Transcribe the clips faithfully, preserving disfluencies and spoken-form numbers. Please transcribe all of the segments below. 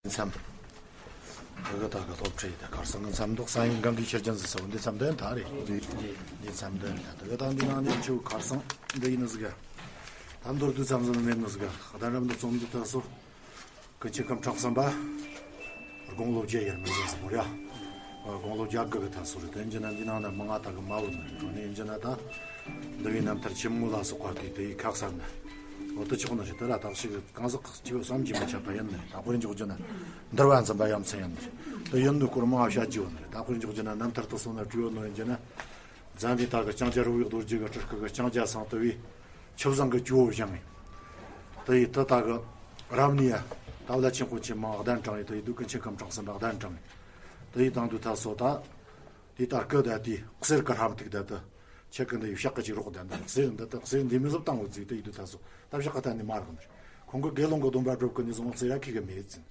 མཚམས། དེ་ག་ད་གི་སློབ་ཁྲིད་དེ་ཁར་སང་གི་མཚམས་འདུག་གསན་ཡིག་གང་གི་ཆེར་ཅན་ཟེར་སོ་འདི་མཚམས་དོན་ད་རེད། འདི་མཚམས་དོན་ད་དེ་ག་ད་འདི་ནང་ནས་ཆུ་ཁར་སང་འདི་ཡིན་ཟིག་ག་ད་མདོར་བསྡུས་ཙམ་ཟིག་མེད་ནི་ཟིག་ག་གདན་རབས་འདི་རྩོམ་འདི་ད་སོ། ཀུན་མཁྱེན་སྐུ་ཕྲེང་གསུམ་པ། དགུང་ལོ་བརྒྱད་ཡར་མི་ཟིན་སོང་ར། དགུང་ལོ་བརྒྱད་དགུ་གི་ཐད་སོ་རེད། དེ་འཇི་ན་འདི་ནང་ན་མི་ང་ད་གི་མ་བུད་ནི་རེད། འགྲོ་ནས་འཇི་ན་ད། འདི་བའི་རྣམ་ཐར་ཆེན་མོ་ལ་སོགས་པ་དེ་དེ་ཡི་ཁག་བསམ་ན། འོ་དུ་ཆོག་ནི་རེད། དེ་ལ་དག་ཞིག་གང་ཟག་གཅིག་བསམ་གྱིས་མི་ཁྱབ་པ་ཡིན་ནི་རེད། ད་དཔེར་འཇོག་རྒྱུ་ན། འདུལ་བ་འཛིན་པ་ཡ་མཚན་ཡིན་ནི་རེད། དེ་ཡིན་ནི་སྐོར་མང་བ་བཤད་རྒྱུ་ཡོད་ནི་རེད། ད་དཔེར་འཇོག་རྒྱུ་ན་རྣམ་ཐར་དུ་སོང་ན་བྲིས་ཡོད་ནོ་ཡིན་རྒྱུ་ན། ཛན་དེ་ད་གི་ལྕང་སྐྱ་རི་བོའི་རྡོ་རྗེ་གི་སྤྲུལ་སྐུ་གི་ལྕང་སྐྱ་སང་དུ་བའི། ཆུ་བཟང་གི་ཇོ་བོ་བཞེངས་ངེ། དེ་ཡི་དེ་ད་གི་རབ་གནས་ཡ། ད་བླ་ཆེན་དཔོན་ཆེན་མང་གདན་དྲངས་ཡི་དེ་ཡི་དུ་ཀུན་མཁྱེན་སྐུ་ཕྲེང་གསུམ་པ་གདན་དྲངས་ཡི། དེ་ཡི་དང་དུ་ད་སོ་ད། དེ་ད་སྐུ་ད་དེ་གསེར་གི་ཧྲམ་ཐིག་ད་དུ། ཆེ་ཀི་འདི་ཡི་ཕྱག་གི་ཅིག་རོགས་ད་འདི་གསེར་འདི་ད་གསེར་འདི་མི་བཟོ་བཏང་འོ་ཙི་དེ་ཡི་དུ་ད་སོ་ད་ཕྱག་གི་ད་ནི་མ་རག་འདི། ཁོང་གི་དགེ་སློང་གི་སྡོམ་པ་སྒྲུབ་གི་ནི་བཟུང་གསེར་ཡ་ཁི་གི་མེད་ཙི།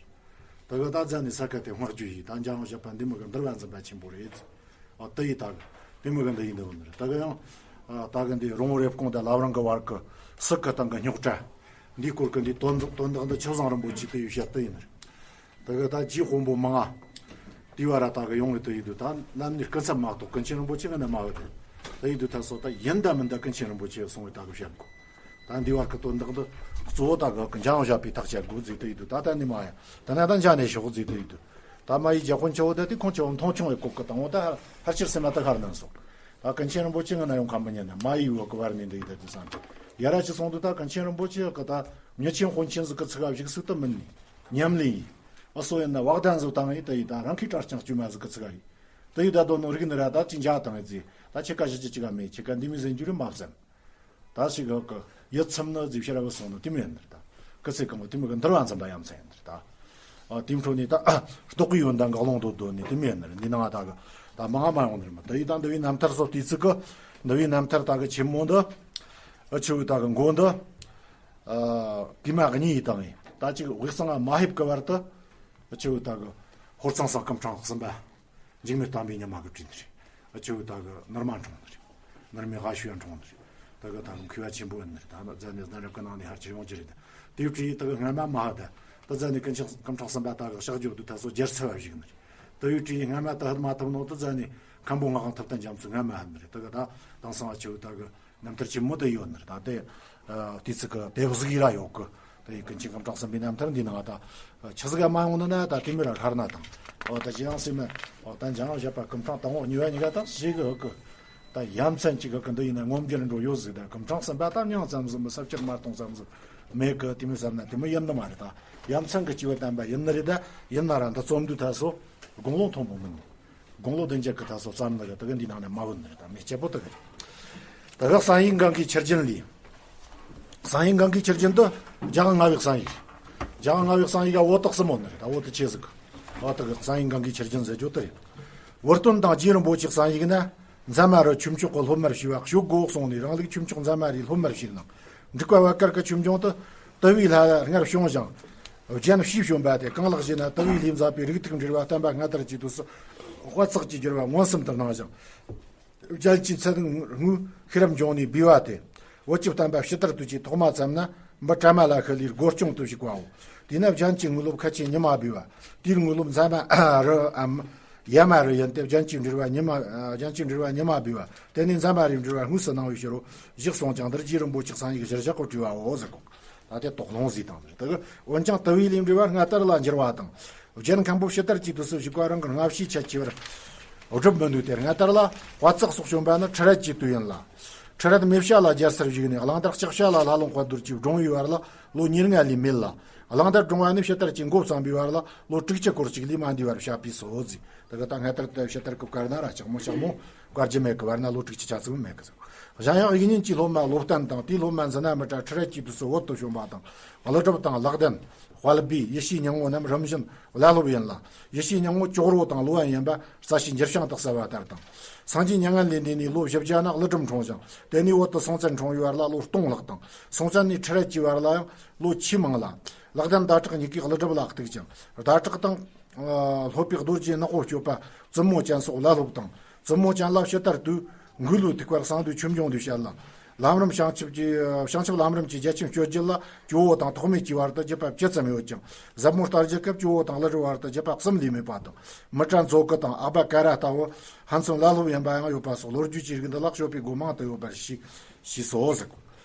ད་གི་ད་ཛན་ནི་ས་ཀ་དེ་སྔགས་རྒྱུད་ཡི་ད་འཇང་བཞག་པ་འདི་མི་གི་འདུལ་བ་འཛིན་པ་ཆེན་པོ་རེད་ཙི། ཨ་ཏི་ཡི་ད་གི་དེ་མི་ག་འདི་ཡིན་འདི་བ་ནི་རེད། ད་གི་ཡང་ཨ་ད་གི་འདི་རོང་བོ་རེབ་ཀོང་དང་ལབ་རང་གི་བར་གི་སི་གི་སྟེང་གི་རྙོག་དྲ། འདིའི་སྐོར་གི་འདི་དོན་དག་དོན་དག་འདི་ཆུ་བཟང་རིན་པོ་ཆེ་དེ་ཡི་བཤད་དེ་ཡིན་རེད། ད་གི་ད་རྗེ་དཔོན་པོ་མང་ང་དེ་བ་ར་ད་གི་ཡོང་བའི་དེ་ཡི་དུ་ད་ནམ་ནི་སྐུ་མཚམས་མ་གཏོགས་ཀུན་མཁྱེན་རིན་པོ་ཆེ་གི་ནི་མ་བ་དེ་དེ་ཡི་དུ་ད་སོ་ད་ཡིན་ད་མིན་ད་ཀུན་མཁྱེན་རིན་པོ་ཆེ་སོང་བའི་ད་གི་བཤད་གོ། ད་འདི་བར་གི་དོན་དག་འདི་གཙོ་བོ་ད་གི་འཇང་བཞག་པའི་ཐག་བཅད་དགོས་ཟིག་དེ་ཡི་དུ་ད་ད་ནི་མ་ཡ་ད་ན་ད་འཇང་ནས་ཤོག་ཟིག་དེ་ཡི་དུ། ད་མ་ཡི་རྒྱ་དཔོན་ཆེ་བོ་དེ་དེ་ཁོང་ཆེ་བོ་མཐོང་ཆུང་བའི་གོ་སྐུ་དང་བོ་ད་ཕལ་ཆེར་སེམས་མ་ད་ཁར་ནན་སོང་། ད་ཀུན་མཁྱེན་རིན་པོ་ཆེ་ང་ན་ཡོང་ཁམས་པ་ཉན་ནས་མ་ཡི་བོ་གི་བར་ནས་འདི་ཡི་ད་དུ་བསམ་གི་ཡ་ར་ཅི་སོང་དུ་ད་ཀུན་མཁྱེན་རིན་པོ་ཆེ་གི་ད་མྱི་ཆེན་དཔོན་ཆེན་ཟིག་གི་ཚིག་ག་བཞུགས་སུ་དུ་མིན་ནི་ཉམས་ལེན་ཡིན། ཨ་སོ་ཡིན་ན་བག་ལྡན་བཟོ་བཏང་ཡི་ད་ཡི་ད་རང་གི་གྲྭ་རྐྱང་བཅོས་མ་ཟིག་གི་ཚིག་ག་ཡིན། ད་ཡི་ད་དོ་ནོ་རིག་ནི་ར་ད་ཅི་འཇའ་བཏང་ཡི་ཟིག་ད་ཁྱེད་ཀ་ཞི་ཅི་ཅི་ག་མེད། ཁྱེད་ཀ་འདི་མི་ཟིན་རྒྱུ་རེད་མ་བསམ། ད་ཞིག་གི་ཡིད་ཚིམ་ནི་རྫི་ཤེས་རབ་སོང་ནི་དེ་མོ་ཡིན་ནི་རེད་ད། སྐུ་ཚེ་གང་བོ་དེ་མོ་གི་འདུལ་བ་འཛིན་པ་ཡ་མཚན་ཡིན་ནི་རེད་ད། ཨ་དེ་འཕྲོ་ནས་ད་རྟོགས་པའི་ཡོན་ཏན་གི་ཀློང་དུ་སྡོད་ནི་དེ་མོ་ཡིན་ནི་རེད། འདི་ནང་ད་གི་ད་མང་མ་ཡོང་ནི་རེད་མ། ད་ཡི་ད་འདུལ་བའི་རྣམ་ཐར་སོགས་དུས་ཚིགས་གི་འདུལ་བའི་རྣམ་ཐར་ད་གི་ཆེན་མོ་འདི། ཨ་ཆུ་བོའི་ད་གི་མགོ་འདི། ཨ་དེ་མ་གི་གཉིས་ཡི་དང་ཡིན་ད་ཅིག་དབུས་གཙང་མ་ཧེབ་གི་བར་དུ། ཨ་ཆུ་བོའི་ད་གི་ཧོར་གཙང་སང་སྐུ་ཕྲེང་གསུམ་པ། འཇིགས་མེད་དམ་པའི་ཉི་མ་གི་བྲིས་ནི་རེད། ཨ་ཆུ་བོ་ད་གི་ནར་མ་འཁྲུངས་ནི་རེད། ནར་མའི་ཧ་ཤུ་ཡ་འཁྲུངས་ནི་རེད། ད་གི་ད་གི་མཁས་པ་ཆེན་པོ་ཡིན་ནི་རེད། ད་ནི་ཛ་ནི་གནའ་རབས་ཀྱི་ནང་ནས་ཧར་ཅི་ཡོང་གི་རེད། དེའི་བྲིས་ད་གི་སྔ་མ་མ་ཧ་ད། ད་ཛ་ནི་ཀུན་མཁྱེན་སྐུ་ཕྲེང་གསུམ་པ་ད་གི་ཕྱག་རྒྱུ་དུ་ད་སོ་རྒྱལ་ཚ་བ་ཞིག་ནི་རེད། ད་ཡུལ་བྲིས་སྔ་མ་ད་ཧ་མ་ཐུབ་ནོ་ད་ཛ་ནི་མཁན་པོ་ངག་དབང་ཐུབ་བསྟན་རྒྱ་མཚོ་སྔ་མ་ཧ་ནི་རེད། ད་གི་ད་དེང་སང་ཨ་ཆུ་བོ་ད་གི་རྣམ་ཐར་ཆེན་མོ་དེ་ཡོད་ནི་རེད། ད་དེ་ཨ་དུས་ཚིགས་ཀྱི་དེབ་གཟུགས་ཡི་ར་ཡོད་གི། དེ་ཡི་ཀུན་མཁྱེན་སྐུ་ཕྲེང་གསུམ་པའི་རྣམ་ཐར་འདི་ནང་ད་ཆི་ཟིག་ག་མ་ཡོང་ནི་ན་ད་དེ་མི་ར་ཧར་ན་དང་། འོ་ད་ཅི་ཡང་སེམས་མེད། འོ་ད་འཇང་བཞག་པ་སྐུ་ཕྲེང་དང་པོ་གཉིས་པ་གཉིས་ཀ་ད་ཞིག་གི་ཧུ་གི། ད་ཡ་མཚན་གཅིག་གི་འདི་ཡིན་ན་ངོམ་རྒྱུ་འགྲོ་ཡོད་ཟིག་ད་སྐུ་ཕྲེང་གསུམ་པ་ད་མྱང་ཙམ་ཟིག་མི་ས་བཅུར་མ་གཏོང་ཙམ་ཟིག་མེད་གི། དེ་མི་བསམ་ན་དེ་མི་ཡིན་ནི་མ་རེད། ད་ཡ་མཚན་གི་སྐྱེས་བུ་དམ་པ་ཡིན་ནི་རེད། ད་ཡིན་ན་ར་འདི་རྩོམ་དུས་ད་སོ་དགུང་ལོ་མཐོན་པོ་མིན་ནི། དགུང་ལོ་བདུན་བརྒྱད་ཀྱི་ད་སོ་ཙམ་ནི་གི་ད་གི་འདི་ནང་ནས་མ་བུད་ནི་རེད། ད་མི་སྐྱིད་པོ་ད་གི་རེད། ད་གི་གསན་ཡིག་གང་གི་ཆི་རྒྱུན་ལས། གསན་ཡིག་གང་གི་ཆི་རྒྱུན་དུ་རྒྱ་གར་ལྔ་བའི་གསན་ཡིག་རྒྱ་གར་ལྔ་བའི་གསན་ཡིག་ག་འོ་ཏག་གསུམ་མོ་ནི་རེད། ད་འོ་ཏག་ཆེ་ཟིག་འོ་ཏག་གི་གསན་ཡིག་གང་གི་ཆི་རྒྱུན་ཟེར་རྒྱུ་དེ་རེད། བུ་སྟོན་དང་རྗེ་རིན་པོ་ཆེའི་གསན་ཡིག་ན། འཛམ་མ་རུ་ཆོས་མཆོག་གི་སློབ་མར་ཞུས་པ་ཞུ་དགོས་གསུངས་ནས། རང་ལུགས་ཆོས་མཆོག་འཛམ་མ་རུའི་སློབ་མར་ཞུས་ནང་། འབྲུག་པ་བ་དཀར་གྱི་ཆོས་འབྱུང་དུ། དུ་བའི་ལྷ་ལ་སྔར་བྱུང་ཞིང་། རྒྱན་ཕྱིས་བྱོན་པ་དེ་གང་ལགས་ཞེ་ན། དུ་བའི་ལྷས་མཛད་པའི་རིགས་ཐིགས་འགྲེལ་བ་བསྟན་པ་སྔ་དར་གྱི་དུས་སུ། དཔལ་བརྩེགས་ཀྱི་བསྒྱུར་བ་མངོན་སུམ་དུ་སྣང་ཞིང་། རྒྱན་གྱི་ཚད་དངོས་ཤེས་རབ་འབྱུང་གནས་སྦས་པ་སྟེ། བོད་ཀྱི་བསྟན་པ་ཕྱི་དར་དུས་ཀྱི་ཐོག་མ་ཙམ་ན་འབུ་གྲ་མ་ལ་ཤི་ལིའི་སྒོ་སྐྱོང་དུ་བཞུགས་པའོ། དེས་ན་རྒྱན་གྱི་དངོས་སློབ་ཁ་ཆེ་ཉི་མ་སྦས་པ། དེའི་དངོས་སློབ་འཛམ་མ་རུའམ་ཡ་མ་རུ་ཡིན་ཏེ། རྒྱན་གྱི་འགྲེལ་བ་ཉི་མ། རྒྱན་གྱི་འགྲེལ་བ་ཉི་མ་སྦས་པ་དེ་ནི་འཛམ་མ་རུའི་འགྲེལ་བ་དངོས་སུ་སྣང་བའི་ཕྱིར་རོ། ཞེས་གསུངས་ཀྱང་འདིར་རྗེ་རིན་པོ་ཆེ་གསན་ཡིག་གཞིར་བཞག་གོ་བྲིས་པའོ་ཟེར་གོ། ད་དེ་དོགས་སློང་ཟིག་དང་ཟེར། དེ་འོན་ཀྱང་དུ་བའི་ལྷས་འགྲེལ་བ་སྔ་དར་ལ་འགྱུར་བ་དང་། རྒྱན་མཁན་པོ་ཕྱི་དར་གྱི་དུས་སུ་བཞུགས་པ་རང་གི་སྔ་ཕྱིའི་ཁྱད་ཆེ་བར་སྒྲུབ་མི་ནུས་ཏེ། སྔ་དར་ལ་དཔལ་བརྩེགས་སོགས་བྱོན་པ་ནི་ཁྲི་རལ་གྱི་དུས་ཡིན་ལ། ཁྲི་རལ་མེ་བྱ་ལ་རྒྱལ་སར་བཞུགས་ནས། གླང་དར་ལྕགས་བྱ་ལ་ལྷ་ལུང་དཔལ་རྡོར་གྱིས་བགྲངས་པའི་བར་ལ་ལོ་ཉེར་ལྔ་ལས་མེད་ལ། གླང་དར་བགྲངས་པ་ནི་ཕྱི་དར་གྱི་འགོ་བརྩམས་པའི་བར་ལ་ལོ་དྲུག་ཅུ་སྐོར་ཅིག་ལས་མ་འདས་པར་བཤད་པས་སོ་ཟེར། དེ་ག་ད་སྔ་དར་དུ་ཕྱི་དར་གི་བཀར་ན་ར་ལྕགས་མོ་ལྕགས་མོ་བཀར་རྒྱུ་མེད་གི། བར་ན་ལོ་དྲུག་ཅུ་ཆ་ཙམ་མེད་གི་ཟེར། གཞན་ཡང་དབྱིག་གཉེན་གྱི་སློབ་མ་བློ་བརྟན་དང་། དེའི་སློབ་མ་འཛི་ན་མི་ཏྲ་ཁྲི་རལ་གྱི་དུས་སུ་བོད་དུ་བྱོན་པ་དང་། ཀླུ་སྒྲུབ་དང་ལག་ལྡན། དཔལ་སྦས། ཡེ་ཤེས་སྙིང་པོ་རྣམས་རིམ་བཞིན་བླ་སློབ་ཡིན་ལ། ཡེ་ཤེས་སྙིང་པོ་ཅོག་རོ་དང་སློབ་དཔོན་ཡིན་པ་རྩ་ཤེས་འགྱུར་བྱང་དུ་གསལ་བ་ལྟར་དང་། སངས་རྒྱས་མྱ་ངན་ལས་འདས་ནས་ལོ་བཞི་བརྒྱ་ན་ཀླུ་སྒྲུབ་འཁྲུངས་ཤིང་། དེ་ནས་བོད་དུ་སྲོང་བཙན་འཁྲུངས་པའི་བར་ལ་ལོ་སྟོང་ལྷག་དང་། སྲོང་བཙན་ནས་ཁྲི་རལ་གྱི་བར་ལ་ཡང་ལོ་ཆེས་མང་ལ། ལག་ལྡན་ཟླ་གྲགས་གཉིས་ཀས་ཀླུ་སྒྲུབ་ལ་གཏུགས་ཅིང་། ཟླ་གྲགས་དང་། ཨ་སློབ་དཔོན་རྡོ་རྗེ་ནག་པོ་སྤྱོད་པ་བཙུན་མོ་ཅན་སོགས་བླ་སློབ་དང་། བཙུན་མོ་ཅན་ལ་ཕྱི་དར་དུས་མགོས་ལུས་ཐུག་པར་གསང་འདུས་ཆོས་འབྱུང་དུ་བཤད་ལ། ལམ་རིམ་བྱང་ཆུབ་ཀྱི་བྱང་ཆུབ་ལམ་རིམ་གྱི་རྒྱ་ཁྱོན་སྤྱོད་རྒྱུ་ལ་ཇོ་བོ་དང་ཐོགས་མེད་ཀྱི་བར་དུ་རྒྱུད་པ་བཅུ་ཙམ་ཡོད་ཅིང་། ཟབ་མོ་ལྟ་རྒྱུ་སྐབས་ཇོ་བོ་དང་ཀླུ་སྒྲུབ་བར་དུ་རྒྱུད་པ་གསུམ་ལས་མེད་པ་དང་། མི་ཏྲ་མཛོ་ཀུ་དང་ཨ་བ་ཀ་ར་ལྟ་བུ་ཧན་སོང་བླ་སློབ་ཡིན་པ་ཡང་ཡོད་པ་སོགས་ལོ་རྒྱུས་ཀྱི་རིགས་འདི་ལ་སྤྱོད་པའི་སྒོ་མང་དུ་ཡོད་པར་ཤེས་ཤེས་སོ་ཟེར་གོ།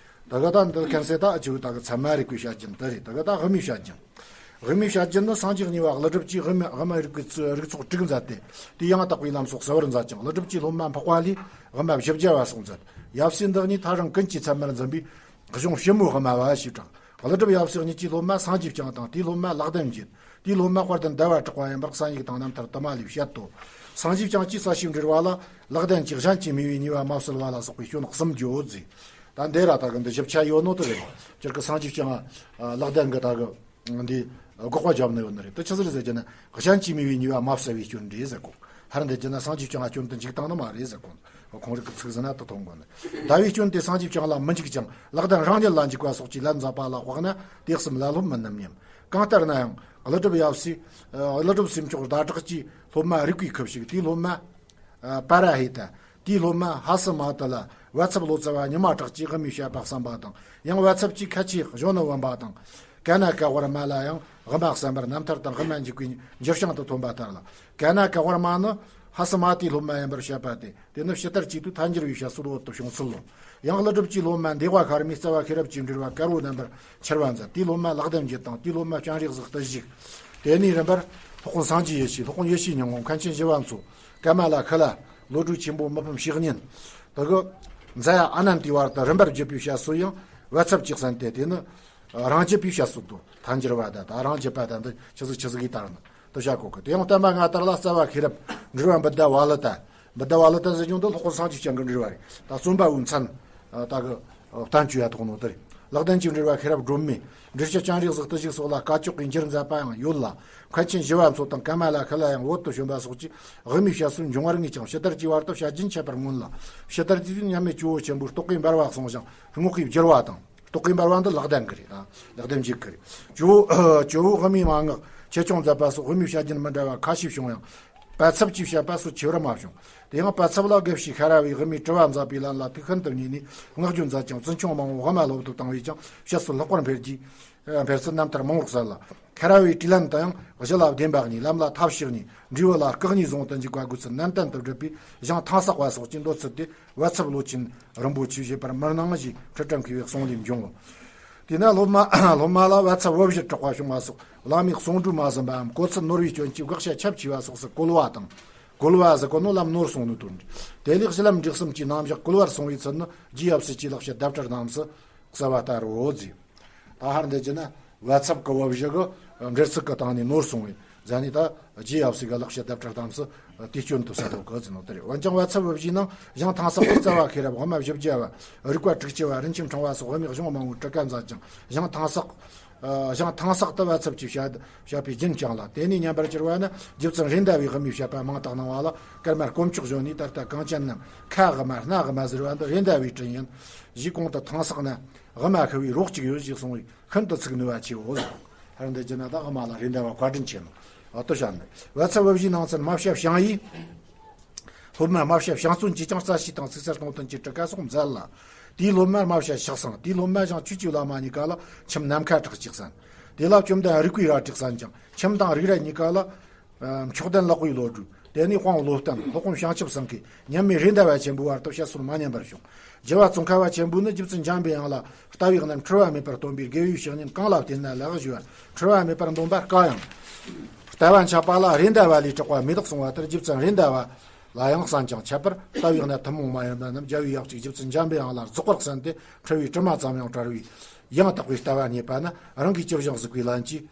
ད་ག་ད་འདི་ཁན་སེ་ད་ཨ་ཅིག་ད་གི་ཚད་མ་རིག་པའི་བཤད་རྒྱུན་དེ་རེད། ད་ག་ད་དབུ་མའི་བཤད་རྒྱུན། དབུ་མའི་བཤད་རྒྱུན་ནི་སངས་རྒྱས་གཉིས་པ་ཀླུ་སྒྲུབ་ཀྱིས་དབུ་མ་དབུ་མའི་རིགས་ཀྱི་རིགས་ཚོགས་དྲུག་མཛད་དེ། དེ་ཡང་དག་པའི་ལམ་སོགས་གསལ་བར་མཛད་ཅིང་། ཀླུ་སྒྲུབ་ཀྱི་སློབ་མ་འཕགས་པ་ལས་དབུ་མ་བཞི་བརྒྱ་བ་སོགས་མཛད། ཡབ་སྲས་འདི་གཉིས་ཐག་རིང་ཀུན་གྱིས་ཚད་མར་འཛིན་པའི་གཞུང་ཕྱི་མོའི་དབུ་མ་བ་ཞེས་གྲགས། ཀླུ་སྒྲུབ་ཡབ་སྲས་གཉིས་ཀྱི་སློབ་མ་སངས་རྒྱས་བསྐྱངས་དང་། དེའི་སློབ་མ་ལག་ལྡན་འབྱེད། དེའི་སློབ་མ་དཔལ་ལྡན་ཟླ་བ་གྲགས་པ་ཡིན་པར་གསན་ཡིག་དང་རྣམ་ཐར་དུ་མ་ལས་བཤད་དོ། སངས་རྒྱས་བསྐྱངས་ཀྱིས་རྩ་ཤེས་འགྲེལ་བ་ལ་ལག་ལྡན་གྱིས་གཞན་གྱིས་སྨྲས་པའི་ཉེས་པ་མ་བསལ་བ་ལ་སོགས་པའི་སྐྱོན་གསུམ་བརྗོད་ཟེར། ད་འདི་ར་ད་གི་འདི་ཞིབ་ཆ་ཡོད་ནོ་དེ་རེད། སྤྱིར་གི་སངས་རྒྱས་བསྐྱངས་ལག་ལྡན་གི་ད་གི་འདི་དགག་པ་བརྒྱབ་ནི་ཡོད་ནི་རེད། དེ་ཆི་ཟིག་རེད་ཟེར་གྱི་ན། གཞན་གྱིས་སྨྲས་པའི་ཉེས་པ་མ་བསལ་བའི་སྐྱོན་རེད་ཟེར་གོ། ཧར་འདི་གྱི་ན་སངས་རྒྱས་བསྐྱངས་སྐྱོན་དུ་འཇུག་སྟངས་ནི་མ་རེད་ཟེར་གོ། ཁོང་རིགས་ཀྱི་ཚིག་ཟིན་ན་དུ་མཐོང་དགོས་ནི། ཟླ་བའི་སྐྱོན་དེ་སངས་རྒྱས་བསྐྱངས་ལ་མི་འཇུག་ཅིང་། ལག་ལྡན་རང་ཉིད་ལ་འཇུག་པ་སོགས་ཀྱི་ལན་མཛད་པ་ལ་དཔག་ན་དེ་གསུམ་བླ་སློབ་མིན་ནམ་སྙམ། གང་ལྟར་ན་ཡང་ཀླུ་སྒྲུབ་ཡབ་སྲས། ཀླུ་སྒྲུབ་སྲས་མཆོག་ཟླ་གྲགས་ཀྱི་སློབ་མ་རིག་པའི་ཁུ་བྱུག་དེའི་སློབ་མ། པ་ར་ཧི་ཏ། དེའི་སློབ་མ་ཧ་སི་མ་ཏི་ལ་བལ་ཚབ་ལོ་ཙཱ་བ་ཉི་མ་གྲགས་ཀྱིས་དབུ་མའི་བཤད་པ་གསན་པ་དང་། ཡང་བལ་ཚབ་ཀྱིས་ཁ་ཆེ་གཞོན་ནུ་བུམ་པ་དང་། ཀ་ན་ཀ་ཝར་མ་ལ་ཡང་དབུ་མ་གསན་པར་རྣམ་ཐར་དང་དབུ་མ་འཇུག་པའི་འགྱུར་བྱང་དུ་ཐོན་པ་ལྟར་ལ། ཀ་ན་ཀ་ཝར་མ་ནི་ཧ་སི་མ་ཏིའི་སློབ་མ་ཡིན་པར་བཤད་པ་སྟེ། དེ་ནི་ཕྱི་དར་གྱི་དུས་ཐལ་འགྱུར་བའི་བཤད་སྲོལ་འོག་ཏུ་བྱུང་ཚུལ་ལོ། ཡང་ཀླུ་སྒྲུབ་ཀྱི་སློབ་མ་འདི་ཝ་ཁར་མའི་རྩ་བ་ཤེས་རབ་ཀྱི་འགྲེལ་བ་དཀར་པོ་རྣམ་པར་ཕྱེ་བ་མཛད། དེའི་སློབ་མ་ལག་ལྡན་འབྱེད་དང་། དེའི་སློབ་མ་སྤྱན་རས་གཟིགས་བརྟུལ་ཞུགས། དེ་ནས་རིམ་པར་སློབ་དཔོན་སངས་རྒྱས་ཡེ་ཤེས། སློབ་དཔོན་ཡེ་ཤེས་ཉིན་གུང་། མཁན་ཆེན་ཞི་བ་འཚོ། ཀ་མ་ལ་ཤཱི་ལ། བློ་གྲོས་ཆེན་པོ། མི་ཕམ་བཤེས་གཉེན། དེ་གི་ཛ་ཡ་ཨ་ནན་ཏིའི་བར་དུ་རིམ་པར་བརྒྱུད་པའི་བཤད་སྲོལ་ཡང་བལ་ཚབ་ཀྱིས་གསན་ཏེ། དེ་ནི་རང་བརྒྱུད་པའི་བཤད་སྲོལ་དུ་ཐལ་འགྱུར་བ་དང་། ད་རང་བརྒྱུད་པ་དང་འདི་ཆི་ཟིག་ཆི་ཟིག་གིས་དར་ན་དུ་བཤད་གོ་གི། དེ་ཡང་བསྟན་པ་སྔ་དར་ལ་རྩ་བ་ཤེས་རབ་འགྲེལ་བ་བུདྡྷ་ཝ་ལི་ཏ། བུདྡྷ་ཝ་ལི་ཏ་ཟེར་རྒྱུ་འདི་སློབ་དཔོན་སངས་རྒྱས་བསྐྱངས་ཀྱི་འགྲེལ་བ་རེད། ད་རྩོམ་པ་པོའི་མཚན་ད་གི་བསྟན་བཅོས་ཡ་ཐོག་ནོ་དེ་རེད། ལག་ལྡན་གྱི་འགྲེལ་བ་ཤེས་རབ་སྒྲོན་མེ། འགྲེལ་བཤད་སྤྱན་རས་གཟིགས་བརྟུལ་ཞུགས་སོགས་ལ་བཀའ་ཆོས་ཀྱི་འགྱུར་མཛད་པ་ཡང་ཡོད་ལ། མཁན་ཆེན་ཞི་བ་འཚོ་དང་ཀ་མ་ལ་ཤཱི་ལ་ཡང་བོད་དུ་བྱོན་པ་སོགས་ཀྱིས་དབུ་མའི་བཤད་སྲོལ་འབྱུང་བར་ངེས་ཀྱང་། ཕྱི་དར་གྱི་བར་དུ་བཤད་རྒྱུན་ཆད་པར་མངོན་ལ། ཕྱི་དར་དུས་མཉམ་མེད་ཇོ་བོ་ཆེན་པོའི་རྟོག་གེ་འབར་བ་གསུངས་ཤིང་རྔོག་གེ་བསྒྱུར་བ་དང་། རྟོག་གེ་འབར་བ་འདི་ལག་ལྡན་གྱི་རེད། ད་ལག་ལྡན་འབྱེད་ཀྱི་རེད། ཇོ་བོ་ཇོ་བོ་དབུ་མའི་མན་ངག་ཆེ་ཆུང་མཛད་པ་སོགས་དབུ་མའི་བཤད་རྒྱུན་མི་འདྲ་བ་ཁ་ཤས་བྱུང་ཡང་། པ་ཚབ་ཀྱིས་བཤད་པ་སུ་ཆེ་བར་མ་བྱུང་། དེ་ཡང་པ་ཚབ་ལ་དགེ་བཤེས་ཤ་ར་བས་དབུ་མའི་དྲི་བ་མཛད་པའི་ལན་ལ་ཐུགས་ཤིན་ཏུ་མཉེས་ནས་བསྔགས་བརྗོད་མཛད་ཅིང་། བཙུན་ཆུང་མང་བོ་དབུ་མ་སློབ་ཏུ་བཏང་བས་ཀྱང་བཤད་སྲོལ་ལྷག་པར་འཕེལ་གྱིས། འཕེལ་ཚུལ་རྣམ་ཐར་མང་བོར་གསལ་ལ། ཤ་ར་བའི་དྲིས་ལན་དུ་ཡང་གཞི་ལ་བདེན་པ་གཉིས། ལམ་ལ་ཐབས་ཤེས་གཉིས། འབྲས་བུ་ལ་སྐུ་གཉིས་བཟུང་དུ་འཇུག་པ་དགོས་ཚུལ་ནན་ཏན་དུ་བསྒྲུབས་པས་གཞུང་ཐང་སག་པ་སོགས་ཀྱི་འདོད་ཚུལ་དེ་བལ་ཚབ་བློ་ཆེན་རིན་པོ་ཆེས་བཞེད་པར་མི་སྣང་ཞེས་ཁྲི་ཀྲུང་མཁས་པའི་གསུང་ལས་འབྱུང་ངོ་། དེས་ན་སློབ་མ་སློབ་མ་ལ་བལ་ཚབ་བུ་བཞིར་གྲགས་པ་བྱུང་བ་སོགས། བླ་མའི་གསུང་སྒྲོས་མ་ཟིན་པའམ་གོ་ཚུལ་ནོར་བའི་སྐྱོན་གྱིས་དགག་བྱ་ཁྱབ་ཆེ་བ་སོགས་སུ་བཀོལ་བ་དང་། བཀོལ་བ་ཟེར་གོ་ནོ་ལམ་ནོར་སོང་ནོ་དོན་རེད། དེ་ལས་གཞི་ལམ་འབྲས་གསུམ་གྱི་རྣམ་གཞག་བཀོལ་བར་སོང་བའི་ཚུལ་ནི་རྗེ་ཡབ་སྲས་ཀྱི་ལེགས་བཤད་ལྡབ་གྲྭ་རྣམས་སུ་གསལ་བ་ལྟར་རོ་ཟེར། ད་ཧར་འདི་ཅི་ན་བལ་ཚབ་ཀྱི་བུ་བཞི་གི་འགྲེལ་ཚིག་གི་སྟེང་ནས་ནོར་སོང་བས་ཟེར་ནས། ད་རྗེ་ཡབ་སྲས་ཀྱི་ལེགས་བཤད་ལྡབ་གྲྭ་རྣམས་སུ་དེ་སྐྱོན་དུ་གསལ་ལོ་གི་ཟེར་ནོ་དེ་རེད། འོན་ཀྱང་བལ་ཚབ་བུ་བཞིའི་ནང་གཞུང་ཐང་སག་པའི་རྩ་བ་ཤེས་རབ། དབུ་མ་བཞི་བརྒྱ་བ། རིགས་པ་དྲུག་ཅུ་བ། རིན་ཆེན་ཕྲེང་བ་སོགས་དབུ་མའི་གཞུང་མང་བོའི་གྲུ་ཁ་མཛད་ཅིང་། གཞུང་ཐང་སག་གཞུང་ཐང་སག་ཏུ་བལ་ཚབ་ཀྱིས་བཤད་བཤད་པའི་རྒྱུན་བསྐྱངས་ལ། དེ་ནས་ཉམས་པར་གྱུར་བ་ནི་རྗེ་བཙུན་རེད་མདའ་བའི་དབུ་མའི་བཤད་པ་མང་དག་གནང་བ་ལ། ཀརྨ་དཀོན་མཆོག་གཞོན་ནུས་ད་ལྟ་གངས་ཅན་རྣམས་ཁ་དབུ་མ་སྣ་དབུ་མ་ཟེར་བ་འདི་རེད་མདའ་བའི་དྲིན་ཡིན། གཞིས་གོང་དུ་ཐང་སག་ན་དབུ་མ་ཤི་བའི་རོ་གཅིག་ཡོད་ཅེས་གསུངས་པས་ཤིན་ཏུ་ཚིག་ནུས་པ་ཆེའོ་ཟེར། ཧར་འདི་ཅི་ན་ད་དབུ་མ་ལ་རེད་མདའ་བ་བཀའ་དྲིན་ཆེ་ནོ། ཨ་ཏོ་བཤད་ནི། བལ་ཚབ་བུ་བཞིའི་ནང་ཚན་སྨྲ་བྱ་བྱང་ཡིས། སློབ་མ་སྨྲ་བྱ་བྱང་བཙོན་གྱིས་ཀྱང་རྩ་ཤེས་དང་ཚིག་གསལ་སྟོང་ཐུན་གྱི་གྲུ་ཁ་སོགས་མཛད་ལ། དེའི་སློབ་མ་སྨྲ་བྱ་ཕྱག་སང་། དེའི་སློབ་མ་ཞང་ཆོས་ཀྱི་བླ་མ་གཉིས་ཀ་ལ་ཁྱིམ་ནམ་མཁའ་གྲགས་ཀྱིས་གསན། དེ་ལ་བཅོམ་ལྡན་རིག་པའི་རལ་གྲིས་གསན་ཅིང་། ཁྱིམ་དང་རིགས་རལ་གཉིས་ཀ་ལ་མཆོག་ལྡན་ལག་པའི་བློ་གྲོས། དེ་ནས་དཔང་བློ་བརྟན། སློབ་དཔོན་བྱང་ཆུབ་སེང་གེ། མཉམ་མེད་རེད་མདའ་བ་ཆེན་པོའི་བར་དུ་བཤད་སྲོལ་མ་ཉམས་པར་བྱུང་། རྒྱལ་བ་ཙོང་ཁ་བ་ཆེན་པོས་ནི་རྗེ་བཙུན་འཇམ་པའི་དབྱངས་ལ་ལྟ་བའི་གནད་འཁྲུལ་བ་མེད་པར་སྟོན་པའི་དགེ་བའི་བཤེས་གཉེན་གང་ལ་བསྟེན་ན་ལེགས་ཞུ་བ། འཁྲུལ་བ་མེད་པར་འདོམས་པ་དཀའ་ཡང་། ལྟ་བ་འཆད་པ་ལ་རེད་མདའ་བ་ལས་གྲགས་པ་མེད་དོ་གསུང་བ་ལྟར། རྗེ་བཙུན་རེད་མདའ་བ་ལ་ཡང་གསན་ཅིང་། ཁྱད་པར་ལྟ་བའི་གནད་ཐུན་མོང་མ་ཡིན་པ་རྣམས་རྒྱལ་བའི་ཡབ་གཅིག་རྗེ་བཙུན་འཇམ་པའི་དབྱངས་ལ་རྫོགས་པར་གསན་ཏེ། འཁྲུལ་བའི་དྲི་མ་ཙམ་ཡང་བྲལ་བའི་ཡང་དག་པའི་ལྟ་བ་རྙེད་པ་ནི་རང་གིས་ཅི་བཞིན་གཟིགས་པའི་ལན་གྱིས།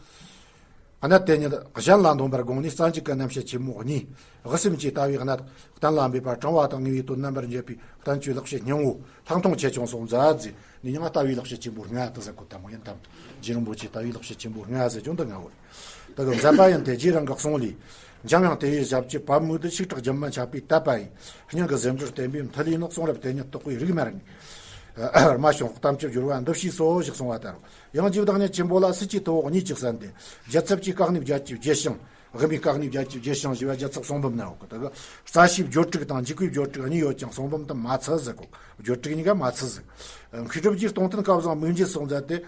གནད་དེ་ཉིད་གཞན་ལ་འདོམས་པར་དགོངས་ནས། རྩ་འཇུག་གི་རྣམ་བཤད་ཆེན་མོ་གཉིས། དབུ་སེམས་ཀྱི་ལྟ་བའི་གནད་གཏན་ལ་འབེབས་པ། དྲང་བ་དང་ངེས་པའི་དོན་རྣམ་པར་འབྱེད་པའི་བསྟན་བཅོས་ལེགས་བཤད་སྙིང་པོ། ལྷག་མཐོང་ཆེ་ཆུང་སོགས་མཛད་ཟེར། ནི་ཡང་ལྟ་བའི་ལེགས་བཤད་ཆེན་པོ་ལྔ་དེ་ཟེར་གོ་དམ་ཡིན་དམ། རྗེ་རིན་པོ་ཆེ་ལྟ་བའི་ལེགས་བཤད་ཆེན་པོ་ལྔ་ཟེར་རྒྱུ་འདི་ལྔ་བོ་རེད། དེ་གི་མཛད་པ་ཡིན་ཏེ། རྗེ་རང་གི་གསུང་ལས། འཇམ་དབྱངས་དེ་ཡི་ཞབས་ཀྱི་པད་མོ་དེ། ཞིག་དྲག་སྒྱུ་མ་འཆད་པའི་དད་པ་ཡིས། སྙིང་གི་ཟེའུ་འབྲུར་བརྟེན་པའི་མཐུ་ལས་ནི། གསུང་རབ་དེ་ཉིད་རྟོགས་པའི་རིགས་མ་རིག་རྨད་བྱུང་གཏམ་གྱི་སྦྱོར་བ་འདི་ཕྱིས་སོ་ཞེས་གསུངས་པ་ལྟར། ཡང་རྗེ་བདག་ཉིད་ཆེན་པོ་ལ་སྲིད་ཀྱི་ཐུ་བོ་གཉིས་ཀྱིས་གསན་ཏེ། རྒྱལ་ཚབ་ཀྱིས་བཀའ་གནས་བརྒྱད་ཀྱི་བརྒྱད་བྱིན། དབུ་མའི་བཀའ་གནས་བརྒྱད་ཅུ་གྱ་གཅིག་བཞི་བ་རྒྱལ་ཚབ་གསུང་འབུམ་ན་ཡོད་གི། ད་གི་རྩ་ཤེའི་བརྗོད་བྲིས་དང་འཇུག་པའི་བརྗོད་བྲིས་གཉིས་ཡོད་ཀྱང་གསུང་འབུམ་དུ་མ་ཚུད་ཟེར་གོ། བརྗོད་བྲིས་གཉིས་ཀ་མ་ཚུད་ཟེར། མཁས་གྲུབ་རྗེས་སྟོང་ཐུན་སྐལ་བཟང་མིག་འབྱེད་སོགས་མཛད་དེ།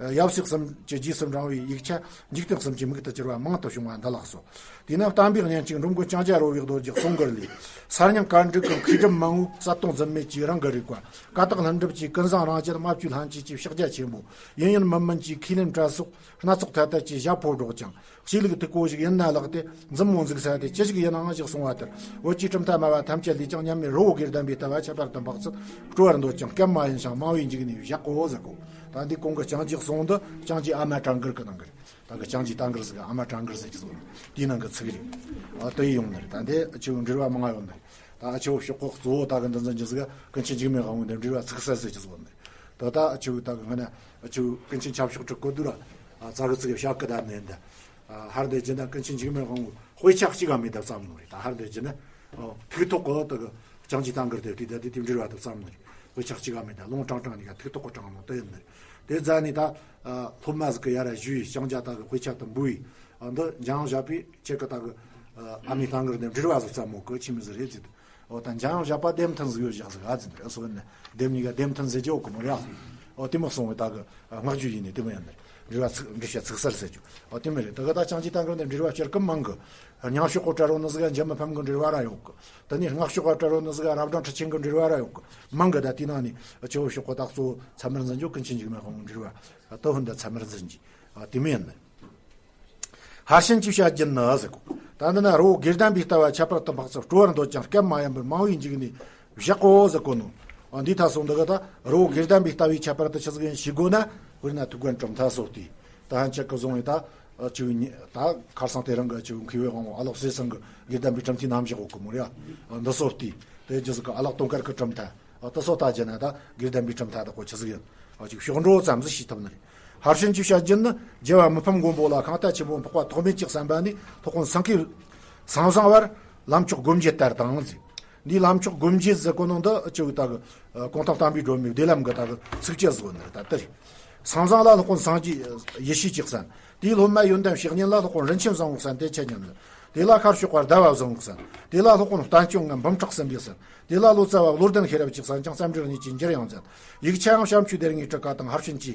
ཡབ་སྲས་གསུམ་གྱི་རྗེས་སུ་འབྲང་བའི་ཡིག་ཆ་འཇིག་རྟེན་གསུམ་གྱི་མིག་ཏུ་གྱུར་པ་མང་དུ་བྱུང་བ་འདི་ལགས་སོ། དེས་ན་བསྟན་པའི་གཉེན་གཅིག་འབྲོམ་མགོན་ལྕང་སྐྱ་རོལ་པའི་རྡོ་རྗེ་གསུང་མགུར་ལས། གསར་རྙིང་བཀའ་འགྲིག་གི་མཁས་གྲུབ་མང་བོས་གསལ་སྟོང་འཛིན་མེད་ཀྱིས་རང་གི་རིག་པ། ཀ་དག་ལྷུན་གྲུབ་ཀྱིས་ཀུན་བཟང་རང་རྒྱལ། རྨ་བྱའི་ལྷན་སྐྱེས་ཀྱིས་ཕྱག་རྒྱ་ཆེན་པོ། ཡིན་ཡིན་མིན་མིན་གྱིས་ཁས་ལེན་བྲལ་སོགས། སྣ་ཚོགས་ཐད་ཐད་ཀྱིས་ཞབས་ཕོ་སྒྲོགས་ཀྱང་། གཤིས་ལུགས་ཐིག་པོ་ཞིག་ཡིན་ན་ལགས་ཏེ། མཛུབ་མོ་འཛུགས་ས་དེ་ཅི་ཞིག་ཡིན་ནའང་ཞིག་གསུང་བ་ལྟར། བོད་ཀྱི་གྲུབ་མཐའ་སྨྲ་བ་ཐམས་ཅད་ལས་ཀྱང་མཉམ་མེད་རི་བོ་དགེ་ལྡན་པའི་ལྟ་བ་ཁྱད་པར་དུ་འཕགས་ཚུལ། སྤྲོ་བར་འདོད་ཅིང་སྐད་མ་ཡིན་ཞིང་མང་བའི་འཇུག་ནས་བཞག་གོ་ཟེར་གོ། ད་འདི་གོང་གི་ལྕང་སྐྱའི་གསུང་འདི་ལྕང་སྐྱའི་ཨ་མ་བྲག་འགུར་གི་ནང་གི་རེད། ད་གི་ལྕང་སྐྱའི་ཏ་མགུར་ཟེར་གི་ཨ་མ་བྲག་འགུར་ཟེར་གི་གསུང་འདི་དེའི་ནང་གི་ཚིག་རེད། ཨ་དེ་ཡི་ཡོང་ནི་རེད། ད་འདི་ཆུ་འབྲེལ་བ་མང་ང་ཡོང་ནི་རེད། ད་ཆུ་ཤོག་ཁོག་གཙོ་བོ་ད་གི་འདི་འཛིན་རྒྱུ་ཟིག་ཀུན་མཁྱེན་འཇིགས་མེད་དབང་པོ་འདི་འབྲེལ་བ་ཚིག་གསལ་ཟེར་གི་གསུང་འདི་རེད། ད་ད་ཆུ་ད་གི་ང་ན་ཆུ་ཀུན་མཁྱེན་ཆབ་ཤོག་ཁྲི་ཀོ་དུ་ར་ཙ་གི་ཚིག་གི་ཤག་གི་ད་ནས་འདི། ཧར་འདི་རྒྱུ་ན་ཀུན་མཁྱེན་འཇིགས་མེད་དབང་པོ་དཔེ་ཆ་གཅིག་ག་མེད་ད་བརྩམས་ནོ་རེད། ད་ཧར་འདི་རྒྱུ་ན་ཐིག་ཐོག་གི་ད་གི་ལྕང་སྐྱའི་ཏ་མགུར་དེ་དེ་ད་དེ་དེ་འབྲེལ་བ་ད་བརྩམས་ནོ་རེད། དཔེ་ཆ་གཅིག་ག་མེད་ད་ལུང་དྲངས་དྲངས་ནས་ཀ་ཐིག་ཐོག་གི་དྲངས་ནོ་དེ་ཡིན་ནི་རེད། དེ་རྫ་ནས་ད་སློབ་མ་ཟིག་གི་ཡ་ར་ཞུས་ལྕང་སྐྱ་ད་གི་དཔེ་ཆ་ད་འབུལ་བས། འདི་འཇམ་དབྱངས་བཞད་པས་ཁྱེད་ཀྱི་ད་གི་ཨ་མའི་ཏ་མགུར་འདི་འབྲེལ་བ་ཟིག་བརྩམ་མོ་གི་ཆི་མི་ཟིག་རེད་ཟེར། འོ་ད་འཇམ་དབྱངས་བཞད་པ་ལྡེམ་ཐུན་ཟིག་ཡོད་བཞག་ཟིག་ཨ་ཟིན་རེད། སོ་ན་ལྡེམ་གཉིས་ཀ་ལྡེམ་ཐུན་ཟེར་རྒྱུ་ཡོད་གི་མོ་རེད། འོ་དེ་མོ་གསུང་བའི་ད་གི་སྔགས་རྒྱུད་ཡིན་ནི་དེ་མོ་ཡིན་ནི་རེད། འབྲེལ་བ་ཚིག་འབྲེལ་བྱ་ཚིག་གསལ་ཟེར་རྒྱུ་འོ་དེ་མོ་རེད། ད་གི་ད་ལྕང་སྐྱའི་ཏ་མགུར་འདི་འབྲེལ་བ་སྤྱིར་གི་མང་གི། རྙིང་ཤོག་གི་བྲལ་རོ་ནི་ཟིག་ག་འཇུ་མི་ཕམ་གི་འབྲེལ་བ་ར་ཡོད་གི། དེ་ནས་སྔགས་ཤོག་གི་བྲལ་རོ་ནི་ཟིག་ག་རབ་འབྲིང་ཁྲི་ཆེན་གི་འབྲེལ་བ་ར་ཡོད་གི། མང་གི། ད་དེ་ནང་ནས་ཆུ་བོ་ཤོག་གི་ད་གཙོ་བོ་ཚད་མར་འཛིན་རྒྱུ་ཀུན་མཁྱེན་འཇིགས་མེད་དབང་པོའི་འབྲེལ་བ་ད་ཧུན་ད་ཚད་མར་འཛིན་གྱི་དེ་མོ་ཡིན་ནི། ཧར་ཤིན་གྱིས་བཤད་རྒྱུ་ནི་ཟེར་གོ། ད་འདི་ན་རི་བོ་དགེ་ལྡན་པའི་ལྟ་བ་ཁྱད་པར་དུ་འཕགས་ཚུལ། སྤྲོ་བར་འདོད་ཀྱང་སྐད་མ་ཡིན་པར་མང་བའི་འཇུག་ནས་བཞག་གོ་ཟེར་གོ་ནོ། འདི་ད་སོང་འདི་ག་ད་རི་བོ་དགེ་ལྡན་པའི་ལྟ་བའི་ཁྱད་པར་དུ་ཆི་ཟིག་ཡིན་ཤེས་དགོས་ན། དཔེར་ན་ཐུགས་དགོན་གྲུབ་མཐའ་སོགས་ཏེ། ད་ཧན་ཆད་ཀི་བཟུང་བའི་ད་ཆུ་ད་ཁར་སང་དེ་རིང་གི་ཆུ་མཁས་པའི་དབང་པོ་ཨ་ལགས་ཟས་ཚང་གི་དགེ་ལྡན་པའི་གྲུབ་མཐའི་རྣམ་གཞག་འོག་གི་མོ་རེད། འདི་སོགས་ཏེ། དེ་རྒྱུ་ཟིག་གི་ཨ་ལགས་དུང་དཀར་གི་གྲུབ་མཐའ། ཨ་དེ་སོགས་ལྟ་རྒྱུ་ན་ད་དགེ་ལྡན་པའི་གྲུབ་མཐའ་དག་གོ་ཆི་ཟིག་ཡིན། ཨ་ཅིག་ཕྱོགས་འགྲོ་ཙམ་ཟིག་ཤེས་ཐུབ་ནི་རེད། ཧར་ཤིན་གྱིས་བཤད་རྒྱུ་ནི། རྒྱལ་བ་མི་ཕམ་མགོན་པོ་ལ་ཤིང་རྟ་ཆེན་པོ་འཕགས་པ་ཐོགས་མེད་ཀྱི་བསམ་པ་ནས་སློབ་དཔོན་སེང་གེ་སེང་བཟང་བར་ལམ་མཆོག་སྒོམ་རྒྱུད་ལྟར་དང་ཟེར། འདིའི་ལམ་མཆོག་སྒོམ་རྒྱུད་ཟེར་གོ་ནོ་འདི་ཨ་ཅིག་ད་གི་གུང་ཐང་བསྟན་པའི་སྒྲོན་མེའི་བདེ་ལམ་གི་ད་གི་ཚིགས་བཅད་ཟིག་ནི་རེད། ད་དེ་རེད། སེང་བཟང་ལ་སློབ་དཔོན་སངས་རྒྱས་ཡེ་ཤེས་ཀྱི་བསམ། དེའི་སློབ་མ་ཡོན་ཏན་བཤེས་གཉེན་ལ་སློབ་དཔོན་རིན་ཆེན་བཟང་པོའི་བསམ་སྟེ་འཆད་ཉན་ལ། དེ་ལ་ཤར་ཕྱོགས་པ་ཟླ་བ་བཟང་པོའི་བསམ། དེ་ལ་སློབ་དཔོན་བསྟན་སྐྱོང་ངམ་འབུམ་ཕྲག་གསུམ་པའི་བསམ། དེ་ལ་ལོ་ཙཱ་བ་བློ་ལྡན་ཤེས་རབ་ཀྱི་བསམ་ཀྱང་རྩ་འགྲེལ་གཉིས་ཀྱི་འགྱུར་ཡང་མཛད། ཡིག་ཆའང་བྱམས་ཆོས་སྡེ་དངོས་གྲུབ་ཀ་དང་ཧར་ཤིན་གྱི་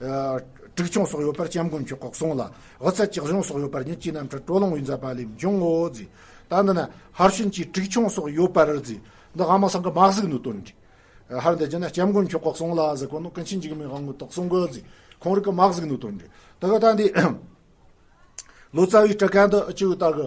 ཨ་དྲུག་ཆུང་སོགས་ཡོད་པར་སྐྱབས་མགོན་མཆོག་གི་གསུང་ལ། དབུ་ཚད་ཀྱི་གཞུང་སོགས་ཡོད་པར་ཉིད་ཀྱི་རྣམ་འཕྲུལ་གྲོ་ལུང་བས་མཛད་པ་ལས་འབྱུང་ངོ་ཟེར། ད་འདི་ན་ཧར་ཤིན་གྱི་དྲུག་ཆུང་སོགས་ཡོད་པར་ཟེར། འདི་ཨ་མ་སང་གི་མ་གཟིགས་ནོ་དོན་རེད། ཧར་འདི་རྒྱུ་ན་སྐྱབས་མགོན་མཆོག་གི་གསུང་ལ་ཟེར་གོ་ནོ། ཀུན་མཁྱེན་འཇིགས་མེད་དབང་པོ་དག་གསུང་གི་ཟེར། ཁོང་རིག་གི་མ་གཟིགས་ནོ་དོན་རེད། ད་ག་ད་འདི་ལོ་ཙཱ་བའི་གྲུ་ཁ་འདི་ཨ་ཅིག་ད་གི་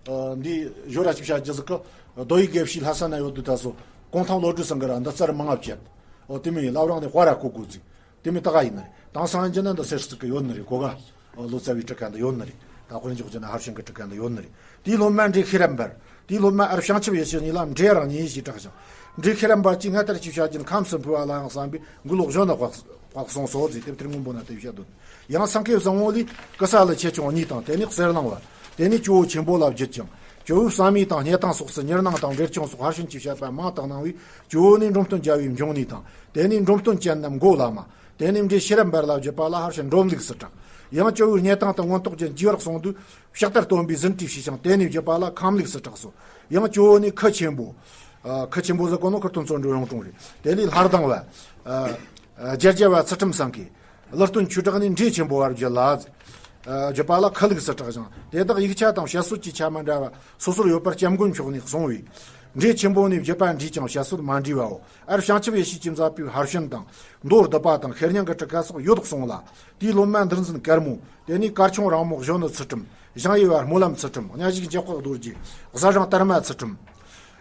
ཨ་འདི་ཡོ་ར་ཅིག་བྱ་རྒྱུ་ཟིག་གི། རྡོ་ཡི་དགེ་བཤེས་ལྷ་ས་ན་ཡོད་དུས་ད་སོ་གུང་ཐང་བློ་གྲོས་ཚང་གི་ར་འདི་རྩར་མང་ང་བྱེད། འོ་དེ་མིན་ལབ་རང་ནས་དཔའ་ར་གོ་དགོས་ཟིག། དེ་མིན་ད་ག་ཡིན་ནི་རེད། དེང་སང་རྒྱུ་ན་འདི་སེར་སྐྱ་གི་ཡོད་ནི་རེད་གོ་ག། ལོ་ཙཱ་བའི་གྲུ་ཁ་འདི་ཡོད་ནི་རེད། ད་དཔེར་འཇོག་རྒྱུ་ན་ཧར་ཤིན་གི་གྲུ་ཁ་འདི་ཡོད་ནི་རེད། དེའི་སློབ་མ་འབྲེ་ཤེས་རབ་འབར། དེའི་སློབ་མ་ཨར་བྱང་ཆུབ་ཡེ་ཤེས་གཉིས་ལ་འབྲེ་རང་གཉིས་ཞེས་གྲགས་ཤིང་། འབྲེ་ཤེས་རབ་འབར་གྱིས་སྔར་ལྟར་གྱི་བྱ་རྒྱུན་ཁམས་སུ་འཕོས་པ་ལ་ཡང་བསམ་པའི་མགུ་ལོག་གཞོན་ནུ་དཔག་དཔག་སོང་སོ་ཟེར་དེབ་ཐེར་སྔོན་པོ་ན་དེ་བཤད་དོན། ཡང་སེང་གེ་བཟང་པོ་ལས་ཀི་ས་ལ་ཆེ་ཆུང་གཉིས་དང་། དེ་ནས་གསེར་གླིང་བ། དེ་ནས་ཇོ་བོ་ཆེན་པོ་ལ་བརྒྱུད་ཅིང་། ཇོ་བོའི་བསམ་ཡས་དང་སྙེ་ཐང་སོགས་སུ་ཉེར་སྣང་དང་འབྲེལ་ཆུང་སོགས་ཧར་ཤིན་གྱིས་བཤད་པ་མང་དུ་སྣང་བས། ཇོ་བོ་ནས་འབྲོམ་སྟོན་རྒྱལ་བའི་འབྱུང་གནས་དང་། དེ་ནས་འབྲོམ་སྟོན་ཅན་ནམ་མགོ་བླ་མ། དེ་ནས་འབྲེ་ཤེས་རབ་འབར་ལ་བརྒྱུད་པ་ལ་ཧར་ཤིན་འབྲོམ་ལུགས་སུ་གྲགས། ཡང་ཇོ་བོའི་སྙེ་ཐང་དུ་མངོན་རྟོགས་རྒྱན་གྱི་བར་གསུང་དུས། ཕྱག་ལྟར་སྟོན་པའི་ཟིན་བྲིས་ཞེས་ཀྱང་དེ་ནས་བརྒྱུད་པ་ལ་ཁམས་ལུགས་སུ་གྲགས་སོ། ཡང་ཇོ་བོ་ནས་ཁུ་ཆེན་པོ། ཨ་ཁུ་ཆེན་པོ་ཟེར་གོ་ནོ་ཁུར་སྟོན་བརྩོན་འགྲུས་གཡུང་དྲུང་རེད། དེ་ནས་ལྷ་ལྡང་བ། ཨ་ཨ་རྒྱལ་རྒྱལ་བ་ཚུལ་ཁྲིམས་སེང་གེ། ཀླུ་སྟོན་ཆོས་གྲགས་ནས་འབྲེ་ཆེན་པོ་བར་བརྒྱུད་ལ། ཨ་བརྒྱུད་པ་ལ་ཁུ་ལུགས་སུ་གྲགས་ཤིང་། དེ་དག་ཡིག་ཆ་དང་བཤད་སྲོལ་གྱི་ཆ་མི་འདྲ་བ་སོ་སོར་ཡོད་པར་སྐྱབས་མགོན་མཆོག་ནས་གསུངས་པས། འབྲེ་ཆེན་པོ་ནས་བརྒྱུད་པ་འདྲེས་ཀྱང་བཤད་སྲོལ་མ་འདྲེས་པའོ། ཨར་བྱང་ཆུབ་ཡེ་ཤེས་ཀྱིས་མཛད་པའི་ཧར་ཤིན་དང་། མདོ་བསྡུས་པ་དང་ཤེར་སྙིང་གི་གྲུ་ཁ་སོགས་ཡོད་གསུངས་ལ། དེའི་སློབ་མ་འདུལ་འཛིན་དཀར་མོ། དེ་ནས་གར་ཆུང་རིང་མོ་གཞོན་ནུ་ཚུལ་ཁྲིམས། ཞང་ཡེ་བ་སྨོན་ལམ་ཚུལ་ཁྲིམས། གཉའ་ཞིག་འཇམ་དཔལ་རྡོ་རྗེ། གཟའ་ཞང་དར་མ་ཚུལ་ཁྲིམས།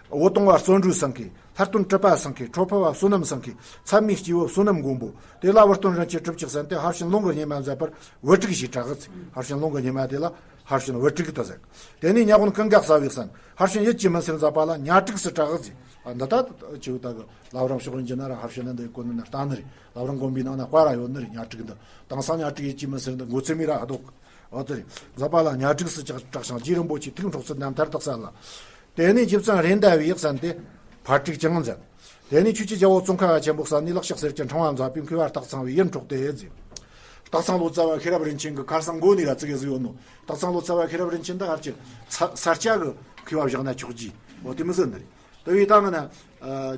འོད་སྟོང་བ་བརྩོན་འགྲུས་སེང་གེ། ལྷ་སྟོན་གྲུབ་པ་སེང་གེ། ཁྲོ་ཕུ་བ་བསོད་ནམས་སེང་གེ། ཚད་མའི་སྐྱེས་བུ་བསོད་ནམས་མགོན་པོ། དེ་ལ་བུ་སྟོན་རིན་ཆེན་གྲུབ་ཀྱི་གསན་ཏེ་ཧར་ཤིན་ལུང་གི་སྙེ་མ་མཛད་པར་བུ་ཕྲུག་ཞེས་གྲགས། ཧར་ཤིན་ལུང་གི་སྙེ་མ་དེ་ལ་ཧར་ཤིན་བུ་ཕྲུག་ཏུ་ཟེར། དེ་ནས་ཉ་དབོན་ཀུན་དགའ་གསལ་བའི་གསན། ཧར་ཤིན་ཡིད་ཀྱི་མུན་སེལ་མཛད་པ་ལ་ཉ་ཕྲུག་སུ་གྲགས། ཨ་འདི་ལྟ་ཅིག་ད་གི་ལབ་རང་ཕྱོགས་ཡིན་གྱི་ན་ར་ཧར་ཤིན་ན་འདི་གོ་ནི་ན་ལྟ་ནི་རེད། ལབ་རང་དགོན་པའི་ནང་ན་བཀའ་ར་ཡོད་ནི་རེད། ཉ་ཕྲུག་འདི་དེང་སང་ཉ་ཕྲུག་ཡིད་ཀྱི་མུན་སེལ་འདི་མགོ་ཚོས་མི་ར་ཨ་དོག་འོ་དེ་རེད། མཛད་པ་ལ་ཉ་ཕྲུག་སུ་ཅིག་གྲགས་ཤིང་རྗེ་རིན་པོ་ཆེའི་ཐུགས་འཕྲོག་ཚུལ་རྣམ་ཐར་དག་གསལ་ལ། དེ་ནས་རྗེ་བཙུན་རེད་མདའ་བའི་གསན་ཏེ་ཕར་ཕྲུག་ཀྱང་མཛད། དེ་ནས་ཆོས་ཀྱི་རྒྱལ་པོ་ཙོང་ཁ་བ་ཆེན་པོ་གསན་ནས་ལག་ཕྱག་གསེར་གྱི་ཕྲེང་བ་མཛད་པས་མཁས་པ་སྟག་ཚང་བའི་ཡིད་འཕྲོག་སྟེ་མཛད། སྟག་ཚང་ལོ་ཙཱ་བ་ཤེས་རབ་རིན་ཆེན་གྱི་ཁར་སང་མགོ་ནས་ར་ཙི་གེ་ཟིག་ཡོད་ནོ། སྟག་ཚང་ལོ་ཙཱ་བ་ཤེས་རབ་རིན་ཆེན་ད་ཧར་གྱི་ས་ས་སྐྱ་གི་མཁས་པ་བཞག་ན་ཆོག་གི། འོ་དེ་མི་ཟིན་ནི་རེད། དེ་བས་ད་ང་ན། ཨ།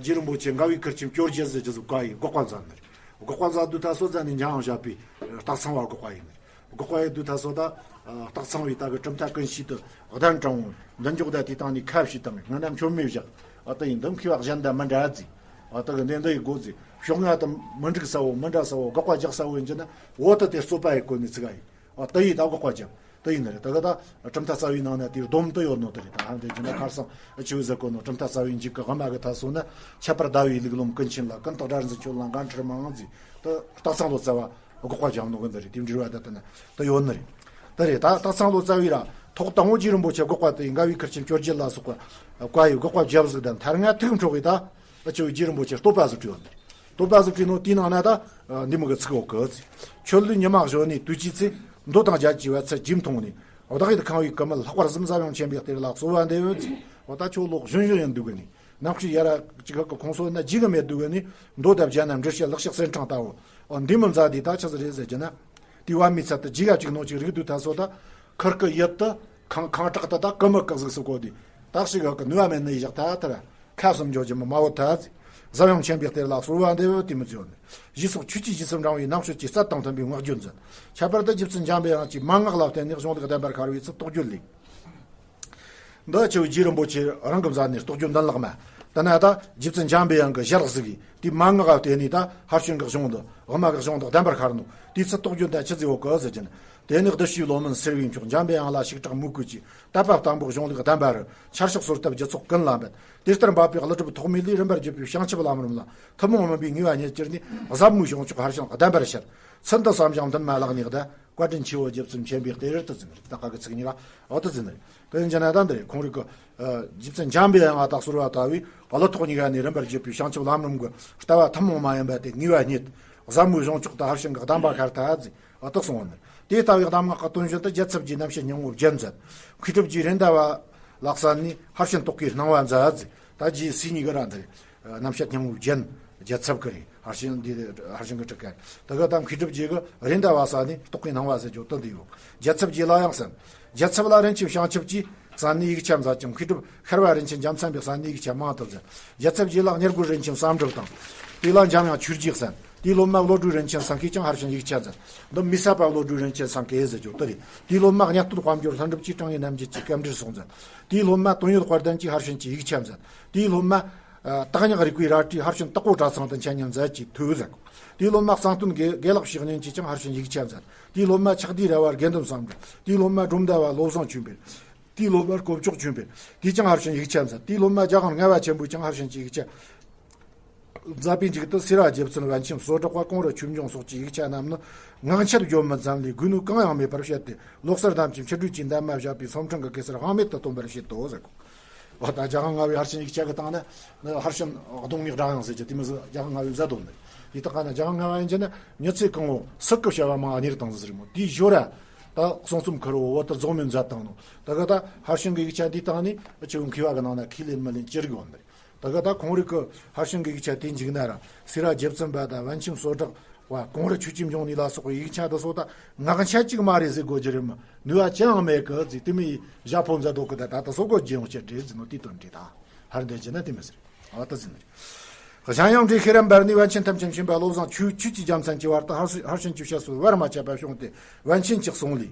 རྗེ་རིན་པོ་ཆེ་འགའ་བའི་ཁུར་ཆེན་བཅོ་བརྒྱད་ཟེར་རྒྱུ་ཟིག་བཀའ་ཡི་འགོག་པ་མཛད་ནི་རེད། འགོག་པ་མཛད་དུས་ད་སོ་ཙ་ནས་འཇང་ཡང་བཞག་པའི་སྟག་ཚང་བ་འགོག་པ་ཡིན་ནི་རེད། འགོག་པ་ཡི་དུས་ད་སོ་ད་སྟག་ཚང་བའི་ད་གི་གྲུབ་མཐའ་ཀུན་ཤེས་དུ་གདན་དྲངས། འདི་འཇོག་ད་དེ་དང་ནི་ཁ་བྱས་དང་ང་ན་མཆོད་མེ་བཞག་ཨ་ད་ཡིན་འདི་མཁས་པ་གཞན་དང་མི་འདྲ་ཟིག་ཨ་ད་གི་འདི་འདི་ཡི་སྒོ་ཟིག་ཕྱོགས་སྔ་དུ་མི་འགྲིག་ས་བོ་མི་འདྲ་ས་བོ་འགོག་པ་རྒྱག་ས་བོ་ཡིན་གྱི་ན། འོ་ད་དེ་རྩོད་པ་ཡི་སྐོར་ནས་ཚིག་ཨ་ཡིན། ཨ་ད་ཡིན་ད་འགོག་པ་རྒྱབ་ད་ཡིན་ནི་རེད། ད་གི་ད་གྲུབ་མཐའ་རྩ་བའི་ནང་ན་དེའི་སྡོམ་དུ་ཡོད་ནོ་དེ་རེད། ད་ཧང་དེ་གྱི་ན་ཁར་སང་ཨ་ཆི་བོ་ཟེར་གོ་ནོ། གྲུབ་མཐའ་རྩ་བའི་འཇུག་གི་དབུ་མ་གི་ཐ་སོ་ན་ཁྱད་པར་ཟླ་བའི་ལུགས་ལམ་ཀུན་མཁྱེན་ལ་ཀུན་བརྟགས་སྒྲ་འཛིན་ཆོས་ལ་འགན་འཁྲི་མང་ཟིག་ད་སྟག་ཚང་ལོ་ཙཱ་བ་འགོག་པ་རྒྱབ་ནོ་གི་འདི་རེད། དེ་འབྲེལ་བ་ད་ལྟ་ན་ད་ཡོད་ནི་རེད། ད་རེད། ད་སྟག་ཚང་ལོ་ཙཱ་བའི་ར་ཐོག་དང་པོ་རྗེ་རིན་པོ་ཆེ་འགོག་པ་དེ་འགའ་བའི་ཁུར་ཆེན་བཅོ་བརྒྱད་ལ་སོགས་པ་བཀའ་ཡི་འགོག་པ་རྒྱབ་ཟིག་དང་མཐར་ང་ཐུག་འཕྲོག་གི་ད་ཨ་ཆོས་རྗེ་རིན་པོ་ཆེ་བསྟོད་པ་ཟིག་བྲིས་ཡོད་ནི་རེད། བསྟོད་པ་ཟིག་བྲིས་ནོ་དེའི་ནང་ན་ད་འདི་མོ་གི་ཚིག་འོག་གི་ཚིག་ཁྱོད་ལུས་ཉི་མ་གཞོན་ནས་དུས་ཀྱི་ཚེ། མདོ་དང་རྒྱལ་གྱི་བ་ཚད་ཇི་མཐོང་ནས། བདག་ཡིད་ཁང་བའི་ཀུ་མུད་ལྷག་པར་ཟུམ། ཟབ་ཡངས་ཆེན་པོའི་གཏེར་ལ་གསོལ་བ་འདེབས་ཟེར། འོ་ད་ཁྱོད་ལོ་གཞོན་གཞོན་ཡིན་དུས་གི་ནི། ནམ་ཞིག་ཡར་ར་ཅིག་གི་གོང་སོ་ན་རྗེས་གི་མེད་དུས་གི་ནི། མདོ་དང་རྒྱན་ན་འགྲེལ་བཤད་ལེགས་བཤད་གསེར་ཕྲེང་ལྟ་བུ། འོ་འདི་མི་མཛད་དེ་ད་ཆི་ཟིག་རེད་ཟེར་གྱི་ན། དེ་བ་མི་ཚད་དུ་རྗེས་ག་ཅིག་ནོ་ཅིག་རིག་དུས་ད་སོ་ད། ཁུར་གི་ཡུལ་དུ་ཁང་ཁང་བྲག་ཏུ་ད་ཀུ་མུད་བཀག་ཟིག་སུ་གོ་དེ། ད་ཞིག་གི་ནུས་པ་མེད་ནི་བཞག་ད་ད་ར། ཁ་གསུམ་འཇོག་རྒྱུ་མི་སྨྲ་བོ་ཐལ། ཟབ་ཡངས་ཆེན་པོའི་གཏེར་ལ་གསོལ་བ་འདེབས་དེ་མི་བརྗོད་ནི། ཞེས་སོགས་ཆོས་ཀྱི་རྗེས་སུ་འབྲང་བའི་རྣམ་དཔྱོད་ཀྱི་རྩལ་དང་མཐུན་པའི་བསྔགས་བརྗོད་མཛད། ཁྱད་པར་དུ་རྗེ་བཙུན་འཇམ་པའི་དབྱངས་ཀྱི་མན་ངག་ལ་བརྟེན་ནས་གཞུང་ལུགས་བདེན་པར་ཤར་བའི་ཚུལ་རྟོགས་རྒྱུ་ལས། འདི་ཆེ་བའི་རྗེ་རིན་པོ་ཆེ་རང་གིས་མཛད་ནས་རྟོགས་རྒྱུ་འདུན་ལག་མ། དེ་ན་ད་རྗེ་བཙུན་འཇམ་པའི་དབྱངས་ཀྱི་ཞལ་གཟིགས་ཀྱིས་དེའི་མན་ངག་ལ་བརྟེན་ནས་ད་ཕར་ཕྱིན་གྱི་གཞུང་འདི་དབུ་མ་གི་གཞུང་འདི་བདེན་པར་ཤར་ནོ། དེའི་ཚུལ་རྟོགས་རྒྱུ་འདི་ཆི་ཟིག་ཡོད་གི་ཟེར་གྱིན། དེ་ནས་བདུད་བཞིའི་ལོ་མོན་སེར་བའི་མཆོག་འཇམ་པའི་དབྱངས་ལ་ཞིག་དྲག་མོས་གུས་ཀྱིས། དད་པ་དང་པོ་གཞུང་ལུགས་བདེན་པ་རུ། འཆར་གཞི་གསོལ་ཐབས་རྒྱུ་ཚོགས་ཀུན་ལ་འབད། དེ་ལྟར་འབད་པའི་ཀླུ་སྒྲུབ་ཐོགས་མེད་ལས། རིམ་པར་བརྒྱུད་པའི་བྱང་ཆུབ་ལམ་རིམ་ལ། ཐུན་མོང་མིན་པའི་ངེས་པ་རྙེད་གྱུར་ནས། ཟབ་མོའི་གཞུང་མཆོག་ཕར་ཕྱིན་བདེན་པར་ཤར། ཚུལ་འདི་བསམ་ཞིང་འདུན་མ་ལག་ནས་བཟླས། བཀའ་དྲིན་ཆེའོ་རྗེ་བཙུན་མཁྱེན་པའི་གཏེར་དུ་འཛིན། ད་ག་གི་ཚིག་གཉིས་ཀ་འོ་དུ་འཛིན་རེད། དེ་ཡིན་ན་ད་འདི་རེད། ཁོང་རིག་གི་རྗེ་བཙུན་འཇམ་པའི་དབྱངས་ལ་གསོལ་བ་བཏབ་པས། ཀླུ་ཐོག་གཉིས་ཀ་ནས་རིམ་པར་བརྒྱུད་པའི་བྱང་ཆུབ་ལམ་རིམ་གྱི་ལྟ་བ་ཐུན་མོང་མ་ཡིན་པ་དེ་ངེས་པ་རྙེད། ཟབ་མོའི་གཞུང་མཆོག་ཏུ་ཕར་ཕྱིན་གྱི་བདེན་པ་ཤར་ཐལ་ཟེར། ཨ་ཏག་སོང་བ་ནི། དེ་ལྟ་བུའི་གདམས་ངག་གི་དོན་བཞིན་དུ་རྒྱལ་ཚབ་ཀྱིས་རྣམ་བཤད་སྙིང་པོ་བརྒྱད་མཛད། མཁས་གྲུབ་ཀྱིས་རེད་མདའ་བ་ལ་གསན་ནས་ཕར་ཕྱིན་རྟོགས་པའི་སྣང་བ་མཛད་ཟེར། ད་རྗེ་སྲས་གཉིས་ཀྱི་ར་འདི་རེད། རྣམ་བཤད་སྙིང་པོ་བརྒྱད། རྒྱལ་ཚབ་ཀྱི་རེད། ཕར་ཕྱིན་འདི་ཕར་ཕྱིན་གྱི་ཁྲིད་ཀ་རེད། དེ་ག་ད་མཁས་གྲུབ་རྗེ་གིས་རེད་མདའ་བ་གསན་ནས་རྟོགས་པའི་སྣང་བ་ཟེར་རྒྱུ་དོན་འདི་ཡོད། རྒྱལ་ཚབ་རྗེ་ལ་ཡང་གསན། རྒྱལ་ཚབ་ལ་རིན་ཆེན་བྱང་ཆུབ་ཀྱིས་གསན་ནས་ཡིག་ཆ་མཛད་ཅིང་། མཁས་གྲུབ་ཤར་བ་རིན་ཆེན་རྒྱལ་མཚན་པས་གསན་ནས་ཡིག་ཆ་མང་དུ་མཛད། རྒྱལ་ཚབ་རྗེ་ལ་གཉེར་དགོས་རིན་ཆེན་བསམ་གྲུབ་དང་། དེ་ལ་འཇམ་དབྱངས་ཆོས་རྗེས་གསན། དེའི་སློབ་མ་བློ་གྲོས་རིན་ཆེན་སེང་གེས་ཀྱང་ཕར་ཕྱིན་ཡིག་ཆ་མཛད། འདི་མི་ཟད་པ་བློ་གྲོས་རིན་ཆེན་སེང་གེ་ཟེར་རྒྱུ་དེ་རེད། དེའི་སློབ་མ་གཉའ་སྟོད་དཔལ་འབྱོར་ལྷུན་གྲུབ་ཀྱིས་དྲང་ངེས་རྣམ་འབྱེད་ཀྱི་སྐབས་འགྲེལ་སོགས་མཛད། དེའི་སློབ་མ་དོན་ཡོད་དཔལ་ལྡན་གྱིས་ཕར་ཕྱིན་གྱི་ཡིག་ཆ་མཛད། དེའི་སློབ་མ། ཨ། སྟག་ཉག་རིག་པའི་རལ་གྲིས་ཕར་ཕྱིན་དྭགས་པོ་གྲྭ་ཚང་དུ་འཆད་ཉན་མཛད་ཀྱིས་ཐོས་མཛད། དེའི་སློབ་མ་གཙང་སྟོན་དགེ་དགེ་ལེགས་བཤེས་གཉེན་གྱིས་ཀྱང་ཕར་ཕྱིན་ཡིག་ཆ་མཛད། དེའི་སློབ་མ་ཆགས་བསྡུས་ར་བ་དགེ་འདུན་བསམ་གྲུབ། དེའི་སློབ་མ་སྒྲོམ་མདའ་བ་བློ་བཟང་ཆོས་འཕེལ། དེའི་སློབ་མ་དཀོན་མཆོག་ཆོས་འཕེལ། དེས་ཀྱང་ཕར་ཕྱིན་ཡིག་ཆ་མཛད། དེའི་སློབ་མ་རྒྱལ་དབང་ལྔ་པ་ཆེན་པོས་ཀྱང་ཕར་ཕྱིན་གྱི་ཡིག་ཆ་མཛད་པའི་མཇུག་ཏུ་སེ་ར་རྗེ་བཙུན་པཎ་ཆེན་སོ་དྲག་པ་ཀོང་རི་ཆོས་འབྱུང་སོགས་ཀྱི་ཡིག་ཆ་རྣམས་ནི་ངག་འཁྱལ་བརྗོད་མི་ཙམ་ལས་དགོས་ནོ་གང་ཡང་མེད་པར་བཤད་དེ། ལོ་གསར་གདམས་ཀྱི་མཆེད་གྲོས་ཀྱི་འདབ་མ་བཞག་པའི་ཚོམས་ཕྲེང་གི་གེ་སར་དབང་མེད་དུ་བཏོན་པར་བྱེད་དོ་ཟེར་གོ། འོ་ད་རྒྱལ་དབང་ལྔ་པའི་ཕར་ཕྱིན་ཡིག་ཆ་གི་སྟེང་ན་ནི་ཕར་ཕྱིན་གདོང་ལྔའི་སྒྲ་དབྱངས་ཟེར་གྱི་དེ་མི་ཟིག་རྒྱལ་དབང་ལྔ་པའི་མཛད་དོན་ནི། དེ་དག་ག་ན་རྒྱལ་དབང་ལྔ་པ་ཡིན་གྱི་ན་མྱི་ཚེ་གང་བོ་སྲོག་གི་བྱ་བ་མང་གཉེར་བཏང་ཟིག་རེད་མོ། དེའི་ཞོར་ར་ད་གསུང་རྩོམ་ཁུར་བོ་བོ་ད་རྫོགས་སྨིན་མཛད་བཏང་ནོ། ད་ག་ད་ཕར་ཕྱིན་གི་ཡིག་ཆ་འདིའི་སྟེང་ནས་ཆེ་བོ་མཁས་པ་གི་ནང་ན་ཁས་ལེན་མི་ལེན་ཅི་རིགས་ཡོད་ནི་རེད། ད་ག་ད་ཁོང་རིག་གི་ཕར་ཕྱིན་གི་ཡིག་ཆ་དེ་མཇུག་ན་ར་སེ་ར་རྗེ་བཙུན་པ་དང་པཎ་ཆེན་སོ་དྲག་པ་ཀོང་རི་ཆོས་ཀྱི་འབྱུང་གནས་ལ་སོགས་པའི་ཡིག་ཆ་དེ་ཚོ་ད་ངག་འཁྱལ་ཅིག་མ་རེད་ཟེར་དགོས་རྒྱུ་རེད་མོ། ནུས་པ་ཅི་ཡང་མེད་གི་ཟེར་དེ་མོ་ཡི་ཞྭ་ཕོ་མཛད་དོ་གི། ད་ད་ད་སོ་གོ་རྒྱུ་ཡོང་ཆེད་རེད་ཟེར་ནོ་དེའི་དོན་རེད། ད་ཧར་འདོད་ཀྱི་ན་དེ་མི་ཟེར། ཨ་ད་ཟེར་ནི་རེད། གཞན་ཡང་འབྲས་ཤེས་རབ་འབར་ནས་པཎ་ཆེན་ཐམས་ཅད་མཁྱེན་པ་བློ་བཟང་ཆོས་ཆོས་ཀྱི་རྒྱལ་མཚན་གྱི་བར་དུ་ཕར་ཕྱིན་ཕར་ཕྱིན་གྱི་བཤད་སྲོལ་བར་མ་ཆད་པ་བྱུང་སྟེ། པཎ་ཆེན་གྱི་གསུང་ལས།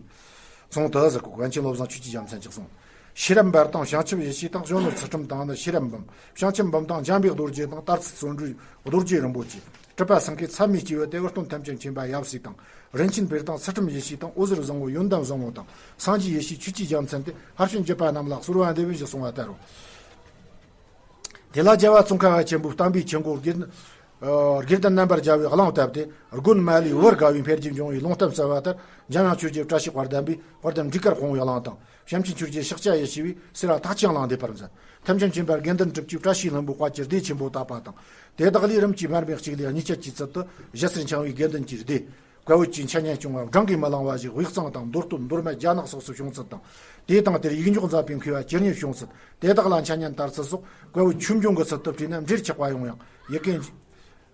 གསུང་དུ་ཟེར་གོ། པཎ་ཆེན་བློ་བཟང་ཆོས་ཀྱི་རྒྱལ་མཚན་གྱི་གསུང་། ཤེས་རབ་འབར་དང་བྱང་ཆུབ་ཡེ་ཤེས་དང་། གཞོན་ནུ་ཚུལ་ཁྲིམས་དང་ནི་ཤེས་རབ་འབུམ། བྱང་ཆུབ་འབུམ་དང་འཇམ་པའི་རྡོ་རྗེ་དང་། དར་ཚུལ་བརྩོན་འགྲུས་རྡོ་རྗེ་རིན་པོ་ཆེ། གྲུབ་པ་སེང་གེ་ཚད་མེད་སྐྱེས་བུ་སྟེ། འུར་སྟོན་ཐམས་ཅད་མཁྱེན་པ་ཡབ་སྲས་དང་། རིན་ཆེན་འབེལ་དང་ཚུལ་ཁྲིམས་ཡེ་ཤེས་དང་། འོད་ཟེར་བཟང་པོ་ཡོན་ཏན་བཟང་པོ་དང་། སངས་རྒྱས་ཡེ་ཤེས་ཆོས་ཀྱི་རྒྱལ་མཚན་ཏེ། ཕར་ཕྱིན་བརྒྱུད་པ་རྣམས་ལ་གསོལ་བ་འདེབས་པའི་ཞེས་གསུངས་པ་ལྟར་རོ། དེ་ལ་རྒྱལ་བ་ཙོང་ཁ་པ་ཆེན་པོས་བསྟན་པའི་ཆུ་འགོ་དགེ་ལྡན། ཨ། དགེ་ལྡན་རྣམ་པར་རྒྱལ་བའི་གླིང་བཏབ་སྟེ། དགོན་མ་ལུས་བུ་དགའ་བའི་འཕེལ་རྒྱས་འབྱུང་བའི་ལུང་བསྟན་སྩལ་བ་ལྟར། འཇམ་དབྱངས་ཆོས་རྗེ་བཀྲ་ཤིས་དཔལ་ལྡན་པས་དཔལ་ལྡན་འབྲུག་དཀར་དཔང་པོའི་གླིང་དང་། བྱམས་ཆེན་ཆོས་རྗེ་ཤཱཀྱ་ཡེ་ཤེས་པས་སེ་ར་སྟག་ཆེན་གླིང་འདེབས་པར་མཛད། ཐམས་ཅད་མཁྱེན་པ་དགེ་འདུན་གྲུབ་ཀྱིས་བཀྲ་ཤིས་ལྷུན་པོའི་དཔལ་གྱི་སྡེ་ཆེན་པོ་བཏབ་པ་དང་། དེ་དག་ལས་རིམ་གྱིས་མར་མེ་གཅིག་ལས་གཉིས་ཆར་གྱི་ཚུལ་དུ་ཞི་རྩེར་འཆང་བའི་དགེ་འདུན་གྱི་སྡེ། བཀའ་བརྒྱུད་ཀྱི་འཆད་ཉན་སྐྱོང་བ་བགྲང་གིས་མི་ལང་བ་ཞིག་དབུས་གཙང་དང་མདོ་སྟོད་མདོ་སྨད་རྒྱ་ནག་སོགས་སུ་བྱུང་ཚུལ་དང་། དེ་དང་དེར་ཡིག་འཇོག་མཛད་པའི་མཁས་པ་ཇི་སྙེད་བྱུང་ཚུལ། དེ་དག་ལ་འཆད་ཉན་དར་ཚུལ་སོགས་བཀའ་བརྒྱུད་ཆོས་འབྱུང་གི་ཚུལ་དུ་བྲིས་ན་འགྲེལ་ཆགས་པ་ཡོང་ཡང་། ཡི་གེ།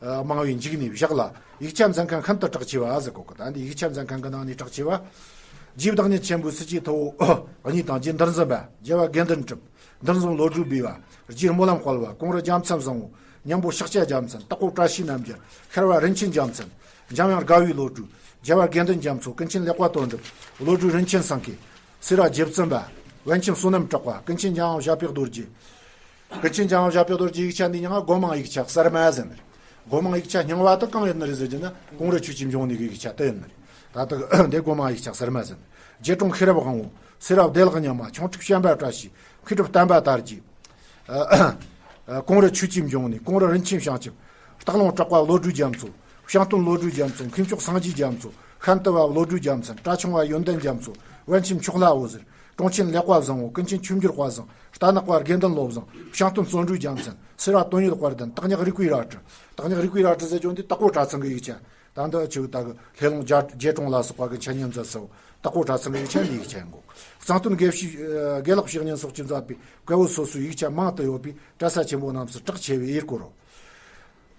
ཨ། མང་བའི་འཇིགས་ནས་བཞག་ལ། ཡིག་ཆ་འཛིན་མཁན་ཤིན་ཏུ་གྲགས་ཆེ་བ་ཟེར་གོ་གི། ད་འདི་ཡིག་ཆ་འཛིན་མཁན་གྱི་ནང་ནས་གྲགས་ཆེ་བ། རྗེ་བདག་ཉིད་ཆེན་པོའི་སྲས་ཀྱི་ཐུ་བོ་གཉིས་དང་། རྗེ་འདིར་འཛིན་པ། རྒྱལ་བ་དགེ་འདུན་གྲུབ། འདིར་འཛིན་བློ་གྲོས་སྦས་པ། རྗེ་སྨོན་ལམ་དཔལ་བ། ཀོང་རུ་རྒྱལ་མཚན་བཟང་བོ། སྙིང་པོ་ཤཱཀྱ་རྒྱལ་མཚན། སྟག་པོ་བཀྲ་ཤིས་རྣམ་རྒྱལ། ཤར་བ་རིན་ཆེན་རྒྱལ་མཚན། འཇམ་དབྱངས་དགའ་བའི་བློ་གྲོས། རྒྱལ་བ་དགེ་འདུན་རྒྱ་མཚོ། ཀུན་མཁྱེན་ལེགས་པ་དོན་གྲུབ། བློ་གྲོས་རིན་ཆེན་སེང་གེ། སེ་ར་རྗེ་བཙུན་པ། པཎ་ཆེན་བསོད་ནམས་གྲགས་པ། ཀུན་མཁྱེན་འཇམ་དབྱངས་བཞད་པའི་རྡོ་རྗེ། ཀུན་མཁྱེན་འཇམ་དབྱངས་བཞད་པའི་རྡོ་རྗེའི་ཡིག་ཆ་འདི་ཉིད་སྒོ་མང་ཡིག་ཆ་གསར་མ་ཟེར་ནི་རེད། སྒོ་མང་ཡིག་ཆ་རྙིང་བ་དེ་གང་ཡིན་ནི་རེད་ཟེར་གྱི་ན། ཀོང་རུ་ཆོས་ཀྱི་འབྱུང་གནས་ཀྱི་ཡིག་ཆ་དེ་ཡིན་ནི་རེད། ད་ལྟ་འདི་སྒོ་མང་ཡིག་ཆ་གསར་མ་ཟེར་ནི། རྗེ་དྲུང་ཤེས་རབ་དབང་བོ། སེ་ར་བདེ་ལེགས་ཉི་མ། ཁྱུང་ཕྲུག་བྱམས་པ་བཀྲ་ཤིས། མཁས་གྲུབ་བསྟན་པ་དར་རྒྱས། ཨ། ཨ། ཀོང་རུ་ཆོས་ཀྱི་འབྱུང་གནས། ཀོང་རུ་རིན་ཆེན་བྱང་ཆུབ། སྟག་ལུང་གྲགས་པ་བློ་གྲོས་རྒྱ་མཚོ། བཤང་སྟོན་བློ་གྲོས་རྒྱ་མཚོ། མཁས་མཆོག་སངས་རྒྱས་རྒྱ་མཚོ། ཤཱནྟི་པ་བློ་གྲོས་རྒྱ་མཚན། གྲྭ་ཆུང་བ་ཡོན་ཏན་རྒྱ་མཚོ། པཎ་ཆེན་མཆོག་ལྷ་འོད་ཟེར། ཀྲོང་ཆེན་ལེགས་པ་བཟང་བོ། ཀུན་མཁྱེན་ཆོས་འབྱོར་དཔལ་བཟང་། རྟ་ནག་པ་དགེ་འདུན་བློ་བཟང་། བཤང་སྟོན་བརྩོན་འགྲུས་རྒྱལ་མཚན། སེ་ར་དོན་ཡོད་དཔལ་ལྡན། སྟག་ཉག་རིག་པའི་རལ་གྲི། སྟག་ཉག་རིག་པའི་རལ་གྲི་ཟེར་རྒྱུ་འདི་དྭགས་པོ་གྲྭ་ཚང་གི་ཡིག་ཆ། ད་འདི་ཆུ་དག་ལྷེ་ལུང་རྒྱ་རྒྱལ་གྲོང་ལ་སོགས་པ་གི་འཆད་ཉན་མཛད་སོ། དྭགས་པོ་གྲྭ་ཚང་གི་ཡིག་ཆ་འདི་ཡིག་ཆ་ཡིན་གོ། གཙང་སྟོན་དགེ་བཤེས། ཨ། དགེ་ལེགས་བཤེས་གཉེན་སོགས་ཀྱིས་མཛད་པའི་བཀའ་བོད་སོ་སོའི་ཡིག་ཆ་མང་དུ་ཡོད་པའི་གྲྭ་ས་ཆེན་པོ་རྣམས་སུ་གྲགས་ཆེ་བའི་ཡུལ་སྐོར་རོ།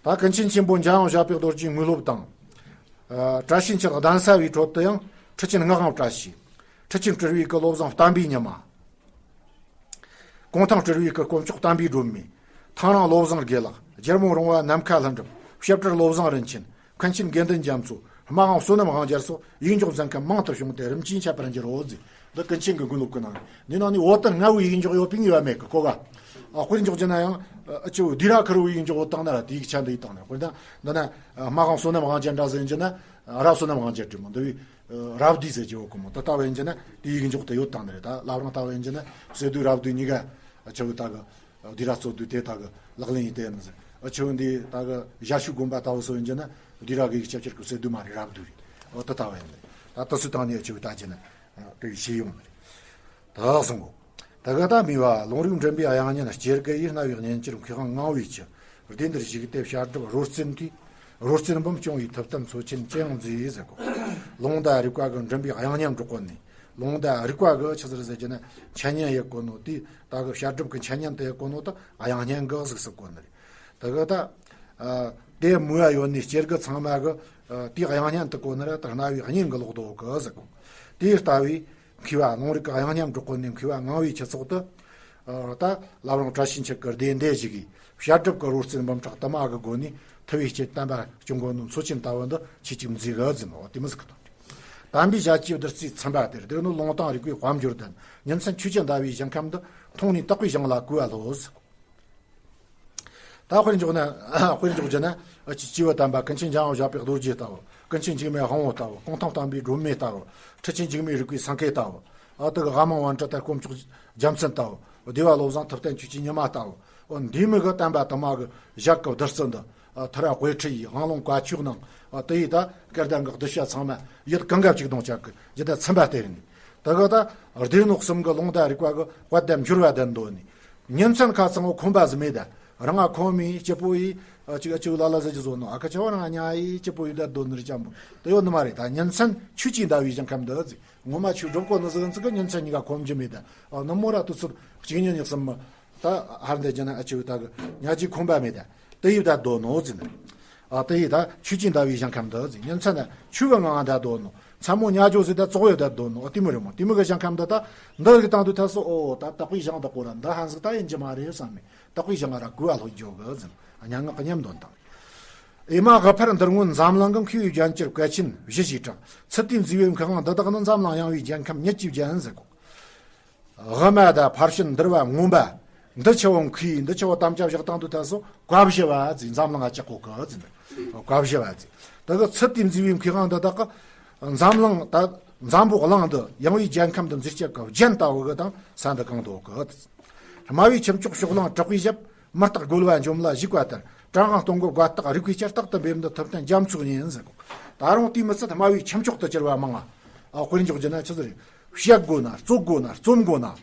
ད་ཀུན་མཁྱེན་ཆེན་པོ་འཇམ་དབྱངས་བཞད་པའི་རྡོ་རྗེའི་དངོས་སློབ་དང་། ཨ། བཀྲ་ཤིས་འཁྱིལ་གདན་ས་བའི་ཁྲོད་དུ་ཡང་ཁྲི་ཆེན་ངག་དབང་བཀྲ་ཤིས། ཁྲི་ཆེན་སྤྲུལ་བའི་སྐུ་བློ་བཟང་བསྟན་པའི་ཉི་མ། གུང་ཐང་སྤྲུལ་བའི་སྐུ་དཀོན་མཆོག་བསྟན་པའི་སྒྲོན་མེ། ཐང་རིང་བློ་བཟང་དགེ་ལེགས། རྒྱལ་མོ་རོང་བ་ནམ་མཁའ་ལྷུན་གྲུབ། བཤད་སྤྲུལ་བློ་བཟང་རིན་ཆེན། མཁན་ཆེན་དགེ་འདུན་རྒྱ་མཚོ། སྨྲ་དབང་བསོད་ནམས་དབང་རྒྱལ་སོགས་ཡིག་འཇོག་མཛད་མཁན་མང་དུ་བྱུང་སྟེ་རིམ་གྱིས་འཆད་པར་འགྱུར་རོ་ཟེར། འདི་ཀུན་མཁྱེན་གྱི་དངོས་སློབ་ཀྱི་ནང་ནས། འདི་ནང་ནས་འོ་ད་སྔ་བོའི་ཡིག་འཇོག་ཡོད་པིན་ཡོད་མེད་ཀྱི་གོ་ག། ཨ། དཔེར་འཇོག་རྒྱུ་ན་ཡང་། ཨ། ཅིའུ་དྷི་ར་ཁ་རུ་ཡིག་འཇོག་ཡོད་བཏང་ན་ར་དེ་ཡིག་ཆ་འདི་ཡིག་བཏང་ན། དཔེར་ན་འདི་ན་སྨྲ་དབང་བསོད་ནམས་དབང་རྒྱལ་འདྲ་ཟེར་རྒྱུ་ན། ཨ། རབ་བསོད་ནམས་དབང་རྒྱལ་འདྲི་མོ་འདི་བའི། ཨ། རབ་བསྡུས་ཟེར་གྱི་ཡོད་གི་མོ། ད་ལྟ་བས་འཇི་ན་དེ་ཡིག་འཇོག་དེ་ཡོད་དང་ནི་རེད། ད་བླ་བྲང་ལྟ་བས་འཇི་ན་བསོད་བསྡུས་རབ་བསྡུས་གཉིས་ཀ་ཆུ་བོ་ད་གི་བསྡུས་ར་རྩོད་བསྡུས་དེ་ད་གི་ལག་ལེན་ཡིན་དེ་ནི་ཟེར། ཨ། ཆུ་བོ་འདི་ད་གི་ཞྭ་ཤུ་དགོན་པ་ལྟ་བུ་སོགས་ཡིན་འཇི་ན་བསྡུས་ར་གི་ཡིག་ཆ་ཕྱིར་གི་བསོད་བསྡུས་མ་རེད། རབ་བསྡུས་རེད། ཨོ། ད་ལྟ་བས་ནི་ད་ལྟ་སུ་དང་ནི་ཆུ་བོ་ད་འཇི་ན་དེ་ཞེས་ཡོང་ནི་རེད། ད་གསུང་གོ། ད་ག་ད་མི་བ་ལུང་རིགས་འགྲིམ་པའི་དབྱངས་སྙན་སྐྱེ་རྒུ་ཡི། རྣ་བའི་གཉན་གྱུར་མཁས་དབང་ངང་བའི་ཁྱི། སྡེ་འདིར་བཞུགས་ཏེ་བཤད་སྒྲུབ་རོལ་རྩེད་མཐུས། རོལ་རྩེད་འབུམ་སྐྱོང་བའི་ཐུབ་བསྟན་མཚོ་ཆེན་ཅི་ཡང་མཛེས་ཟེར་གོ། ལུང་དང་རིགས་པ་གི་འགྲིམ་པའི་དབྱངས་སྙན་སྒྲོག་གོ་ནི། ལུང་དང་རིགས་པ་གི་ཆི་ཟེར་ཟེར་གྱི་ན་འཆད་ཉན་ཡེད་གོ་ནོ་དེ། ད་གི་བཤད་སྒྲུབ་གི་འཆད་ཉན་དེ་ཡེད་གོ་ནོ་ད་དབྱངས་སྙན་གི་གཟུགས་སུ་གོ་ནི་རེད། ད་གི་ད། ཨ། དེ་མོས་པ་ཡོད་ནི་སྐྱེ་རྒུ་ཚང་མ་གི། ཨ། དེའི་དབྱངས་སྙན་དུ་གོ་ནི་ར་ད་རྣ་བའི་སྙན་གི་ལོག་རྡོ་གི་ཟེར་གོ། དེ་ལྟ་བུའི་མཁས་པ་ལུང་རིགས་ཀྱི་དབྱངས་སྙན་སྒྲོག་གོ་ནས་མཁས་པ་ངང་བའི་ཁྱི་ཚོགས་དུ། ཨ། ད་བླ་བྲང་བཀྲ་ཤིས་འཁྱིལ་གྱི་སྡེ་འདི་ཞིག་གིས་བཤད་སྒྲུབ་ཀྱི་རོལ་རྩེད་འབུམ་ཕྲག་དུ་མ་གི་སྒོ་ནས་ཐུབ་པའི་སྐྱེ་བསྟན་པ་སྐྱོང་གོ་ནོ་མཚོ་ཆེན་ལྟ་བུ་འདི་ཆེ་གཅིག་མཛེས་གི་ཟེར་ནོ་དེ་མི་ཟིག་གི་དོན་རེད། དམ་པའི་ཞལ་གྱི་བདུད་རྩིས་ཚིམ་པ་དེར། དེར་ནི་ལུང་དང་རིགས་པའི་དཔལ་འབྱོར་ལྡན། ཉིན་མཚན་ཆོས་ཀྱི་ཟླ་བའི་ཞིང་ཁམས་འདི། མཐོང་ནས་དག་པའི་ཞིང་ལ་གུས་པ་སློབས་ཟེར། ད་དཔེར་འཇོག་ན། དཔེར་འཇོག་རྒྱུ་ན། ཨ། སྤྱི་སྤྱི་བོ་དམ་པ་ཀུན་མཁྱེན་འཇམ་དབྱངས་བཞད་པའི་རྡོ་རྗེ་ལྟ་བུ། ཀུན་མཁྱེན་འཇིགས་མེད་དབང་བོ་ལྟ་བུ། གུང་ཐང་བསྟན་པའི་སྒྲོན་མེ་ལྟ་བུ། ཁྲི་ཆེན་འཇིགས་མེད་རིག་པའི་སེང་གེ་ལྟ་བུ། ཨ། དེ་གི་དབང་མོ་དབང་ཁྲིད་དར་དཀོན་མཆོག་རྒྱལ་མཚན་ལྟ་བུ། བདེ་བ་བློ་བཟང་ཐུབ་བསྟན་ཆོས་ཀྱི་ཉི་མ་ལྟ་བུ། འོ། འདི་མོ་གི་བསྟན་པ་དུ་མ་གི་ཞལ་གྱི་བདུད་རྩི་འདི། ཨ། ཐར་པ་དཔེ་ཁྲིད་ཡི་དབང་ལུང་བཀའ་ཆོས་ནང་། ཨ། དེ་ཡི་ད་སྐལ་ལྡན་གྱི་གདུལ་བྱ་ཚང་མ་ཡིད་གང་ག་ཅིག་དང་བཅས་ཀྱི་ཇི་ལྟར་ཚིམ་པ་སྟེར་ནས། དེ་གི་ད་སྡེ་སྣོད་གསུམ་གྱི་ལུང་དང་རིགས་པ་གི་དཔལ་ལྡན་འབྱོར་བ་ལྡན་འདོད་ནས། ཉིན་མཚན་ཁ་ཚང་བོ་ཁོམ་པ་ཟིག་མེད་ད། རང་ང་ཁོམ་མི་སྐྱིད་པོ་ཡིས། ཨ། ཅིག་ཨ་ཅིག་ལ་ལ་ཟེར་གྱི་བཟོ་ནོ། ཨ་ཁ་ཆ་བ་རང་ང་ཉ་ཡིས་སྐྱིད་པོ་ཡིས་ད་སྡོད་ནི་རེད་ཅམ་པོ་དེ་ཡོད་ནི་མ་རེད། ད་ཉིན་མཚན་ཆོས་ཀྱི་ཟླ་བའི་ཞིང་ཁམས་འདི་ཟིག་ངོ་མ་ཆོས་སྒྲུབ་གོ་ནི་ཟིག་ཟིག་གི་ཉིན་མཚན་གཉིས་ཀ་ཁོམ་རྒྱུ་མེད་ད། ཨ། ནུབ་མོ་ར་དུས་ཚོད་གཅིག་གཉིས་གཉིས་གསུམ་མི། ད་ཧར་འདི་རྒྱུ་ན་ཨ་ཅིག་ད་གི་ཉ་ཅིག་ཁོམ་པ་མེད་ད། དེ་ཡིས་ད་སྡོད་ནོ་ཟེར་ནི། ཨ། དེ་ཡིས་ད་ཆོས་ཀྱི་ཟླ་བའི་ཞིང་ཁམས་འདི་ཟེར། ཉིན་མཚན་ཆོས་ཀྱི་ངང་ད་སྡོད་ནོ། མཚན་མོ་ཉལ་རྒྱུ་ཟེར་ད་ཙོག་ཡོད་ད་སྡོད་ནོ། ཨ། དེ་མོ་རེད་མོ། དེ་མོ་གི་ཞིང་ཁམས་འདི་ད་འདི་གི་སྟེང་དུ་ཐལ་སོ། ཨོ། ད་དག་པའི་ཞིང་འདི་ཀོ་ར་འདི་ཧན་ཟིག་ད་ཡིན་གྱི་མ་རེད་བསམ་མེ། དག་པའི་ཞིང་ང་ར་གུས་པ་སློབ་རྒྱུ་གི་ཟེར། སྙན་ངག་གི་ཉམས་འདོན་དང་། ཨེ་མ་ཧ་འཕར་འདིར་མངོན་འཛམ་གླིང་གི། མཁས་པའི་རྒྱན་གྱུར་སྐལ་ཆེན་བཞི་ཞེས་གྲགས། ཚུལ་དེའི་མཛེས་པའི་མཁས་དབང་འདི་དག་ནི། འཛམ་གླིང་གཡེང་བའི་རྒྱལ་ཁམས་ཉིད་ཀྱི་རྒྱན་ཟེར་གོ། ཧི་མ་ད་ཕར་ཕྱིན་འདུལ་བ་མངོན་པ། འདི་ཆེ་བོ་མཁས། འདི་ཆེ་བོ་དམ་བཅའ་བཞག་སྟངས་དུ་ཐལ་སོ། བཀའ་བཞི་པ་ཟེར། འཛམ་གླིང་ང་ཅག་གོ་གི་ཟེར། བཀའ་བཞི་པ་ཟེར། དེ་གི་ཚུལ་དེའི་མཛེས་པའི་མཁས་དབང་འདི་དག་གི། འཛམ་གླིང་ད་འཛམ་བུ་གླིང་འདི་གཡེང་བའི་རྒྱལ་ཁམས་འདི་མཛེས་སྤྱོད་ཀྱི་རྒྱན་ལྟ་བུ་གི་དང་ས་འདི་གང་དུ་གི། སྨྲ་བའི་ཁྱུ་མཆོག་ཕྱོགས་གླང་གྲགས་པའི་ཞབས། མི་རྟག་རྒོལ་བ་འཇོམས་ལ་བཞུགས་པ་ལྟར། བྲང་ཁང་སྟོང་གི་དགའ་རྟགས་རིག་པའི་ལྕགས་ཐག་ཏུ་འབེབས་འདི་ཐུབ་བསྟན་རྒྱ་མཚོ་ཉིད་ཟེར་གོ། ད་རུང་དེའི་མི་ཚད་སྨྲ་བའི་ཁྱུ་མཆོག་ཏུ་གྱུར་པ་མང་ང་། ཨ། དཔེར་འཇོག་རྒྱུ་ན་ཆི་ཟེར། བཤད་དགོས་ན། རྩོད་དགོས་ན། རྩོམ་དགོས་ན། ཨ།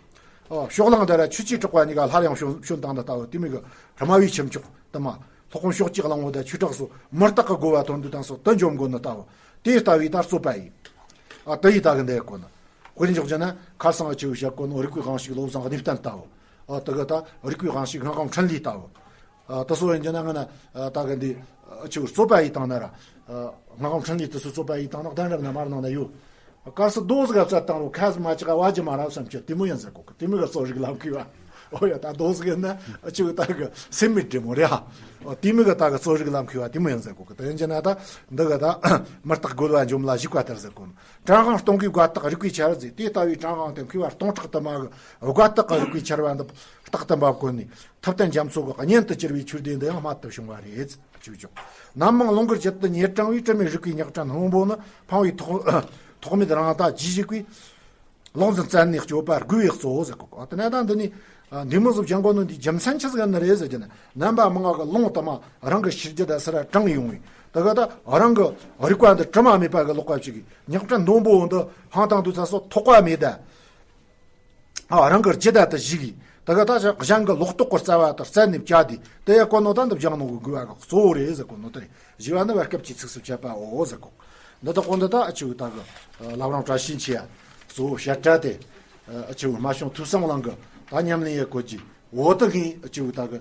ཕྱོགས་གླང་འདི་ར་ཆོས་ཀྱི་གྲགས་པ་གཉིས་ཀ་སླར་ཡང་བྱོན་བྱོན་བཏང་འདི་ལྟ་བུ་དེ་མོ་གི་སྨྲ་བའི་ཁྱུ་མཆོག་དུ་མ། སློབ་དཔོན་ཕྱོགས་ཀྱི་གླང་པོ་དང་ཆོས་གྲགས་སོགས་མི་རྟག་གི་རྒོལ་བ་ཐོན་འདུག་དང་སོགས་དུ་འཇོམས་དགོས་ནི་ལྟ་བུ། དེ་ལྟ་བུའི་ད་རྩོད་པ་ཡིན། ཨ། དེ་ཡི་ད་གི་འདི་གོ་ན། དཔེར་འཇོག་རྒྱུ་ན་ཁར་སང་ཨ་ཆེ་བོ་བཤད་གོ་ནོ་རིག་པའི་དབང་ཕྱུག་བློ་བཟང་གནས་བརྟན་ལྟ་བུ། ཨ། དེ་གི་ད་རིག་པའི་དབང་ཕྱུག་སྔགས་ཁམས་འཕྲིན་ལས་ལྟ་བུ། ཨ། དེ་སོ་ཡིན་གྱི་ན་ང་ན་ཨ་ད་གི་འདི་ཨ་ཆུ་བར་རྩོད་པ་ཡིས་བཏང་ན་ར། ཨ་སྔགས་འཕྲིན་ལས་དེ་སོ་རྩོད་པ་ཡིས་བཏང་ན་གདན་རབས་ན་མར་ནང་ན་ཡོད། སྐབས་སུ་རྡོ་ཟིག་ག་བཙལ་བཏང་རུང་ཁ་ཟིག་མ་ཆག་བ་ཇི་མ་རབས་སམ་ཁྱེར་དེ་མོ་ཡིན་ཟེར་གོ་གི། དེ་མོ་གི་རྩོད་རིགས་ལམ་ཁུལ་བ། ཨོ་ཡ། ད་རྡོ་ཟིག་ཡིན་ན་ཨ་ཆུ་ད་གི་སེམས་མེད་འདྲེ་མོ་རེད་ཨ། ཨོ་དེ་མོ་གི་ད་གི་རྩོད་རིགས་ལམ་ཁུལ་བ་དེ་མོ་ཡིན་ཟེར་གོ་གི། དེ་ཡིན་གྱི་ན་ད་འདི་གི་ད་མི་རྟག་རྒོལ་བ་འཇོམས་ལ་ཞུགས་པ་ལྟར་ཟེར་གོ་ནོ། བྲང་ཁང་སྟོང་གི་བཀའ་རྟགས་རིག་པའི་ཆར་ཟེར། དེ་ལྟ་བུའི་བྲང་ཁང་དེ་མཁས་པ་སྟོང་ཕྲག་དུ་མ་གི་བཀའ་རྟགས་ཀྱི་རིག་པའི་ཆར་བ་འདི་རྟག་ཏུ་འབབ་གོ་ནི། ཐུབ་བསྟན་རྒྱ་མཚོ་གི་གཉེན་དུ་གྱུར་པའི་ཆོས་སྡེ་འདི་ཡང་རྨད་དུ་བྱུང་བ་རེད། ཅིག་ཅོག་ནམ་མང་ལུང་གི་རྒྱུད་དུ་ཉེར་དྲངས་པའི་དྲི་མེད་རིག་པའི་ཉག་ཕྲ་སྣང་བོ་ནི་ཕང་བའི་ཐོག་ཐོག་མེད་རང་ལྟ་ཇི་ཞིག་པའི་ལུང་འཛིན་བཙལ་ནས་སྤྱོད་པ་དགོས་པའི་གཙོ་བོ་ཟེར་གོ། དེ་ནས་ད་འདི་ནི་འདི་མོ་ཟིག་སྦྱང་དགོས་ནི་འདི་རྒྱུ་མཚན་ཆི་ཟིག་ནི་རེད་ཟེར་གྱི་ན། རྣམ་པ་མང་བ་གི་ལུང་དུ་མ་རང་གི་ཤེས་རྒྱུད་དང་སར་དྲངས་ཡོང་བས། དེ་ག་ད་རང་གི་རིག་པ་འདི་དྲི་མ་མེད་པ་གི་ལོག་པ་ཞིག་གི་ཉག་ཕྲ་སྣང་བོ་འདི་ཕང་ཐང་དུ་ཚ་སོ་ཐོགས་པ་མེད་ད། ཨ་རང་གི་རྒྱུད་ད་དུ་ཞིག་གིས། དེ་ག་ད་ཅག་གཞན་གྱི་ལོག་རྟོག་གི་རྩ་བ་དང་རྩད་ནས་བཅད་དེ་དེ་ཡ་གོ་ནོ་ད་འདི་སྦྱང་ནོ་གི་དགོས་པ་གི་གཙོ་བོ་རེད་ཟེར་གོ་ནོ་དེ་རེད། ཞི་བ་ནི་བར་སྐབས་ཀྱི་ཚིགས་སུ་བཅད་པའོ་ཟེར་གོ། འདི་དག་གོ་འདི་ད་ཨ་ཆུ་ད་གི་བླ་བྲང་བཀྲ་ཤིས་འཁྱིལ་ཡ་གཙོ་བོ་བཤད་གྲྭ་དེ། ཨ་ཆུ་རྨད་བྱུང་ཐོས་བསམ་གླིང་གི་ད་ཉམས་ལེན་ཡེ་གོ་གི། འོ་དེ་གི་ཨ་ཆུ་ད་གི་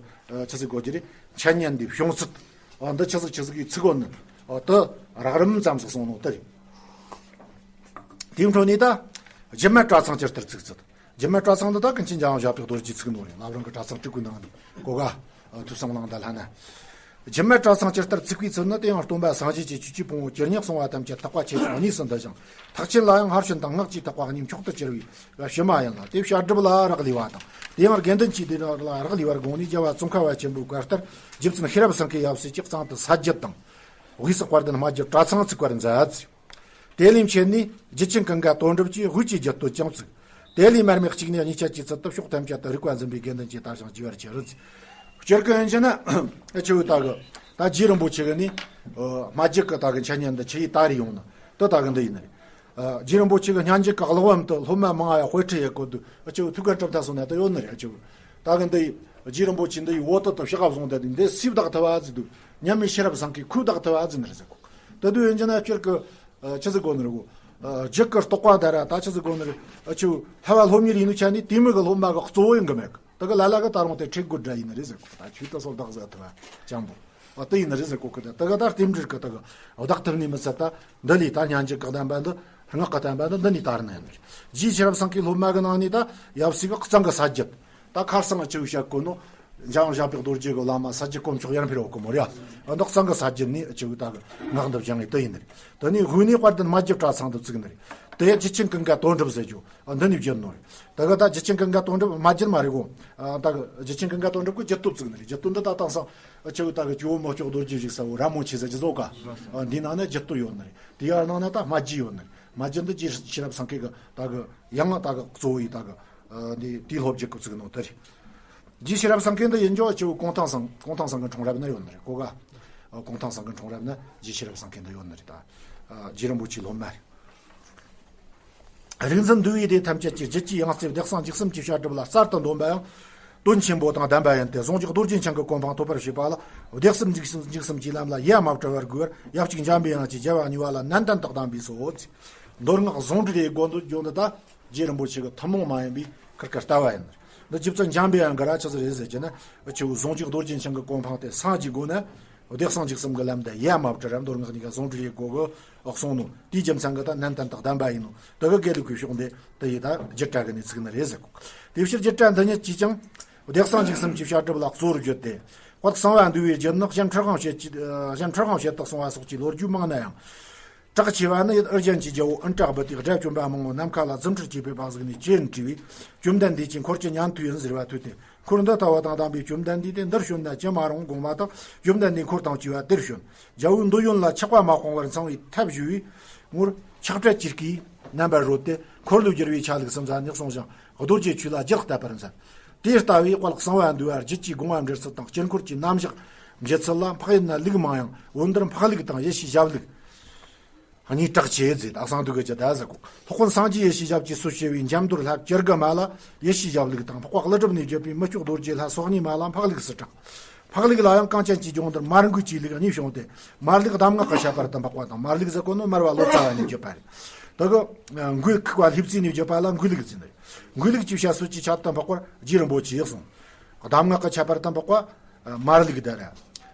ཆི་ཟིག་གོ་གི་རེད། འཆད་ཉན་འདི་བྱུང་ཚུལ། ཨ་འདི་ཆི་ཟིག་ཆི་ཟིག་གི་ཚིག་གོ་ནི། ཨ་དེ་རགས་རིམ་ཙམ་ཟིག་གསུངས་ནོ་དེ་རེད། དེའི་འཕྲོ་ནས་ད་རྒྱུད་སྨད་གྲྭ་ཚང་ཇི་ལྟར་བཙུགས་ཚུལ། རྒྱུད་སྨད་གྲྭ་ཚང་འདི་ད་ཀུན་མཁྱེན་འཇམ་དབྱངས་ཞབས་པད་རྡོ་རྗེས་བཙུགས་ནོ་རེད། བླ་བྲང་གི་གྲྭ་ཚང་སྤྲུལ་སྐུའི་ནང་ནས་གོ་ག་ཐོས་བསམ་གླིང་དང་ལྷན་ན། རྒྱུད་སྨད་གྲྭ་ཚང་ཇི་ལྟར་བཙུགས་པའི་ཚུལ་ནི། དེ་ཡང་སྟོན་པ་སངས་རྒྱས་ཀྱི་ཆོས་ཀྱི་ཕུང་པོ་ཇི་སྙེད་གསུངས་པ་ཐམས་ཅད་ཐེག་པ་ཆེ་ཆུང་གཉིས་སུ་འདུ་ཞིང་། ཐེག་ཆེན་ལ་ཡང་སྔར་བྱོན་དང་སྔགས་ཀྱི་ཐེག་པ་གཉིས་མཆོག་ཏུ་གྱུར་པའི་བྱེ་མ་ཡིན་ལ། དེ་བཤད་སྒྲུབ་ལ་རག་ལས་པ་དང་། དེ་ཡང་དགེ་འདུན་གྱི་སྡེ་ལ་རག་ལས་པར་དགོངས་ནས། རྒྱལ་བ་ཙོང་ཁ་པ་ཆེན་པོའི་བཀའ་ལྟར་རྗེ་བཙུན་ཤེས་རབ་སེང་གེ་ཡབ་སྲས་ཀྱིས་གཙང་དུ་ས་རྒྱུད་དང་། དབུས་སུ་དཔལ་ལྡན་སྨད་རྒྱུད་གྲྭ་ཚང་བཙུགས་པར་མཛད། དེ་ལས་མཆེད་ནས་རྒྱུད་ཆེན་ཀུན་དགའ་དོན་གྲུབ་ཀྱིས་དབུས་ཀྱི་རྒྱུད་སྟོད་ཀྱང་བཙུགས། དེ་ལས་མར་མེ་གཅིག་ནས་གཉིས་ཆར་གྱི་ཚུལ་དུ་ཕྱོགས་ཐམས་ཅད་དུ་རིག་པ་འཛིན་པའི་དགེ་འདུན་གྱིས་དར་ཞིང་རྒྱས་པར་གྱུར་ཅིག། སྤྱིར་གི་ཡིན་ན་ཨ་ཆུ་ད་གི་ད་རྗེ་རིན་པོ་ཆེ་གི་ནི་སྨད་རྒྱུད་གི་ད་གི་འཆད་ཉན་འདི་ཆི་ཡི་ད་རེ་ཡོང་ན་དེ་ད་གི་འདི་ཡིན་ནི་རེད། རྗེ་རིན་པོ་ཆེ་གི་སྙན་འཇེབས་གི་གླེགས་བམ་དུ་སློབ་མ་མང་ང་ཡ་དཔེ་ཁྲིད་ཡེ་གོ་དུས་ཨ་ཆུ་ཐུགས་ཀར་གྲུབ་མཐའ་སོང་ན་དེ་ཡོད་ནི་རེད། ཨ་ཆུ་ད་གི་འདི་རྗེ་རིན་པོ་ཆེ་འདི་ཡི་འོ་དོད་དུ་ཕྱག་བཟུང་དེ་འདི་སུས་བདག་ཐུབ་བ་ཟེར་དུས། མཉམ་མེད་ཤེས་རབ་སེང་གེས་ཁོས་བདག་ཐུབ་བ་ཟེར་ནི་རེད་ཟེར་གོ། དེ་དུས་ཡིན་གྱི་ན་སྤྱིར་གི་ཆི་ཟིག་གོ་ནི་རེད་གོ། རྒྱུད་གི་རྟོགས་པ་འདི་ར་ད་ཆི་ཟིག་གོ་ནི་རེད། ཨ་ཆུ་ལྷ་བ་སློབ་གཉེར་ཡིན་ནི་ཆ་ནི་དེ་མོ་གི་སློབ་མ་གི་གཙོ་བོ་ཡིན་གི་མེད་གི། དེ་གི་ལ་ལ་གི་ད་རུང་དེ་ཁྲིད་དགོས་འདྲ་ཡིན་ནི་རེད་ཟེར་གོ། ད་ཆོས་དེ་སོ་བདག་ཟེར་ཐུབ་བ་ཅང་པོ། ཨ་དེ་ཡིན་ནི་རེད་ཟེར་གོ་གི། དེ་དེ་གི་ད་རྟེན་འབྲེལ་གི་དེ་གི་བདག་ཐུབ་ནི་མི་ཚད་ད་འདི་ལས་ད་སྙན་འཇེབས་གི་བསྟན་པ་འདི་སྔགས་གི་བསྟན་པ་འདི་འདི་ནས་དར་ནི་ཡིན་ནི་རེད། རྗེ་ཤེས་རབ་སེང་གེའི་སློབ་མ་གི་ནང་ནས་ད་ཡབ་སྲས་གི་གཙང་གི་ས་རྒྱུད། ད་ཁར་སང་ཨ་ཆུ་བཤད་གོ་ནོ། འཇམ་དབྱངས་ཞབས་པད་རྡོ་རྗེ་གི་བླ་མ་ས་སྐྱ་དཀོན་མཆོག་ཡར་འཕེལ་བ་གོ་མོ་རེད། ཨ་འདི་གཙང་གི་ས་རྒྱུད་ནས་ཨ་ཆུ་ད་གི་སྔགས་འདི་སྦྱངས་ངེས་དེ་ཡིན་ནི་རེད། དེ་ནས་དབུས་ནས་དཔལ་ལྡན་སྨད་རྒྱུད་གྲྭ་ཚང་དུ་བཙུགས་ནི་རེད། དེ་རྒྱུད་ཆེན་ཀུན་དགའ་དོན་གྲུབ་ཟེར་རྒྱུ་ཨ་འདི་ནས་བརྒྱུད་ནོ་རེད། ད་གི་ད་རྒྱུད་ཆེན་ཀུན་དགའ་དོན་གྲུབ་སྨད་རྒྱུད་མ་རེད་གོ། ཨ་ད་གི་རྒྱུད་ཆེན་ཀུན་དགའ་དོན་གྲུབ་གི་རྒྱུད་སྟོད་བཙུགས་ནི་རེད། རྒྱུད་སྟོད་འདི་ད་དེང་སང་ཨ་ཆུ་ད་གི་ཇོ་བོ་མི་བསྐྱོད་རྡོ་རྗེ་བཞུགས་ས་བོ་ར་མོ་ཆེ་ཟེར་རྒྱུ་ཟོ་ག། ཨ་འདི་ནང་ནས་རྒྱུད་སྟོད་ཡོད་ནི་རེད། དེ་ཡར་ནང་ན་ད་སྨད་རྒྱུད་ཡོད་ནི་རེད། སྨད་རྒྱུད་འདི་རྗེ་ཤེས་རབ་སེང་གེ་གི་ད་གི་ཡང་ད་གི་གཙོ་བོ་ཡི་ད་གི་ཨ་འདི་དེའི་སློབ་རྒྱུད་ཀྱི་བཙུགས་ནོ་དེ་རེད། རྗེ་ཤེས་རབ་སེང་གེ་འདི་ཡིན་ཀྱང་ཨ་ཆུ་གུང་ཐང་སེང་གུང་ཐང་སེང་གེ་འཁྲུངས་རབས་ན་ཡོད་ནི་རེད་གོ་ག། ཨ་གུང་ཐང་སེང་གེ་འཁྲུངས་རབས་ན་རྗེ་ཤེས་རབ་སེང་གེ་འདི་ཡོད་ནི་རེད་ད། ཨ་རྗེ་རིན་པོ་ཆེའི་སློབ་མ་རེད། རིག་འཛིན་འདུལ་བའི་སྡེ་ཐམས་ཅད་ཀྱི་རྒྱུད་ཀྱི་ཡང་རྩེ་བདེ་གསང་འཇིགས་གསུམ་གྱི་བཤད་སྒྲུབ་ལ་གསར་དུ་འདོམས་པ་ཡང་དོན་ཆེན་པོ་དང་ལྡན་པ་ཡིན་ཏེ། ཟུང་འཇུག་རྡོ་རྗེ་འཆང་གི་གོ་འཕང་ཐོབ་པར་བྱེད་པ་ལ་བདེ་གསུམ་འཇིགས་གསུམ་འཇིགས་གསུམ་གྱི་ལམ་ལ་ཡ་མ་བྲལ་བར་དགོས་པར་ཡབ་གཅིག་འཇམ་པའི་དབྱངས་ཀྱིས་རྒྱལ་བ་གཉིས་པ་ལ་ནན་ཏན་དུ་གདམས་པས་སོ། མདོ་སྔགས་ཟུང་འབྲེལ་ཡེ་དགོས་འདོད་ཡོད་འདི་ད་རྗེ་རིན་པོ་ཆེ་གི་ཐུན་མོང་མ་ཡིན་པའི་ཁིར་ཀ་ལྟ་བ་ཡིན། འདི་རྗེ་བཙུན་འཇམ་པའི་དབྱངས་ཀྱིས་ར་ཆི་ཟིག་རེད་ཟེར་གྱི་ན། ཨ་ཆུ་ཟུང་འཇུག་རྡོ་རྗེ་འཆང་གི་གོ་འཕང་དེ་སངས་རྒྱས་དགོས་ན། བདེ་གསང་འཇིགས་གསུམ་གྱི་ལམ་དེ་ཡ་མ་བྲལ་ར་མདོ་སྔགས་གཉིས་ཀ་ཟུང་འབྲེལ་ཡེ་དགོས་གི་གསུངས་ནོ། དེའི་རྒྱུ་མཚན་གྱིས་ད་ནན་ཏན་དུ་གདམས་པ་ཡིན་ནོ། དེ་གི་དགེ་ལུགས་ཀྱི་ཕྱོགས་འདི་དེ་ཡི་ད་རྒྱུད་གྲྭ་གི་ནས་ཚུགས་ནི་རེད་ཟེར་གོ། དེ་ཕྱིར་རྒྱུད་གྲྭ་འདི་ཉིད་ཀྱིས་ཀྱང་བདེ་གསང་འཇིགས་གསུམ་གྱི་བཤད་སྒྲུབ་ལ་གཙོ་བོར་བརྗོད་དེ། དཔལ་གསང་བ་འདུས་པའི་རྒྱུད་ནི་གཞན་ཁྲི་སྒང་བྱེད་ཀྱི་གཞན་ཁྲི་སྒང་བྱེད་དུ་སོང་བ་སོགས་ཀྱི་ལོ་རྒྱུས་མང་ན་ཡང་། གྲགས་ཆེ་བ་ནི་ཡུལ་ཨུ་རྒྱན་གྱི་རྒྱལ་པོ་ཨིནྡྲ་བྷུ་ཏིས་དགྲ་བཅོམ་པ་མང་པོ་ནམ་མཁའ་ལ་རྫུ་འཕྲུལ་གྱིས་ཕེབས་པ་ཟིག་ནས་རྐྱེན་བྲིས་པས། བཅོམ་ལྡན་འདས་ཀྱིས་འཁོར་གྱི་ཉན་ཐོས་ཡིན་ཟེར་བ་ཐོས་ཏེ། འཁོར་འདི་ལྟ་བུ་དང་ལྡན་པའི་བཅོམ་ལྡན་འདས་དེ་འདིར་བྱོན་ན་ཅི་མ་རུང་དགོངས་པ་དང་། བཅོམ་ལྡན་འདས་འཁོར་དང་བཅས་པ་དེར་བྱོན། རྒྱལ་པོའི་འདོད་ཡོན་ལ་ཆགས་པ་མ་སྤངས་པར་ཚངས་པའི་ཐབས་ཞུ་བའི་ངོར་ཆགས་བྲལ་གྱི་སྐུའི་རྣམ་པར་རོལ་ཏེ། འཁོར་ལོས་སྒྱུར་བའི་ཆ་ལུགས་སུ་མཛད་ནས་གསུངས་ཤིང་། རྡོ་རྗེ་ཆོས་ལ་རྒྱུད་བཏབ་པར་མཛད། དེ་ལྟ་བུའི་དཔལ་གསང་བ་འདུས་པ་རྒྱུད་ཀྱི་དགོངས་པ་འགྲེལ་ཚུལ་དང་དཀྱིལ་འཁོར་གྱི་རྣམ་གཞག་འབྱེད་ཚུལ་ལ་འཕགས་ཡུལ་ན་ལུགས་མང་ཡང་། འོན་ཏེ་འཕགས་ལུགས་དང་ཡེ་ཤེས་ཞབས་ལུགས་གཉིས་གྲགས་ཆེ་ཟེར། ད་གསང་འདུས་ཀྱི་ཇི་ལྟ་ཟེར་གོ། སློབ་དཔོན་སངས་རྒྱས་ཡེ་ཤེས་ཞབས་ཀྱིས་སྲོལ་ཕྱེ་བའི་འཇམ་རྡོར་ལྷ་བཅུ་དགུ་མ་ལ་ཡེ་ཤེས་ཞབས་ལུགས་དང་། འཕགས་པ་ཀླུ་སྒྲུབ་ནས་བརྒྱུད་པའི་མི་སྐྱོགས་རྡོ་རྗེ་ལྷ་སོ་གཉིས་མ་ལ་འཕགས་ལུགས་སུ་གྲགས། འཕགས་ལུགས་ལ་ཡང་གངས་ཅན་གྱི་ལྗོངས་འདིར་མར་འགོས་ཀྱི་ལུགས་གཉིས་བྱུང་སྟེ། མར་ལུགས་གདམས་ངག་གི་ཁྱད་པར་དུ་འཕགས་པ་དང་། མར་ལུགས་ཟེར་གོ་ནོ་མར་པ་ལོ་ཙཱ་བ་ནས་བརྒྱུད་པ་རེད། དེ་གི་འགོས་ཁུག་པ་ལྷས་བཙས་ནས་བརྒྱུད་པ་ལ་འགོས་ལུགས་ཟེར་ནི་རེད། འགོས་ལུགས་ཀྱི་བཤད་སྲོལ་གྱི་ཁྱད་དུ་འཕགས་པར་རྗེ་རིན་པོ་ཆེས་གསུངས། གདམས་ངག་གི་ཁྱད་པར་དུ་འཕགས་པ། མར་ལུགས་དར།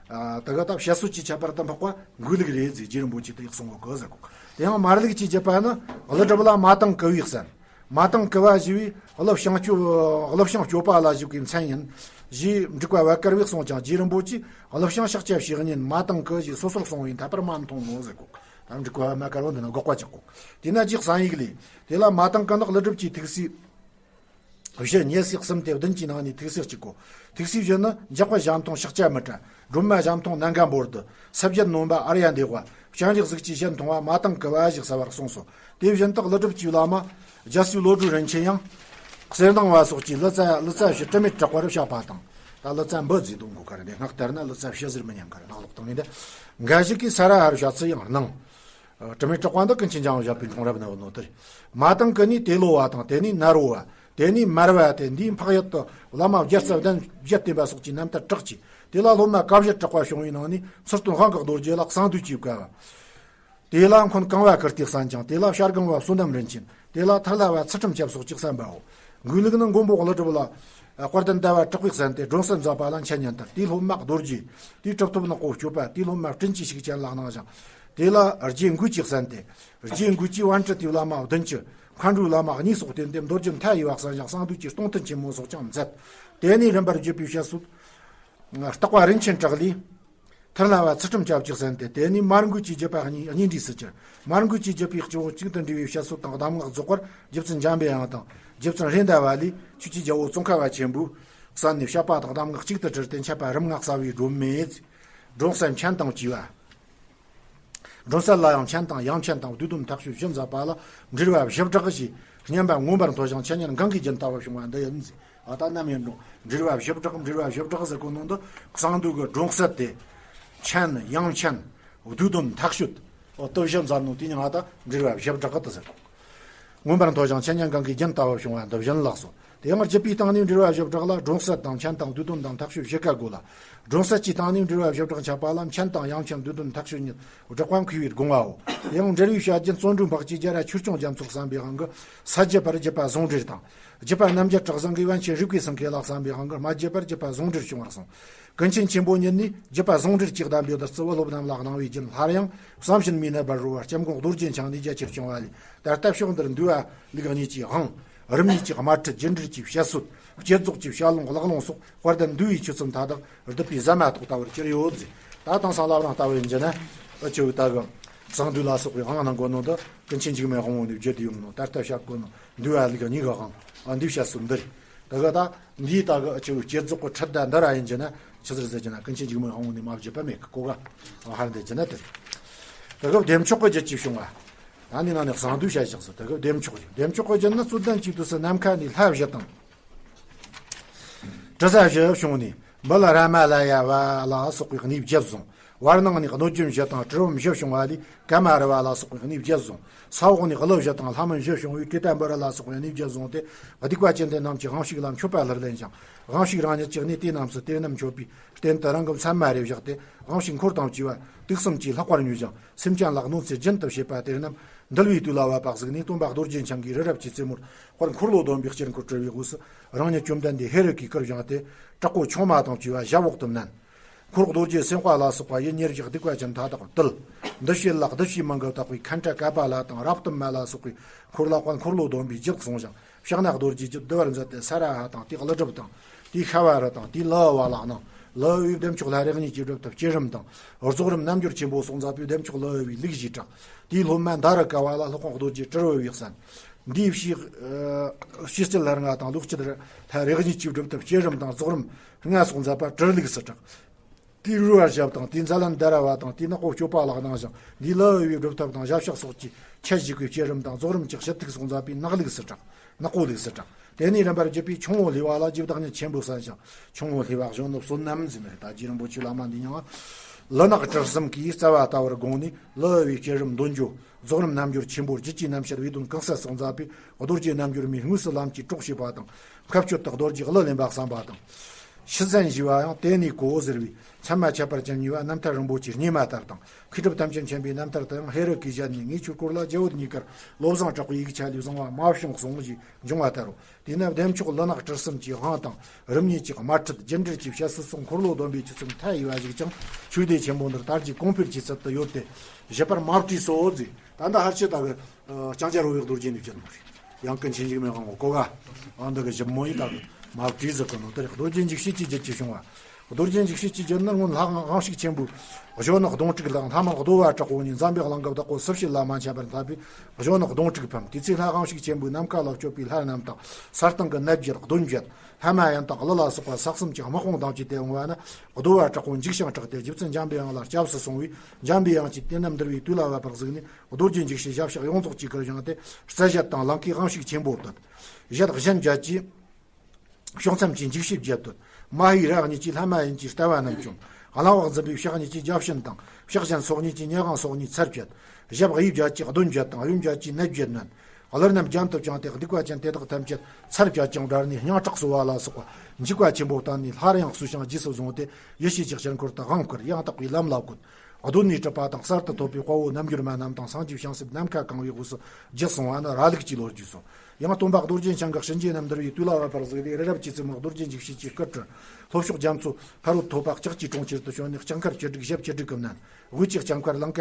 ད་ག་ད་བཤད་སྲོལ་གྱི་ཁྱད་པར་དུ་འཕགས་པ་འགོས་ལུགས་རེད་ཟེར། རྗེ་རིན་པོ་ཆེ་དེ་གསུང་གོ་གི་ཟེར་གོ། དེ་ཡང་མར་ལུགས་ཀྱི་བརྒྱུད་པ་ནི་ཀླུ་སྒྲུབ་ལ་མ་དང་ཀུ་བའི་གསན། མ་དང་ཀུ་བ་ཞེས་པའི་ཀླུ་བྱང་སྤྱོད་ཀླུ་བྱང་སྤྱོད་པ་ལ་བཞུགས་པའི་མཚན་ཡིན། ཞེས་འབྲུག་པ་བད་དཀར་བས་གསུངས་ཀྱང་རྗེ་རིན་པོ་ཆེས་ཀླུ་བྱང་ཕྱག་བྱ་བཞི་བརྙེས་མ་དང་ཀུ་ཞེས་སོ་སོར་གསུངས་པས་འཐད་པར་མ་མཐོང་ངོ་ཟེར་གོ། ད་འབྲུག་པ་བད་དཀར་བོ་འདི་ན་འགོག་པ་ཅིག་གོ། དེས་ན་རྗེ་གསན་ཡིག་ལས། དེ་ལ་མ་དང་ཀུ་ནི་ཀླུ་སྒྲུབ་ཀྱི་ཐུགས་སྲས་བཞི་ཉེ་སྲས་གསུམ་སྟེ་བདུན་གྱི་ནང་ནས་ཐུགས་སྲས་གཅིག་གོ། ཐུགས་སྲས་བཞི་ནི་འཇག་པ་ཞྭ་མཐོང་ཕྱག་བྱ་མི་གྲལ། སྒྲོལ་མ་ཞྭ་མཐོང་ནམ་མཁའ་འབོར་དུ། ས་བརྒྱད་ནོན་པ་ཨརྱ་དེ་བ། སྤྱན་རས་གཟིགས་ཀྱི་ཞལ་མཐོང་བ་མ་དང་ཀུ་བ་ཞེས་གསལ་བར་གསུངས་སོ། དེ་བཞིན་དུ་ཀླུ་སྒྲུབ་ཀྱི་བླ་མ་རྒྱལ་སྲས་བློ་གྲོས་རིན་ཆེན་ཡང་གསེར་མདངས་བ་སོགས་ཀྱི་ལི་ཙ་ལི་ཙ་བཞི་དྲི་མེད་དྲེགས་པར་བཤད་པ་དང་། ད་ལི་ཙ་འབུ་ཟེར་དུ་འགོ་ཁར་འདི་སྔགས་ལྟར་ན་ལི་ཙ་བཞི་ཟེར་མི་ཉན་ཁར་ནག་ལོག་བཏང་ངེ་འདི་འགའ་ཞིག་གིས་ས་ར་ཧར་བཤད་ཚུལ་ཡང་སྣང་། དྲི་མེད་དྲེགས་པ་འདི་ཀུན་མཁྱེན་འཇམ་དབྱངས་བཞད་པའི་འཁྲུངས་རབས་ནི་བུ་ནོ་དེར། མ་དང་ཀུ་ནི་ཏེ་ལོ་བ་དང་དེ་ནི་ནཱ་རོ་བ། དེ་ནི་མར་བ་སྟེ་འདིའི་འཕགས་ཡུལ་དུ་བླ་མ་བརྒྱ་རྩ་བདུན་བརྒྱད་བསྟེན་པ་སོགས་ཀྱི་རྣམ་ཐར་གྲགས་ཀྱི། དེ་ལ་སློབ་མ་ཀ་བཞི་དྲེགས་པ་བྱུང་བའི་ནང་ནས་ཚུལ་སྟོན་དབང་གི་རྡོ་རྗེ་ལ་གསང་འདུས་ཀྱིས་བཀའ། དེ་ལ་འཁོན་གང་བ་ཀིརྟིས་གསན་ཅིང་དེ་ལ་བྱ་སྒང་བ་བསོད་ནམས་རིན་ཆེན། དེ་ལ་ཐར་ལྷ་བ་ཚུལ་ཁྲིམས་ཆབ་སོགས་ཀྱིས་གསན་པའོ། འགོས་ལུགས་ནི་མགོན་པོ་ཀླུ་སྒྲུབ་ལ་དཔལ་ལྡན་ཟླ་བ་གྲགས་པས་གསན་ཏེ་སྒྲོན་གསལ་མཛད་པ་ལ་འཆད་ཉན་ལྟར། དེའི་སློབ་མ་རྡོ་རྗེ། དེའི་གྲུབ་ཐོབ་ནག་པོ་སྤྱོད་པ། དེའི་སློབ་མ་སྤྲིན་གྱི་ཤུགས་ཅན་ལ་གནང་ཞིང་། དེ་ལ་རྗེ་འགོས་ཀྱིས་གསན་ཏེ། རྗེ་འགོས་ཀྱིས་པཎ་ཌི་ཏའི་བླ་མ་བདུན་ཅུ། མཁའ་འགྲོའི་བླ་མ་གཉིས་སོགས་བསྟེན་ཏེ་མདོ་རྒྱུད་མཐའ་ཡས་པ་གསན་ཞིང་གསང་འདུས་ཀྱི་སྟོང་ཐུན་ཆེན་མོ་སོགས་ཀྱང་མཛད། དེ་ནས་རིམ་པར་བརྒྱུད་པའི་བཤད་སྲོལ་རྟག་པ་རིན་ཆེན་གྲགས་ལས། ཐར་ལྷ་བ་ཚུལ་ཁྲིམས་ཆབ་ཅིག་གསན་ཏེ། དེ་ནས་མར་འགོས་ཀྱི་བརྒྱུད་པ་གཉིས་གཉིས་འདྲེས་སུ་གྱུར། མར་འགོས་ཀྱི་བརྒྱུད་པའི་སྤྱི་བོ་གཅིག་ཏུ་འདྲེས་པའི་བཤད་སྲོལ་དང་གདམས་ངག་རྫོགས་པར་རྗེ་བཙུན་འཇམ་པའི་དབྱངས་དང་རྗེ་བཙུན་རེད་མདའ་བ་ལས་ཆོས་ཀྱི་རྒྱལ་པོ་ཙོང་ཁ་པ་ཆེན་པོས་གསན་ནས་བཤད་པ་དང་གདམས་ངག་གཅིག་ཏུ་དྲིལ་ཏེ་འཆད་པ་རིམ་ལྔ་གསལ་བའི་སྒྲོན་མེ། སྒྲོན་གསལ་མཆན་དང་བཅས་པ། སྒྲོན་གསལ་ལ་ཡང་མཆན་དང་ཡང་མཆན་དང་བསྡུས་དོན་མཐའ་དཔྱོད་བཞི་མཛད་པ་ལ་འགྲེལ་བ་བཞི་བསྒྲགས་ཞེས་སྙན་པ་མངོན་པར་མཐོ་ཞིང་འཆད་ཉན་གང་གི་རྒྱུན་ལྟ་བུ་བྱུང་བ་འདི་ཡིན། ཨ་ད་ནམ་ཡིན་རུང་འགྲེལ་བ་བཞི་བསྒྲགས་འགྲེལ་བ་བཞི་བསྒྲགས་ཟེར་གོ་ནོ་འདི་གསང་འདུས་ཀྱི་སྒྲོན་གསལ་ཏེ། མཆན་ཡང་མཆན་བསྡུས་དོན་མཐའ་དཔྱོད། ཨོ་སྟོབས་བཞི་མཛད་ནོ་དེ་ཉིད་ཨ་ད་འགྲེལ་བ་བཞི་བསྒྲགས་ཏུ་ཟེར་གོ། མངོན་པར་མཐོ་ཞིང་འཆད་ཉན་གང་གི་རྒྱུན་ལྟ་བུ་བྱུང་བ་འདི་བཞིན་ལགས་སོ། དེ་ཡང་བརྒྱུད་པའི་སྟེང་ནས་འགྲེལ་བ་བཞི་བསྒྲགས་ལ་སྒྲོན་གསལ་དང་མཆན་དང་བསྡུས་དོན་དང་མཐའ་དཔྱོད་བཞི་ཀ་དགོས་ལ། སྒྲོན་གསལ་གྱི་སྟེང་ནས་འགྲེལ་བ་བཞི་བསྒྲགས་འཆད་པ་ལ་མཆན་དང་ཡང་མཆན་བསྡུས་དོན་མཐའ་དཔྱོད་ཉིད་བསྒྲགས་པ་མཁས་པའི་དགོངས་པའོ། དེ་ཡང་འགྲེལ་བའི་བཤད་རྒྱུན་བརྩོན་འགྲུས་འཕགས་ཀྱིས་རྒྱལ་ར་ཆོས་སྐྱོང་རྒྱ་མཚོས་གསན་པའི་དབང་གིས་ས་བརྒྱད་པར་བརྒྱུད་པ་ཟུང་འབྲེལ་དང་། བརྒྱུད་པ་རྣམ་རྒྱལ་གྲགས་བཟང་གིས་པཎ་ཆེན་རིགས་པའི་སེང་གེ་ལ་གསན་པའི་དབང་གིས་སྨད་བརྒྱུད་པར་བརྒྱུད་པ་ཟུང་འབྲེལ་བྱུང་བར་གསུངས། ཀུན་མཁྱེན་ཆེན་པོ་ཉིད་ནས་བརྒྱུད་པ་ཟུང་འབྲེལ་གྱི་གདམས་པའི་བདུད་རྩི་བུ་སློབ་རྣམས་ལ་གནང་བའི་རྒྱུན་སླར་ཡང་བསམ་བཞིན་མི་གནས་པར་རོལ་བ་སྐྱབས་མགོན་རྡོ་རྗེ་འཆང་ནས་རྒྱ་ཆེར་བྱུང་བ་ལས། ད་ལྟ་ཕྱོགས་འདིར་འདུལ་བ་ལུགས་གཉིས་ཀྱི་དབང་། རིམ་གཉིས་ཀྱི་དམར་ཁྲིད་རྒྱུན་འགྲེལ་གྱི་བཤད་སྲོལ། བསྐྱེད་རྫོགས་ཀྱི་བཤད་ལུང་ཀློག་ལུང་སོགས་དཔལ་ལྡན་འདུལ་བའི་ཆོས་ཚུལ་མཐའ་དག་བསྡུས་པའི་ཟ་མ་ཏོག་ལྟ་བུར་གྱུར་ཡོད་ཟེར། ད་དེང་སང་བླ་བྲང་ལྟ་བུ་ཡིན་རྒྱུ་ན་ཨ་ཅོ་ད་གི་གསང་འདུས་ལ་སོགས་པའི་དབང་གནང་དགོས་ནོ་འདི་ཀུན་མཁྱེན་འཇིགས་མེད་དབང་པོ་ནས་བརྒྱུད་དེ་ཡོང་ནོ། ད་ལྟ་བཤད་དགོས་ནོ་འདུལ་བ་ལུགས་གཉིས་ཀྱི་དབང་། ཨ་འདུལ་བཤད་སྲོལ་འདི་རེད། ད་གི་ད་འདིའི་ད་གི་ཨ་ཅོ་བསྐྱེད་རྫོགས་ཀྱི་ཁྲིད་ད་འདི་ར་ཡིན་རྒྱུ་ན་ཆི་ཟེར་ཟེར་རྒྱུ་ན་ཀུན་མཁྱེན་འཇིགས་མེད་དབང་པོ་ནས་མ་བརྒྱུད་པ་མེད་གི་གོ་ག་ཧར་འདི་རྒྱུ་ན་དེ་རེད། ད་གི་བདེ་མཆོག་གི་རྒྱུད་ཀྱི་བྱུང་བ། ད་འདི་ནང་ནས་གསང་འདུས་བཤད་བཞག་སོ། ད་གི་བདེ་མཆོག་རེད། བདེ་མཆོག་གི་རྒྱུད་ནི་རྩོད་ལྡན་གྱི་དུས་སུ་ནམ་མཁའ་ནས་ལྷ་བཞི་དང་། དྲི་ཟ་བཞི་བྱུང་ནས་འབུལ་རཱ་མ་ལ་ཡ་བ་ལ་སོགས་པའི་གནས་བརྒྱད་བཟུང་། བར་སྣང་ནས་གནོད་སྦྱིན་བཞི་དང་གྲུལ་བུམ་བཞི་བྱུང་བ་ལས་ཀ་མ་རུ་བ་ལ་སོགས་པའི་གནས་བརྒྱད་བཟུང་། ས་འོག་ནས་ཀླུ་བཞི་དང་ལྷ་མིན་བཞི་བྱུང་བས་ཀྲི་ཏ་འབུལ་རཱ་ལ་སོགས་པའི་གནས་བརྒྱད་བཟུང་སྟེ། སྡིག་པ་ཅན་དེ་རྣམས་ཀྱིས་དབང་ཕྱུག་ལ་མཆོད་པ་སླར་ལེན་ཞིང་། དབང་ཕྱུག་རང་ཉིད་ཀྱི་གནས་དེ་རྣམས་སུ་དེ་རྣམས་མཆོད་པའི་རྟེན་དུ་རང་གི་མཚན་མ་རེ་བཞག་སྟེ། དབང་ཕྱུག་འཁོར་དང་བཅས་པ་དུག་གསུམ་གྱིས་ལྷག་པར་མྱོས་ཤིང་སེམས་ཅན་ལ་གནོད་འཚེ་རྒྱུན་དུ་བྱེད་པ་དེ་རྣམས་འདུལ་བའི་དུས་ལ་བབ་པ་གཟིགས་ནས་སྟོན་པ་རྡོ་རྗེ་འཆང་གིས་རི་རབ་ཀྱི་རྩེ་མོར་དཔལ་འཁོར་ལོ་སྡོམ་པའི་དཀྱིལ་འཁོར་བྲི་བའི་དབུས་སུ། རང་ཉིད་བཅོམ་ལྡན་འདས་ཧེ་རུ་ཀའི་སྐུར་བཞེངས་ཏེ། དྲག་པོ་ཆུང་མ་དང་བཅས་པ་ཞབས་འོག་ཏུ་མནན། འཁོར་རྡོ་རྗེ་སེམས་དཔའ་ལ་སོགས་པ་ཡུལ་ཉེར་བཞག་སྡིག་པ་ཅན་མཐའ་དག་བཏུལ། འདུལ་བྱེད་ལ་བདུད་བཞིའི་མིང་གིས་བཏགས་པའི་མཁན་ཁྲ་ཀ་པཱ་ལ་དང་རབ་གཏུམ་མ་ལ་སོགས་པའི་འཁོར་ལ་དཔལ་འཁོར་ལོ་སྡོམ་པའི་རྒྱུད་གསུངས་ཤིང་། ཕྱག་ན་རྡོ་རྗེ་རྒྱུད་བསྡུ་བར་མཛད་དེ། ས་ར་ཧ་དང་དེའི་ཀླུ་སྒྲུབ་དང་། དེའི་ཤ་བ་རི་དང་དེའི་ལི་བ་ལ་གནང་། ལི་བའི་བདེ་མཆོག་ལྷ་རེ་གཉིས་ཀྱི་སྒྲུབ་ཐབས་བསྐྱེད་རིམ་དང་། རྫོགས་རིམ་རྣལ་འབྱོར་ཆེན་པོ་སོགས་མཛད་པའི་བདེ་མཆོག་ལི་བའི་ལུགས་ཞེས་གྲགས། དེའི་སློབ་མ་མནྡ་ར་ཀ་བ་ལ་སློབ་དཔོན་རྡོ་རྗེ་གྲུལ་བུ་བས་གསན། འདིའི་བཤེས་ཨ་བཤེས་སྤྱོད་ལྷ་ལྔ་དང་ལོག་སྤྱོད་ལྷ་རེ་གཉིས་ཀྱི་སྒྲུབ་ཐབས་བསྐྱེད་རིམ་དང་རྫོགས་རིམ་ལྔ་སོགས་མཛད་པ་གྲུལ་ལུགས་སུ་གྲགས། དེའི་རུ་བ་ཞབས་དང་། དེའི་མཛད་ལམ་མནྡ་ར་བ་དང་། དེའི་ནག་པོ་སྤྱོད་པ་ལ་གནང་ཞིང་། འདིའི་ལི་བའི་སྒྲུབ་ཐབས་དང་ཞབས་ཕྱག་སོགས་ཀྱི་ཁྱད་ཞིག་པའི་བསྐྱེད་རིམ་དང་རྫོགས་རིམ་གྱི་ཞུ་ཐིག་སོགས་མཛད་པའི་ནག་ལུགས་སུ་གྲགས། ནག་པོ་ལུགས་སུ་གྲགས། དེ་ནས་རིམ་པར་བརྒྱུད་པའི་ཁྱུང་པོ་ལྷས་པ་ལ་རྗེ་བདག་ཉིད་ཆེན་པོས་གསན་ཞིང་། ཁྱུང་པོ་ལྷས་པ་གཞོན་ནུ་བསོད་ནམས་ཟེར་མི་རེད། ད་རྗེ་རིན་པོ་ཆེ་བླ་མ་འདི་ཉང་ལི་ནག་གྲུལ་གསུམ་གྱིས་རྩ་བ་ལྟ་བུར་དགོངས་ནས། ལི་བའི་བསྐྱེད་རིམ་འདོན་སྦྱོར། རྫོགས་རིམ་རྣལ་འབྱོར་ཆེན་པོ། རྒྱུད་ཀྱི་རྣམ་བཤད་བའི་དོན་གང་གསལ་སོགས་མཛད་པས། རྡོ་རྗེ་རྣལ་འབྱོར་མའི་དངོས་སུ་ལམ་གྱི་གྲོགས་བྱེད་པ་དང་། མཁའ་སྤྱོད་དུ་རྡོ་རྗེ་གླུ་ལེན་པ་བསམ་པ་དང་། ཤུལ་ཟན་ཞུས་པ་ཡང་དེ་ནས་གོ་ཟེར་བའི་ཚད་མ་ཁྱད་པར་ཅན་གཉིས་པ་རྣམ་ཐར་རིན་པོ་ཆེའི་སྙེ་མ་ལྟར་དང་། མཁས་གྲུབ་ཐམས་ཅད་མཁྱེན་པའི་རྣམ་ཐར་དུ་ཡང་ཧེ་རུ་ཀའི་ཞལ་ནས་ངའི་ཆོས་སྐོར་ལ་རྒྱ་བོད་གཉིས་ཀར་བློ་བཟང་གྲགས་པའི་ཡིག་ཆ་ལས་བཟུང་བ་མ་བྱུང་གསུང་ཞེས་འབྱུང་བ་ལྟར་རོ། དེས་ན་བདེ་མཆོག་ལུས་ངག་གྲུ་གསུམ་གྱི་དབང་དང་རིམ་གཉིས་ཀྱི་དམར་ཁྲིད་རྒྱུ་འབྲས་ཀྱི་བཤད་སྲོལ་སོགས་འཁོར་ལོ་སྡོམ་པའི་ཆོས་ཚུལ་མཐའ་ཡས་པ་ཞིག་ཀྱང་ཆོས་སྡེ་ཆེན་པོ་འདིར་དར་རྒྱས་གོང་འཕེལ་གྱི་ཚུལ་དུ་ཡོད་དེ། བཞི་པར་མ་བྲིས་སོ་ཟེར། ད་ལྟ་ཧར་ཆེ་ད་གི་ལྕང་སྐྱ་རོ་ཡི་རྡོ་རྗེ་ནས་བསྐྱལ་ནོ་རེད། ཡང་ཀུན་མཁྱེན་འཇིགས་མེད་དབང་པོ་གོ་ག་ཨང་འདི་གི་ཞིབ་མོ་ཡི་ད་གི་མ་བྲིས་ཟེར་གི་ནོ་དེ་རེད། རྡོ་རྗེ་འཇིགས་བྱེད་ཀྱི་རྒྱུད་ཀྱི་བྱུང་བ། རྡོ་རྗེ་འཇིགས་བྱེད་ཀྱི་རྒྱུད་ནི་སྔོན་ལྷ་དབང་ཕྱུག་ཆེན་པོའི་གཞོན་ནུ་གདོང་དྲུག་དང་ལྷ་མང་གདོལ་བ་དྲག་པོ་གཉིས་འཛམ་བུའི་གླིང་གི་བདག་པོ་སྲིབ་བྱེད་ལ་མ་ཆད་པར་འཐབ་པའི་གཞོན་ནུ་གདོང་དྲུག་ཕམ། དེ་ཚེ་ལྷ་དབང་ཕྱུག་ཆེན་པོས་ནམ་མཁའ་ལ་སྤྱོད་པའི་ལྷ་རྣམས་དང་ས་སྟེང་གི་ནད་བརྒྱད་གདོན་བརྒྱད་ལྷ་མ་ཡིན་དང་ཀླུ་ལ་སོགས་པ་ས་གསུམ་གྱི་དམག་དཔུང་དང་བཅས་ཏེ་འོང་བ་ན། གདོལ་བ་དྲག་པོ་འཇིགས་ཤིང་སྐྲག་སྟེ་རྗེ་བཙུན་འཇམ་པའི་དབྱངས་ལ་སྐྱབས་སུ་སོང་བས། འཇམ་པའི་དབྱངས་ཀྱིས་དེ་རྣམས་འདུལ་བའི་དུས་ལ་བབ་པར་གཟིགས་ནས་རྡོ་རྗེ་འཇིགས་བྱེད་ཞབས་ཕྱི་ཡོངས་རྫོགས་ཀྱི་ཁུར་བཞེངས་ཏེ། རྩལ་བརྒྱད་དང་ལང་ཀའི་དབང་ཕྱུག་ཆེན་པོ་བསྟོད། ཞལ་གཞན་བརྒྱད་ཀྱིས་ཕྱོགས་མཚམས་ཀྱི་འཇིགས་བྱེད་བརྒྱད་བསྟོད། མ་ཧེའི་རྭ་གཉིས་ཀྱིས་ལྷ་མ་ཡིན་གྱི་ལྟ་བ་རྣམས་བཅོམ། གླང་པོ་འཛིན་པའི་ཕྱག་གཉིས་ཀྱིས་བརྒྱ་བྱིན་དང་ཕྱག་གཞན་སོ་གཉིས་ཀྱིས་ཉེ་དབང་སོ་གཉིས་ཚར་བཅད། ཞབས་གཡས་བརྒྱད་ཀྱིས་གདོན་བརྒྱད་དང་གཡོན་བརྒྱད་ཀྱིས་ནད་བརྒྱད་མནན། གླུ་རྣམས་རྒྱན་དུ་བཅངས་ཏེ་སྡིག་པ་ཅན་དེ་དག་ཐམས་ཅད་ཚར་བཅད་ཅིང་བསྒྲལ་ནས་སྙིང་ཁྲག་གསོ་བ་ལ་སོགས་པ་འཇིགས་པ་ཆེན་པོ་བཏང་ནས་སླར་ཡང་གསོས་ཤིང་རྗེས་སུ་བཟུང་སྟེ་ཡེ་ཤེས་ཀྱི་དཀྱིལ་འཁོར་དུ་དབང་བསྐུར། ཡང་དག་པའི་ལམ་ལ་བཀོད། གདོད་ནས་གྲུབ་པ་དང་གསར་དུ་ཐོབ་པའི་དཔའ་བོ་རྣལ་འབྱོར་མ་རྣམས་དང་སངས་རྒྱས་བྱང་སེམས་ནམ་མཁའ་གང་བའི་དབུས་སུ་རྒྱུ་གསུང་བ་ནི་ར་ལུག་ཅེས་ལོ་རྒྱུས་སོ། ཡང་སྟོན་པ་རྡོ་རྗེ་འཆང་གིས་གཤིན་རྗེ་རྣམས་འདུལ་བའི་དུས་ལ་བབ་པར་གཟིགས་ཏེ། རི་རབ་ཀྱི་རྩེ་མོ་རྡོ་རྗེ་འཇིགས་བྱེད་ཀྱི་སྐུར་བྲིས། ལྷོ་ཕྱོགས་རྒྱ་མཚོ་ཕ་རོལ་ཐོད་པ་ལྕགས་ཀྱི་གྲོང་ཁྱེར་དུ་བྱོན་ནས་ལྕགས་མཁར་བཅུ་དྲུག་ཞབས་བཅུ་དྲུག་གིས་མནན། དབུས་ཀྱི་ལྕགས་མཁར་ལང་ཀ་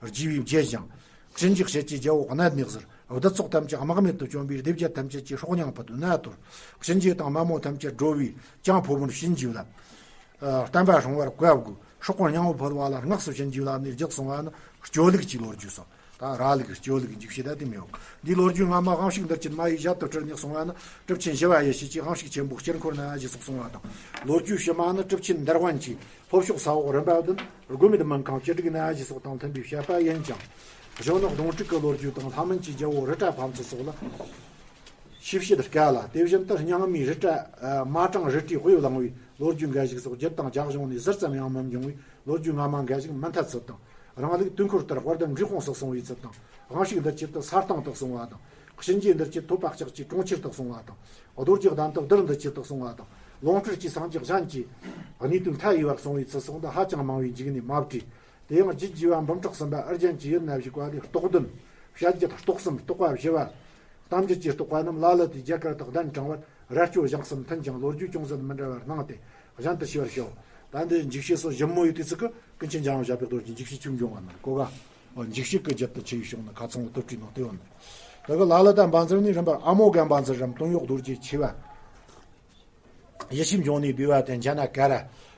རྒྱས་པའི་རྗེས་བཞེངས། གཤིན་རྗེ་གཤེད་ཀྱི་རྒྱལ་པོ་གནད་ནས་གཟིར། གདུག་རྩུབ་ཐམས་ཅད་དམག་མེད་དུ་བཅོམ་པས། སྡེ་བརྒྱད་ཐམས་ཅད་ཀྱི་སྲོག་སྙིང་ཕུད་དོ་ནད་གཏོར། གཤིན་རྗེ་དང་མ་མོ་ཐམས་ཅད་སྒྲོལ་བས། ཅང་ཕོ་མོར་བྱིན་གྱིས་བརླབས། ཨ། བསྟན་པ་སྲུང་བར་བཀའ་བསྒོས། སྲོག་དང་སྙིང་པོ་ཕུད་པ་ལ་སྔགས་སུ་བྱིན་གྱིས་བརླབས་ནས་རྒྱུ་གསུང་བ་ནི་སྤྱོད་ལུགས་ཀྱི་ལོ་རྒྱུས་སོ། ད་ར་ལུག་སྤྱོད་ལུགས་འཇིགས་བྱེད་ད་དེ་མེད་འོ། འདིའི་ལོ་རྒྱུས་སྔ་མ་དབང་ཕྱུག་འདུལ་བྱེད་མ་ཡི་ཞལ་དུ་དྲིལ་ནས་གསུང་བ་ནི། གྲུབ་ཆེན་ཞི་བ་ཡེ་ཤེས་ཀྱིས་དབང་ཕྱུག་ཆེན་པོའི་དཀྱིལ་འཁོར་ན་ཞེས་སོགས་གསུང་བ་དང་། ལོ་རྒྱུས་ཕྱི་མ་ནི་གྲུབ་ཆེན་འདར་དབང་གིས་ལྷོ་ཕྱོགས་ས་འོག་རིམ་པ་བདུན། དགོས་མེད་སྨན་ཁང་བཅུ་དྲུག་ན་ཞེས་སོགས་དང་མཐུན་པའི་བཤད་པ་ཡིན་ཀྱང་། གཞོན་ནུ་གདོང་དྲུག་གི་ལོ་རྒྱུས་དང་ལྷ་མིན་གྱི་རྒྱལ་པོ་རི་བཀྲ་ཕམ་ཚུལ་སོགས་ལ་ཞིབ་བཤད་དཀའ་ལ། དེ་བཞིན་དུ་རྙིང་མའི་རི་བཀྲ། ཨ། མ་ཏྲང་རི་བཀྲའི་དཔེ་བླངས་པའི་ལོ་རྒྱུས་འགའ་ཞིག་སོགས་རྒྱུད་དང་རྒྱ་གཞུང་ནས་ཟུར་ཙམ་ཡང་མི་འབྱུང་བས། ལོ་རྒྱུས་སྔ་མ་འགའ་ཞིག་མི་འཐད་ཚུལ་དང་། རང་ལུགས་དུས་འཁོར་ལྟར་དཔལ་ལྡན་འབྲས་སྤུངས་སུ་གསུང་བའི་ཚུལ་དང་། དབང་ཕྱུག་འདུལ་བྱེད་དུ་ས་སྟེང་དུ་གསུང་བ་དང་། གཤིན་རྗེ་འདུལ་བྱེད་ཐོད་པ་ལྕགས་ཀྱི་གྲོང་ཁྱེར་དུ་གསུང་བ་དང་། རྡོ་རྗེ་གདན་དུ་རྡུལ་འདུལ་བྱེད་དུ་གསུང་བ་དང་། ལོངས་སྤྲུལ་གྱི་སངས་རྒྱས་གཞན་གྱི་གནས་དོན་མཐའ་ཡས་པར་གསུང་བའི་ཚུལ་སོགས་འདི་ཧ་ཅང་མང་བས་འཇིགས་ནས་མ་བྲིས། དེ་ཡང་རྒྱུད་བརྒྱུད་པ་འབུམ་ཕྲག་གསུམ་པ་ཨུ་རྒྱན་གྱི་ཡུལ་ན་བཞུགས་པ་ལས་རྟོགས་ལྡན། བཤད་རྒྱུད་རྟོགས་གསུམ་རྟོགས་པ་བཞི་པ། གཏམ་རྒྱུད་ཀྱི་རྟོགས་པ་རྣམས་ལ་ལུ་ཏིའི་རྒྱ་གར་དུ་གདན་དྲངས་པར་ར་སྤྱོད་བཞེངས་སུ་མཐུན་ཅིང་ལོ་རྒྱུས་ཅུང་ཟད་མི་འདྲ་བར་སྣང་སྟེ་གཞན་དུ་ཤེས་པར་བྱའོ། ད་འདི་འཇིགས་བྱེད་སོགས་ཞིབ་མོ་ཡི་དུས་ཚིག་གི་ཀུན་མཁྱེན་འཇམ་དབྱངས་བཞད་པའི་རྡོ་རྗེ་འཇིགས་བྱེད་ཆོས་འབྱུང་བ་ན་གོ་ག་འཇིགས་བྱེད་ཀྱི་རྒྱུད་དུ་ཆེ་བའི་ཕྱོགས་ནི་ཁ་ཚང་བོ་བསྟོད་བྲིས་ནང་དེ་བ་ནི། ད་གི་ལ་ལུ་དང་བཛྲ་ནི་རིམ་པར་ཨ་མོ་ག་བཛྲ་རམ་སྟོན་གཡོག་རྡོ་རྗེ་ཆེ་བ། ཡེ་ཤེས་འབྱུང་གནས་བི་བ་དང་ཛྙཱ་ན་ཀ་ར།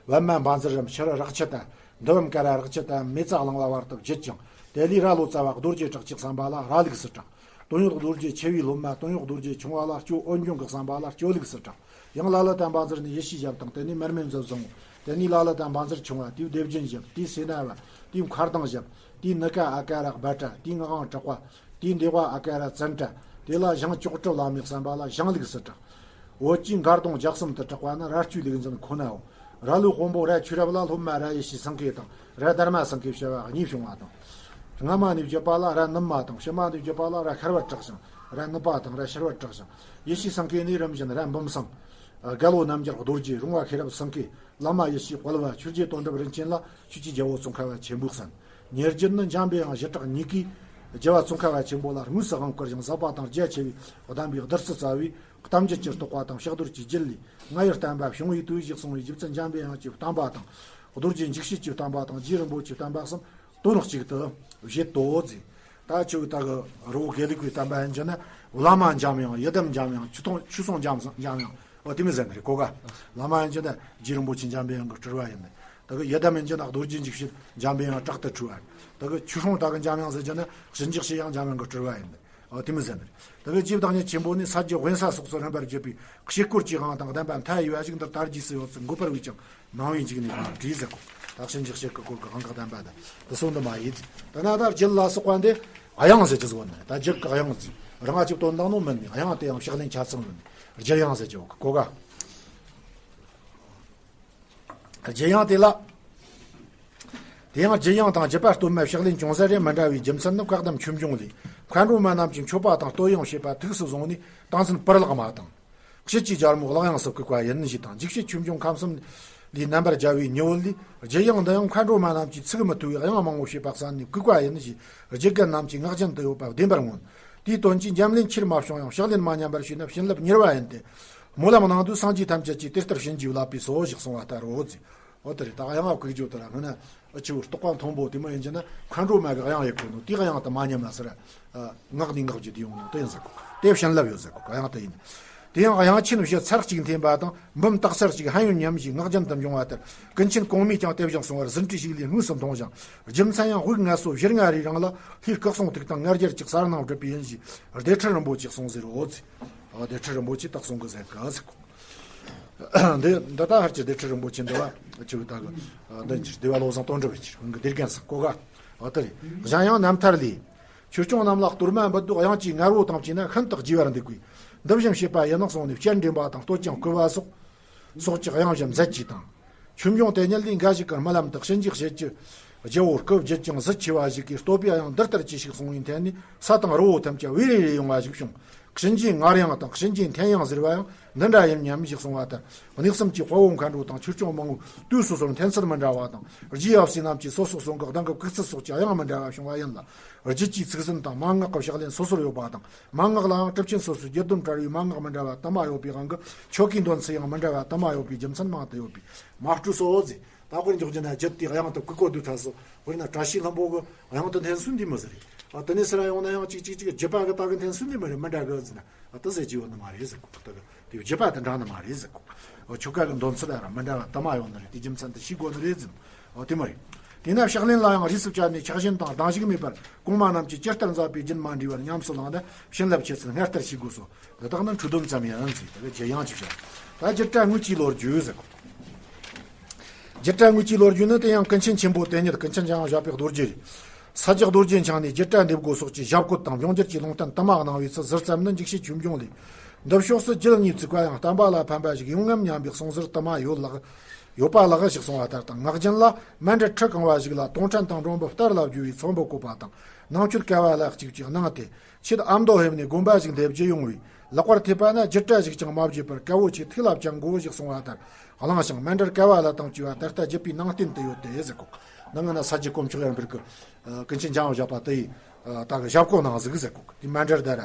པདྨ་བཛྲ་རམ་ཤྲཱི་རཀྵ་ཏ། འདུ་བམ་ཀ་ར་རཀྵ་ཏ་མེ་བཙའ་གླིང་ལ་བར་དུ་བརྒྱུད་ཅིང་། དེ་ལས་རྭ་ལོ་ཙཱ་བ་རྡོ་རྗེ་གྲགས་ཀྱི་བསམ་པ་ལ་ར་ལུག་སུ་གྲགས། སྟོན་གཡོག་རྡོ་རྗེ་ཆེ་བའི་སློབ་མ་སྟོན་གཡོག་རྡོ་རྗེ་ཆུང་བ་ལ་སྤྱོད་འོན་ཀྱང་གི་བསམ་པ་ལ་སྤྱོད་ལུག་སུ་གྲགས། ཡང་ལ་ལུ་དང་བཛྲ་ནི་ཡེ་ཤེས་ཞབས་དང་། དེ་ནས་མར་མེ་མཛོད་བཟང་བོ། དེ་ནས་ལ་ལུ་དང་བཛྲ་ཆུང་བ། དེའི་སྡེ་བརྒྱན་ཞབས། དེའི་སེ་ན་བ། དེའི་མཁར་གདངས་ཞབས། དེའི་ནི་ཀ་ཨ་ཀ་ར་བྷ་དྲ། དེའི་ངག་དབང་དྲག་པ། དེའི་འདོད་པ་ཨ་ཀ་ར་ཙན་དྲ། དེ་ལ་ཞང་ལྕོག་གྲུབ་བླ་མའི་བསམ་པ་ལ་ཞང་ལུག་སུ་གྲགས། འོད་ཀྱི་མགར་གདོང་ལྗགས་གསུམ་དུ་གྲགས་པ་ནི་ར་སྤྱོད་ལུག་འཛིན་ཁོ་ནའོ། རྭ་ལོའི་དཔོན་པོ་རྭ་ཆོས་རབ་ལ་སློབ་མ་རྭ་ཡེ་ཤེས་སེང་གེ་དང་རྭ་དར་མ་སེང་གེ་བྱ་བ་གཉིས་བྱུང་བ་དང་། སྔ་མ་ནས་བརྒྱུད་པ་ལ་རྭ་ནུབ་མ་དང་། ཕྱི་མ་ནས་བརྒྱུད་པ་ལ་རྭ་ཤར་བར་གྲགས་ཤིང་། རྭ་ནུབ་པ་དང་རྭ་ཤར་བར་གྲགས་ཤིང་། ཡེ་ཤེས་སེང་གེ་ནས་རིམ་བཞིན་རྭ་འབུམ་སེང་། རྒྱལ་ལོ་རྣམ་རྒྱལ་རྡོ་རྗེ། རོང་བ་ཤེས་རབ་སེང་གེ། བླ་མ་ཡེ་ཤེས་དཔལ་བ། ཆོས་རྗེ་དོན་གྲུབ་རིན་ཆེན་ལ་ཆོས་ཀྱི་རྒྱལ་པོ་ཙོང་ཁ་པ་ཆེན་པོས་གསན། ཉེ་རྒྱུད་ནི་འཇམ་པའི་དབྱངས་ཞི་དྲག་གཉིས་ཀས་རྒྱལ་བ་ཙོང་ཁ་པ་ཆེན་པོ་ལ་དངོས་སུ་དབང་བསྐུར་ཞིང་ཟབ་པ་དང་རྒྱ་ཆེ་བའི་གདམས་པའི་བདུད་རྩི་རྩ་བའི་གཏམ་རྒྱུད་ཀྱི་རྟོགས་པ་དང་ཕྱག་རྡོར་གྱི་རྒྱུད་ལས་ང་ཡི་བསྟན་པ་བྱུང་བའི་དུས་ཞེས་གསུངས་པའི་རྗེ་བཙུན་འཇམ་པའི་དབྱངས་ཀྱི་བསྟན་པ་དང་། རྡོ་རྗེ་འཇིགས་བྱེད་ཀྱི་བསྟན་པ་དང་། རྗེ་རིན་པོ་ཆེའི་བསྟན་པ་གསུམ་དོན་གཅིག་ཏུ་བཞེད་དོ་ཟེར། ད་ཁྱོད་ད་གི་རི་བོ་དགེ་ལུགས་པའི་བསྟན་པ་ཡིན་གྱི་ན་བླ་མ་འཇམ་དབྱངས། ཡི་དམ་འཇམ་དབྱངས། ཆོས་ཐུན་ཆོས་སྲུང་འཇམ་འཇམ་དབྱངས། འོ་དེ་མོ་ཟེར་ནི་རེད་གོ་ག་བླ་མ་ཡིན་གྱི་ན་རྗེ་རིན་པོ་ཆེ་འཇམ་པའི་དབྱངས་ཀྱི་སྤྲུལ་པ་ཡིན་ནི། ད་གི་ཡི་དམ་ཡིན་གྱི་ན་རྡོ་རྗེ་འཇིགས་བྱེད་འཇམ་པའི་དབྱངས་དྲག་ཏུ་འཁྲུལ་བ། ད་གི་ཆོས་སྲུང་ད་གི་འཇམ་དབྱངས་ཟེར་གྱི་ན་གཤིན་རྗེ་གཤེད་དབྱངས་འཇམ་དབྱངས་ཀྱི་སྤྲུལ་པ་ཡིན་ནི། འོ་དེ་མོ་ཟེར་ནི་རེད། ད་གི་རྗེ་བདག་ཉིད་ཆེན་པོ་ནས་ས་རྒྱུ་དབེན་ས་སོགས་སུ་རིམ་པར་བརྒྱུད་པའི་གཤེད་སྐོར་གྱི་དབང་དང་བསྟན་པ་མཐའ་ཡས་པ་ཞིག་འདིར་དར་རྒྱས་སུ་ཡོད་ཚུལ་མགོ་པར་བས་ཀྱང་། མང་བའི་འཇིགས་ནས་མ་བྲིས་ཟེར་གོ། ད་གཤིན་རྗེ་གཤེད་ཀྱི་སྐོར་གྱི་དབང་གི་བསྟན་པ་དང་དེ་སོགས་འདི་མ་ཡིན། ད་ན་ད་རྒྱུད་ལ་སོགས་པ་འདི་དབྱངས་ཟེར་གྱི་བཟོ་ནི་ད་རྒྱུད་ཀྱི་དབྱངས་ཟེར་རང་ང་ཅིག་དོན་དག་ནོ་མིན་ནི་དབྱངས་དེ་ཡང་ཕྱག་ལེན་ཆ་ཚང་ཡོད་ནི་རྒྱུད་དབྱངས་ཟེར་གྱི་གོ་ག་རྒྱུད་དབྱངས་དེ་ལ། དེ་ཡང་རྒྱུད་དབྱངས་དང་བརྒྱུད་པ་སྟོད་སྨད་ཕྱག་ལེན་ཅུང་ཟད་རེ་མི་འདྲ་བའི་རྒྱུ་མཚན་ནི་བཀའ་གདམས་ཆོས་འབྱུང་ལས་མཁའ་འགྲོ་མ་རྣམས་ཀྱི་མཆོད་པ་དང་བསྟོད་དབྱངས་བྱེད་པ་ཐུགས་སུ་བཟུང་ནས་ཏིང་འཛིན་པུར་ལག་མ་དང་། དཔྱིད་ཀྱི་རྒྱལ་མོ་གླགས་དབྱངས་སུ་བཀུག་པ་ཡིན་ཞེས་དང་། འཇིགས་བྱེད་ཆོས་འབྱུང་ཁམས་གསུམ་ལས་རྣམ་པར་རྒྱལ་བའི་ཉི་འོད་ལས། རྒྱུད་དབྱངས་འདི་ཡང་མཁའ་འགྲོ་མ་རྣམས་ཀྱིས་ཚིག་མི་ཐུབ་པའི་དབྱངས་མང་པོ་བྱེད་པ་གསན་ནས་བཀུག་པ་ཡིན་ཞེས། རྒྱུད་རྒན་རྣམས་ཀྱིས་ངག་རྒྱུན་དུ་ཡོད་པ་བདེན་པར་མངོན། དེའི་དོན་གྱིས་འབྱམས་ཀླས་ཁྱེར་མ་བྱུང་ཡང་། ཕྱག་ལེན་མ་ཉམས་པར་བྱས་ན་བྱིན་རླབས་མྱུར་བ་ཡིན་ཏེ། སྨོན་ལམ་གནང་དུས་སངས་རྒྱས་ཐམས་ཅད་ཀྱིས་དེ་ལྟར་བྱིན་གྱིས་བརླབས་པས་སོ་ཞེས་གསུངས་པ་ལྟར་རོ་ཟེར། འོ་དེ་རེད། ད་དབྱངས་བཀུག་རྒྱུ་དེ་ལ་སྔོན་ན་ཨ་ཆུ་བུར་རྟོག་པ་མཐོན་པོ་དེ་མོ་ཡིན་གྱི་ན། མཁའ་འགྲོ་མ་གི་དབྱངས་ཡི་གོ་ནོ་དེའི་དབྱངས་དེ་མ་ཉམས་ལ་ཟེར། ངག་ནས་ངག་བརྒྱུད་དེ་ཡོང་ནོ་དེ་ཡིན་ཟེར་གོ། དེ་བྱིན་རླབས་ཡོད་ཟེར་གོ། དབྱངས་དེ་ཡིན། དེ་ཡང་དབྱངས་ཆེན་བཞི་ཚར་གཅིག་འཐེན་པ་དང་། འབུམ་སྟག་ཚར་གཅིག་ཕན་ཡོན་མཉམ་ཞེས་ངག་རྒྱུན་དུ་འབྱུང་བ་ལྟར། ཀུན་མཁྱེན་གོང་མས་ཀྱང་དེ་བཞིན་གསུངས་པར་ཟིན་བྲིས་ཤིག་ལས་དངོས་སུ་མཐོང་ཞིང་། རྒྱུ་མཚན་ཡང་དབུགས་ངལ་གསོ་བཞི་ལྔ་རེའི་རིང་ལ་ལྷའི་སྐུ་གསུང་ཐིག་དང་ལྔ་བརྒྱར་གཅིག་གསལ་སྣང་སྒྲུབ་པས་ཡིན་ཞེས་སྡེ་ཁྲི་རིན་པོ་ཆེས་གསུངས་ཟེར་རོ་ཟེར། ཨ་སྡེ་ཁྲི་རིན་པོ་ཆེས་ད་གསུང་གི་ཟེར་གི་ཟེར་གོ། འདི་འདི་ལྟ་ཧར་གྱི་སྡེ་ཁྲི་རིན་པོ་ཆེ་འདི་བ་ཆུ་ད་གི་འདི་འདི་བ་བློ་བཟང་དོན་གྲུབ་བེད་ཀྱི་ཧུང་གི་སྡེ་རྒན་ཟེར་གོ་ག། ཨ་དེ་རེད། གཞན་ཡང་རྣམ་ཐར་ལས། ཆོས་སྐྱོང་རྣམས་ལ་གཏོར་མ་འབུལ་དུས་དབྱངས་ཀྱི་ངར་བོ་དང་བཅས་ན་ཤིན་ཏུ་རྒྱས་པར་འདུག་པས། འདི་བཞིན་བྱེད་པ་ཡིན་ནོ་གསུངས་ནས། སྤྱན་འདྲེན་པ་དང་བསྟོད་ཅིང་བསྐུལ་བ་སོགས། སོགས་ཀྱི་དབྱངས་བཞིན་མཛད་ཅིག་དང་། ཆོས་འབྱུང་དེ་ཉིད་ལས་འགའ་ཞིག་གིས་རྨི་ལམ་དུ་གཤིན་རྗེའི་གཤེད་ཀྱི་རྒྱལ་པོ་སྐུ་བརྗིད་ཅིང་གཟི་ཆེ་བ་ཞིག་གིས་བསྟོད་པའི་དབྱངས་འདི་ལྟར་ཅི་ཞིག་གསུངས་པའི་མཐའ་ནས། ས་དང་རི་བོ་ཐམས་ཅད་བེ་རེ་རེ་ཡོང་བ་ཞིག་བྱུང་། གཤིན་རྗེའི་ངར་དབྱངས་དང་གཤིན་རྗེའི་འཐེན་དབྱངས་ཟེར་བ་ཡང་འདི་འདྲ་ཡིན་སྙམ་ཞིག་གསུངས་པ་ལྟར། གནས་གསུམ་གྱི་དཔའ་བོ་མཁའ་འགྲོ་དང་ཆོས་སྐྱོང་མང་པོའི་དུས་སོ་སོར་འཐེན་ཚུལ་མི་འདྲ་བ་དང་། རྗེ་ཡབ་སྲས་རྣམས་ཀྱིས་སོ་སོ་གསུང་གི་གདངས་ཀྱི་བཀུག་ཚུལ་སོགས་ཀྱི་དབྱངས་མི་འདྲ་བ་བྱུང་བ་ཡིན་ལ། རྒྱུད་ཀྱི་ཚིག་ཟིན་དང་མན་ངག་གི་ཕྱག་ལེན་སོ་སོར་ཡོད་པ་དང་། མན་ངག་ལའང་གྲུབ་ཆེན་སོ་སོའི་རྒྱུད་སྡོམ་བྲལ་བའི་མན་ངག་མི་འདྲ་བ་དུ་མ་ཡོད་པའི་དབང་གིས། ཆོ་གའི་འདོན་ཚུལ་ཡང་མི་འདྲ་བ་དུ་མ་ཡོད་པའི་རྒྱུ་མཚན་མང་དུ་ཡོད་པས་མ་སྤྲོས་སོ་ཟེར། ད་དཔེར་འཇོག་རྒྱུ་ན་རྒྱུད་དེའི་དབྱངས་དེ་བཀུག་གོ་དུས་ཐ་སོ། དཔེར་ན་བཀྲ་ཤིས་ལྷུན་པོ་གི་དབྱངས་དེ་འཐེན་ཚུལ་འདི་མོ་ཟིག་རེད། ཨ་དེ་ནས་ཟེར་ཡོང་ན་ཡང་གཅིག་གཅིག་གཅིག་རྒྱུད་པ་གི་ད་གི་འཐེན་ཚུལ་འདི་མོ་རེད། མི་འདྲ་གི་ཟེར་ན། ཨ་དེ་ཟེར་གྱི་ཡོད་ནི་མ་རེད་ཟེར་གོ། ད་གི་དེ་རྒྱུད་པ་དེ་འདྲ་ནི་མ་རེད་ཟེར་གོ། ཨ་ཆོ་ག་གི་འདོན་ཚུལ་ལ་ར་མི་འདྲ་བ་དུ་མ་ཡོད་ནི་རེད། དེ་རྒྱུ་མཚན་དེ་ཤེས་དགོས་ནི་རེད་ཟེར། ཨ་དེ་མོ་རེད། དེས་ན་ཕྱག་ལེན་ལ་ཡང་རིས་སུ་བཅད་ནས་ཆགས་ཞེན་དང་སྡང་ཞིག་མེད་པར་གོང་མ་རྣམས་ཀྱིས་ཇི་ལྟར་མཛད་པའི་རྒྱུན་མ་འདྲེས་པར་ཉམས་སུ་བླངས་ནས་བྱིན་རླབས་ཆེ་ཚུལ་སྔར་ལྟར་ཤེས་དགོས་སོ། འདི་དག་ནི་འཕྲོས་དོན་ཙམ་ཡིན་ཟེར། དེ་གི་རྒྱུད་དབྱངས་ཅིག་བཤད། ད་བརྒྱུད་གྲྭ་དངོས་ཀྱི་ལོ་རྒྱུས་ཟེར་གོ། བརྒྱུད་གྲྭ་དངོས་ཀྱི་ལོ་རྒྱུས་ནི། དེ་ཡང་ཀུན་མཁྱེན་ཆེན་པོ་དེ་ཉིད་ཀུན་མཁྱེན་འཇམ་དབྱངས་བཞད་པའི་རྡོ་རྗེ་རེད། ས་སྐྱ་རྡོ་རྗེ་འཆང་ནས་བརྒྱུད་གྲྭ་འདེབས་དགོས་སོགས་ཀྱི་ཞབས་བཀོད་དང་འབྱུང་འགྱུར་གྱི་ལུང་བསྟན་དུ་མ་གནང་བའི་ཚུལ་ཟུར་ཙམ་ནི་འཇིགས་བྱེད་ཆོས་འབྱུང་ལས། འདི་ཕྱོགས་སུ་རྒྱུད་གཉིས་བཙུགས་པ་ཡང་བསྟན་པ་ལ་ཕན་པ་ཞིག་ཡོང་ངམ་སྙམ་པའི་གསུང་ཟུར་དུ་མ་ཡོད་ལགས། ཡོད་པ་ལགས་ཞེས་གསུང་བ་ལྟར་དང་། ངག་རྒྱུན་ལ་མཎྜལ་ཁྲི་གང་བ་ཞིག་ལ་དུང་ཕྲན་དང་འགྲོན་བུ་བསྟར་ལ་བརྒྱུས་པའི་ཚོམ་བུ་བཀོད་པ་དང་། ནང་མཆོད་ཀ་བ་ལ་གཅིག་གཅིག་གནང་སྟེ། ཆེད་ཨ་མདོ་ཕེབས་ནས་དགོན་པ་ཞིག་འདེབས་རྒྱུ་ཡོང་བས། ལེགས་པར་ཐེབས་པ་ན་བརྒྱུད་གྲྭ་ཞིག་ཀྱང་མ་བརྗེད་པར་དཀའ་བོ་ཆེ་ཐུགས་ལ་བཅངས་དགོས་ཞེས་གསུང་བ་ལྟར་བླངས་ཤིང་། མཎྜལ་ཀ་བ་ལ་དང་བཅས་པ་ད་ལྟ་བརྒྱུད་པའི་ནང་རྟེན་དུ་ཡོད་དེ་ཟེར་གོ། ནང་ན་ས་རྒྱུད་དཀོན་མཆོག་ཡར་འབུར་གི་ཀུན་མཁྱེན་འཇམ་དབྱངས་བཞད་པ་དེ་ཡི་ད་གི་ཞབས་བཀོད་ནང་ཟིག་ཟེར་གོ། དེ་མཎྜལ་ད་ར་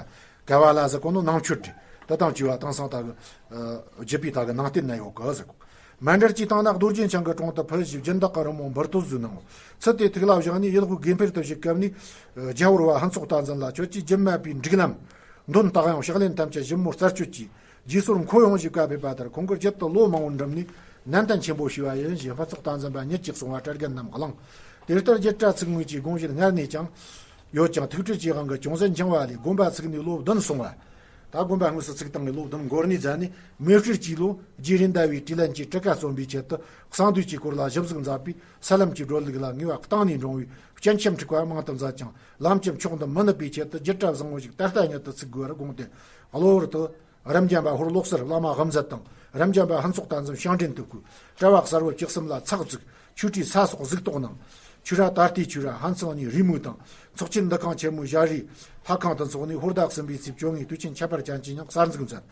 ཀ་བ་ལ་ཟེར་གོ་ནོ་ནང་མཆོད་དེ་ད་དང་བཅས་པ་དེང་སང་ད་གི་བརྒྱུད་པའི་ད་གི་ནང་རྟེན་ན་ཡོད་གི་ཟེར་གོ། མཎྜལ་གྱི་སྟེང་ན་རྡོ་རྗེ་འཆང་གི་དྲུང་དུ་ཕུལ་ཞིང་སྦྱིན་བདག་གི་རོལ་མོ་འབུར་དོད་བཟོས་གནང་། ཚུལ་དེ་ཐུགས་ལ་བཞག་ནས་ཡུལ་དབུས་དགེ་འཕེལ་དུ་བཞུགས་སྐབས་ནས། རྒྱལ་བོར་བ་ཕུན་ཚོགས་བསྟན་འཛིན་ལ་ཁྱོད་ཀྱིས་རྒྱུད་སྨད་པའི་འགྲིག་ལམ། འདོན་རྟགས་དབྱངས་ཕྱག་ལེན་ཐམས་ཅད་ཞིབ་མོར་རྩད་གཅོད་ཀྱིས། རྗེས་སོར་མཁོ་ཡོང་ཞེས་བཀའ་ཕེབས་པ་ལྟར་ཁོང་གིས་རྒྱུད་དུ་ལོ་མང་པོར་འགྲིམས་ནས་ནན་ཏན་ཆེན་པོ་བྱས་པ་ཡིན་ཞེས་ཕུན་ཚོགས་བསྟན་འཛིན་པ་ཉིད་ཀྱིས་གསུང་བ་གྲྭ་རྒན་རྣམས་བླངས། དེ་ལྟར་རྒྱུད་གྲྭ་ཚིག་དངོས་ཀྱི་དགོངས་གཞི་སྔར་ནས་ཀྱང་ཡོད་ཀྱང་། ཐུགས་ཁྲོས་ཀྱི་དབང་གིས་ཅུང་ཟད་འགྱངས་པ་ལས་དགོན་པ་ཚུགས་ནས་ལོ་བདུན་སོང་བ། ད་དགོན་པ་དངོས་སུ་ཚུགས་སྟངས་ཀྱི་ལོ་བདུན་འགོར་ནས་མཛད་ནས། མེ་སྤྲེལ་གྱི་ལོ་རྗེ་རེད་མདའ་བའི་དྲིས་ལན་གྱི་དྲི་ཀ་རྩོམ་པའི་ཆེད་དུ་གསང་འདུས་ཀྱི་སྐོར་ལ་ཞིབ་གཟུགས་མཛད་པས། ས་ལམ་གྱི་སྒྲོལ་ལུགས་ལ་ངེས་པ་གཏིང་ནས་འདྲོངས་པའི་སྤྱན་ཆབ་འཁྲུགས་པ་མང་དུ་མཛད་ཀྱང་། ལམ་གྱི་ཕྱོགས་འདི་མི་ནུབ་པའི་ཆེད་དུ་རྒྱུད་གྲྭ་བཟང་བོ་ཞིག་ད་ལྟ་ཉིད་དུ་ཚུགས་དགོས་པར་དགོངས་ཏེ། གློ་བུར་དུ་རབ་འབྱམས་པ་ཧོར་ལོག་སར་བླ་མ་དབུ་མཛད་དང་། རབ་འབྱམས་པ་ཕུན་ཚོགས་བསྟན་འཛིན་ཕྱག་འདྲེན་དུ་བསྐོས། གྲྭ་བ་གསར་བུ་བཅུ་གསུམ་ལ་ཚགས་བཙུགས། ཆོས་ཁྲིའི་ས་སོགས་གཟིགས་རྟོག་གནང་། ཆོས་གྲྭ་ད་ལྟའི་ཆོས་གྲྭ་ཧན་ཚང་གཉིས་རེས་མོས་དང་། ཚོགས་ཆེན་འདུ་ཁང་ཆེན་མོ་ཞྭ་རིའི་ལྷ་ཁང་དུ་འཚོགས་ནས། ཧོར་ཟླ་གསུམ་པའི་ཚེས་བཅོ་ལྔའི་དུས་ཆེན་ཁྱད་པར་ཅན་གྱི་ཉིན་གསར་འཛུགས་མཛད།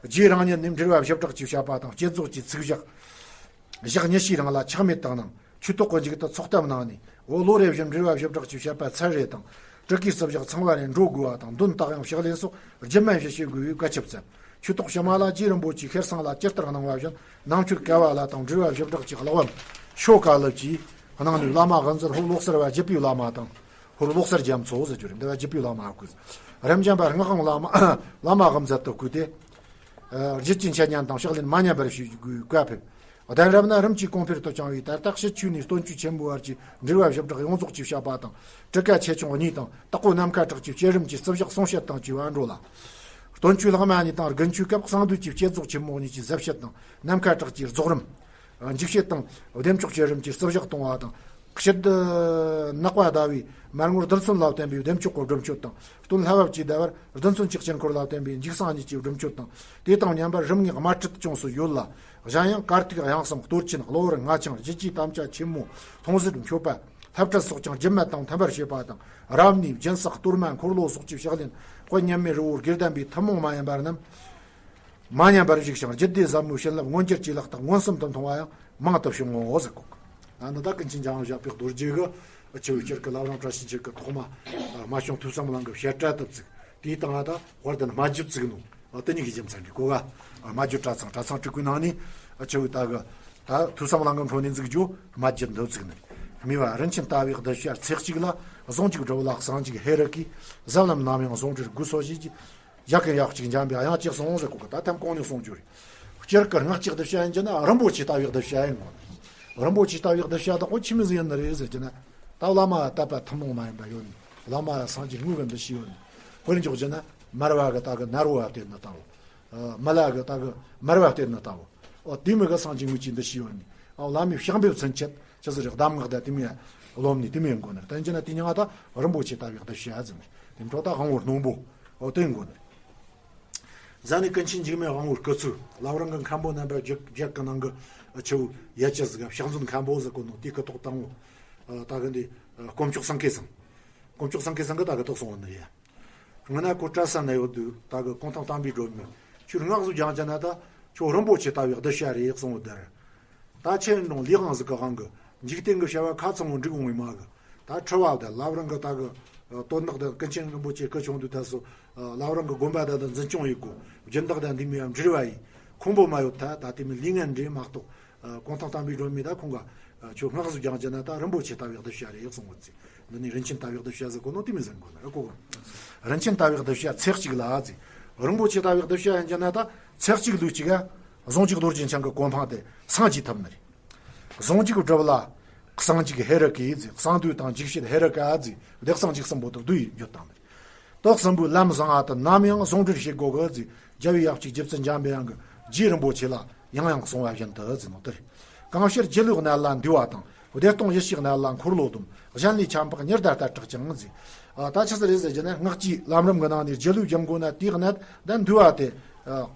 རྗེ་རང་ཉིད་ནས་འབྲེལ་བ་ཞབས་གྲགས་ཀྱི་བཤད་པ་དང་བསྐྱེད་རྫོགས་ཀྱི་ཚིག་བཞག། ཞག་ཉི་ཤུའི་རིང་ལ་ཆག་མེད་དུ་གནང་། ཆོས་ཐོག་གི་མཇུག་ཏུ་ཚོགས་གཏམ་གནང་ནས། འོ་ལོ་རེ་བཞིན་འབྲེལ་བ་ཞབས་གྲགས་ཀྱི་བཤད་པ་ཚར་རེ་དང་། སྤྲུལ་སྐུའི་བརྩི་བཞག་ཚང་བ་རེ་འགྲོ་དགོས་པ་དང་། འདོན་རྟགས་དབྱངས་ཕྱག་ལེན་སོགས་རྒྱུན་མ་བཞིན་བྱེད་དགོས་པའི་བཀའ་ཁྱབ་བསྩལ། ཆོས་ཐོག་ཕྱི་མ་ལ་རྗེ་རིན་པོ་ཆེས་ཤྲཱི་སང་ལ་ཇི་ལྟར་གནང་བ་བཞིན། ནང་མཆོད་ཀ་བ་ལ་དང་འབྲེལ་བ་ཞབས་གྲགས་ཀྱི་གླེགས་བམ་ཤོ་ཀ་ལུབ་ཀྱིས་གནང་ནས། བླ་མ་དབུ་མཛད་ཧོར་ལོག་སར་བ་བརྒྱུད་པའི་བླ་མ་དང་། ཧོར་ལོག་སར་རྒྱ་མཚོ་ཟེར་རྒྱུ་རེད། འདི་བ་བརྒྱུད་པའི་བླ་མ་བསྐོས། རབ་འབྱམས་པ་སྔགས་དབང་བླ་མ་བླ་མ་དབུ་མཛད་དུ་བསྐོས་ཏེ། རྒྱུད་ཀྱི་འཆད་ཉན་དང་ཕྱག་ལེན་མ་ཉམས་པར་ཞུ་དགོས་བཀའ་ཕེབས། གདན་རབས་ན་རིམ་གྱིས་གོང་འཕེལ་དུ་བྱུང་བའི་ད་ལྟ་ཕྱི་ཆོས་ནས་སྟོན་ཆོས་ཆེན་མོའི་བར་གྱི་འབྲེལ་བ་ཞབས་གྲགས་ཡོངས་རྫོགས་ཀྱི་བཤད་པ་དང་། ཊཱི་ཀ་ཆེ་ཆུང་གཉིས་དང་། དྭགས་པོ་ནམ་མཁའ་གྲགས་ཀྱི་བསྐྱེད་རིམ་གྱི་བརྩི་བཞག་གསུང་བཤད་དང་བཅས་པ་འགྲོ་ལ། སྟོན་ཆོས་ལྷག་མ་གཉིས་དང་དགུན་ཆོས་སྐབས་གསང་འདུས་ཀྱི་བསྐྱེད་རྫོགས་ཆེན་མོ་གཉིས་ཀྱི་གཟབ་བཤད་དང་། ནམ་མཁའ་གྲགས་ཀྱི་རྫོགས་རིམ། འཇིགས་བྱེད་དང་བདེ་མཆོག་བསྐྱེད་རིམ་གྱི་བརྩི་བཞག་གཏོང་བ་དང་། ཞི་བདེ་ནག་པ་ཟླ་བའི་མར་ངོར་རྡུལ་ཚོན་ལ་བརྟེན་པའི་བདེ་མཆོག་གི་སྒྲུབ་མཆོད་དང་། སྟོན་ལྷ་བབས་ཀྱི་ཟླ་བར་རྡུལ་ཚོན་གྱི་དཀྱིལ་འཁོར་ལ་བརྟེན་པའི་འཇིགས་སངས་གཉིས་ཀྱི་སྒྲུབ་མཆོད་དང་། དེ་དང་མཉམ་པར་རིམ་ལྔའི་དམར་ཁྲིད་ཅུང་ཟད་ཡོད་ལ། གཞན་ཡང་དཀར་ཐིག་དབྱངས་གསུམ། གཏོར་ཆེན། གློ་བུར་ལྔ་ཆང་། རྒྱུད་ཀྱི་དམ་བཅའ་ཆེན་མོ། མཐོང་ཟད་མཆོད་པ། ལྷ་བྲིད་སོགས་ཀྱང་རྒྱུན་མ་དང་མཐུན་པར་བྱེད་པ་དང་། རབ་གནས། སྦྱིན་སྲེག། གཏོར་མ། འཁོར་ལོ་སོགས་ཀྱི་ཕྱག་ལེན་དཔལ་མཉམ་མེད་རི་བོ་དགེ་ལྡན་པའི་ཐུན་མོང་མ་ཡིན་པ་རྣམས། མ་ཉམས་པར་བཞུགས་ཤིང་རྒྱུད་སྡེ་ཟབ་མོའི་བྱིན་རླབས་མངོན་གྱུར་གྱི་ལག་རྟགས་མངོན་སུམ་དུ་མཐོང་བ་ཡང་མང་དུ་བྱུང་ངོ་ཟེར་གོ། ཨ་འདི་ད་ཀུན་མཁྱེན་འཇམ་དབྱངས་བཞད་པའི་རྡོ་རྗེ་གི་ཆུ་བོའི་སྐྱེར་གི་བླ་བྲང་བཀྲ་ཤིས་འཁྱིལ་གི་ཐོག་མ་རྨད་བྱུང་ཐོས་བསམ་གླིང་གི་བཤད་གྲྭ་དུ་བཙུགས། དེའི་སྟེང་ང་ད་དཔལ་ལྡན་སྨྲ་བརྒྱུད་བཙུགས་ནོ། ཨ་དེ་གཉིས་ཀྱི་རྒྱུ་མཚན་རེད་གོ་ག། ཨ་སྨྲ་བརྒྱུད་གྲྭ་ཚང་། གྲྭ་ཚང་སྤྲུལ་སྐུའི་ནང་ནས་ཨ་ཆུ་བོའི་ད་གི་ད་ཐོས་བསམ་གླིང་གི་འཕྲོ་ནས་འཛུགས་རྒྱུ་སྨྲ་བརྒྱུད་འདི་བཙུགས་ནི། སྨྲས་པ། རིན་ཆེན་ལྟ་བའི་གདུལ་བྱ་ཚེ་གཅིག་ལ། གཟུངས་གཅིག་སྒྲུབ་ལ་གསང་གཅིག་ཧེ་རུ་ཀའི། ཟབ་ལམ་ནམ་ཡང་ཟུང་འབྲེལ་དགོས་སོ་ཞེས་ཀྱི། ཡ་གི་ཡག་ཅིག་འཇམ་པའི་དབྱངས་ཅིག་གསུངས་ཟེར་གོ་གི། ད་ཐམ་གོང་ནས་གསུངས་རྒྱུ་རེད། སྤྱིར་གི་སྔགས་ཀྱི་གདུལ་བྱ་ཡིན་གྱི་ན་རིན་པོ་ཆེ་ལྟ་བུའི་གདུལ་བྱ་ཡིན་གོ། རིན་པོ་ཆེ་ལྟ་བུའི་གདུལ་བྱ་དག་པོ་ཆི་མོ་ཟིག་ཡིན་ནི་རེད་ཟེར་གྱི་ན། ད་བླ་མ་ལ་དད་པ་ཐུན་མོང་མ་ཡིན་པ་ཡོད་ནི། བླ་མ་ལ་སངས་རྒྱས་དངོས་ཀྱི་འདུ་ཤེས་ཡོད་ནི། དཔེར་འཇོག་གྱི་ན་མར་བ་གི་ད་གི་ནར་བ་བསྟེན་ནི་ལྟ་བུ། མི་ལ་གི་ད་གི་མར་བ་བསྟེན་ནི་ལྟ་བུ། ཨོ་དེ་མོ་གི་སངས་རྒྱས་དངོས་ཀྱི་འདུ་ཤེས་ཡོད་ནི། ཨོ་བླ་མའི་ཕྱག་འབེབས་ཚུན་ཆད་ཆི་ཟིག་རེད། གདམས་ངག་ད་དེ་མོ་རློམ་ནི་དེ་མོ་ཡིན་གོ་ནི། ད་ཡིན་གྱི་ན་དེ་མྱིང་ང་ད་རིན་པོ་ཆེ་ལྟ་བུའི་གདུལ་བྱ་ཟེར་ནི། དེ་འཕྲོ་ད་དབང་བོ་རྣོན་པོ། ཨོ་དེ་ཡིན་གོ་ནི། ཟ་ནི་ཀུན་མཁྱེན་འཇིགས་མེད་དབང་བོའི་སྐུ་ཚུལ། བླ་བྲང་གི་མཁན་པོ་རྣམ་པ་བརྒྱད་བརྒྱད་ཀྱི་ནང་གི་ཆུ་བོ་ཡ་ཅི་ཟིག་ག་ཕྱག་མཛོད་མཁན་པོ་ཟེར་གོ་ནོ། དེ་གི་ཐོག་དང་བོ་ད་གི་འདི་དཀོན་མཆོག་སེང་གེ་ཚང་། དཀོན་མཆོག་སེང་གེ་ཚང་གི་ད་གི་ཐོག་སོང་བ་ནི་ཡ། སྔོན་ན་ཁོ་གྲྭ་ས་ན་ཡོད་དུས་ད་གི་གུང་ཐང་བསྟན་པའི་སྒྲོན་མེ་ཁྱོད་སྔགས་ཟིག་སྦྱང་ཅ་ན་ད་ཁྱོད་རིན་པོ་ཆེ་ལྟ་བུའི་གདུལ་བྱ་རེད་གསུངས་བོ་དར། ད་ཁྱེད་འགྲོང་ལས་དབང་ཟིག་གི་དབང་གི་འཇིག་རྟེན་གི་བྱ་བ་ཁ་ཚང་བོ་འགྲིག་འོང་བའི་མ་གི། ད་ཁྲི་བ་དང་བླ་བྲང་གི་ད་གི་དོན་དག་དང་ཀུན་མཁྱེན་རིན་པོ་ཆེ་སྐུ་ཆུང་དུས་ད་སོ་བླ་བྲང་གི་དགོན་པ་ད་ད་འཛིན་སྐྱོང་ཡེད་དགོ། སྦྱིན་བདག་དང་འདི་མི་ཡང་འབྲེལ་བ་ཡིན། ཁོང་པོ་མ་ཡོད་ད་ད་དེ་མི་ལས་ངན་འདྲེ་མ་གཏོགས། གུང་ཐང་བསྟན་པའི་སྒྲོན་མེ་ད་ཁོང་ག་ཁྱོད་སྔགས་ཟིག་སྦྱང་ཅ་ན་ད་རིན་པོ་ཆེ་ལྟ་བུའི་གདུལ་བྱ་རེད་གསུངས་བོ་ཚེ། འདི་ནི་རིན་ཆེན་ལྟ་བུའི་གདུལ་བྱ་ཟེར་གོ་ནོ་དེ་མི་ཟེར་གོ་ནི་ཨ་གོ་གི། རིན་ཆེན་ལྟ་བུའི་གདུལ་བྱ་ཚེ་གཅིག་ལ་ཟེར། རིན་པོ་ཆེ་ལྟ་བུའི་གདུལ་བྱ་ཡིན་གྱི་ན་ད་ཚེ་གཅིག་ལུས་གཅིག་ག་གཟུངས་གཅིག་རྡོ་རྗེ་འཆང་གི་གོ་འཕང་དེ་སངས་རྒྱས་ཐུབ་ནི་རེད། གཟུངས་གཅིག་སྒྲུབ་ལ་གསང་གཅིག་ཧེ་རུ་ཀའི་ཟེར། གསང་འདུས་དང་འཇིགས་བྱེད་ཧེ་རུ་ཀ་ཟེར། བདེ་གསང་འཇིགས་གསུམ་པོ་དེ་བསྡུས་ཡིན་རྒྱུ་དང་ནི། དེ་གསུམ་པོའི་ལམ་བཟང་ང་དང་ནམ་ཡང་ཟུང་འབྲེལ་བྱེད་དགོ་གི་ཟེར། རྒྱལ་བའི་ཡབ་གཅིག་རྗེ་བཙུན་འཇམ་པའི་དབྱངས་ཀྱིས་རྗེ་རིན་པོ་ཆེ་ལ་ཡང་ཡང་གསུངས་པ་བཞིན་དུ་ཟེར་ནོ་དེ་རེད། གང་ཕྱིར་སྒྱིད་ལུག་ནད་ལ་འདུས་པ་དང་། བདེ་སྟོང་ཡེ་ཤེས་ནད་ལ་འཁོར་ལོ་སྡོམ། གཞན་ལས་ཁྱད་འཕགས་ཉི་ཟླ་ལྟར་གྲགས་ཀྱང་ཟེར། ཨ་ད་ཆི་ཟིག་རེད་ཟེར་གྱི་ན་སྔགས་ཀྱི་ལམ་རིམ་གྱི་ནང་ནས་སྒྱིད་ལུག་སྦྱང་དགོ་ན་དེའི་གནད་ད་འདུས་པ་དེ་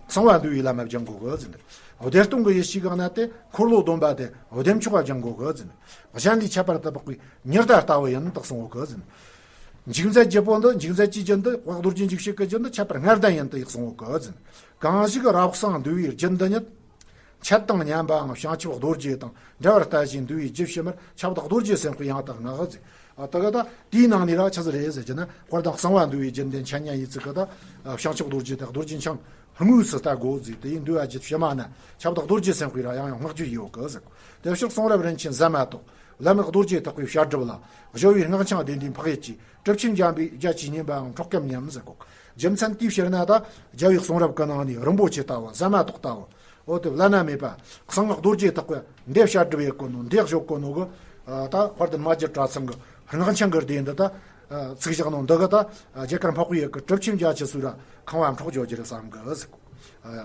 གསང་བ་འདུས་པའི་ལམ་སྦྱང་དགོ་གི་ཟེར། བདེ་སྟོང་གི་ཡེ་ཤེས་ཀྱི་གནད་དེ་འཁོར་ལོ་སྡོམ་པ་དེ་བདེ་མཆོག་པ་སྦྱང་དགོ་གི་ཟེར། གཞན་ལས་ཁྱད་པར་དུ་འཕགས་པའི་ཉི་ཟླ་ལྟ་བུ་ཡིན་དུ་གསུངས་ཡོད་གི་ཟེར། འཇིག་མཛད་བརྒྱད་པོ་འདི། འཇིག་མཛད་ཀྱི་རྒྱུད་འདི། དཔལ་རྡོ་རྗེ་འཇིགས་བྱེད་ཀྱི་རྒྱུད་འདི་ཁྱད་པར་ལྔ་ལྡན་ཡིན་དུ་ཡག་གསུངས་ཡོད་གི་ཟེར། གང་ཞིག་རབ་གསང་འདུས་པའི་རྒྱུད་འདི་ཉིད། འཆད་དང་ཉན་པའམ་བྱང་ཆུབ་རྡོ་རྗེ་དང་འབྲེལ་བར་ལྟ་ཞིང་འདུས་པའི་རྒྱུད་ཕྱི་མར་ཁྱབ་བདག་རྡོ་རྗེ་སེམས་དཔའི་ཡང་དག་སྔགས་ཟེར། ཨ་ད་ག་ད་དེའི་ནང་ནས་ར་ཆི་ཟིག་རེད་ཟེར་གྱི་ན། དཔལ་དང་གསང་བ་འདུས་པའི་རྒྱུད་འདི་འཆད་ཉན་ཡིན་ཚུལ་གི་ད་བྱང་ཆུབ་རྡོ་རྗེ་དང་རྡོ་རྗེ་འཆང་དངོས་སུ་ལྟ་དགོ་ཟེར། དེ་ཡིན་འདུས་པ་རྒྱུད་ཕྱི་མ་ན་ཁྱབ་བདག་རྡོ་རྗེ་སེམས་དཔའི་ར་ཡང་ཡང་སྔགས་རྒྱུད་ཡོད་གི་ཟེར། དེ་ཕྱིར་གསུང་རབ་རིན་ཆེན་ཟད་མ་གཏོགས། བླ་མེད་རྡོ་རྗེ་ཐེག་པའི་བཤད་སྒྲུབ་ལ། གཞོལ་བའི་སྔགས་འཆང་བདེན་བདེན་འཕགས་ཡུལ་གྱི། གྲུབ་ཆེན་འཇམ་པའི་རྒྱ་ཆེའི་བསྙེན་པའང་འཕྲོག་གམ་སྙམ་ཟེར་གོ། རྒྱུ་མཚན་དེའི་ཕྱིར་ན་ད་རྒྱལ་བའི་གསུང་རབ་ཀྱི་ནང་ནས་རིན་པོ་ཆེ་ལྟ་བུ། ཟད་མ་གཏོགས་ལྟ་བུ། འོ་དེ་བླ་ན་མེད་པ་གསང་སྔགས་རྡོ་རྗེ་ཐེག་པའི་འདི་བཤད་སྒྲུབ་ཡེད་གོ་ནོ། འདི་གཞོལ་གོ་ནོ་གི། ད་དཔལ་ལྡན་སྨྲ་བརྒྱུད་གྲྭ་ཚང་གི་སྔགས་འཆང་གི་སྡེ་འདི་ད་ཚུགས་བཞག་ནོ་འདི་གི་ད་རྒྱ་གར་འཕགས་པའི་ཡུལ་གྱི་གྲུབ་ཆེན་རྒྱ་ཆེ་སུ་ར་ཁང་བ་འཕྲོག་འཇོག་རྒྱུ་རེད་བསམ་གི་ཟེར་གོ།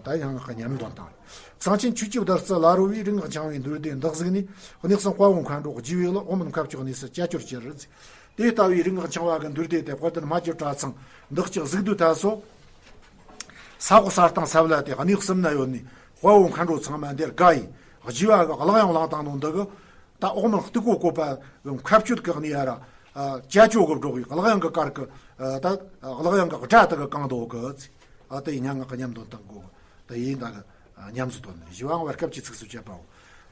ད་ཡང་ངག་གི་ཉམས་འདོན་དང་། གསང་ཆེན་ཆོས་ཀྱི་བདག་རྩལ་བླ་རུ་བའི། རིག་སྔགས་འཆང་བའི་མདོ་སྡེ་འདི་གཟིགས་ནས། གནས་གསུམ་དཔའ་བོ་མཁའ་འགྲོ་རྒྱུ་བའི་ལ། འོག་མིན་མཁའ་སྤྱོད་གནས་སུ་ཅ་ཅོར་གྱུར་ཟེར། དེ་ལྟ་བུའི་རིག་སྔགས་འཆང་བ་གི་མདོ་སྡེ་དེ་དཔལ་ལྡན་སྨྲ་བརྒྱུད་གྲྭ་ཚང་འདི་གཅིག་གཟིགས་དུས་ད་སོ། ས་འོག་ས་སྟེང་ས་བླ་དེ་གནས་གསུམ་ན་ཡོད་ནི་དཔའ་བོ་མཁའ་འགྲོ་ཚང་མ་འདིར་དགའ་ཡིས། རྒྱུ་བ་གི་གླགས་དབྱངས་བླངས་བཏང་ནོ་འདི་གི། ད་འོག་མིན་སྟུག་པོ་བཀོད་པ་མཁའ་སྤྱོད་གི་གནས་ཡ་ར། ཅ་ཅོ་གི་སྒྲོག་གི་གླགས་དབྱངས་གི་གར་གི། ད་གླགས་དབྱངས་གི་སྒྲ་དེ་གི་གང་དོ་གི་ཟེར། ཨ་དེ་ཡིན་ཉང་ངག་གི་ཉམས་འདོན་དང་གོ། དེ་ཡིན་ད་གི་ཉམས་སུ་བཏོན་ནས་ཞི་བའང་བར་སྐབས་ཀྱི་ཚིགས་སུ་བཅད་པའོ།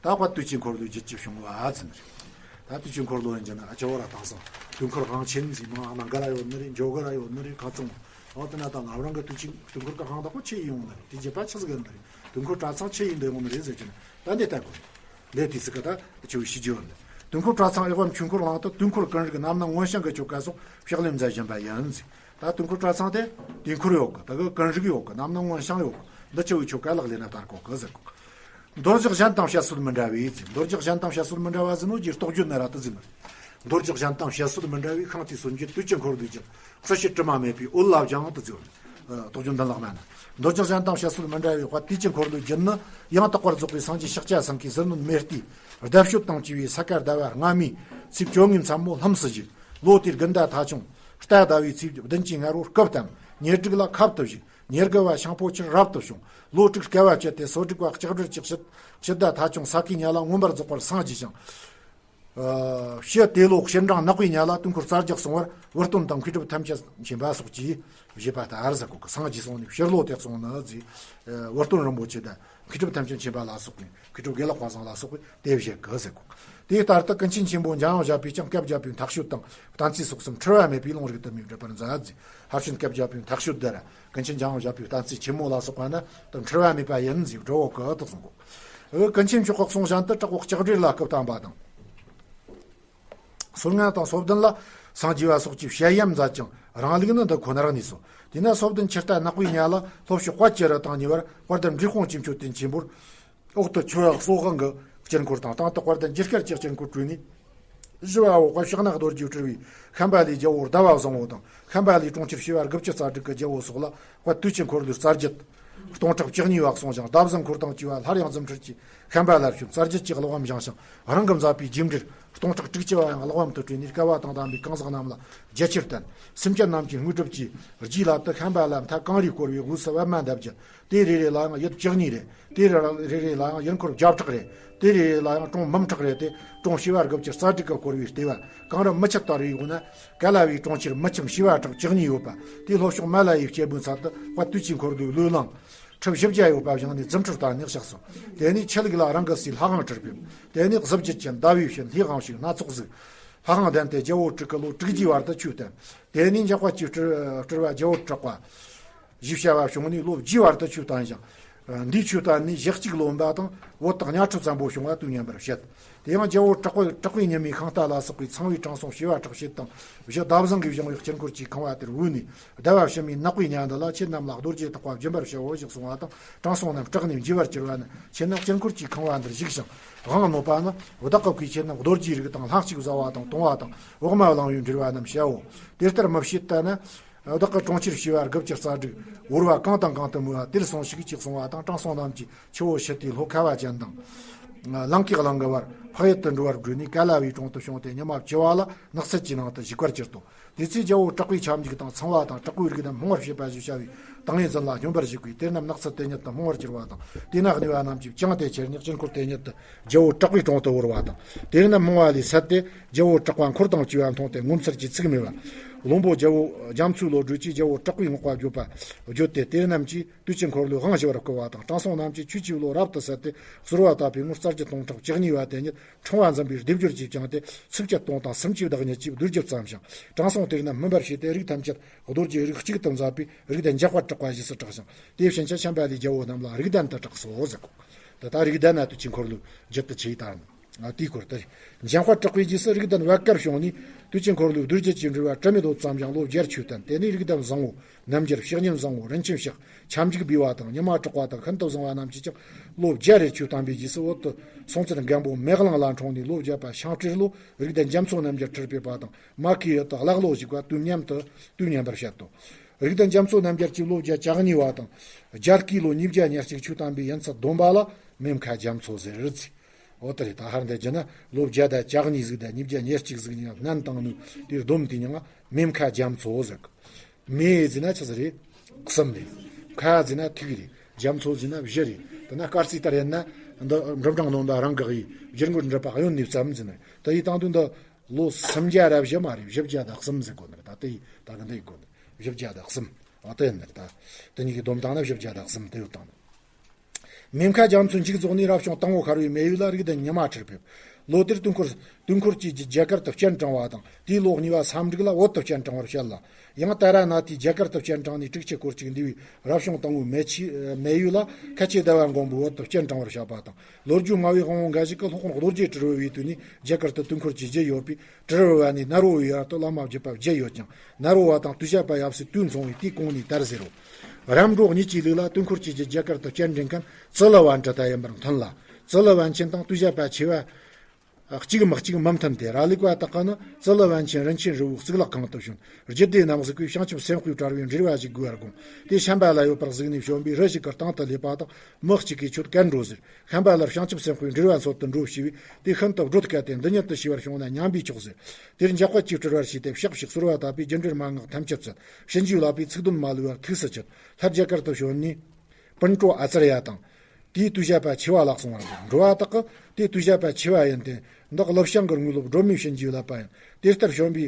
ད་དཔལ་དུས་ཀྱི་འཁོར་ལོའི་རྒྱུད་ཀྱི་བྱུང་བ་ཨ་ཙི་ནི་རེད། ད་དུས་ཀྱི་འཁོར་ལོ་ཡིན་གྱི་ན་ཨ་ཅོ་བོ་ར་དང་སང་དུས་འཁོར་དབང་ཆེན་ཟིག་མང་ཨ་ན་འགའ་ར་ཡོད་ནི་རེད། འཇོ་ག་ར་ཡོད་ནི་རེད། ག་ཚང་། འོ་དེ་ན་ད་ང་རང་གི་དུས་ཀྱི་དུས་འཁོར་གི་དབང་དག་པོ་ཆེ་ཡིན་ཡོང་ནི་རེད། དེ་རྗེས་པ་ཆི་ཟིག་ཡོད་ནི་རེད། དུས་འཁོར་གྲྭ་ཚང་ཆེ་ཡིན་འདི་ཡོང་ནི་རེད་ཟེར་གྱི་ན་ད་འདི་ལྟ་དགོས། ལས་དེ་ཚིག་གི་ད་ཆུ་བོའི་ཤིས་རྒྱུ་ཡོད་ནི། དུས་འཁོར་གྲྭ་ཚང་ཨེ་ཝམ་ཆོས་འཁོར་གླིང་དུ་དུས་འཁོར་ཀུན་རིག་རྣམ་སྣང་མངོན་བྱང་གི་ཆོ་ག་སོགས་ཕྱག་ལེན་མཛད་བཞིན་པ་ཡིན་ཟེར། ད་དུས་འཁོར་གྲྭ་ཚང་དེ་དུས་འཁོར་ཡོད་གི། ད་གི་ཀུན་རིག་ཡོད་གི། རྣམ་སྣང་མངོན་བྱང་ཡོད་གི། འདི་ཆུ་བོའི་ཆོ་ག་ལག་ལེན་ན་བསྟར་གོ་གི་ཟེར་གོ། མདོ་རྒྱུགས་གཞན་དང་བཤད་སྲོལ་མི་འདྲ་བས་ཟེར། མདོ་རྒྱུགས་གཞན་དང་བཤད་སྲོལ་མི་འདྲ་བ་ཟེར་ནོ་རྒྱུ་རྟོགས་བརྗོད་ནི་ར་དུ་ཟེར་ནི། མདོ་རྒྱུགས་གཞན་དང་བཤད་སྲོལ་མི་འདྲ་བས་ཤིང་རྟའི་སྲོལ་འབྱེད་དུས་ཀྱི་འཁོར་ལོའི་རྒྱུད་རྩི་བྱེད་དྲི་མ་མེད་པའི་འོད་ལ་སྦྱངས་དུ་ཟེར། རྟོགས་བརྗོད་འདུན་ལག་མ་ན། མདོ་རྒྱུགས་གཞན་དང་བཤད་སྲོལ་མི་འདྲ་བས་དཔལ་དུས་ཀྱི་འཁོར་ལོའི་རྒྱུད་ནི་ཡང་དག་པར་རྫོགས་པའི་སངས་རྒྱས་ཤཱཀྱ་སེང་གེའི་ཟིལ་གནོན་མེ་སྟེ། ལྡབ་གཤོད་དང་བཅས་པའི་ས་ཀ་ཟླ་བ་སྔ་མའི་ཚེས་བཅོ་ལྔའི་མཚན་མོ་ལྷུམས་སུ་བཞུགས། ལོ་དེའི་དགུན་ཟླ་ཐ་ཆུང་རྟ་ཟླ་བའི་ཚེས་བདུན་གྱི་སྔ་རོལ་སྐབས་དམ་ཉེར་དྲུག་ལ་ཁབ་ཏུ་བཞུགས། ཉེར་དགུ་བ་ཤིང་ཕོ་ཆེར་རབ་ཏུ་བྱུང་། ལོ་དྲུག་བསྐལ་བ་བཅད་དེ་སོ་དྲུག་པ་ལྕགས་སྦྲུལ་གྱི་དཔྱིད་དཔྱིད་ཟླ་ཐ་ཆུང་ས་ཀའི་ཉ་ལ་མངོན་པར་རྫོགས་པར་སངས་རྒྱས་ཤིང་། ཕྱི་དེ་ལོ་ཕྱི་འབྲང་ནག་པོའི་ཉ་ལ་དུས་འཁོར་རྩ་རྒྱག་སོང་བར་བུ་སྟོན་དང་མཁས་གྲུབ་ཐམས་ཅད་མཁྱེན་པ་སོགས་ཀྱིས་བཞེད་པ་ལྟར་ཟེར་གོ་གི། སངས་རྒྱས་སོང་ནས་ཕྱིར་ལོག་སྟེ་སོང་ནི་ཟེར། བུ་སྟོན་རིན་པོ་ཆེ་དང་མཁས་གྲུབ་ཐམས་ཅད་མཁྱེན་པ་ལ་སོགས་པའི་མཁས་གྲུབ་དགེ་ལེགས་དཔལ་བཟང་ལ་སོགས་པས་དེ་བཞེད་གི་ཟེར་གོ། དེ་ལྟར་དུ་ཀུན་མཁྱེན་ཆེན་པོ་འཇམ་དབྱངས་བཞད་པས་ཀྱང་སྐབས་བརྒྱ་པའི་མཐའ་དཔྱོད་དང་བསྟན་རྩིས་སོགས་སམ་འཁྲུལ་བ་མེད་པའི་ལུང་རིགས་དུ་མས་འགྲེལ་པར་མཛད་ཟེར། ཧར་ཤིན་སྐབས་བརྒྱ་པའི་མཐའ་དཔྱོད་དེར་ཀུན་མཁྱེན་འཇམ་དབྱངས་བཞད་པའི་བསྟན་རྩིས་ཆེན་མོ་ལ་སོགས་པ་ནི་དུ་འཁྲུལ་བ་མེད་པ་ཡིན་ཟེར་འགྲོ་བོ་གི་དུ་གསུང་གོ། ཀུན་མཁྱེན་མཆོག་གི་གསུང་བཞིན་དུ་དྲག་པོ་ལྕགས་སྦྲེལ་ལ་སྐུ་བལྟམས་པ་དང་། སོར་ལྔ་དང་སོ་བདུན་ལ་སངས་རྒྱས་པ་སོགས་ཀྱི་བཤད་ཡམ་མཛད་ཅིང་རང་ལུགས་ནི་འདི་ཁོ་ནར་གནས་སོ། དེས་ན་སོ་བདུན་ཕྱི་ལྟ་ནག་པོའི་ཉ་ལ་ལྷོ་ཕྱོགས་དཔལ་གྱི་རི་དང་ཉེ་བར་དཔལ་ལྡན་འབྲས་སྤུངས་ཀྱི་མཆོད་རྟེན་ཆེན་པོར། འོག་ཏུ་ཆོས་དབྱིངས་སྲོག་དབང་གི་དཀྱིལ་འཁོར་དང་སྟེང་དུ་དཔལ་ལྡན་འཇིགས་དཀར་གྱི་དཀྱིལ་འཁོར་བྲིས་ནས། བཞི་བ་འོག་ག་ཕྱག་ན་རྡོ་རྗེ་སྤྲུལ་པའི་ཤམ་བྷ་ལའི་རྒྱལ་པོ་ཟླ་བ་བཟང་པོ་དང་ཤམ་བྷ་ལའི་གྲོང་ཁྱེར་བྱེ་བ་དགུ་བཅུ་རྩ་དྲུག་གི་རྒྱལ་པོ་སོགས་ལ་དཔལ་དུས་ཀྱི་འཁོར་ལོའི་རྩ་རྒྱུད་སྟོང་ཕྲག་བཅུ་གཉིས་པ་གསུངས་ཤིང་ཟླ་བཟང་འཁོར་དང་བཅས་པ་སླར་ཡང་རྫུ་འཕྲུལ་གྱིས་ཤམ་བྷ་ལར་བྱོན། རྩ་རྒྱུད་ཀྱི་ཀློག་པའམ་བཞེངས་ཤིང་རང་གིས་མཛད་པའི་རྗེས་འབྲེལ་སྟོང་ཕྲག་དྲུག་ཅུ་པ་ཡང་ཀློག་པ་མཐུ་བྲིས་ནས་བསྐལ་པ་དང་ལྡན་པའི་གང་ཟག་རྣམས་ལ་རྒྱ་ཆེར་བསྟན། སེམས་ཅན་རྣམས་ཀྱི་དངོས་གྲུབ་ཀྱི་རྒྱུའི་སླད་དུ་ཤམ་བྷ་ལ་མཐའ་གངས་རིས་བསྐོར་བའི་དབུས་སུ་པདྨ་འདབ་བརྒྱད། དེ་རེ་རེ་ལ་ཡང་ཡུལ་བཅུ་གཉིས་རེ། དེ་རེ་རེ་ལ་ཡང་ཡུལ་འཁོར་བརྒྱ་ཕྲག་རེ། དེ་རེ་རེ་ལ་ཡང་གྲོང་འབུམ་ཕྲག་རེ་སྟེ། གྲོང་བྱེ་བ་དགུ་བཅུ་རྩ་དྲུག་གིས་བསྐོར་བའི་ལྟེ་བ་གངས་རི་མུ་ཁྱུད་ལྟ་བུའི་འོག་ན། ཀ་ལ་བའི་གྲོང་ཁྱེར་མི་ཁྱིམ་བྱེ་བ་ཕྲག་བཅུ་གཉིས་ཡོད་པ། དེའི་ལྷོ་ཕྱོགས་མ་ལ་ཡའི་སྐྱེས་བུའི་ཚལ་དུ་དཔལ་དུས་ཀྱི་འཁོར་ལོའི་ལུས་གླིང་། ཁྲི་བཞི་བརྒྱ་ཡོད་པ་བཞེངས་ནས་རྫུ་འཕྲུལ་བསྟན་ནས་གཤེགས་སོ། དེ་ནས་ཆུ་ལུག་ལ་རང་གི་སྲས་ལྷ་དབང་སྤྲུལ་པས། དེ་ནས་གཟི་བརྗིད་ཅན་ཟླ་བའི་བྱིན་ལྷའི་དབང་ཕྱུག་སྣ་ཚོགས་གཟིགས། ལྷ་དབང་ལྡན་ཏེ་རྒྱལ་པོ་དྲུག་གི་ལོ་དྲུག་བརྒྱའི་བར་དུ་ཆོས་བསྟན། དེ་ནས་འཇམ་དཔལ་གྱི་སྤྲུལ་པ་རྒྱལ་པོ་གྲགས་པ། ཞེས་བྱ་བ་བྱུང་ནས་ལོ་བརྒྱའི་བར་དུ་ཆོས་བསྟན་ཞིང་། འདིའི་ཆོས་བསྟན་ནས་ཞག་གཅིག་ལོན་པ་དང་བོད་དུ་དམྱལ་ཁྲོད་བཙན་པོ་བྱུང་བ་དུས་མཉམ་པར་བཤད། དེ་ཡང་རྒྱལ་པོ་གྲགས་པ་གྲགས་པའི་ཉི་མའི་ཤིང་རྟ་ལ་སོགས་པའི་ཚངས་པའི་དྲང་སྲོང་བྱེ་བ་ཕྲག་བྱེད་དང་བཞི་ཟླ་བཟང་གིས་བཞེངས་པའི་དཀྱིལ་འཁོར་གྱི་ཁང་བ་དེར་བོས་ནས། ཟླ་བ་ཕྱི་མའི་ནག་པོའི་ཉ་འདི་ལ་ཁྱེད་རྣམས་ལ་རྡོ་རྗེ་ཐེག་པ་སྦྱིན་པར་བྱའོ་ཞེས་གསུངས་པ་དང་། དྲང་སྲོང་རྣམས་སྐྲག་ནས་འཇིགས་པར་གྱུར་པ་ན། ཁྱེད་རྣམས་དཀྱིལ་འཁོར་གྱི་ཁང་བ་འདིར་བཞུགས་ཤིང་། དབང་གནོད་པ་ནི་བདག་གིས་བསྐུལ། ཁྱེད་རྣམས་རྡོ་རྗེའི་རིགས་དང་ལྷན་ཅིག་བཟའ་བ་དང་བཏུང་བ་དང་། འོག་མ་བླང་བའི་འབྲེལ་བ་རྣམས་བྱའོ། དེ་ལྟར་མི་བྱེད་ལྟ་ན། བདག་གི་གྲོང་ཁྱེར་བྱེ་བ་དགུ་བཅུ་རྩ་དྲུག་བོར་བ་གང་དང་གང་དུ་མོས་པ་དེར་སོང་ཞིག་ཅེས་གསུངས་པ་དང་། དྲང་སྲོང་རྣམས་ཀྱིས་ཆུ་བོ་ཕྱི་ལྟའི་ལྷོ་ཁ་བ་ཅན་དང་། ལང་ཀའི་གླིང་གི་བར་འཕགས་ཡུལ་དུ་འགྲོ་བར་བགྲོད་ནས་ཀ་ལ་བའི་གྲོང་དུ་བྱུང་སྟེ། ཉི་མ་བཅུ་པ་ལ་ནགས་ཚལ་གྱི་ནང་དུ་བཞུགས་པར་གྱུར་ཏོ། དེ་ཚེ་རྒྱལ་པོ་གྲགས་པའི་ཁྱབ་འཇུག་དང་ཚངས་པ་དང་དྲག་པོའི་རིགས་རྣམས་རྨོངས་པར་བྱེད་པ་ཞེས་བྱ་བའི་ཏིང་ངེ་འཛིན་ལ་སྙོམས་པར་ཞུགས་པས། དེ་རྣམས་ནགས་ཚལ་དེ་ཉིད་དུ་རྨོངས་པར་གྱུར་པ་དང་། དེས་ན་གནས་པ་རྣམས་ཀྱིས་བཅིངས་ཏེ་ཁྱེར་ནས་དཀྱིལ་འཁོར་དེ་ཉིད་དུ་རྒྱལ་པོ་གྲགས་པའི་དྲུང་དུ་བོར་བ་དང་། དེ་རྣམས་རྨོངས་པ་ལས་སད་དེ། རྒྱལ་པོ་གྲགས་པ་འཁོར་དང་བཅས་པ་མཐོང་སྟེ་ངོ་མཚར་གྱི་ཚིག་སྨྲས་པ། བློན་པོ་རྒྱལ་པོ་རྒྱ་མཚོའི་བློ་གྲོས་ཀྱིས་རྒྱལ་པོ་གྲགས་པའི་ངག་པ་བརྗོད་པ་བརྗོད་དེ། དེ་རྣམས་ཀྱིས་དུས་ཀྱི་འཁོར་ལོའི་དབང་ཞི་བར་བསྐུལ་བ་དང་། དྲང་སྲོང་རྣམས་ཀྱིས་ཆོས་ཀྱི་བློ་རབ་ཏུ་གསལ་ཏེ། གསོལ་བ་བཏབ་པའི་ངོར་རྩ་རྒྱུད་སྟོང་ཕྲག་བཅུ་གཉིས་པ་དེ་ཉིད་ཕྲེང་བ་འཛིན་པའི་སྡེབ་སྦྱོར་གྱིས་བཅིངས་ཏེ། ཚིགས་བཅད་སྟོང་དང་སུམ་ཅུའི་བདག་ཉིད་ཀྱིས་བསྡུས་རྒྱུ་བརྩམས་ཤིང་། དྲང་སྲོང་དེ་རྣམས་སྨིན་པར་བྱས་ཏེ། རིགས་ཐམས་ཅད་རྡོ་རྗེའི་རིགས་གཅིག་ཏུ་མཛད་པའི་རིགས་ལྡན་འཇམ་དཔལ་གྲགས་པ་ཞེས་སུ་གྲགས་ཤིང་། དེ་བྱིན་ཅིང་ཤམ་བྷ་ལའི་རྒྱལ་པོ་རྣམས་ལ་རིགས་ལྡན་དུ་གྲགས་སོ་ཟེར་གོ། དེ་ལྟར་རིགས་ལྡན་ན་དུས་ཀྱི་འཁོར་ལོའི་རྒྱུད་དུ་ཆེ་ཡི་དང་། དེའི་སྐོར་དེ་འཇམ་དཔལ་གྲགས་པའི་རྗེས་སུ་རིགས་ལྡན་བད་ཀར་བྱོན་ནས། དུས་ཀྱི་འཁོར་ལོའི་བསྡུས་རྒྱུད་ཀྱི་འགྲེལ་པ་དྲི་མེད་པོ་བརྩམས་ཤིང་ལོ་བརྒྱར་ཆོས་བསྟན། དེ་ནས་རིགས་ལྡན་བཟང་པོ་རྣམ་རྒྱལ། བཤེས་གཉེན་བཟང་པོ་རིན་ཆེན་ཕྱག་ཁྱབ་འཇུག་སྦས་པ་དང་། ཉི་མ་གྲགས་པ་དང་། ཤིན་ཏུ་བཟང་བ་རྣམས་ཀྱིས་ཀྱང་ལོ་བརྒྱ་རེ་ཆོས་བསྟན་པའི་རྗེས་སུ། བོད་དུ་སྲོང་བཙན་སྒམ་པོ་མེ་གླིང་ལ་འཁྲུངས་ནས། ལོ་བརྒྱ་པ་ཤིང་སྤྲེལ་ལོ་རིགས་ལྡན་རྒྱ་མཚོ་རྣམ་རྒྱལ་ཁྲི་ཕེབས་པ་དང་། མ་གི་ཡུལ་དུ་གླག་ལོ་བཞུགས་པ་དུས་མཉམ་དུ་དུས་མཉམ་པར་བཤད་དོ། རིགས་ལྡན་རྒྱ་མཚོ་རྣམ་རྒྱལ་གྱིས་ལོ་བརྒྱ་བཅུ་གཉིས་པ་དང་། རྒྱ་སྐྱེས་ལོ་ཉིས་བརྒྱ་ཉེར་གཅིག་ཆོས་བསྟན་པའི་ཡུན་ཚད་བསྡོམས་པ་ལ་མེ་མཁའ་རྒྱ་མཚོ་ཟེར་ཟེར། འོ་དེ་རེད། ད་ཧར་འདི་བརྒྱུད་ན་ལོ་བརྒྱ་དང་བཅུ་གཉིས་ཟིག་དང་ཉིས་བརྒྱ་ཉེར་གཅིག་ཟིག་གཉིས་ཀ་བསྣན་བཏང་ནོ་དེ་བསྡོམས་དེ་མིང་ང་མེ་མཁའ་རྒྱ་མཚོ་ཟེར་གི། མེ་ཟེར་ན་ཆི་ཟིག་རེད། གསུམ་རེད། མཁའ་ཟེར་ན་ཐིག་རེད། རྒྱ་མཚོ་ཟེར་ན་བཞི་རེད། དེ་ན་སྐར་རྩིས་ལྟར་ཡིན་ན་འདི་འབྲུ་སྦྲང་ནོ་ད་རང་གི་ཡི་བཞུར་མགོ་འགྲིབ་པ་གཡོན་ནས་བརྩམས་ཟེར་ན། དེ་ཡི་སྟེང་དུ་འདི་ལོ་སུམ་བརྒྱ་ར་བཞི་མ་རེད། བཞི་བརྒྱ་དང་གསུམ་ཟེར་གོ་ནི་རེད། ད་དེ་ཡི་ད་གི་འདི་ཡི་གོ་ནི་བཞི་བརྒྱ་དང་གསུམ། ཨ་དེ་ཡིན་ནི་རེད། ད་དེ་གཉིས་ཀྱི་བསྡོམས་བཏང་ན་བཞི་བརྒྱ་དང་གསུམ་དེ་ཡོད་བཏང་ནི། མེ་མཁའ་རྒྱ་མཚོ་མཇུག་རྫོགས་ནས་རབ་བྱུང་དང་པོ་ཤར་བའི་མེ་ཡོས་ལ་རིགས་ལྡན་ཉི་མ་ཁྲིར་ཕེབས། ལོ་དེར་དུས་འཁོར་དུས་འཁོར་གྱི་རྒྱུད་རྒྱ་གར་དུ་སྤྱན་དྲངས་པ་དང་། དེའི་ལོ་གཉིས་པ་སཾ་འབྲུག་ལ་བོད་དུ་སྤྱན་དྲངས་པར་བཤད་ལ། ཡང་ཏཱ་ར་ནཱ་ཐའི་རྒྱ་གར་དུ་སྤྱན་དྲངས་ནས་དྲུག་ཅུ་སྐོར་གཅིག་འདས་པའི་རབ་བྱུང་དང་པོའི་མེ་ཆའི་མེ་ཡོས་ལ་ཁ་ཆེ་ཟླ་བ་མགོན་པོས་བོད་དུ་སྤྱན་དྲངས་པར་བཤད་པ་དང་། ལོ་རྒྱུས་སྨྲ་བའི་དབང་པོ་འགའ་ཞིག་གིས་སློབ་དཔོན་རྡོ་རྗེ་དྲིལ་བུ་པའི་དུས་ནས་རྒྱ་གར་དུ་དུས་འཁོར་གྱི་རྒྱུད་ཡོད་པས། དྲིལ་བུ་པ་ནས་ནཱ་རོ་པའི་བར་དུ་བླ་མ་བརྒྱུད་པ་བརྒྱད་ཡོད་ཀྱང་། ནཱ་རོ་པ་དང་ཏུ་ཞ་པ་ཡབ་སྲས་དུས་མཚུངས་པས་དེའི་གོང་ནས་དར་ཟེར་རོ། རབ་འབྲོག་གཉིས་ཀྱི་ལུགས་ལ་དུས་འཁོར་གྱི་རྒྱུད་རྒྱ་གར་དུ་སྤྱན་འདྲེན་མཁན་ཙི་ལི་པཎྜི་ཏ་ཡིན་པར་མཐུན་ལ། ཙི་ལི་པཎ་ཆེན་དང་ཏུ་ཞ་པ་ཆེ་བ་གཅིག་མི་གཅིག་མི་མཐུན་ཏེ། ར་ལུག་པ་དག་གིས་ནི་ཙི་ལི་པཎ་ཆེན་རིན་ཆེན་རི་བོའི་གཙུག་ལག་ཁང་དུ་བྱོན། རྒྱུད་སྡེ་རྣམས་གཟིགས་པས་བྱང་ཆུབ་སེམས་དཔའི་གྲྭ་བའི་འགྲེལ་པ་ཞིག་དགོས་པར་དགོངས་ཏེ། ཤམ་བྷ་ལ་ཡོད་པར་གཟིགས་ནས་བྱོན་པས་རི་ཞིག་གི་སྟེང་དུ་སླེབས་པ་དང་། མི་གཅིག་གིས་ཁྱོད་གར་འགྲོ་ཟེར། ཤམ་བྷ་ལར་བྱང་ཆུབ་སེམས་དཔའི་འགྲེལ་པ་འཚོལ་དུ་འགྲོ་ཞེས་པས། དེ་ཤིན་ཏུ་སྒྲོ་བཏགས་ཏེ། འདི་ཉིད་དུ་ཤེས་པར་བྱུང་ན་ཉམས་པས་ཆོག་ཟེར། དེར་འཇམ་དཔལ་གྱིས་དྲིལ་བར་བྱས་ཏེ། ཕྱག་ཕྱིས་གསོལ་བ་བཏབ་པས། རྒྱུ་འབྲས་མན་ངག་ཐམས་ཅད་བཙལ། ཕྱིན་ཅི་ལོག་པའི་ཚིག་དོན་མ་ལུས་པར་ཐུགས་སུ་ཆུད། སླར་རྒྱ་གར་དུ་བྱོན་ནས། པཎ་གྲུབ་ཨ་ཙརྱ་དང་ དེའི་དུས་བྱ་བ་ཆེ་བ་ལགས་གསུངས་པ་རེད། འགྲོ་བ་དག་གི་དེའི་དུས་བྱ་བ་ཆེ་བ་ཡིན་ཏེ། འདི་གླུ་བྱང་གི་དངོས་སློབ་སྒྲོན་མེ་བྱིན་གྱིས་བརླབས་པ་ཡིན། དེ་ལྟར་བྱོན་པའི་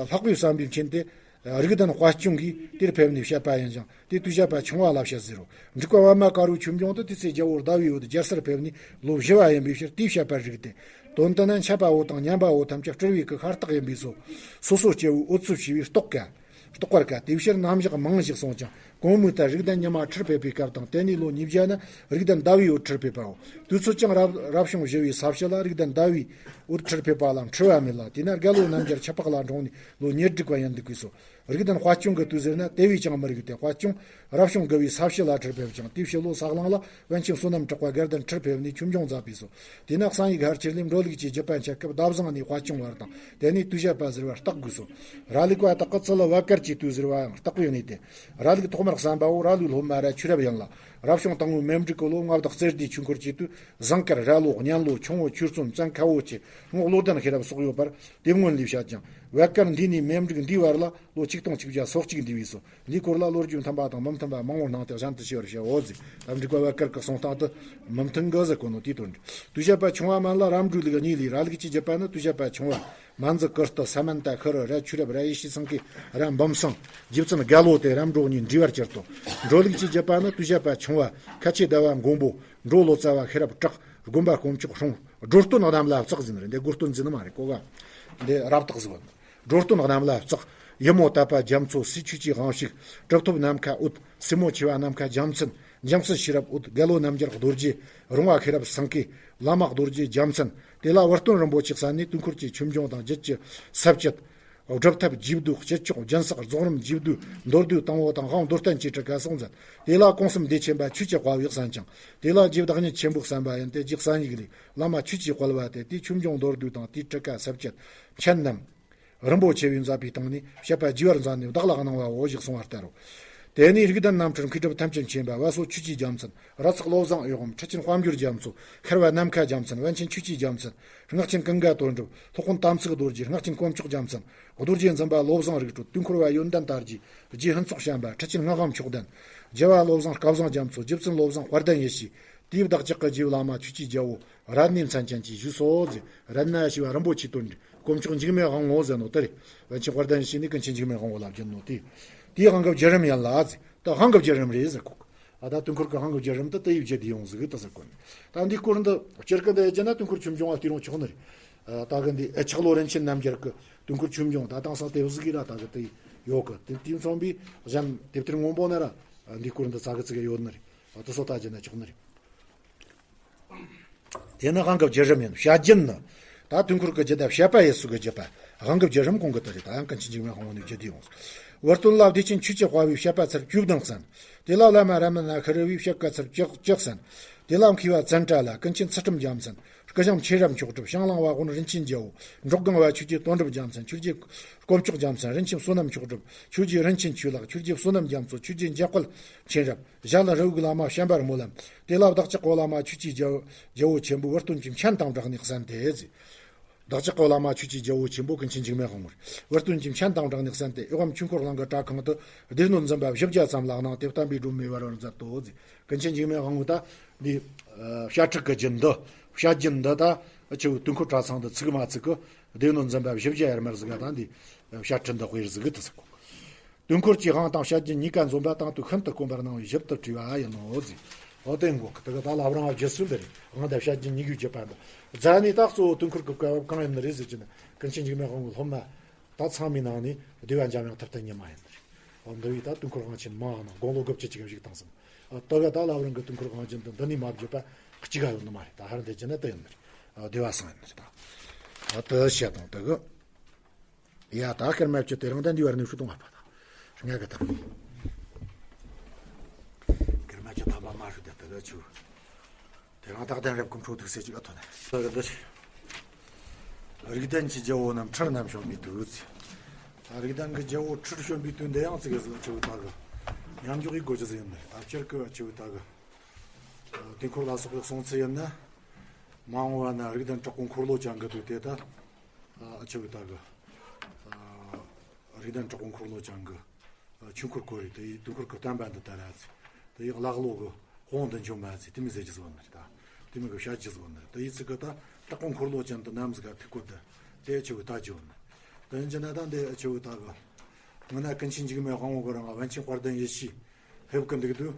ལྷག་པའི་བསམ་པའི་མཁྱེན་ཏེ། རིགས་ལྡན་དཔལ་སྐྱོང་གིས་དེར་ཕེབས་ནས་བཤད་པ་ཡིན་ཅིང་། དེའི་དུས་བྱ་བ་ཆུང་བ་ལ་བཤད་ཟེར་རོ། འབྲུག་པ་པདྨ་དཀར་པོའི་ཆོས་འབྱུང་དུ། དེ་ཚེ་རྒྱལ་པོ་ཟླ་བའི་འོད་རྒྱལ་སར་ཕེབས་ནས་ལོ་བཞི་བ་ཡིན་པའི་ཕྱིར་དེའི་བཤད་པར་རིགས་ཏེ། དོན་དེ་ནི་འཆད་པ་པོ་དང་ཉན་པ་པོ་ཐམས་ཅད་སྤྲུལ་པའི་སྐུ་ཤ་སྟག་ཡིན་པས་སོ། སོ་སོ་སྐྱེ་བོའི་འོད་ཚུལ་ཤེས་པས་རྟོགས་དཀའ། རྟོགས་པར་དཀའ། དེའི་ཕྱིར་རྣམ་གཞག་མང་ཞིག་གསུངས་ཀྱང་། གོང་མའི་ལྟར་རིགས་ལྡན་ཉི་མ་ཁྲིར་ཕེབས་པའི་སྐབས་དང་། དེ་ནས་ལོ་ཉིས་བརྒྱ་ན་རིགས་ལྡན་ཟླ་བའི་འོད་ཁྲིར་ཕེབས་པའོ། དུས་ཚོད་ཀྱང་རབ་རབ་བྱུང་བཞི་པའི་ས་བྱི་ལ་རིགས་ལྡན་ཟླ་བའི་འོད་ཁྲིར་ཕེབས་པ་ལ་འཁྲུལ་བ་མེད་ལ། དེས་ན་རྒྱལ་པོ་རྣམ་རྒྱལ་ཆུ་ཕག་ལ་འགྲོངས་ནས་ལོ་ཉེར་དྲུག་པ་ཡིན་འདུག་གས་སོ། རིགས་ལྡན་དཔལ་སྐྱོང་གི་དུས་ཟེར་ན་དེ་བས་ཀྱང་མི་རིགས་ཏེ། དཔལ་སྐྱོང་རབ་བྱུང་དགུ་པའི་ས་བྱི་ལ་ཁྲིར་ཕེབས་ཀྱང་། དེའི་ཕྱི་ལོ་ས་གླང་ལ་པཎ་ཆེན་བསོད་ནམས་གྲགས་པ་དགའ་ལྡན་ཁྲིར་ཕེབས་ནས་ཆོས་འབྱུང་མཛད་པས་སོ། དེས་ན་གསང་ཡིག་ཧར་ཆེར་ལས་འགྲོ་ལུགས་ཀྱི་རྒྱུད་པ་འཆད་སྐབས་ཟླ་བཟང་ནས་དཔལ་སྐྱོང་བར་དང་། དེ་ནས་དུས་བྱ་བ་ཟེར་བ་བརྟག་དགོས་སོ། ར་ལུག་པ་དག་གི་ཙི་ལུ་བད་དཀར་གྱི་དུས་ཟེར་བའང་བརྟག་པའི་གནས་ཏེ། ར་ལུག་ཐོག་མར་གསན་པ་པོ་ར་ལུག་སློབ་མ་ར་ཆོས་རབ་ཡིན་ལ། རབ་བྱུང་དང་པོའི་མེ་འབྲུག་གི་ལོ་མངའ་བདག་རྩེ་ལྡེའི་ཆོས་འཁོར་གྱི་དུས། ཟངས་དཀར། ར་ལོ། གཉན་ལོ། ཁྱུང་པོ། ཆོས་བརྩོན། བཙན་ཁ་བོ་ཆེ། རྔོག་བློ་ལྡན་ཤེས་རབ་སོགས་ཡོད་པར་དེབ་སྔོན་ལས་བཤད་ཅིང་། བད་དཀར་འདི་ནས་མེ་འབྲུག་འདིའི་བར་ལ་ལོ་ཆིག་སྟོང་གཅིག་བརྒྱ་སོ་གཅིག་འདས་པས་སོ། འདིའི་སྐོར་ལ་ལོ་རྒྱུས་མཐུན་པ་དང་མི་མཐུན་པ་མང་པོ་སྣང་སྟེ་གཞན་དུ་ཤེས་པར་བྱའོ་ཟེར། ད་འབྲུག་པ་བད་དཀར་གྱི་གསུང་སྟངས་དེ་མི་མཐུན་གི་ཟེར་གོ་ནོ་དེའི་དོན་རེད། དུས་བྱ་བ་ཆུང་བ་མན་ལ་རབ་འབྲུག་ལུག་གཉིས་ལས། ར་ལུག་ཅེས་བརྗོད་པ་ནི་དུས་བྱ་བ་ཆུང་བ། མན་ཛུ་ཀིརྟི། ས་མན་ཏ། ཤི་རུ། ར་ཆོས་རབ། ར་ཡེ་ཤེས་སེང་གེ། ར་འབུམ་སེང་། རྗེ་བཙུན་རྒྱལ་པོ་སྟེ་རབ་འབྲོག་གཉིས་འདྲེས་པར་གྱུར་ཏོ། འགྲོ་ལུགས་ཅེས་བརྗོད་པ་ནི་དུས་བྱ་བ་ཆུང་བ། ཁ་ཆེ་ཟླ་བ་མགོན་པོ། འབྲོ་ལོ་ཙཱ་བ་ཤེས་རབ་གྲགས། དགོན་པ་དཀོན་མཆོག་སྲུང་། སྒྲོ་སྟོན་གནམ་ལ་བརྩེགས་ཟེར་ནི་རེད། འདི་སྒོ་སྟོན་ཟེར་ནི་མ་རེད། གོ་ག་འདི་རབ་བརྟག་ཟེར་བ། སྒྲོ་སྟོན་གནམ་ལ་བརྩེགས། ཡུ་མོ་དད་པ་རྒྱ་མཚོ། སྲས་ཆོས་ཀྱི་དབང་ཕྱུག་གྲུབ་ཐོབ་ནམ་མཁའ་འོད། སྲས་མོ་ཆེ་བ་ནམ་མཁའ་རྒྱལ་མཚན། འཇམ་དཔལ་ཤེས་རབ་འོད། དགེ་སློང་རྣམ་རྒྱལ་རྡོ་རྗེ། རོང་བ་ཤེས་རབ་སེང་གེ། བླ་མ་རྡོ་རྗེ་རྒྱལ་མཚན། དེ་ལ་བུ་སྟོན་རིན་པོ་ཆེས་གསན་ནས་དུས་འཁོར་གྱི་ཆོས་འབྱུང་དང་རྒྱུད་ཀྱི་ས་བཅད། སྒྲུབ་ཐབས་རྗེས་ཟློས། སྤྱི་ཆོག་སྦྱིན་སྲེག་རྫོགས་རིམ་རྗེས་ཟློས། མདོར་བསྡུས་དང་པོ་དང་དབང་མདོར་བསྟན་གྱི་ཊཱི་ཀ་སོགས་མཛད། དེ་ལ་གོང་གསུམ་སྡེ་ཆེན་པ་ཆོས་ཀྱི་དཔལ་བོས་གསན་ཅིང་། དེ་ལ་རྗེ་བདག་ཉིད་ཆེན་པོས་གསན་པ་ཡིན་ཏེ། རྗེ་གསན་ཡིག་ལས། བླ་མ་ཆོས་ཀྱི་དཔལ་བ་སྟེ། དེའི་ཆོས་འབྱུང་མདོར་བསྡུས་དང་དེའི་ཊཱི་ཀ་ས་བཅད་མཆན་རྣམས། རིན་པོ་ཆེ་བས་མཛད་པའི་སྟེང་ནས་བཤད་པ་རྒྱས་པར་མཛད་ནས་བདག་ལ་གནང་བའོ་ཞེས་གསུངས་པ་ལྟར་རོ། དེ་ནས་རིགས་ལྡན་རྣམ་འཕྲུལ་མཁས་གྲུབ་ཐམས་ཅད་མཁྱེན་པ་བ་སོ་ཆོས་ཀྱི་རྒྱལ་མཚན། ར་ཚེགས་བློ་བཟང་འོད་དབང་། ཁྲི་ཆེན་དཔལ་འབྱོར་རྒྱ་མཚོ། ཤར་བ་ནམ་མཁའ་རྒྱལ་མཚན། པཎ་ཆེན་ཆོས་ཀྱི་རྒྱལ་མཚན། སྔགས་ཆེན་ཀུན་དགའ་དོན་གྲུབ། སློབ་དཔོན་དམ་ཚིག་རྡོ་རྗེ། སྔགས་ཆེན་དཀོན་མཆོག་རྒྱལ་མཚན། རྡོ་རྗེ་འཛིན་པ་བློ་བཟང་རིག་གྲོལ། དུས་འཁོར་བ་ཡོན་ཏན་དར་རྒྱས། རྗེ་ཕུན་ཚོགས་བྱམས་པ། ཁྲི་ཆེན་སྔགས་པ་མཆོག་ལྡན། རྒྱལ་བ་བློ་བཟང་སྐལ་བཟང་རྒྱ་མཚོ། རྗེ་བཙུན་བློ་བཟང་དཔལ་ལྡན་ཡེ་ཤེས། དེའི་བདག་ཅག་གི་རྗེ་བླ་མ་ཆོས་ཀྱི་རྒྱལ་པོ་རཏྣའི་མཚན་ཅན་གྱིས་ཞུས་སོ་ཟེར། རཏྣ་ཞེས་པ་རིན་པོ་ཆེའི་དོན་འདི་དཀོན་མཆོག་འཇིགས་མེད་དབང་པོ་ཟེར་ནོ་དེ་རེད། པཎ་ཆེན་དཔལ་ལྡན་ཡེ་ཤེས་ནི་ཀུན་མཁྱེན་འཇིགས་མེད་དབང་པོ་ལ་བརྒྱུད་ནོ་དེ། དེའི་དབང་གི་བརྒྱུད་རིམ་ཡིན་ལ་ཟེར། ད་དབང་གི་བརྒྱུད་རིམ་རེད་ཟེར་གོ། ཨ་ད་དུས་འཁོར་གྱི་དབང་གི་བརྒྱུད་རིམ་དེ་དེ་ཡིས་བརྒྱུད་དེ་ཡོང་ཟིག་ད་ཟེར་གོ་ནི། ད་འདིའི་སྐོར་འདི་སྤྱིར་གི་འདི་བརྒྱུད་ན་དུས་འཁོར་ཆོས་འབྱུང་བ་བལྟས་རུང་ཆོག་ནི་རེད། ད་གི་འདི་ཨེ་ཆག་ལོ་རིན་ཆེན་རྣམ་རྒྱལ་གྱི་དུས་འཁོར་ཆོས་འབྱུང་ད་དེང་སང་དེབ་གཟུགས་ཀྱི་ར་ད་གི་དེ་ཡོད་གི། དེ་དེ་མཚོན་པའི་གཞན་དེབ་ཐེར་སྔོན་པོ་ན་ར་འདིའི་སྐོར་འདི་ཙ་གི་ཙི་གི་ཡོད་ནི་རེད། ཨ་དེ་ཚོ་ད་བརྒྱུད་ན་ཆོག་ནི་རེད། དེ་ནི་དབང་གི་བརྒྱུད་རིམ་ཡིན། བཤད་རྒྱུན་ནི། ད་དུས་འཁོར་གྱི་རྒྱུད་དང་བཤད་པ་ཡི་སྲོལ་གྱི་རྒྱུད་པ། དབང་གི་བརྒྱུད་རིམ་གོང་གི་དེ་རེད། ད་ཡང་ཀུན་མཁྱེན་འཇིགས་མེད་དབང་པོ་ནས་བརྒྱུད་དེ་ཡོང་། བུ་སྟོན་ལ་བདེ་ཆེན་ཆོས་ཀྱི་དཔལ་བོས་བཤད་པ་ཚར་བཅུ་བདུན་གསན། དེ་ལ་བླ་མ་རཏྣ་ནཱ་ཤཱི་རུ་པས་བཤད་པ་ཚར་བཅུ་བཅུ་གསན། དེ་ལ་མཁས་པ་ཙནྡྲ་ལ། ཀུན་མཁྱེན་ཚུལ་ཁྲིམས་རྒྱལ་མཚན། སྐུ་ཞབས་མཁྱེན་རབ་མཆོག་གྲུབ། ཞང་བླངས་པ་དབོན་རིན་ཆེན་རྒྱལ་པོ། འབྲོག་སྒང་པ་ཆོས་རྗེ་དོན་གྲུབ་རྒྱལ་མཚན། ཆོས་རྗེ་དཀོན་མཆོག་རྒྱལ་མཚན། རིན་ཆེན་བསོད་ནམས་མཆོག་གྲུབ། ཆོས་རྗེ་རིན་ཆེན་ཆོས་ལགས། ཆོས་རྗེ་བསོད་ནམས་རྒྱ་མཚོ། ཆོས་རྗེ་འཇམ་དཔལ་མཁྱེན་རབ། ཞྭ་ལུ་རི་བོ་གི་བླ་མ་བྱམས་པ་སྨོན་ལམ། དེ་ལ་བདག་ཅག་གི་བླ་མ་ཆོས་ཀྱི་རྒྱལ་རྒྱལ་པོ་ཆེན་པོས་བུ་སྟོན་གྱི་མཆན་དང་སྦྲགས་ནས་གསན་ཏེ་ཟེར། བདག་ཅག་གི་བླ་མ་ཆོས་ཀྱི་རྒྱལ་པོ་ཆེན་པོ་ཀུན་མཁྱེན་འཇིགས་མེད་དབང་པོར་བུ་སྟོན་གྱི་མཆན་དང་སྦྲགས་ནས་གསན་ཏེ། འོག་གམ་ཆོས་འཁོར་གླིང་གི་གྲྭ་ཁང་དུ་སྡེ་སྣོད་འཛིན་པ་བཞི་བརྒྱ་ཙམ་ལ་གནང་སྟེ་བསྟན་པའི་སྒྲོན་མེ་ཝར་ཝར་མཛད་དོ་ཟེར། ཀུན་མཁྱེན་འཇིགས་མེད་དབང་པོས་ད་འདི་བཤད་ཁྲིད་ཀྱི་རྒྱུན་འདི། བཤད་རྒྱུན་འདི་ད་ཆུ་བོའི་དུས་འཁོར་གྲྭ་ཚང་དུ་ཚུགས་མ་ཚུགས་ཀྱི་སྡེ་སྣོད་འཛིན་པ་བཞི་བརྒྱ་ཡར་མར་ཟིག་ག་ད་འདི་བཤད་ཁྲིད་འདི་དཔེར་ཟིག་གི་དུ་ཟིག་གོ། དུས་འཁོར་གྱི་དབང་དང་བཤད་རྒྱུན་གཉིས་ཀ་འཛོམས་པ་དང་དུས་ཤིན་ཏུ་དཀོན་པར་སྣང་བའི་ཞིབ་ཏུ་བྲིས་པ་ཡིན་ནོ་ཟེར། འོ་དེ་འགོ་གི་དེ་གི་ད་ལ་བུ་རང་བ་བརྒྱུད་ཚུལ་འདི་རེད། དབང་དང་བཤད་རྒྱུན་གཉིས་ཀའི་བརྒྱུད་པ་འདི། རྫ་ནས་ད་གཙོ་བོ་དུས་འཁོར་གྱི་སྐབས་བབ་གང་ཡིན་ནི་རེད་ཟེར་གྱི་ན། ཀུན་མཁྱེན་འཇིགས་མེད་དབང་པོའི་སློབ་མ་ད་ཚང་མའི་ནང་ནས་སྡེ་པ་འཇམ་དབྱངས་ཐུབ་བསྟན་ཉི་མ་ཡིན་ནི་རེད། འོ་འདི་བས་ད་དུས་འཁོར་དབང་ཆེན་མང་ནང་དགུང་ལོ་དགུ་བཅུ་ཅིག་གི་བཞུགས་བཏང་ཟིན། ཨ་དེ་ག་ད་ལ་བུ་རང་གི་དུས་འཁོར་དབང་རྒྱུན་དུ་འདི་ནས་མ་བརྒྱུད་པ་གཅིག་ག་ཡོད་ནི་མ་རེད། ད་ཧར་འདི་བརྒྱུད་ན་དེ་ཡིན་ནི་རེད། ཨ་སྡེ་པ་སངས་ཡིན་ནི་རེད་ད། ཨ་དེ་བཤད་དང་དེ་གི། ཡ་ད་སྐར་མ་བཅུ་དེ་རིང་ད་འདི་བར་ནས་ཧྲུ་གཏོང་བ་པ་ད། ང་གི་ད། སྐར་མ་བཅུ་ཐམ་པ་མ་ཧྲུ་དེ་དེ་ག་ཆུ། དེ་རིང་ད་གདན་རབས་ཀུན་འཕྲོ་ཐུགས་སྲས་ཅིག་ཨ་ཐོན་ནས། ད་གི་འདི། རིགས་ལྡན་གྱི་རྒྱལ་པོ་རྣམས་ཁྲིར་བསྣམས་བྱོན་པའི་དུས། ད་རིགས་ལྡན་གྱི་རྒྱལ་པོ་ཁྲིར་བྱོན་པའི་དུས་འདི་ཡང་ཙི་གེ་ཟིག་ཆུ་བོ་ད་གི། མཉམ་འཇོག་གི་སྒོ་ཅི་ཟིག་ཡིན་ནི། ད་སྤྱིར་གི་ཆུ་བོ་ད་གི། དུས་འཁོར་ལ་སོགས་པའི་གསུང་ཚུལ་ཡིན་ན། མ་འོངས་པ་ན་རིགས་ལྡན་དྲག་པོ་འཁོར་ལོ་ཅན་གྱི་དུས་དེ་ད། ཨ་ཆུ་བོ་ད་གི། ཨ་རིགས་ལྡན་དྲག་པོ་འཁོར་ལོ་ཅན་གྱི། ཨ་ཆོས་འཁོར་བསྐོར་རེ་དེ་ཡི་དུས་འཁོར་གྱི་བསྟན་པ་འདི་ལྟར་ར་ཚེ། དེ་ཡི་ཀླ་ཀློ་གི་ དཔུང་འདི་འཇོམས་མ་ཚེ་དེ་མི་ཟེར་གྱི་ཟིག་ནི་རེད་ད། དེ་མི་གི་བཤད་ཀྱི་ཟིག་ནི་རེད་ད། ཡི་ཚིག་གི་ད་བྲག་དཔུང་འཁོར་ལོ་ཅན་དུ་ནམ་ཟིག་ག་ཐུག་གོ་ད། དེ་ཆུ་བོ་ད་ཅི་ཡོད་ནི། དེ་ཡིན་གྱི་ན་ད་འདི་ཆུ་བོ་ད་གི། ང་ན་ཀུན་མཁྱེན་འཇིགས་མེད་དབང་པོ་གི་རང་ང་པཎ་ཆེན་དཔལ་ལྡན་ཡེ་ཤེས་ཕེབས་ཀི་འདུག་དུས།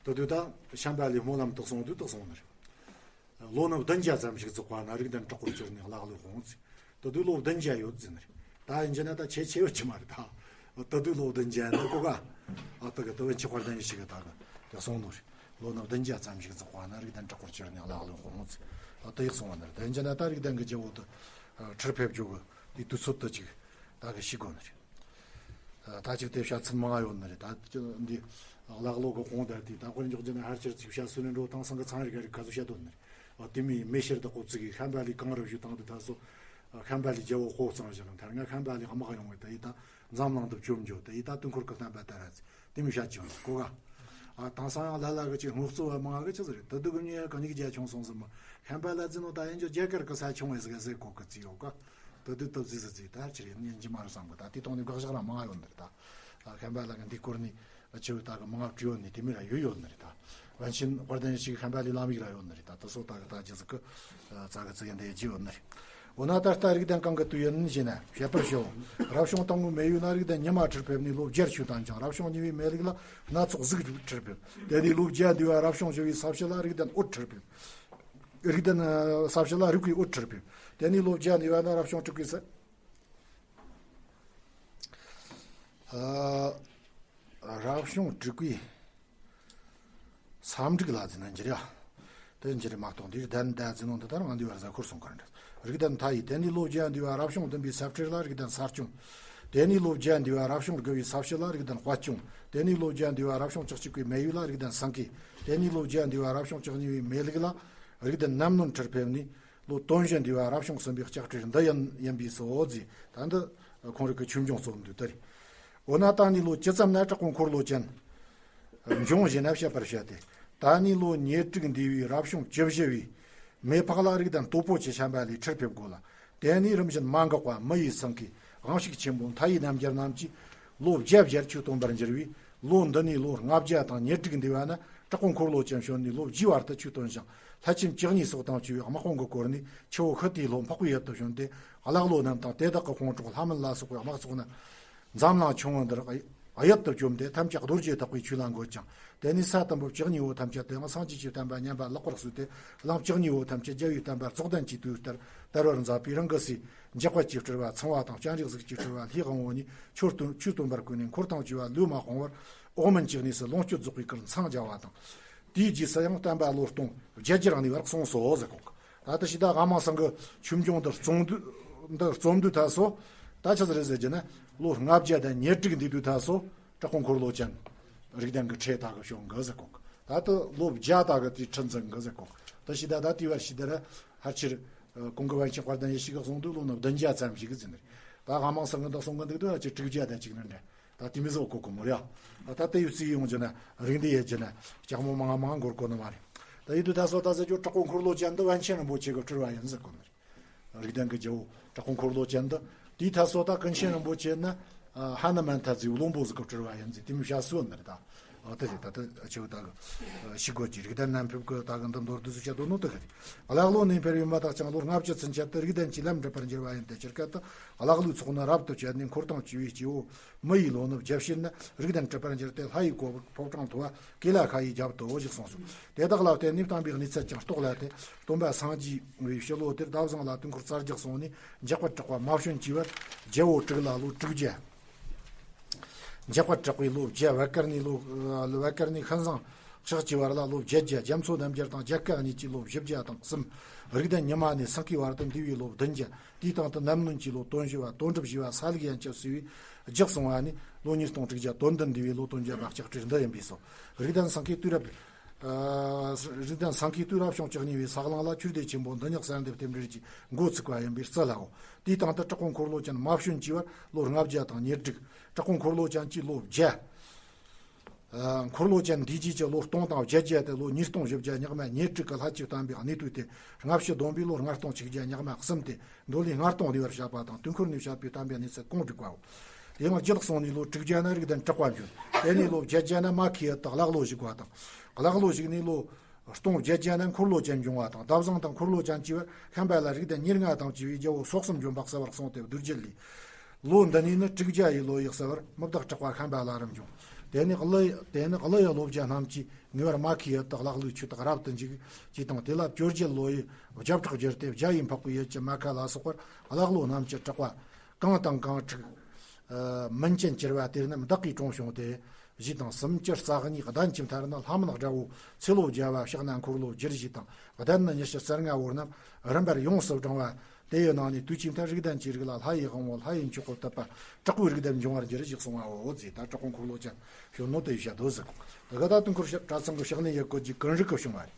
དུ་དུས་ད་ཤམྦྷ་ལའི་སྨོན་ལམ་དུ་གསུངས་དུས་དུ་གསུངས་ནི་རེད། ལོ་ནི་བདུན་བརྒྱ་ཙམ་ཞིག་རྫོགས་པ་ན་རིགས་ལྡན་དྲག་པོར་གྱུར་ནས་གླགས་ལོས་སྤོང་ཟེར། ད་དུང་ལོ་བདུན་བརྒྱ་ཡོད་ཟེར་ནི་རེད། ད་ཡིན་གྱི་ན་ད་ཆེ་ཆེ་ཡོད་ཀྱི་མ་རེད་ད། ད་དུང་ལོ་བདུན་བརྒྱ་ནི་གོ་ག་ཨ་ད་གི་ད་བན་ཆི་དཔལ་ལྡན་ཡེ་ཤེས་གི་ད་གི་ད་གསུངས་ནོ་རེད། ལོ་ནི་བདུན་བརྒྱ་ཙམ་ཞིག་རྫོགས་པ་ན་རིགས་ལྡན་དྲག་པོར་གྱུར་ནས་གླགས་ལོས་སྤོང་ཟེར། ད་དུ་ཡག་གསུངས་པ་ནི་རེད། ད་ཡིན་གྱི་ན་ད་རིགས་ལྡན་གི་རྒྱལ་པོ་ད་ཁྲིར་ཕེབས་རྒྱུ་གི་དེ་དུས་ཚོད་ད་ཅིག་ད་གི་ཤི་དགོས་ནི་རེད། ད་ཅིག་དེ་བཤད་ཚུལ་མང་ང་ཡོད་ནི་རེད། ད་འདི་གླགས་ལོས་གི་དཔུང་དར་དེ་ད་དཔེར་འཇོག་རྒྱུ་ན་ཕལ་ཆེར་ཅིག་བཤད་སྲོལ་ནས་འགྲོ་དེང་སང་གི་ཚན་རིག་ག་རིག་ག་ཚོད་བཤད་དོ་ནི་རེད། འོ་དེ་མིན་མེ་ཤེལ་དག་གོ་ཚིག་གིས་ཤམྦྷ་ལའི་གངས་རི་བཞུ་བཏང་དུས་ད་སོ། ཤམྦྷ་ལའི་རྒྱལ་པོ་དཔའ་བཙང་ཞིག་ལ་མཐར་ང་ཤམྦྷ་ལའི་དམག་ཡོང་བའི་ད་ཡི་ད་འཛམ་གླིང་དུ་བཅོམ་འཇོག་ད་ཡི་ད་དུས་འཁོར་གི་བསྟན་པ་དར་ར་ཚེ་དེ་མིན་བཤད་ཀྱི་ཡོད་ནི་གོ་ག་ཨ་དེང་སང་ཡང་ལ་ལ་གི་ཅིག་སྔོག་བརྩོ་བ་མང་ང་གི་ཅི་ཟེར་རེད། ད་དུང་གི་ཉེ་ག་ཉིག་རྒྱ་ཆུང་སོང་ཟེར་མ། ཤམྦྷ་ལ་ཟེར་ནོ་ད་ཡིན་རྒྱུ་རྒྱ་གར་གི་ས་ཆུང་བའི་ཟིག་ཟེར་གོ་གི་ཚིག་ཡོད་ག་ད་དུང་ད་ཟིག་ཟིག་ཟིག་ད་ཅི་རེད་ཉན་གྱི་མ་རེད་བསམ་གི་ད་དེ་དོན་ནི་དགག་བཞག་ར་མང་ང་ཡོད་ནི་རེད་ད། ཤམྦྷ་ལ་གི་འདི་སྐོར་ནི། ཆུ་བོ་ད་གི་མང་ང་བྲིས་ཡོད་ནི་དེ་མི་ར་ཡོད་ཡོད་ནི་རེད་ད། པཎ་ཆེན་དཔལ་ལྡན་ཡེ་ཤེས་ཤམྦྷ་ལའི་ལམ་ཡིག་ར་ཡོད་ནི་རེད་ད། ད་སོ་ད་གི་ད་ཅི་ཟིག་གི་ཙ་གི་ཙི་ཡིན་དེ་རྒྱུ་ཡོད་ནི་རེད། འོ་ན་ད་ལྟ་རིགས་ལྡན་གང་གི་དུས་ཡིན་ཞེ་ན་བཤད་པར་ཞུའོ། རབ་བྱུང་དང་པོའི་མེ་ཡོས་ན་རིགས་ལྡན་ཉི་མ་ཁྲིར་ཕེབས་ནས་ལོ་བརྒྱར་ཆོས་བསྟན་ཅིང་། རབ་བྱུང་གཉིས་པའི་མེ་ལུག་ལ་སྣ་ཚོགས་གཟུགས་ཁྲིར་ཕེབས། དེ་ནས་ལོ་བརྒྱ་འདས་པ་རབ་བྱུང་བཞི་པའི་ས་བྱི་ལ་རིགས་ལྡན་འོད་ཁྲིར་ཕེབས། རིགས་ལྡན་ས་བྱི་ལ་རིགས་པའི་འོད་ཁྲིར་ཕེབས། དེ་ནས་ལོ་བརྒྱ་འདས་པ་ན་རབ་བྱུང་དྲུག་པའི་ས། ཨ། རབ་བྱུང་དྲུག་པའི་ས་འབྲུག་ལ་ཟེར་ན་འགྱུར་ཡ། དེ་འགྱུར་མ་གཏོགས་འདིར་ལྡན་ཟླ་ཟེར་ནོ་འདི་ལྟར་ང་འདི་བར་ཟ་འཁོར་སོང་གར་འདྲ། རིགས་ལྡན་མཐའ་ཡས། དེ་ནས་ལོ་བརྒྱ་འདས་པ་རབ་བྱུང་བདུན་པའི་ས་ཁྲིར་ལ་རིགས་ལྡན་ས་སྐྱོང་། དེ་ནས་ལོ་བརྒྱ་འདས་པ་རབ་བྱུང་དགུ་པའི་ས་བྱི་ལ་རིགས་ལྡན་དཔལ་སྐྱོང་། དེ་ནས་ལོ་བརྒྱ་འདས་པ་རབ་བྱུང་བཅུ་གཅིག་པའི་མེ་ཡོས་ལ་རིགས་ལྡན་སེང་གེ། དེ་ནས་ལོ་བརྒྱ་འདས་པ་རབ་བྱུང་བཅུ་གཉིས་པའི་མེ་ལུག་ལ་རིགས་ལྡན་ནམ་ནོན་ཁྲིར་ཕེབས་ནས། ལོ་དོན་བཞི་འདས་པ་རབ་བྱུང་གསུམ་པའི་ལྕགས་ཁྲིར་འདི་ཡིན་ཡིན་པས་སོ་ཟེར། ད་འདི་ཁོང་རིགས་ཀྱི་ཆོས་འབྱུང་རྩོམ་འདུག་ལྟར། འོ་ན་ད་ནི་ལོ་ཇི་ཙམ་ན་དྲག་པོ་འཁོར་ལོ་ཅན། འབྱུང་བཞིན་ན་བཤད་པར་བཤད་དེ། ད་ནི་ལོ་ཉེར་དྲུག་འདས་པའི་རབ་བྱུང་བཅུ་བཞི་པའི་མེ་ཕག་ལ་རིགས་ལྡན་སྟོབས་པོ་ཆེ་ཤམ་བྷ་ལའི་ཁྲིར་ཕེབས་གོ་ལ། དེ་ནས་རིམ་བཞིན་མ་འགགས་པ་མི་ཡི་སེང་གེ་དབང་ཕྱུག་ཆེན་པོ་མཐའ་ཡས་རྣམ་རྒྱལ་རྣམས་ཀྱིས་ལོ་བརྒྱ་བརྒྱར་ཆོས་སྟོན་པར་འགྱུར་བས། ལོ་འདི་ནས་ལོ་ལྔ་བརྒྱ་དང་ཉེར་དྲུག་འདས་པ་ན་དྲག་པོ་འཁོར་ལོ་ཅན་བྱོན་ནས་ལོ་བཞིའི་བར་དུ་ཆོས་སྟོན་ཞིང་། ལྷ་ཆེན་བཅུ་གཉིས་སོགས་དང་བཅས་པའི་དམག་དཔུང་གིས་བསྐོར་ནས་ཆུ་བོ་ཤི་ཏའི་ལྷོ་འཕགས་པའི་ཡུལ་དུ་བྱོན་ཏེ། གླགས་ལོ་རྣམས་དང་དེ་དག་གི་དཔུང་གྲོགས་ལྷ་མིན་ལ་སོགས་པའི་དམག་ཚོགས་རྣམས་འཛམ་གླིང་ཆུང་ངུ་འདིར་གཡུལ་དུ་བཅོམ་སྟེ། ཐམས་ཅད་རྡོ་རྗེ་ཐེག་པའི་ཆོས་ལ་འགོད་ཅིང་། དེ་ནས་ས་དུམ་བུ་བཅུ་གཉིས་པོ་ཐམས་ཅད་དེའང་སངས་རྒྱས་ཀྱི་བསྟན་པ་ཉམས་པ་ལེགས་པར་གསོས་ཏེ། གླིང་བཅུ་གཉིས་པོ་ཐམས་ཅད་རྒྱལ་བའི་བསྟན་པ་རྫོགས་ལྡན་གྱི་དུས་ལྟར་དར་བར་མཛད་པས། རང་གི་སྲས་འཇག་པ་ཀྱི་སྤྲུལ་པ་ཚངས་པ་དང་སྤྱན་རས་གཟིགས་ཀྱི་སྤྲུལ་པ་ལྷའི་དབང་པོ་གཉིས་ཆོས་སྟོན་ཆོས་སྟོན་པར་བསྐུལ་ནས། འཁོར་དང་བཅས་པ་ལུས་མ་སྤངས་པར་འོག་མིན་གྱི་གནས་སུ་ལོངས་སྤྱོད་རྫོགས་པའི་ཁར་འཚང་རྒྱ་བ་དང་། དེའི་རྗེས་སུ་ཡང་བསྟན་པ་ལོ་སྟོང་བརྒྱད་བརྒྱར་གནས་པར་གསུངས་སོ་ཟེར་གོ། ད་ལྟ་ཞིག་ད་ག་མང་སང་གི་ཆོས་འབྱུང་འདི་རྩོམ་དུས་འདི་རྩོམ་དུས་ད་སོ། ད་ཆི་ཟིག་རེད་ཟེར་རྒྱུ་ན་ལོ་ལྔ་བརྒྱ་དང་ཉེར་དྲུག་འདས་དུས་ད་སོ། དྲག་པོ་འཁོར་ལོ་ཅན་རིགས་ལྡན་གྱི་ཁྲི་ད་གི་བྱོན་གི་ཟེར་གོ། ད་ལྟ་ལོ་བརྒྱ་ད་གི་དེའི་ཁྲི་འཛིན་གི་ཟེར་གོ། ད་ཞིག་ད་ད་དེའི་བར་ཞིག་ད་ར་ཕལ་ཆེར་གོང་གི་པཎ་ཆེན་དཔལ་ལྡན་ཡེ་ཤེས་ཀྱིས་གསུངས་དུས་ལོ་ནི་བདུན་བརྒྱ་ཙམ་ཞིག་གི་ཟིན་རེད། ད་ག་མང་སང་གི་འདི་གསུང་གི་འདུག་དུས་ཨ་ཅེ་དྲུག་བརྒྱ་ད་ཅིག་ནི་འདྲ། ད་དེ་མི་བཟོ་གོ་གོ་མོ་རེད། ད་ད་ལྟ་ཡོད་ཚུལ་ཡོང་རྒྱུ་ན་རིགས་འདི་ཡོད་རྒྱུ་ན་ལྕགས་མོ་མང་མང་འགོར་གོ་ནི་མ་རེད། ད་ཡིན་དུས་ད་སོ་ད་ཟེར་རྒྱུ་དྲག་པོ་འཁོར་ལོ་ཅན་འདི་པཎ་ཆེན་རིན་པོ་ཆེ་གི་སྤྲུལ་པ་ཡིན་ཟེར་གོ་ནི་རེད། རིགས་ལྡན་གྱི་རྒྱལ་པོ་དྲག་པོ་འཁོར་ལོ་ཅན་འདི། དེའི་ད་སོ་ད་ཀུན་མཁྱེན་རིན་པོ་ཆེ་ནི་ཧ་ནུ་མན་ཐ་ཟེར་བློན་པོ་ཟིག་གི་སྤྲུལ་པ་ཡིན་ཟེར་དེ་མི་བཤད་སྲོལ་ཡོད་ནི་རེད་ད། ཨ་དེ་རེད། ད་ལྟ་ཆེ་བོ་ད་གི་ཤི་གོ་གི་རིགས་ལྡན་ནམ་ཕེབས་གི་ད་གི་འདི་མདོར་བསྡུས་སུ་བཤད་དོ་ནོ་དེ་གི་རེད། གླགས་ལོ་ནས་འཕེལ་བའི་མི་དག་ཀྱང་ལོ་ལྔ་བཅུ་ཚུན་ཆད་དུ་རིགས་ལྡན་གྱི་ལམ་འགྲུབ་པར་འགྱུར་བ་ཡིན་ཏེ། སྤྱིར་སྐད་དུ་གླགས་ལོའི་ཚོགས་ནི་རབ་ཏུ་བཅད་ནས། འཁོར་དང་བཅས་པའི་སྐྱེ་བོ་མི་ཡི་ལོ་ནི་བརྒྱ་བྱས་ན། རིགས་ལྡན་གྲུབ་པར་འགྱུར་ཏེ། ལྷ་ཡི་གོ་ཕོ་བྲང་དུ་བ་ཀེ་ལ་ཤ་ཡི་རྒྱབ་ཏུ་ཞེས་གསུངས་སོ། དེ་དག་ལ་བརྟེན་ནས་བསྟན་པའི་གནས་ཚུལ་ཀྱང་རྟོགས་ལ་སྟེ། སྟོན་པ་སངས་རྒྱས་པའི་ཕྱི་ལོ་དེར་ཟླ་བཟང་ལ་དུས་འཁོར་རྩ་རྒྱག་སོང་ནས་འཇག་པར་གྲགས་པ་མ་བྱོན་གྱི་བར་རྒྱལ་པོ་དྲུག་ལ་ལོ་དྲུག་བརྒྱ། འཇག་པར་གྲགས་པའི་ལོ་བརྒྱ། བད་ཀར་ནས་ལོ་བད་ཀར་ནས་ཤིན་ཟངས་ཤག་གི་བར་ལ་ལོ་བརྒྱད་བརྒྱ། རྒྱ་མཚོ་རྣམ་རྒྱལ་དང་རྒྱ་སྐད་གཉིས་ཀྱི་ལོ་བཞི་བརྒྱ་དང་གསུམ། རིགས་ལྡན་ཉི་མ་ནས་སེང་གེའི་བར་དུ་འདས་པའི་ལོ་བདུན་བརྒྱ། དེའི་སྟེང་དུ་ནམ་ནོན་གྱི་ལོ་དོན་བཞི་བ། དོན་གྲུབ་ཞེས་པ་ས་ལུག་ཡན་ཆད་སུ་བའི་རྒྱག་སོང་བ་ནི་ལོ་ཉིས་སྟོང་དྲུག་བརྒྱ་དོན་བདུན་འདས་པའི་ལོ་དོན་བརྒྱ་པ་ལྕགས་སྤྲེལ་འདི་ཡིན་པས་སོ། རིགས་ལྡན་སེང་གེ་དུས་རབས། ཨ་རིགས་ལྡན་སེང་གེ་དུས་རབས་བྱུང་བཅུ་གཉིས་པའི་ས་གླང་ལ་ཆོས་སྡེ་ཆེན་པོ་འདི་ཉག་གསལ་འདེབས་རྟེན་འབྲེལ་གྱི་འགོ་ཚུགས་པ་ཡིན་པས་རྩི་སླའོ། དེའི་སྟེང་དུ་དྲག་པོ་འཁོར་ལོ་ཅན་མ་བྱོན་གྱི་བར་ལོ་ལྔ་བརྒྱ་དང་ཉེར་དྲུག། དྲག་པོ་འཁོར་ལོ་ཅན་གྱི་ལོ་བརྒྱ། ཨ་འཁོར་ལོ་ཅན་འདས་རྗེས་ཀྱི་ལོ་སྟོང་དང་བརྒྱད་བརྒྱ་སྟེ། ལོ་ཉིས་སྟོང་བཞི་བརྒྱ་ཉག་མ་ཉེར་དྲུག་གི་ལྷ་ཆོས་བསྟན་པའི་གནས་དུས་ཏེ། སྔ་ཕྱི་བསྡོམས་པས་ལོ་ལྔ་སྟོང་ཆིག་བརྒྱ་ཉག་མ་གསུམ་སྟེ། མདོ་ལས་ལྔ་སྟོང་ལུས་པར་བཤད་པ་དང་། དུས་འཁོར་ནས་བཤད་པའི་བསྟན་པའི་གནས་ཚུལ་གོང་བསྒྲིགས་པའོ། དེ་ཡང་རྒྱུད་གསུང་ནས་ལོ་དྲུག་བརྒྱ་ན་རིགས་ལྡན་གྲགས་པ་འབྱོན། དེ་ནས་ལོ་བརྒྱད་བརྒྱ་ན་མ་ཁི་ཡི་དག་གླགས་ལོ་ཞིག་པ་དང་། ཀླ་ཀློ་ཞིག་ནས་ལོ་སྟོང་བརྒྱད་བརྒྱ་ན་འཁོར་ལོ་ཅན་འབྱུང་བ་དང་། ཟླ་བཟང་དང་འཁོར་ལོ་ཅན་བཅས་པར་ཤན་པ་ལ་རིགས་ལྡན་ཉེར་ལྔ་དང་བཅས་པའི་རྒྱལ་པོ་སོགས་གསུམ་འབྱོན་པ་གསལ་བར་གསུངས་ཏེ། བསྡུར་རྒྱུད་ལས། ལོ་འདི་ནས་ནི་དྲུག་བརྒྱ་ཡི་ལོ་ཡི་གསལ་བར་མི་བདག་གྲགས་པ་ཤན་པ་ལ་རབ་འབྱུང་། དེ་ནས་ཀླུ། དེ་ནི་ཀླུ་ཡི་ལོ་བརྒྱ་རྣམས་ཀྱིས། ངེས་པར་མ་ཁའི་ཡུལ་དུ་ཀླ་ཀློའི་ཆོས་དག་རབ་ཏུ་འཇུག་ཅེས་དང་། དེ་ལ་བཅོ་བརྒྱད་ལོ་ཡི་བརྒྱ་ཕྲག་བསྒྱུར་ཏེ། བརྒྱ་ཡིས་འཕགས་པའི་ཡུལ་གྱི་མ་ཁ་ལ་སོགས་པར་ཀླ་ཀློ་རྣམས་ཀྱི་གྲགས་པ། གང་དང་གང་འཁྲུག་ཨ། མུན་ཅན་གྱུར་པ་དེ་རྣམས་བདག་གིས་དྲུངས་བྱུང་སྟེ། ཞེས་དང་། སུམ་ཅུ་རྩ་གཉིས་གདན་གྱི་མཐར་ནི། ལྷ་མིན་དགྲ་བོ་ཚེ་ལོ་བརྒྱ་པ། ཕྱག་ན་འཁོར་ལོ་བསྒྱུར། ཞེས་དང་། གདན་ནི་ཉི་ཤུ་རྩ་ལྔ་བོ་རྣམས་རིམ་པར་ཡོངས་སུ་བགྲངས་པ། དེ་ཡི་ནང་ནས་དུས་ཀྱི་མཐར་རིགས་ལྡན་གྱི་རིགས་ལ། ལྷ་ཡི་དབང་པོ་ལྷ་ཡི་མཆོག་གི་བཏུབ་པ། དྲག་པོའི་རིགས་ལྡན་འབྱུང་བར་འགྱུར། ཞེས་གསུངས་པའོ། ཟེར། ད་དྲག་པོ་འཁོར་ལོ་ཅན་བྱོན་ནོ་དེ་བཤད་དོ་ཟེར། དེ་ག་ད་དུང་འཁོར་ཞབས་གྲྭ་ཚང་གི་ཕྱག་ལེན་ཡི་གོ་རྒྱུ་ཀུན་རིག་གི་བྱུང་བ་རེད།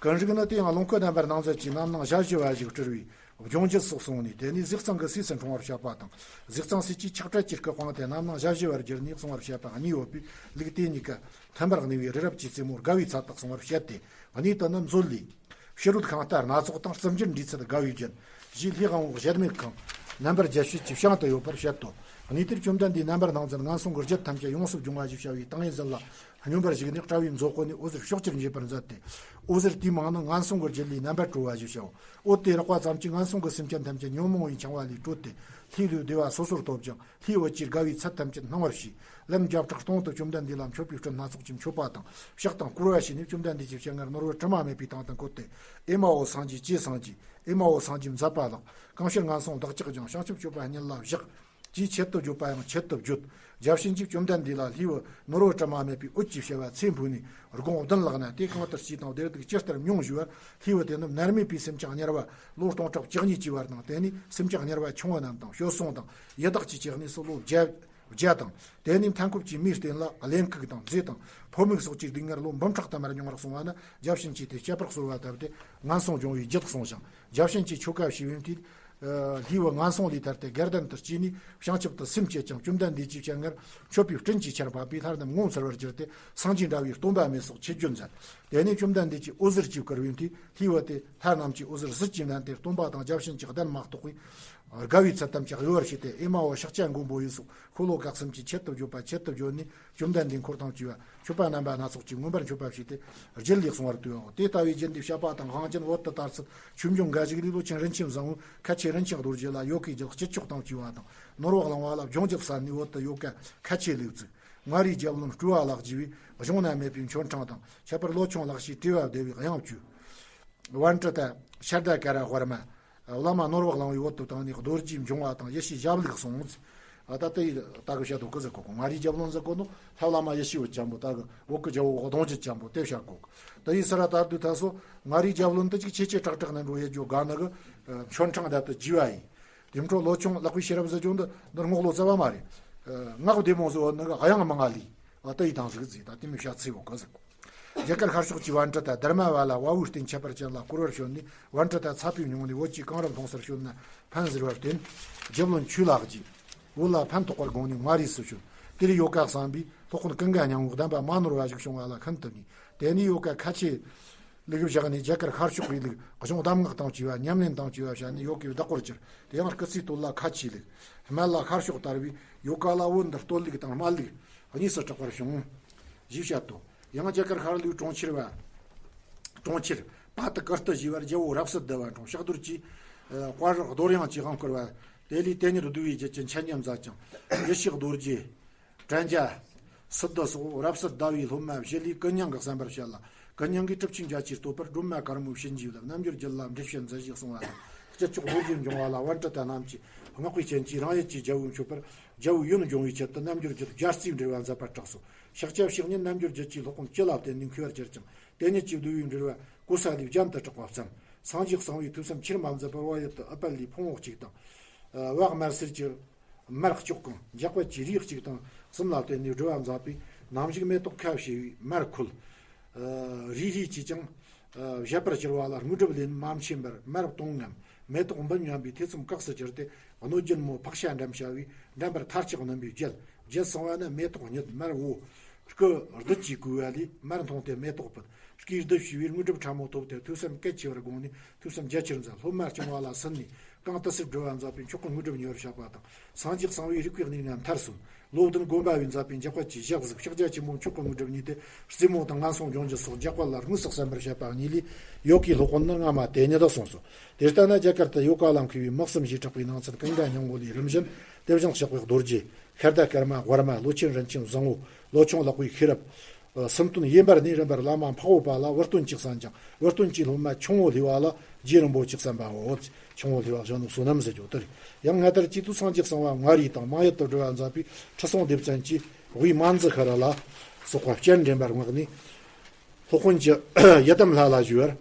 ཀུན་རིག་ནི་དེ་ཡང་ལོངས་སྐུ་རྣམ་པར་སྣང་མཛད་ཀྱི་རྣམ་སྣང་ཞལ་བཞི་པ་ཞིག་སྤྲུལ་བའི་སྦྱོང་རྒྱུད་སོགས་གསུངས་ནས། དེ་ནས་གཟི་གཙང་གི་སྲས་སུ་འཁྲུངས་པར་བཤད་པ་དང་། གཟི་གཙང་སྲས་ཀྱིས་ཆགས་བྲལ་གྱི་སྐུ་སྤངས་ཏེ་རྣམ་སྣང་ཞལ་བཞི་པར་གྱུར་ནས་གསུང་བར་བཤད་པ་གཉིས་ཡོད་པས། ལུགས་དེ་གཉིས་ཀ་ཐིམ་པར་གནས་པའི་རི་རབ་ཀྱི་རྩེ་མོར་དགའ་བའི་ཚལ་དུ་གསུང་བར་བཤད་དེ། གནས་དེ་ནི་མཛོད་ལས། ཕྱི་རོལ་ཤིང་རྟ་སྣ་ཚོགས་དང་། རྩུབ་འགྱུར་འབྲས་ཚད་དགའ་བའི་རྒྱན། ཞེས་ལྷའི་དབང་པོ་གཞལ་མེད་ཁང་རྣམ་པར་རྒྱལ་བྱེད་ཀྱི་བྱང་དུ་ཡོད་པར་བཤད་དོ། གནས་དེར་བཅོམ་ལྡན་འདས་རྣམ་པར་སྣང་མཛད་ངན་སོང་གི་རྒྱུད་ཐམས་ཅད་ཡོངས་སུ་སྦྱོང་བ་ཞེས་བྱ་བའི་ཏིང་ངེ་འཛིན་ལ་སྙོམས་པར་ཞུགས་ནས། དཔྲལ་བའི་མཛོད་ཀོ་ནས་འོད་ཟེར་ཕྱོགས་བཅུར་འགྱེད་པར་མཛད་དེ། འོད་ཟེར་དེའི་མིང་ནི་ངན་སོང་གི་རྒྱུད་ལས་རྣམ་པར་གྲོལ་བ་ཞེས་བྱའོ། འོད་དེ་རགས་པ་ཙམ་གྱིས་ངན་སོང་གི་སེམས་ཅན་ཐམས་ཅད་ཉོན་མོངས་པའི་འཆིང་བ་ལས་གྲོལ་ཏེ། ལྷའི་ལུས་བདེ་བ་སོ་སོར་ཐོབ་ཅིང་། ལྷའི་འོད་ཀྱིས་དགའ་བའི་ཚལ་ཐམས་ཅད་སྣང་བར་བྱས། ལན་བརྒྱ་ཕྲག་སྟོང་དུ་བཅོམ་ལྡན་འདས་ལ་མཆོད་པའི་སྤྲིན་སྣ་ཚོགས་ཀྱིས་མཆོད་པ་དང་། ཕྱག་དང་བསྐོར་བ་བྱས་ནས་བཅོམ་ལྡན་འདས་ཀྱི་སྤྱན་སྔར་ནོར་བུ་དྲི་མ་མེད་པའི་སྟེང་དུ་བཀོད་དེ། ཨེ་མ་ཧོ་སངས་རྒྱས། ཀྱེ་སངས་རྒྱས། ཨེ་མ་ཧོ་སངས་རྒྱས་མཛད་པ་ལགས། གང་ཕྱིར་ངན་སོང་བདག་ཅག་སྦྱངས། བྱང་ཆུབ་སྤྱོད་པ་གཉིས་ལ་བཞག། ཅེས་ཆེད་དུ་བརྗོད་པ་ཡང་ཆེད་དུ་བརྗོད། བརྒྱ་བྱིན་གྱིས་བཅོམ་ལྡན་འདས་ལ་ལྷའི་བུ་ནོར་བུ་དྲི་མ་མེད་པའི་འོད་ཀྱིས་བྱ་བ་ཚེ་འཕོས་ནས་དགུང་བདུན་ལགས་ན། དེ་གང་ལྟར་སྐྱེས་དང་བདེ་སྡུག་ཇི་ལྟར་མྱོང་ཞུས་པར། ལྷའི་བུ་དེ་རྣམས་མནར་མེད་པའི་སེམས་ཀྱང་དམྱལ་བ། ལོ་སྟོང་ཕྲག་བཅུ་གཉིས་ཀྱི་བར་དང་། དེ་ནས་སེམས་ཅན་དམྱལ་བ་ཆུང་བ་རྣམས་དང་། སྤྱོད་གསུམ་དང་ཡི་དྭགས་ཀྱི་སྐྱེ་གནས་སུ་ལོ་བརྒྱ་བརྒྱ་དང་། དེ་ནས་མཐའ་འཁོབ་ཀྱི་མེའི་རྟེན་ལ་གླེན་ལྐུགས་དང་མཛེ་དང་ཕོ་མིག་སོགས་ཀྱི་སྡུག་བསྔལ་ལོ་འབུམ་ཕྲག་ཏུ་མར་མྱོང་བར་གསུངས་པ་ན། བརྒྱ་བྱིན་གྱིས་དེ་དཔྱད་པར་གསོལ་བ་བཏབ་སྟེ་ངན་སོང་སྦྱོང་བའི་རྒྱུད་གསུངས་ཤིང་། བརྒྱ་བྱིན་གྱིས་ཆོ་ག་བྱས་པའི་མཐུས། ཨ། ལྷའི་བུ་ངན་སོང་ལས་ཐར་ཏེ་དགེ་ལྡན་དུ་སྐྱེས་ནས་བྱང་ཆུབ་ཏུ་སེམས་བསྐྱེད་ཅིང་། བཅོམ་ལྡན་འདས་ཀྱི་སྤྱན་སྔར་མཆོད་པའི་སྤྲིན་གྱི་ཆར་འབབ་པས་ལྷ་རྣམས་ངོ་མཚར་བར་གྱུར་ཏེ། སངས་རྒྱས་འདྲ་བའི་སྟོན་པ་མེད་སོགས་ཆེ་བརྗོད་མཛད། དེ་ནས་བཅོམ་ལྡན་འདས་ཀྱིས་འོད་ཟེར་གྱིས་བསྐུལ་བའི་མཐུས། ལྷའི་བུ་དེ་ལྷ་རྣམས་ཀྱིས་འོད་ཟེར་ཟིལ་གྱིས་མནན་ཏེ། སྟོན་པ་དང་བརྒྱ་བྱིན་གྱི་གདན་མ་གཏོགས་པའི་དགའ་བའི་ཚལ་ཐམས་ཅད་གཡོ་བར་བྱས་ཏེ། ཨེ་མ་ཧོ་ཤཱཀྱ་མགོན་པོ་ཡི་སོགས་འཁོར་ལོ་བཀའ་གསུམ་གྱི་ཆེད་དུ་བརྗོད་པ་ཆེད་དུ་བརྗོད་ནས། བཅོམ་ལྡན་འདས་འཁོར་དང་བཅས་པ་མཆོད་པ་རྣམ་པ་སྣ་ཚོགས་ཀྱིས་མངོན་པར་མཆོད་པ་བྱས་ཏེ། རྒྱུད་ལས་གསུང་བར་བསྟོད་པའོ། དེ་ལྟ་བུའི་རྒྱུད་འདི་བཤད་པ་དང་། དབང་ཆེན་བོད་དུ་དར་ཚུལ་ཆོས་འབྱུང་འགའ་ཞིག་ལས། ལོ་ཆེན་རིན་ཆེན་བཟང་པོས་ཁ་ཆེ་རིན་ཆེན་རྡོ་རྗེ་ལ་ཡོ་གའི་རྒྱུད་སྤྱི་ལྕོགས་དང་བཅས་པ་དང་། ནོར་བུ་གླིང་བ་ལ་སྦྱོང་རྒྱུད་གསན་ནས། བོད་དུ་ཡོ་ག་ཁ་ཆེ་ལུགས་བཙུགས། མངའ་རིས་རྒྱལ་བློན་སྤྲུལ་པ་ལགས་བགྱིས་པའི་གཞུང་ན་མེད་པའི་མཆོད་ཕྲེང་དང་། ཁྱད་པར་ལོ་ཆུང་ལགས་ཞེས་བྲིས་པ་བདེ་བའི་དབྱངས་བཅས། པཎྜི་ཏ་ཤར་དྷ་ཀ་ར་ཝར་མ། བླ་མ་ནོར་བུ་གླིང་བའི་འོད་དུ་བཏང་ནས་རྡོ་རྗེའི་འབྱུང་བ་དང་ཡེ་ཤེས་ཞབས་ལུགས་གསུངས། ད་ལྟ་ཡི་ད་གི་བཤད་དོ་གི་ཟེར་གོ། མངའ་རིས་རྒྱལ་བློན་ཟེར་གོ་ནོ་ལྷ་བླ་མ་ཡེ་ཤེས་འོད་ཅན་པོ། ད་གི་བོད་གི་རྒྱལ་པོ་གདུང་བརྒྱུད་ཅན་པོ་དེ་བཤད་གོ། ད་ཡི་སི་ར་ད་དུ་ད་སོ་མངའ་རིས་རྒྱལ་བློན་དུ་ཅིག་ཆེ་ཆེ་དྲག་དྲག་ནས་འགྲོ་ཡེ་རྒྱུ་དགའ་ནི་གི་མཆོད་ཕྲེང་ད་དུ་བགྱིས་པ་ཡིན། དེ་འཕྲོ་ལོ་ཆུང་ལགས་པའི་ཤེས་རབ་ཟེར་རྒྱུ་འདི་འདིར་རྔོག་ལོ་རྩ་བ་མ་རེད། སྔགས་བདེ་མོ་ཟེར་བ་ནི་གི་དབྱངས་མང་ང་ལས། ཨ་ད་ཡི་དང་ཟིག་ཟིག་ད་དེ་མི་བཤད་ཚེ་བོ་གི་ཟིག་རྒྱ་གར་ཤར་ཕྱོགས་ཀྱི་པཎྜི་ཏ་དྷརྨ་པཱ་ལ་དབའ་བོའི་རྟེན་ཁྱད་པར་ཅན་ལ་བསྐོར་བར་བྱོན་ནས། པཎྜི་ཏ་ཚ་པོའི་སྙུང་ནས་བོད་ཀྱི་གངས་རི་མཐོང་སར་བྱོན་ན་ཕན་ཟེར་བར་བརྟེན། རྒྱལ་བློན་ཆོས་ལ་བགྱིས། བོད་ལ་ཕན་ཐོགས་པར་དགོངས་ནས་མངའ་རིས་སུ་བྱོན། དེར་ཡོ་ག་བསམ་པས་སློབ་དཔོན་ཀུན་དགའ་སྙིང་པོའི་གདམས་པ་མ་ནོར་བ་ཞིག་བྱུང་བ་ལ་ཤིན་ཏུ་མཉེས། དེ་ནས་ཡོ་ག་ཁ་ཆེ་ལུགས་བཞག་ནས། རྒྱ་གར་ཤར་ཕྱོགས་པའི་ལུགས་གཞུང་གདམས་ངག་དང་བཅས་པ་ཉམས་ལེན་དང་བཅས་པ་བྱས་ནས་ཡོ་གའི་བདག་པོར་གྱུར། དེ་ཡང་སྐུ་ཚེའི་དོན་ལ་ཁ་ཆེའི་ལུགས། སྨད་ལ་ཤར་ཕྱོགས་དར་བའི་ཡོ་ག་ལ་བོད་འདིར་སྟོད་ལུགས་དང་སྨད་ལུགས་གཉིས་སུ་གྲགས་པར་བྱུང་། ཞེས་བཤད་དོ། ཡང་རྒྱ་གར་ཤར་ལུགས་གྲོང་ཁྱེར་བ། གྲོང་ཁྱེར་པ་ཏི་ཀི་ཏི་ཞེས་པར་རྒྱལ་པོ་རབ་གསལ་བསྡུ་བ་འཁྲུངས། ཕྱག་རྡོར་གྱིས་དཔའ་རིས་རྡོར་དབྱངས་ཀྱི་དབང་བསྐུར་བ། དེ་ལས་དེ་ཉིད་བསྡུ་བའི་རྒྱུད་ཀྱི་འཆད་ཉན་མཛད་ཅིང་། ཡེ་ཤེས་རྡོ་རྗེ། དྲན་རྒྱ། སིདྡྷི་སོགས་རབ་གསལ་བསྡུ་བའི་སློབ་མ་བཞི་ལས་ཀུན་མཉམ་གྱིས་གསན་པར་བྱ་ལ། ཀུན་མཉམ་གྱིས་གྲུབ་ཆེན་རྒྱ་ཆེར་བསྟོད་པར། སྒྲོལ་མ་དཀར་མོའི་བྱིན་གྱིས་བརླབས། རྣལ་འབྱོར་རྒྱུད་ལ་འགྲེལ་བཤད་མཛད་ཞེས་གསུངས་པ་དང་། སྤྱི་ཕྱོགས་རྡོ་རྗེ་འབྱུང་བ་ལ་པཎྜི་ཏ་རྣམས་ཀྱིས་སྔགས་པའི་རྐྱེན་གྱིས་རང་ཡུལ་གྱི་རྒྱལ་པོའི་མཆོད་པར་རྒྱལ་པོའི་ཡོན་སྦྱོང་བའི་ཆེད་དུ་རྣལ་འབྱོར་རྒྱུད་རྒྱ་རྩིས་འགྲེལ་བ་མཛད་པར་གྲགས་སོ། ཤཱཀྱ་བཤེས་གཉེན་རྣལ་འབྱོར་རྒྱུད་ཀྱི་སློབ་དཔོན་སྤྱི་ལ་བརྟེན་ནས་མཁས་པར་གྱུར་ཅིང་། དེ་ཉིད་ཀྱིས་བསྡུས་པའི་འགྲེལ་པ་གོ་ས་ལས་རྒྱན་དུ་གྲགས་པ་བརྩམས། སངས་རྒྱས་གསང་བའི་ཐོས་བསམ་ཆེར་མ་མཛད་པར་བག་ཡོད་དུ་ཨུཏྤལ་ལའི་ཕུང་པོ་གཅིག་དང་། བག་དམར་སེར་གྱི་མར་ལྕོག་གང་། འཇག་པ་གྱི་རིགས་གཅིག་དང་གསུམ་ལ་བརྟེན་ནས་སྒྲུབ་པ་མཛད་པས། ནམ་ཞིག་མེ་ཏོག་ཁ་ཕྱེ་བའི་མར་ཁོལ། རིལ་རིལ་གྱིས་ཀྱང་བཞད་པར་གྱུར་པ་ལ་དངོས་གྲུབ་ལེན་མ་མཁྱེན་པར་མར་བཏུང་ངམ། མེ་ཏོག་འབུམ་ཉམས་པའི་ཐེ་ཚོམ་བཀག་སུ་གྱུར་ཏེ། གནོད་སྦྱིན་མོ་ཕག་ཤ་འགྲམ་བྱ་བས་འགྲམ་པར་ཐལ་ལྕག་བསྣུན་པས་བརྒྱལ། བརྒྱལ་སོང་བ་ན་མེ་ཏོག་རྙེད། མར་བོ་སྐུ་རྡུལ་གྱིས་བསྐུས་པ་ལས་མར་མཐོང་སྟེ་མེ་ཏོག་ཕུད། སྐུའི་རྡུལ་ཕྱེ་བས་དངོས་གྲུབ་ཕྲ་མོ་ཐོབ་སྟེ། ཐོས་བསམ་གལ་ཆེ་བར་དགོངས་ནས་ཐོས་བསམ་རྒྱ་ཆེར་མཛད། སློབ་མ་སྐྱོང་བ་ལ་སུན་ནས་གང་དུ་སུ་སྒྲུབ་པ་མཛད་པས་མཆོག་གི་དངོས་གྲུབ་ཉེ་བར་བཤད་པ་དང་། སངས་རྒྱས་གསང་བའི་རིག་པའི་གནས་ལྔ་མཐར་སོན། བློ་ལྡན་དགོན་པ་བས་མཛད་པའི་འཇག་པ་གྱི་ཞག་གཟིགས་ཕྱག་རྒྱ་ཆེན་པོ་མཆོག་གི་དངོས་གྲུབ་གཉིས་ཏེ། རྩེ་མོ་དང་ངན་སོང་སྦྱོང་རྒྱུ་སོགས་འཇག་པ་ལ་དངོས་སུ་གསན་པར་བྱེད་པ་གཉིས་ལས། ཡོ་གིའི་སློབ་དཔོན་ནི་སྔ་མ་དེ་ཉིད་དུ་གསུངས་སོ། དེ་ལྟ་ན་རྒྱ་གར་དུ་ཡོ་ག་ལ་མཁས་པའི་དམག་གསུམ་ཞེས་གྲགས་པའི་ནང་ཚན་ཀུན་དགའ་སྙིང་པོ་ལས་རིམ་བཞིན་དེ་བཞིན་གཤེགས་པའི་རྡོ་རྗེ། ཤར་ཟླ་སྐར་མ་དབར་མ། ལོ་ཆེན་རིན་ཆེན་བཟང་བོ། ལོ་ཆུང་ལག་པའི་ཤེས་རབ། གསུམ་སྟོན་ཡིན་པར་ནི་རིམ་པར་བླ་མ་འཕགས་པོ་པ་ལ་བུ་སྟོན་གཅིག་གསན་ཅིང་། བུ་སྟོན་གྱི་སློབ་མ་ཆུང་བོ་ལྷས་པ་ལ་རྗེ་རིན་པོ་ཆེ་གསན་པའོ། ཆུང་བོ་ལྷས་པ་གཞོན་ནུ་བསོད་ནམས་ཟེར་རྒྱུ་དེ་རེད། ཡང་སྔ་དར་གྱི་དུས་སངས་རྒྱས་གསང་བ་མངའ་རིས་དང་མང་ཡུལ་དུ་སྒྲུབ་པ་མཛད་པའི་ཁྲི་སྲོང་ལྡེ་བཙན་གྱིས་དབུས་མ་འཛི་ཤར་ལ་སོགས་པ་སྤྱན་འདྲེན་པར་མངགས་ནས། སློབ་དཔོན་གྱི་ཡི་དམ་ལྷ་ལ་ཞུས་པར།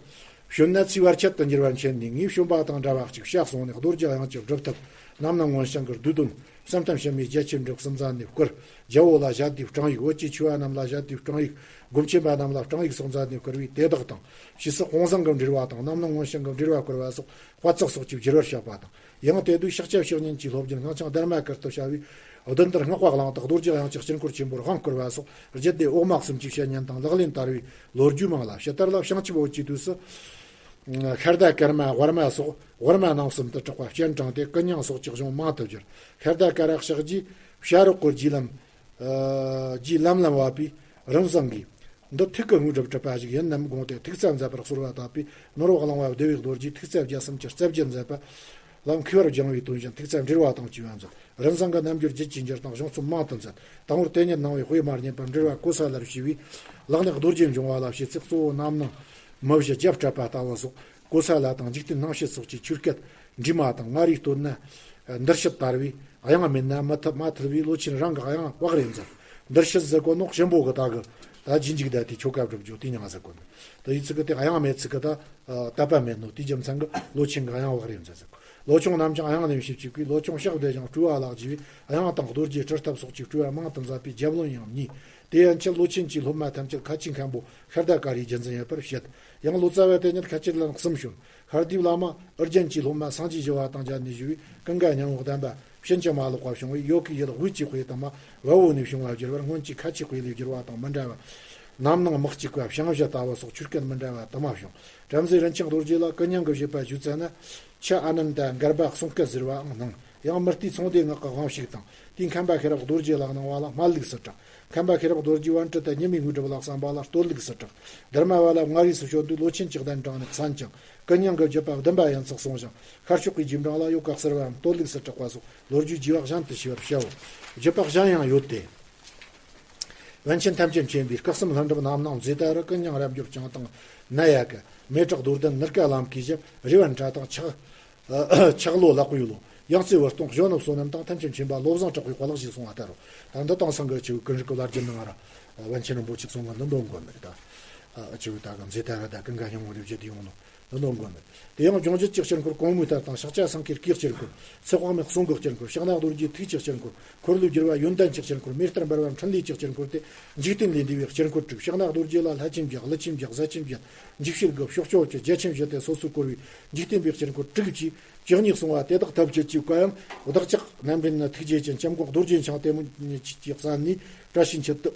བྱོན་ན་ཚེ་བར་ཆད་དུ་འགྱུར་བ་མཁྱེན་ནས། ངས་བྱོན་པ་དང་འདྲ་བ་གཅིག་བྱ་གསུངས་ནས། རྡོ་རྗེ་དབྱངས་ཀྱི་སྒྲུབ་ཐབས་རྣམ་སྣང་མངོན་ཞིང་གི་བསྡུས་དོན། བསམ་གཏན་བྱེ་མའི་རྒྱ་ཆེར་འགྲེལ་གསུམ་མཛད་ནས་བསྐུར། རྒྱལ་པོ་ལ་ཞལ་དུས་སྤྲང་ཡིག་བོད་ཀྱི་ཆོས་པ་རྣམས་ལ་ཞལ་དུས་སྤྲང་ཡིག་སྒོམ་ཆེན་པ་རྣམས་ལ་སྤྲང་ཡིག་སོགས་མཛད་ནས་བསྐུར་བས་དེ་དག་དང་། ཕྱིས་སུ་དཔང་བཟང་གི་འགྲེལ་བ་དང་རྣམ་སྣང་མངོན་ཞིང་གི་འགྲེལ་བ་བསྐུར་བ་སོགས་དཔལ་ཚེགས་སོགས་ཀྱིས་བསྒྱུར་བར་བྱ་བ་དང་། ཡང་དེ་དུས་ཤཱཀྱ་བཤེས་གཉེན་གྱི་སློབ་སྦྱོང་ངག་བྱང་དྷརྨ་ཀིརྟི་བྱ་བའི་བདུན་ལྟར་སྔགས་པ་གླེང་སྟེགས་རྡོ་རྗེ་དབྱངས་ཀྱི་དཀྱིལ་འཁོར་ཆེན་པོར་དབང་བསྐུར་བ་སོགས་རྒྱུད་སྡེ་འོག་མ་གསུམ་གྱི་བཤད་ཉན་དང་ལག་ལེན་བསྟར་བའི་ལོ་རྒྱུས་མང་ལ། ཕྱི་ལྟར་ལ་བྱང་ཆུབ་འོད་ཀྱི་དུས་སུ། ཤར་ཟླ་སྐར་མ་དབར་མ་སོགས་དབར་མ་ནང་གསུམ་དུ་གྲགས་པ་སྤྱན་དྲངས་ཏེ་ཀུན་མྱང་སོགས་ཀྱི་གཞུང་མང་དུ་བསྒྱུར། ཤར་ཟླ་སྐར་ཞག་རྗེས་བྱ་རོག་གི་རྗེ་ལམ། རྗེ་ལམ་ལམ་བབས་པའི་རིན་བཟང་གིས། འདི་ཐུགས་ཀྱི་དངོས་གྲུབ་གྲུབ་པ་ཞིག་ཡིན་ནམ་དགོངས་ཏེ་ཐུགས་བརྩེ་མཛད་པར་གསོལ་བ་བཏབ་པས། ནོར་བུ་གླིང་བ་བདེ་བའི་རྡོ་རྗེས་ཐུགས་བརྩེ་བརྒྱ་གསུམ་གྱི་རྩེ་བརྒྱད་མཛད་པ་ལ་མཁས་པར་སྦྱངས་པའི་དོན་བཞིན་ཐུགས་བརྩེ་འགྲེལ་བ་དང་བཅས་པ་མཛད། རིན་བཟང་གི་རྣམ་འགྱུར་རྒྱུད་ཀྱི་འགྱུར་དང་གཞུང་རྩོམ་མང་དུ་མཛད། དང་པོར་དེ་ཉིད་གནང་བའི་དཔེ་མ་རྙེད་པར་འགྲེལ་བ་གོ་ས་ལར་ཞུས་པས། ལག་ལེན་རྡོ་རྗེ་འབྱུང་བ་ལ་བྱེད་ཚེ་གཙོ་བོ་རྣམ་སྣང་མི་བཞི་རྒྱབ་སྤྲད་པ་ལྟ་བུ་སོགས། གོ་ས་ལ་དང་འཇིག་རྟེན་སྣང་བྱེད་སོགས་ཀྱི་ཆོས་སྐད་འདྲིས་མ་དང་མངའ་རིས་སྟོད་ན་འདིར་བཤད་དར་བའི་དབྱངས་མེད་ན་མི་ཐུབ། མ་ཐུབ་པའི་ལོ་ཆེན་རང་གི་དབྱངས་བག་རེ་མཛད། འདིར་བཤད་ཟེར་གོ་ནོ་གཤིན་པོ་གི་ད་གི་ད་རྗེས་འཇུག་བསྡད་དེ་ཆོ་ག་སྒྲུབ་རྒྱུ་དེ་མྱང་ཟེར་གོ་ནི། ད་ཡི་ཚིག་གི་དེ་དབྱངས་མེད་ཚིག་གི་ད་དད་པ་མེད་ནོ་དེའི་རྒྱུ་མཚན་གི་ལོ་ཆེན་གི་དབྱངས་བག་རེ་མཛད་ཟེར་གོ། ལོ་ཆུང་རྣམས་ཀྱང་དབྱངས་ལེན་བྱེད་ཅིག་གིས་ལོ་ཆུང་ཕྱག་བདེ་ཞིང་སྤྲུལ་བ་ལགས་ཀྱིས་དབྱངས་དང་རྡོ་རྗེ་སྤྲུལ་ཐབས་སོགས་ཀྱི་སྤྲུལ་བ་མང་དུ་མཛད་པའི་རྒྱབ་ལོན་ཡང་མཉེས། དེ་ཡན་ཆད་ལོ་ཆེན་གྱི་སློབ་མ་ཐམས་ཅད་ཁ་ཆེ་མཁན་པོ་ཤར་ཟླ་སྐར་རིའི་རྒྱུན་འཛིན་ཡོད་པར་བཤད། ཡང་ལོ་ཙཱ་བ་དེ་ཉིད་ཁ་ཆེ་ལན་གསུམ་བྱོན། ཤར་དུས་བླ་མ་ཨུ་རྒྱན་གྱི་སློབ་མ་སངས་རྒྱས་ཞི་བ་དང་མཇལ་ནས་ཞུ་བའི་ཀུན་དགའ་སྙིང་པོ་བསྟན་པ་ཕྱིན་ཅི་མ་ལོག་པ་བྱུང་བས། ཡོ་གའི་ཡུལ་དབུས་ཀྱི་དཔེ་དང་མ་བལ་པོ་ནས་བྱུང་བ་བསྒྱུར་བར་སྔོན་གྱི་ཁ་ཆེ་དཔེ་ལས་བསྒྱུར་བ་དང་མི་འདྲ་བ། རྣམ་སྣང་དམག་གཅིག་པ་བྱང་བྱ་ལྟ་བུ་སོགས་ཆོས་སྐད་མི་འདྲ་བ་དུ་མ་བྱུང་། བྲམ་ཟེ་རིན་ཆེན་རྡོ་རྗེ་ལ་ཀུན་མྱང་གི་བཞེད་པ་ཞུ་ཚར་ན། ཁྱི་ཨ་ནནྡ་མགར་པ་གསུང་སྐད་ཟེར་བའང་སྣང་། ཡང་མུ་སྟེགས་ཚོང་སྡེ་ངག་གི་དབང་ཕྱུག་དང་དེའི་མཁན་པ་ཤེས་རབ་རྡོ་རྗེ་ལ་གནང་བ་ལ་སྨད་ལུགས་སུ་གྲགས། མཁན་པ་ཤེས་རབ་རྡོ་རྗེས་པཎ་གྲུབ་ཏུ་ཉི་མའི་དངོས་གྲུབ་ལ་གསན་པ་ལ་སྟོད་ལུགས་སུ་གྲགས། དྷརྨ་པཱ་ལ་མངའ་རིས་སུ་བྱོན་དུས་ལོ་ཆེན་གྱི་གདན་དྲངས་ནས་གསན་ཅིང་། ཀུན་མྱང་གི་བརྒྱུད་པ་བདུན་པ་ཡན་ཚོགས་གསུངས་ཤིང་། ཤར་ཕྱོགས་ཀྱི་རྗེས་འབྲང་ལ་ཡོ་ག་གསར་བའམ་སྟོད་ལུགས་སུ་གྲགས་པ་སོགས་ལོ་རྒྱུས་རྒྱས་པ་གཞན་དུ་ཤེས་པར་བྱའོ། བརྒྱུད་པ་གཞན་ཡང་ཡོད་དེ། པཎ་ཆེན་ཐམས་ཅད་མཁྱེན་པའི་སྐུ་གསུམ་ལྷུན་གྲུབ་རྣམ་སྣང་མཛེས་ལྟར་ཀུན་མྱང་རབ་འབྱོར་བྱང་དང་ནད་ཡག་གི་མེ་བྲག་རྡོར་གདན་ནུར་ཀ་ལམ་གྱི་ཞབས་རི་བན་ཁྲ་དང་ཆག་ཆག་ལོ་ལག་པའི་ལོ། ཡང་རྩེ་བུ་སྟོང་གཞོན་ནུ་བསོད་ནམས་དང་ཐམས་ཅད་མཁྱེན་པ་བློ་བཟང་གྲགས་པའི་དཔལ་ལག་ཞེས་གསུངས་པ་ལྟར་རོ། ད་འདི་དེང་སང་གི་ཆུ་ཀུན་རིག་གི་བླ་རྒྱུད་ནང་ང་ར་པཎ་ཆེན་རིན་པོ་ཆེ་གསུང་གི་འདི་འདོན་དགོས་མེད་ད། ཆུ་ད་གི་མཛེས་ལྟར་ད་ཀུན་དགའ་སྙིང་པོ་ལས་བརྒྱུད་དེ་ཡོང་ནོ་འདི་འདོན་དགོས་མེད། དེ་ཡང་སྦྱོང་བརྒྱུད་ཀྱི་དཀྱིལ་འཁོར་གོང་མའི་ལྟར་དང་ཕྱག་རྒྱ་སེང་གེའི་སྐེའི་དཀྱིལ་འཁོར། ཚེ་དཔག་མེད་གསུང་གི་དཀྱིལ་འཁོར། ཕྱག་ན་རྡོ་རྗེའི་ཐུགས་ཀྱི་དཀྱིལ་འཁོར། འཁོར་ལོས་སྒྱུར་བ་ཡོན་ཏན་གྱི་དཀྱིལ་འཁོར། མེ་ལྟར་འབར་བ་འཕྲིན་ལས་ཀྱི་དཀྱིལ་འཁོར་ཏེ། འཇིག་རྟེན་ལས་འདས་པའི་དཀྱིལ་འཁོར་དྲུག། ཕྱག་ན་རྡོ་རྗེ་ལ་ལྷ་ཆེན་བརྒྱད། ཀླུ་ཆེན་བརྒྱད། གཟའ་ཆེན་བརྒྱད། འཇིགས་བྱེད་དགུ། གཤོག་སྐྱོགས་བཅུ། རྒྱལ་ཆེན་བཞི་སྟེ་སོ་སོའི་བསྐོར་བའི་འཇིག་རྟེན་པའི་དཀྱིལ་འཁོར་དྲུག་བཅས་བཅུ་གཉིས་གསུང་བ་དེ་དག་ཐམས་ཅད་ཀྱི་བཀའ་ཡང་བདག་ཅག་ནམ་འབྲིང་ན་ཐུགས་རྗེ་ཅན་སྐྱབས་མགོན་རྡོ་རྗེ་འཆང་ལྟད་མོ་ཉིད་ཀྱིས་གསན་ནས་བཀྲ་ཤིས་འཁྱིལ་དུ་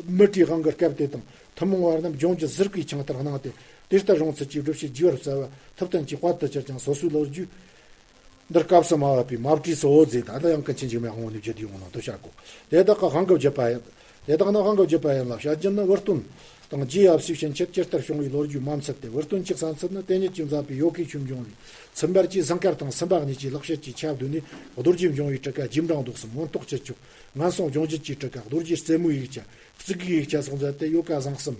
མི་ཏྲའི་དབང་གི་སྐབས་དེ་དང་ཐུན་མོང་བར་རྣམས་སྦྱོང་རྒྱུད་ཟུར་བཀོད་ཆང་ལྟར་སྣང་སྟེ། དེ་ལྟར་རུང་ཚུལ་གྱིས་སྒྲུབ་བྱེད་རྒྱས་པར་སྩལ་བ་ཐུབ་བསྟན་གྱི་དཔལ་དུ་གྱུར་ཀྱང་སོ་སོའི་ལོ་རྒྱུས་འདིར་སྐབས་སུ་མ་བབས་པའི་མ་བྲིས་སོ་ཟེར། ད་ལྟ་ཡང་ཀུན་མཁྱེན་འཇིགས་མེད་དབང་པོ་ནས་བརྒྱུད་དེ་ཡོང་ནོ་དུ་བྱ་དགོས། དེ་དག་གི་དབང་གི་བརྒྱུད་པ་ཡིན། དེ་དག་ནི་དབང་གི་བརྒྱུད་པ་ཡིན་ལ། བྱ་རྒྱུད་ནི་བུ་སྟོན་དང་རྗེ་ཡབ་སྲས་ཕྱིན་ཆད་ཇི་ལྟར་བྱུང་བའི་ལོ་རྒྱུས་མ་འཚལ་ཏེ། བུ་སྟོན་གྱི་གསན་ཚུལ་ནི་དེ་ཉིད་ཀྱིས་མཛད་པའི་ཡོ་གའི་ཆོས་འབྱུང་ལས། ཚུལ་འབར་གྱིས་ཟངས་དཀར་དང་སུམ་པ་གཉིས་ཀྱི་ལེགས་བཤད་ཀྱི་ཆ་བསྡུས་ནས་རྡོ་རྗེ་འབྱུང་བའི་ཊཱི་ཀ་རྗེས་འབྲང་བཟློག་གསུམ་མངོན་རྟོགས་སྤྱི་ཆོས་ངན་སོང་སྦྱོང་བརྒྱུད་ཀྱི་ཊཱི་ཀ་རྡོ་རྗེ་རྩེ་མོའི་ཡིག་ཆ། གཙུག་གི་ཡིག་ཆ་སོགས་མཛད་དེ་ཡོ་ག་བཟང་གསུམ་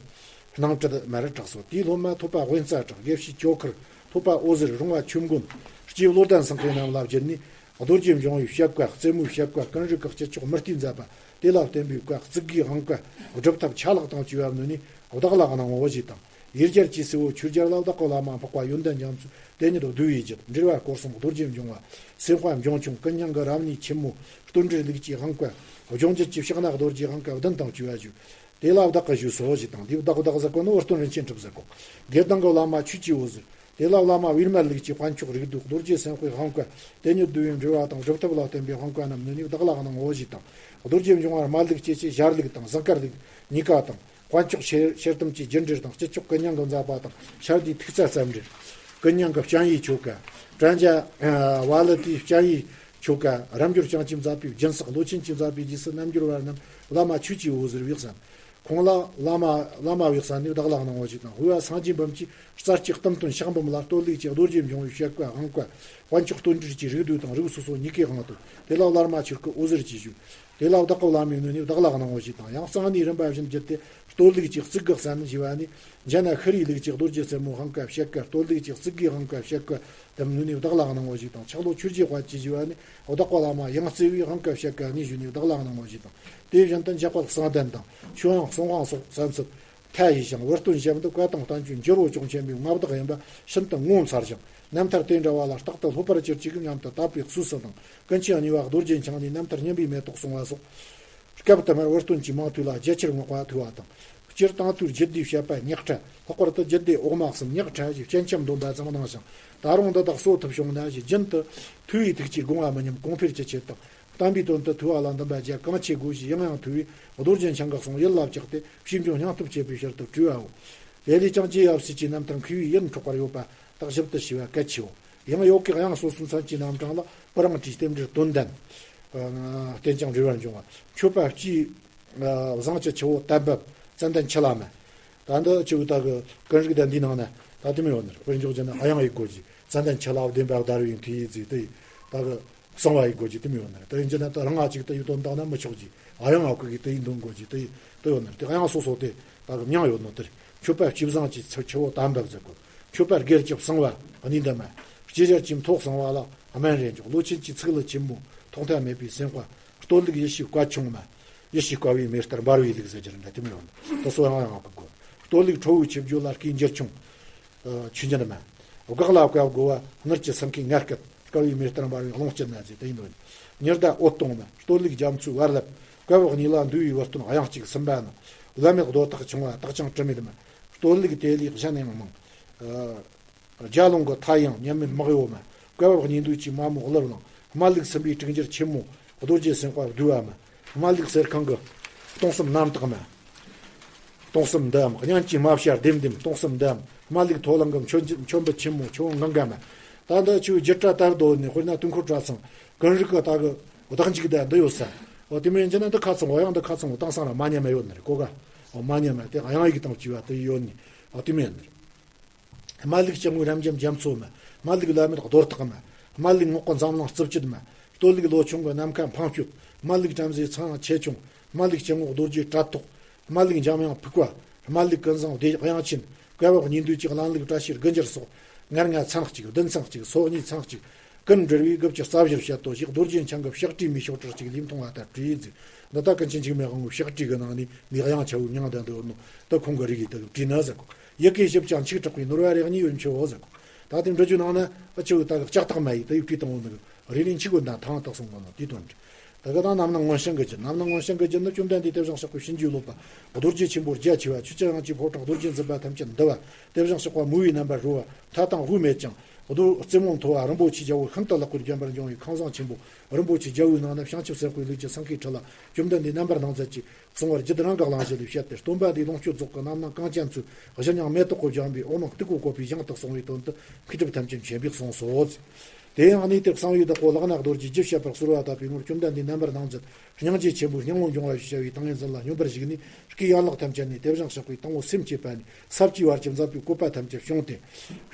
སྣང་བཀྲིས་མ་རུ་གྲགས་སོ། དེའི་སློབ་མ་ཐོད་པ་དབེན་རྩ་གྲགས། དགེ་བཤེས་ཇོ་ཁར། ཐོད་པ་འོད་ཟེར། རོང་བ་ཆོས་མགོན། སྐྱེས་བློ་ལྡན་སེང་གེ་རྣམས་ལ་བརྒྱུད་ནས་རྡོ་རྗེ་འབྱུང་བའི་བཤད་བཀའ། རྩེ་མོའི་བཤད་བཀའ། ཀུན་རིག་གི་སྤྱི་ཆོག་མུ་སྟེགས་མཛད་པ་དེ་ལ་བརྟེན་པའི་བཀའ། གཙུག་གི་དབང་བཀའ། སྒྲུབ་ཐབས་ཆ་ལག་དང་བཅས་པ་བསྣོལ་ནས་བདག་ལ་གནང་བའོ་ཞེས་དང་། ཡེ་རྒྱལ་གྱི་སྲས་པོ་ཆོས་རྒྱལ་ལ་བདག་གི་བླ་མ་འཕགས་པ་ཡོན་ཏན་རྒྱ་མཚོས་དེ་ཉིད་བསྡུས་པའི་རྒྱུད། འགྲེལ་བ་སྐོར་གསུམ། རྡོ་རྗེ་འབྱུང་བ། སེམས་དཔའ་འབྱུང་ཆུང་། ཀུན་མྱང་གི་རབ་གནས་ཆེན་མོ། བསྟོད་འགྲེལ་ལུགས་ཀྱི་དབང་བཀའ། སྦྱོང་བརྒྱུད་ཀྱི་ཕྱག་ན་རྡོ་རྗེའི་དབང་བཀའ་བདུན་དང་བཅས་པ་བཞུགས། དེ་ལ་བདག་གིས་ཞུས་སོ་ཞེས་དང་། འདིས་བདག་བདག་ཟེར་གོ་ནི་བུ་སྟོན་རིན་ཆེན་གྲུབ་ཟེར་གོ། དགེ་ལྡན་གྱི་བླ་མ་ཆོས་ཀྱི་འོད་ཟེར། དེ་ལ་བླ་མ་བིར་མ་ལུགས་ཀྱི་དཔལ་མཆོག་རིགས་བསྡུས། རྡོ་རྗེ་སེམས་དཔའི་དབང་བཀའ། དེ་ཉིད་བསྡུས་པའི་འགྲེལ་བ་དང་སྒྲུབ་ཐབས་ལ་བརྟེན་པའི་དབང་བཀའ་རྣམས་བསྣོལ་ནས་བདག་ལ་གནང་ངོ་ཞེས་དང་། རྡོ་རྗེ་འབྱུང་བ་སྨད་ལུགས་སྐྱེ་ཆེན་ཞར་ལུགས་དང་ཟངས་དཀར་ལུགས་གཉིས་ཀ་དང་། དཔལ་མཆོག་ཤེར་ཤེར་དམ་གྱི་རྒྱུད་འགྲེལ་དང་། སྤྱི་ཆོག་ཀུན་མྱང་གིས་མཛད་པ་དང་། ཤར་དུས་ཐུགས་རྩ་རྩ་འགྲེལ། ཀུན་མྱང་གི་སྤྱན་ཡི་ཆོ་ག། པྲཛྙཱ་པཱ་ལི་ཏའི་སྤྱན་ཡི་ ཆོ་ག་རབ་འབྱོར་བྱང་ཆུབ་མཛད་པའི་སྦྱིན་སྲེག་ལོ་ཆེན་གྱིས་མཛད་པའི་རྗེས་སུ་རྣལ་འབྱོར་བ་རྣམས་བླ་མ་ཆོས་ཀྱི་འོད་ཟེར་བས་བསམ། ཁོང་ལ་བླ་མ་བླ་མ་བས་བསམ་ནས་བདག་ལ་གནང་བ་ཞིག་དང་། དབུས་པ་སངས་རྒྱས་འབུམ་གྱི་རྩ་གཅིག་གཏུམ་སྟོན་ཕྱག་འབུམ་ལ་སྟོད་ལུགས་ཀྱི་རྡོ་རྗེ་འབྱུང་བའི་བཤད་བཀའ་དབང་བཀའ། དཔལ་མཆོག་སྟོད་འགྲེལ་གྱི་རིགས་བསྡུས་དང་རིགས་སོ་སོ་ཉི་ཤུའི་དབང་དུ། དེ་ལ་བླ་མ་ཆོས་སྐུ་འོད་ཟེར་གྱིས་བཞུགས། དེ་ལ་བདག་གི་བླ་མའི་ངོས་ནས་བདག་ལ་གནང་བ་ཞིག་དང་། ཡང་གསང་གནས་རིམ་པ་བཞིན་བརྒྱུད་དེ་སྟོད་ལུགས་ཀྱི་གཙུག་གི་གསན་ཞུ་བ་ནི། འཇལ་ན་ཤྲཱི་ལུགས་ཀྱི་རྡོ་རྗེ་རྩེ་མོའི་དབང་བཀའ་བཤད་བཀའ། སྟོད་ལུགས་ཀྱི་གཙུག་གི་དབང་བཀའ་བཤད་བཀའ་དེ་ངོས་ནས་བདག་ལ་གནང་བ་ཞིག་དང་། ཕྱག་ལོ་ཆོས་རྗེ་དཔལ་གྱིས་ཞུ་བ་ནི། བདག་གི་བླ་མ་ཡང་རྩེ་བའི་དབང་བཀའ་བཤད་བཀའ་ངས་ཞུས་ནས་བདག་ལ་གནང་བ་ཞིག་དང་། དེ་བཞིན་དུ་འཇམ་དཔལ་གསང་བདེ་དང་ཆོས་དབྱིངས་གསང་དབང་སོགས་གསན་ཚུལ་མཐའ་ཡས་ཤིང་། བུ་སྟོན་ཞབས་འདི་བཀའ་དང་བསྟན་བཅོས་འགྱུར་བ་ཅུང་ཆེན་པོའི་མངའ་བདག་ཡིན་པ་ཤིན་ཏུ་ངོ་མཚར་ཞིང་། རྣམ་ཐར་དེ་འདྲ་བ་ལ་རྟག་ཏུ་སློབ་པར་གྱུར་ཅིག་སྙམ་དུ་དད་པའི་གསོས་སུ་དང་། ཀུན་མཁྱེན་གཉིས་པ་རྡོ་རྗེ་འཆང་ནས་རྣམ་ཐར་སྙན་པའི་མེ་ཏོག་གསུང་བ་སོགས། སྐབས་དུ་མར་བུ་སྟོན་གྱི་མིང་ཐོས་ལ་རྒྱ་ཆེར་བསྔགས་པ་ཐོས་པ་དང་། སྤྱིར་བཏང་ཐོས་རྒྱུད་སྡེའི་བཤད་པ་རྙོག་དྲ། ལྷག་པར་དུ་རྒྱུད་སྡེ་འོག་མ་གསུམ་རྙོག་དྲ་ཞེས་སྤྱན་ཆབ་འདོན་པ་ཙམ་གནང་ཞིང་། ད་རུང་འདི་དག་གསོ་ཐུབ་བྱུང་ན་ཞེས་རྒྱུན་དུ་ཐོས་པའི་ཐུགས་ཀྱིས་དགོངས་པ་མི་ཉམས་གོང་འཕེལ་གྱི་ཆེད་དུ། བསྟན་པའི་དོན་དུ་ཐོས་པ་ལ་འདུན་པ་རྒྱ་གང་ཆེ་དགོས་ཞེས་ཡང་ཡང་ཐོས་པས། རྡོ་རྗེ་འཆང་གི་གསུང་ཡིད་ལ་བཅགས་ཏེ་ཕྱིས་འབྱུང་སྙིང་སྟོབས་བསྐྱེད་པའི་ཕྱིར་དུ་བྲིས་པའོ། དེ་ལས་ཀྱང་རྗེ་ཡབ་སྲས་ཀྱི་རྣམ་ཐར་མཁས་པའི་ཡིད་འཕྲོག་པར་ཡོད་པ་དག་ཞིབ་ཏུ་ཞུ་བ་གལ་ཆེའོ། ཡང་ཡོ་གའི་དབྱངས་སོ་སོའི་མཚན་གྱི་རྣམ་གྲངས་ལ་པུ་རང་བྲིས་རྟེན་འབྲེལ་དོན་ལྡན། ཨ་རྟེན་ཅིང་འབྲེལ་བར་འབྱུང་བ། མཆོད་པ་སྤྱིའི་ཨ་བཟང་བཅུ་ཆུ་བོ་དར་འབབ་ཙན་དན་ཆུ་ལྷ་མ། ད་འདི་ཆུ་བོ་ད་གི་ཀུན་རིག་ད་འདིའི་ནང་ན་ད་དེ་མི་ཡོད་ནི་རེད། དཔེར་འཇོག་བྱས་ན་ཨ་ཡང་ཡི་གོ་ཅི་ཙན་དན་ཆུ་ལྷ་བདེན་པ་བརྡར་བའི་མཐུ་ཡིས་ཟིག་དེ་ཡི་ད་གི་གསང་བ་ཡི་གོ་ཅི་དེ་མི་ཡོད་ནི་རེད། དེ་ཡིན་གྱི་ན་ད་རང་ང་ཅིག་དེ་ཡི་དོན་དག་ན་མི་ཆོག་ཅི་ཨ་ཡང་ང་གི་དེ་ཡི་འདོན་གོ་ཅི་དེ་ཡི་དེ་ཡོད་ནི་རེད། དེ་ཨ་ཡང་སོ་སོ་དེ་ད་གི་མྱང་ཡོད་ནོ་དེ་རེད། མཆོད་པ་སྤྱི་བཟང་གི་ཆུ་བོ་དར་འབབ་ཟེར་གོ། མཆོད་པ་སྒེར་གྱི་གསང་བ་གནས་འདི་མ། སྤྱི་སྦྱར་གྱི་མཐོ་གསང་བ་ལ་སྨན་རེ་འཇོག། ལོ་ཆེན་གྱི་ཚིག་ལ་ཆེན་མོ་ཐོག་མཐའ་མེད་པའི་སེམས་དཔའ། སྟོད་ལུགས་ཡེ་ཤེས་བཀའ་ཆུང་མ། ཡེ་ཤེས་བཀའ་བའི་མེ་ལྟར་འབར་བའི་ལུགས་ཟེར་རྒྱུ་རེད་འདྲ་དེ་མི་ཡོང་། དེ་སོ་ཡང་ཡང་བཀའ་དགོས། སྟོད་ལུགས་ཁྲོ་བོའི་ཆིབས་བརྗོད་ལ་སྐད་འགྱུར་ཆུང་། ཆོས་ཉིད་མ། འགག་ལ་བཀའ་བསྒོ་བ་སྔར་གྱི་སེང་གེའི་ངར་སྐད་བསྐལ་པའི་མེ་ལྟར་འབར་བའི་ཀློང་དཀྱིལ་ན་ཟེར་དེ་ཡིན་ནོ། ཉི་ཟླ་འོད་སྟོང་མ། སྟོད་ལུགས་རྒྱ་མཚོའི་བར་ལེབ། བཀའ་བབས་གཉིས་ལ་འདུས་པའི་བུ་སྟོན་དབྱངས་གཅིག་སུམ་པ་ནི། བླ་མེད་རྡོ་ཐག་ཆུང་བ་དག་ཅིང་དྲི་མེད་མ། སྟོད་ལུགས་དེ་ལས་གཞན་ཡང་མང་། རྒྱ་ལུང་གི་མཐའ་ཡང་མཉམ་མེད་དམག་ཡོ་མ། བཀའ་བབས་གཉིས་འདུས་ཀྱི་མ་མོ་གླུར་བླངས། སྨན་ལུགས་སུམ་པའི་དྲུག་འགྱུར་ཆེན་མོ་རྡོ་རྗེ་སེམས་དཔའ་བསྡུས་པ་མ། སྨན་ལུགས་གསེར་ཁང་གི་སྟོང་གསུམ་རྣམ་དག་མ། སྟོང་གསུམ་འདིའམ་གཉན་གྱི་རྨ་བྱ་ལྡེམ་ལྡེམ་སྟོང་གསུམ་འདིའམ། སྨན་ལུགས་མཐོ་གླིང་གི་མཆོད་མཆོད་འབུལ་ཆེན་མོ་ཆུ་བོ་འགང་ག་མ། ད་འདི་ཆུ་བོའི་རྒྱུད་གྲྭ་ལྟར་དོ་ནས། དཔེར་ན་དུས་འཁོར་གྲྭ་ཚང་ཀུན་རིག་གི་ད་གི་བདག་འཇུག་ད་འདི་ཡོད་ས། འོ་དེ་མིན་ཅི་ན་འདི་ཁ་ཚང་འོ་ཡང་འདི་ཁ་ཚང་འོ་དང་སང་ར་མ་ཉམས་མ་ཡོད་ནི་རེད་གོ་ག་འོ་མ་ཉམས་མ་དེ་ཡང་ཡིག་དང་བཅས་པ་དེ་ཡོད་ནི་འོ་དེ་མིན་ནི་རེད། སྨན་ལུགས་སྐྱབས་མགོན་རབ་འབྱམས་རྒྱ་མཚོ་མ། སྨན་ལུགས་བླ་མེད་རྡོར་ཐག་མ། སྨན་ལུགས་ངག་གི་འཛམ་གླིང་རྩིབས་བཅུད་མ། སྟོད་ལུགས་ལོ་ཆུང་གི་ནམ་མཁའ་འཕང་མཆོད། སྨན་ལུགས་བྲམ་ཟེ་ཚངས་དབྱངས་ཆེ་ཆུང་། སྨན་ལུགས་སྐྱབས་མགོན་རྡོ་རྗེ་གྲྭ་ཐོག་སྨན་ལུགས་འཇམ་དབྱངས་ཕུག་པ། སྨན་ལུགས་ཀུན་བཟང་བདེ་དབྱངས་ཆེན། བཀའ་བབས་གཉིས་འདུས་ཀྱི་གླང་ལུགས་བཀྲ་ཤིས་དགུ་འགྱུར་སོགས། ངར་ང་ཚན་གཅིག་བདུན་ཚན་གཅིག་སོ་གཉིས་ཚན་གཅིག་ཀུན་འབྲེལ་བའི་དགུ་བཅུ་རྩ་བཞིར་བཤད་དོ་ཞེས་རྡོ་རྗེ་འཆང་གི་ཕྱག་བྲིས་མའི་ཤོག་དྲིལ་གཅིག་ལས་མཐོང་བ་ལྟར་བྲིས་མཛོད། འདི་ལྟ་ཀུན་མཁྱེན་འཇིགས་མེད་དབང་པོའི་ཕྱག་བྲིས་ཀྱི་ནང་ནས་མི་གཡང་ཆ་བོའི་མྱིང་ལྡན་འདུག་ནོ། ད་ཁོང་གི་རིགས་ཀྱིས་དེ་བྲིས་ན་ཟེར་གོ། ཡི་གེ་ཞིབ་ཅིང་ཆིག་དྲག་པའི་ནོར་བ་རེ་གཉིས་ཡོད་མཆོད་འོ་ཟེར་གོ། ད་དེ་འབྲི་རྒྱུ་ནང་ན་ཨ་ཆུ་ད་གི་ལྕགས་ཐག་མ་ཡིས་ད་ཡིག་བྲིས་བཏང་འོ་ནི་རེ་རེ་འཆི་གོ་འདང་ཐང་དག་སོང་གོ་ནོ་དེའི་དོན་རེད། ད་གི་ད་རྣམ་སྣང་མངོན་ཞེན་གྱི་རྒྱུད། རྣམ་སྣང་མངོན་ཞེན་གྱི་རྒྱུད་ནི་བཅོམ་ལྡན་འདས་དེ་བཞིན་གཤེགས་པའི་བྱིན་གྱིས་རློབ་པ། རྡོ་རྗེ་ཆེན་པོ་རྒྱ་ཆེ་བ། ཆོས་ཀྱི་དབྱངས་ཀྱི་ཕོ་བྲང་རྡོ་རྗེ་འཛིན་པ་ཐམས་ཅད་འདུ་བ། དེ་བཞིན་གཤེགས་པ་མོས་པའི་རྣམ་པར་རོལ་བ། མཐའ་དང་དབུས་མེད་ཅིང་རྡོ་རྩེ་མོ་མཐོ་བ་རིན་པོ་ཆེའི་རྒྱལ་པོ་ཤིན་ཏུ་ལེགས་པར་བརྒྱན་པར་འབྱུང་བའི་ཁང་བཟང་ཆེན་པོ་རིན་པོ་ཆེའི་རྒྱལ་པོའི་ནང་ན་བྱང་ཆུབ་སེམས་དཔའི་ལུས་ཀྱི་སེང་གེའི་ཁྲི་ལ་བཅོམ་ལྡན་འདས་རྣམ་པར་སྣང་མཛད་ཀྱིས་གསང་བ་རྒྱུད་རང་གི་གླེང་གཞི་ལས་བཤད་དེ། སྟོན་པ་འདིའི་ལོངས་སྤྱོད་རྫོགས་ཀྱི་རྣམ་སྣང་གངས་ཅན་མཚོའི་གཞིར་སྙིང་མེ་ཏོག་གིས་བརྒྱན་པའི་འོད་སྣང་སྟུག་པོ་བཀོད་པའི་ཞིང་དུ་སོང་བའི་དོན་དུ་མཁས་གྲུབ་ཐམས་ཅད་མཁྱེན་པས་གསུངས་སོ། དེ་ཡང་གནས་དེར་གསང་བའི་བདག་པོ་ལག་ན་རྡོ་རྗེས་རྒྱུད་བཤད་པར་གསོལ་བ་བཏབ་པའི་ངོར་བཅོམ་ལྡན་འདས་རྣམ་པར་སྣང་མཛད་སྙིང་རྗེ་ཆེན་པོས་སྙིང་པོ་འབྱུང་བ་ཞེས་བྱ་བའི་ཏིང་ངེ་འཛིན་ལ་སྙོམས་པར་ཞུགས་ནས། སྐུའི་ཡན་ལག་ཐམས་ཅད་ནས་དེ་བཞིན་གཤེགས་པའི་དང་པོ་སེམས་བསྐྱེད་པ་ནས་ས་བཅུའི་བར་གྱི་མཛད་པའི་བཀོད་པ་ཐམས་ཅད་བྱུང་སྟེ།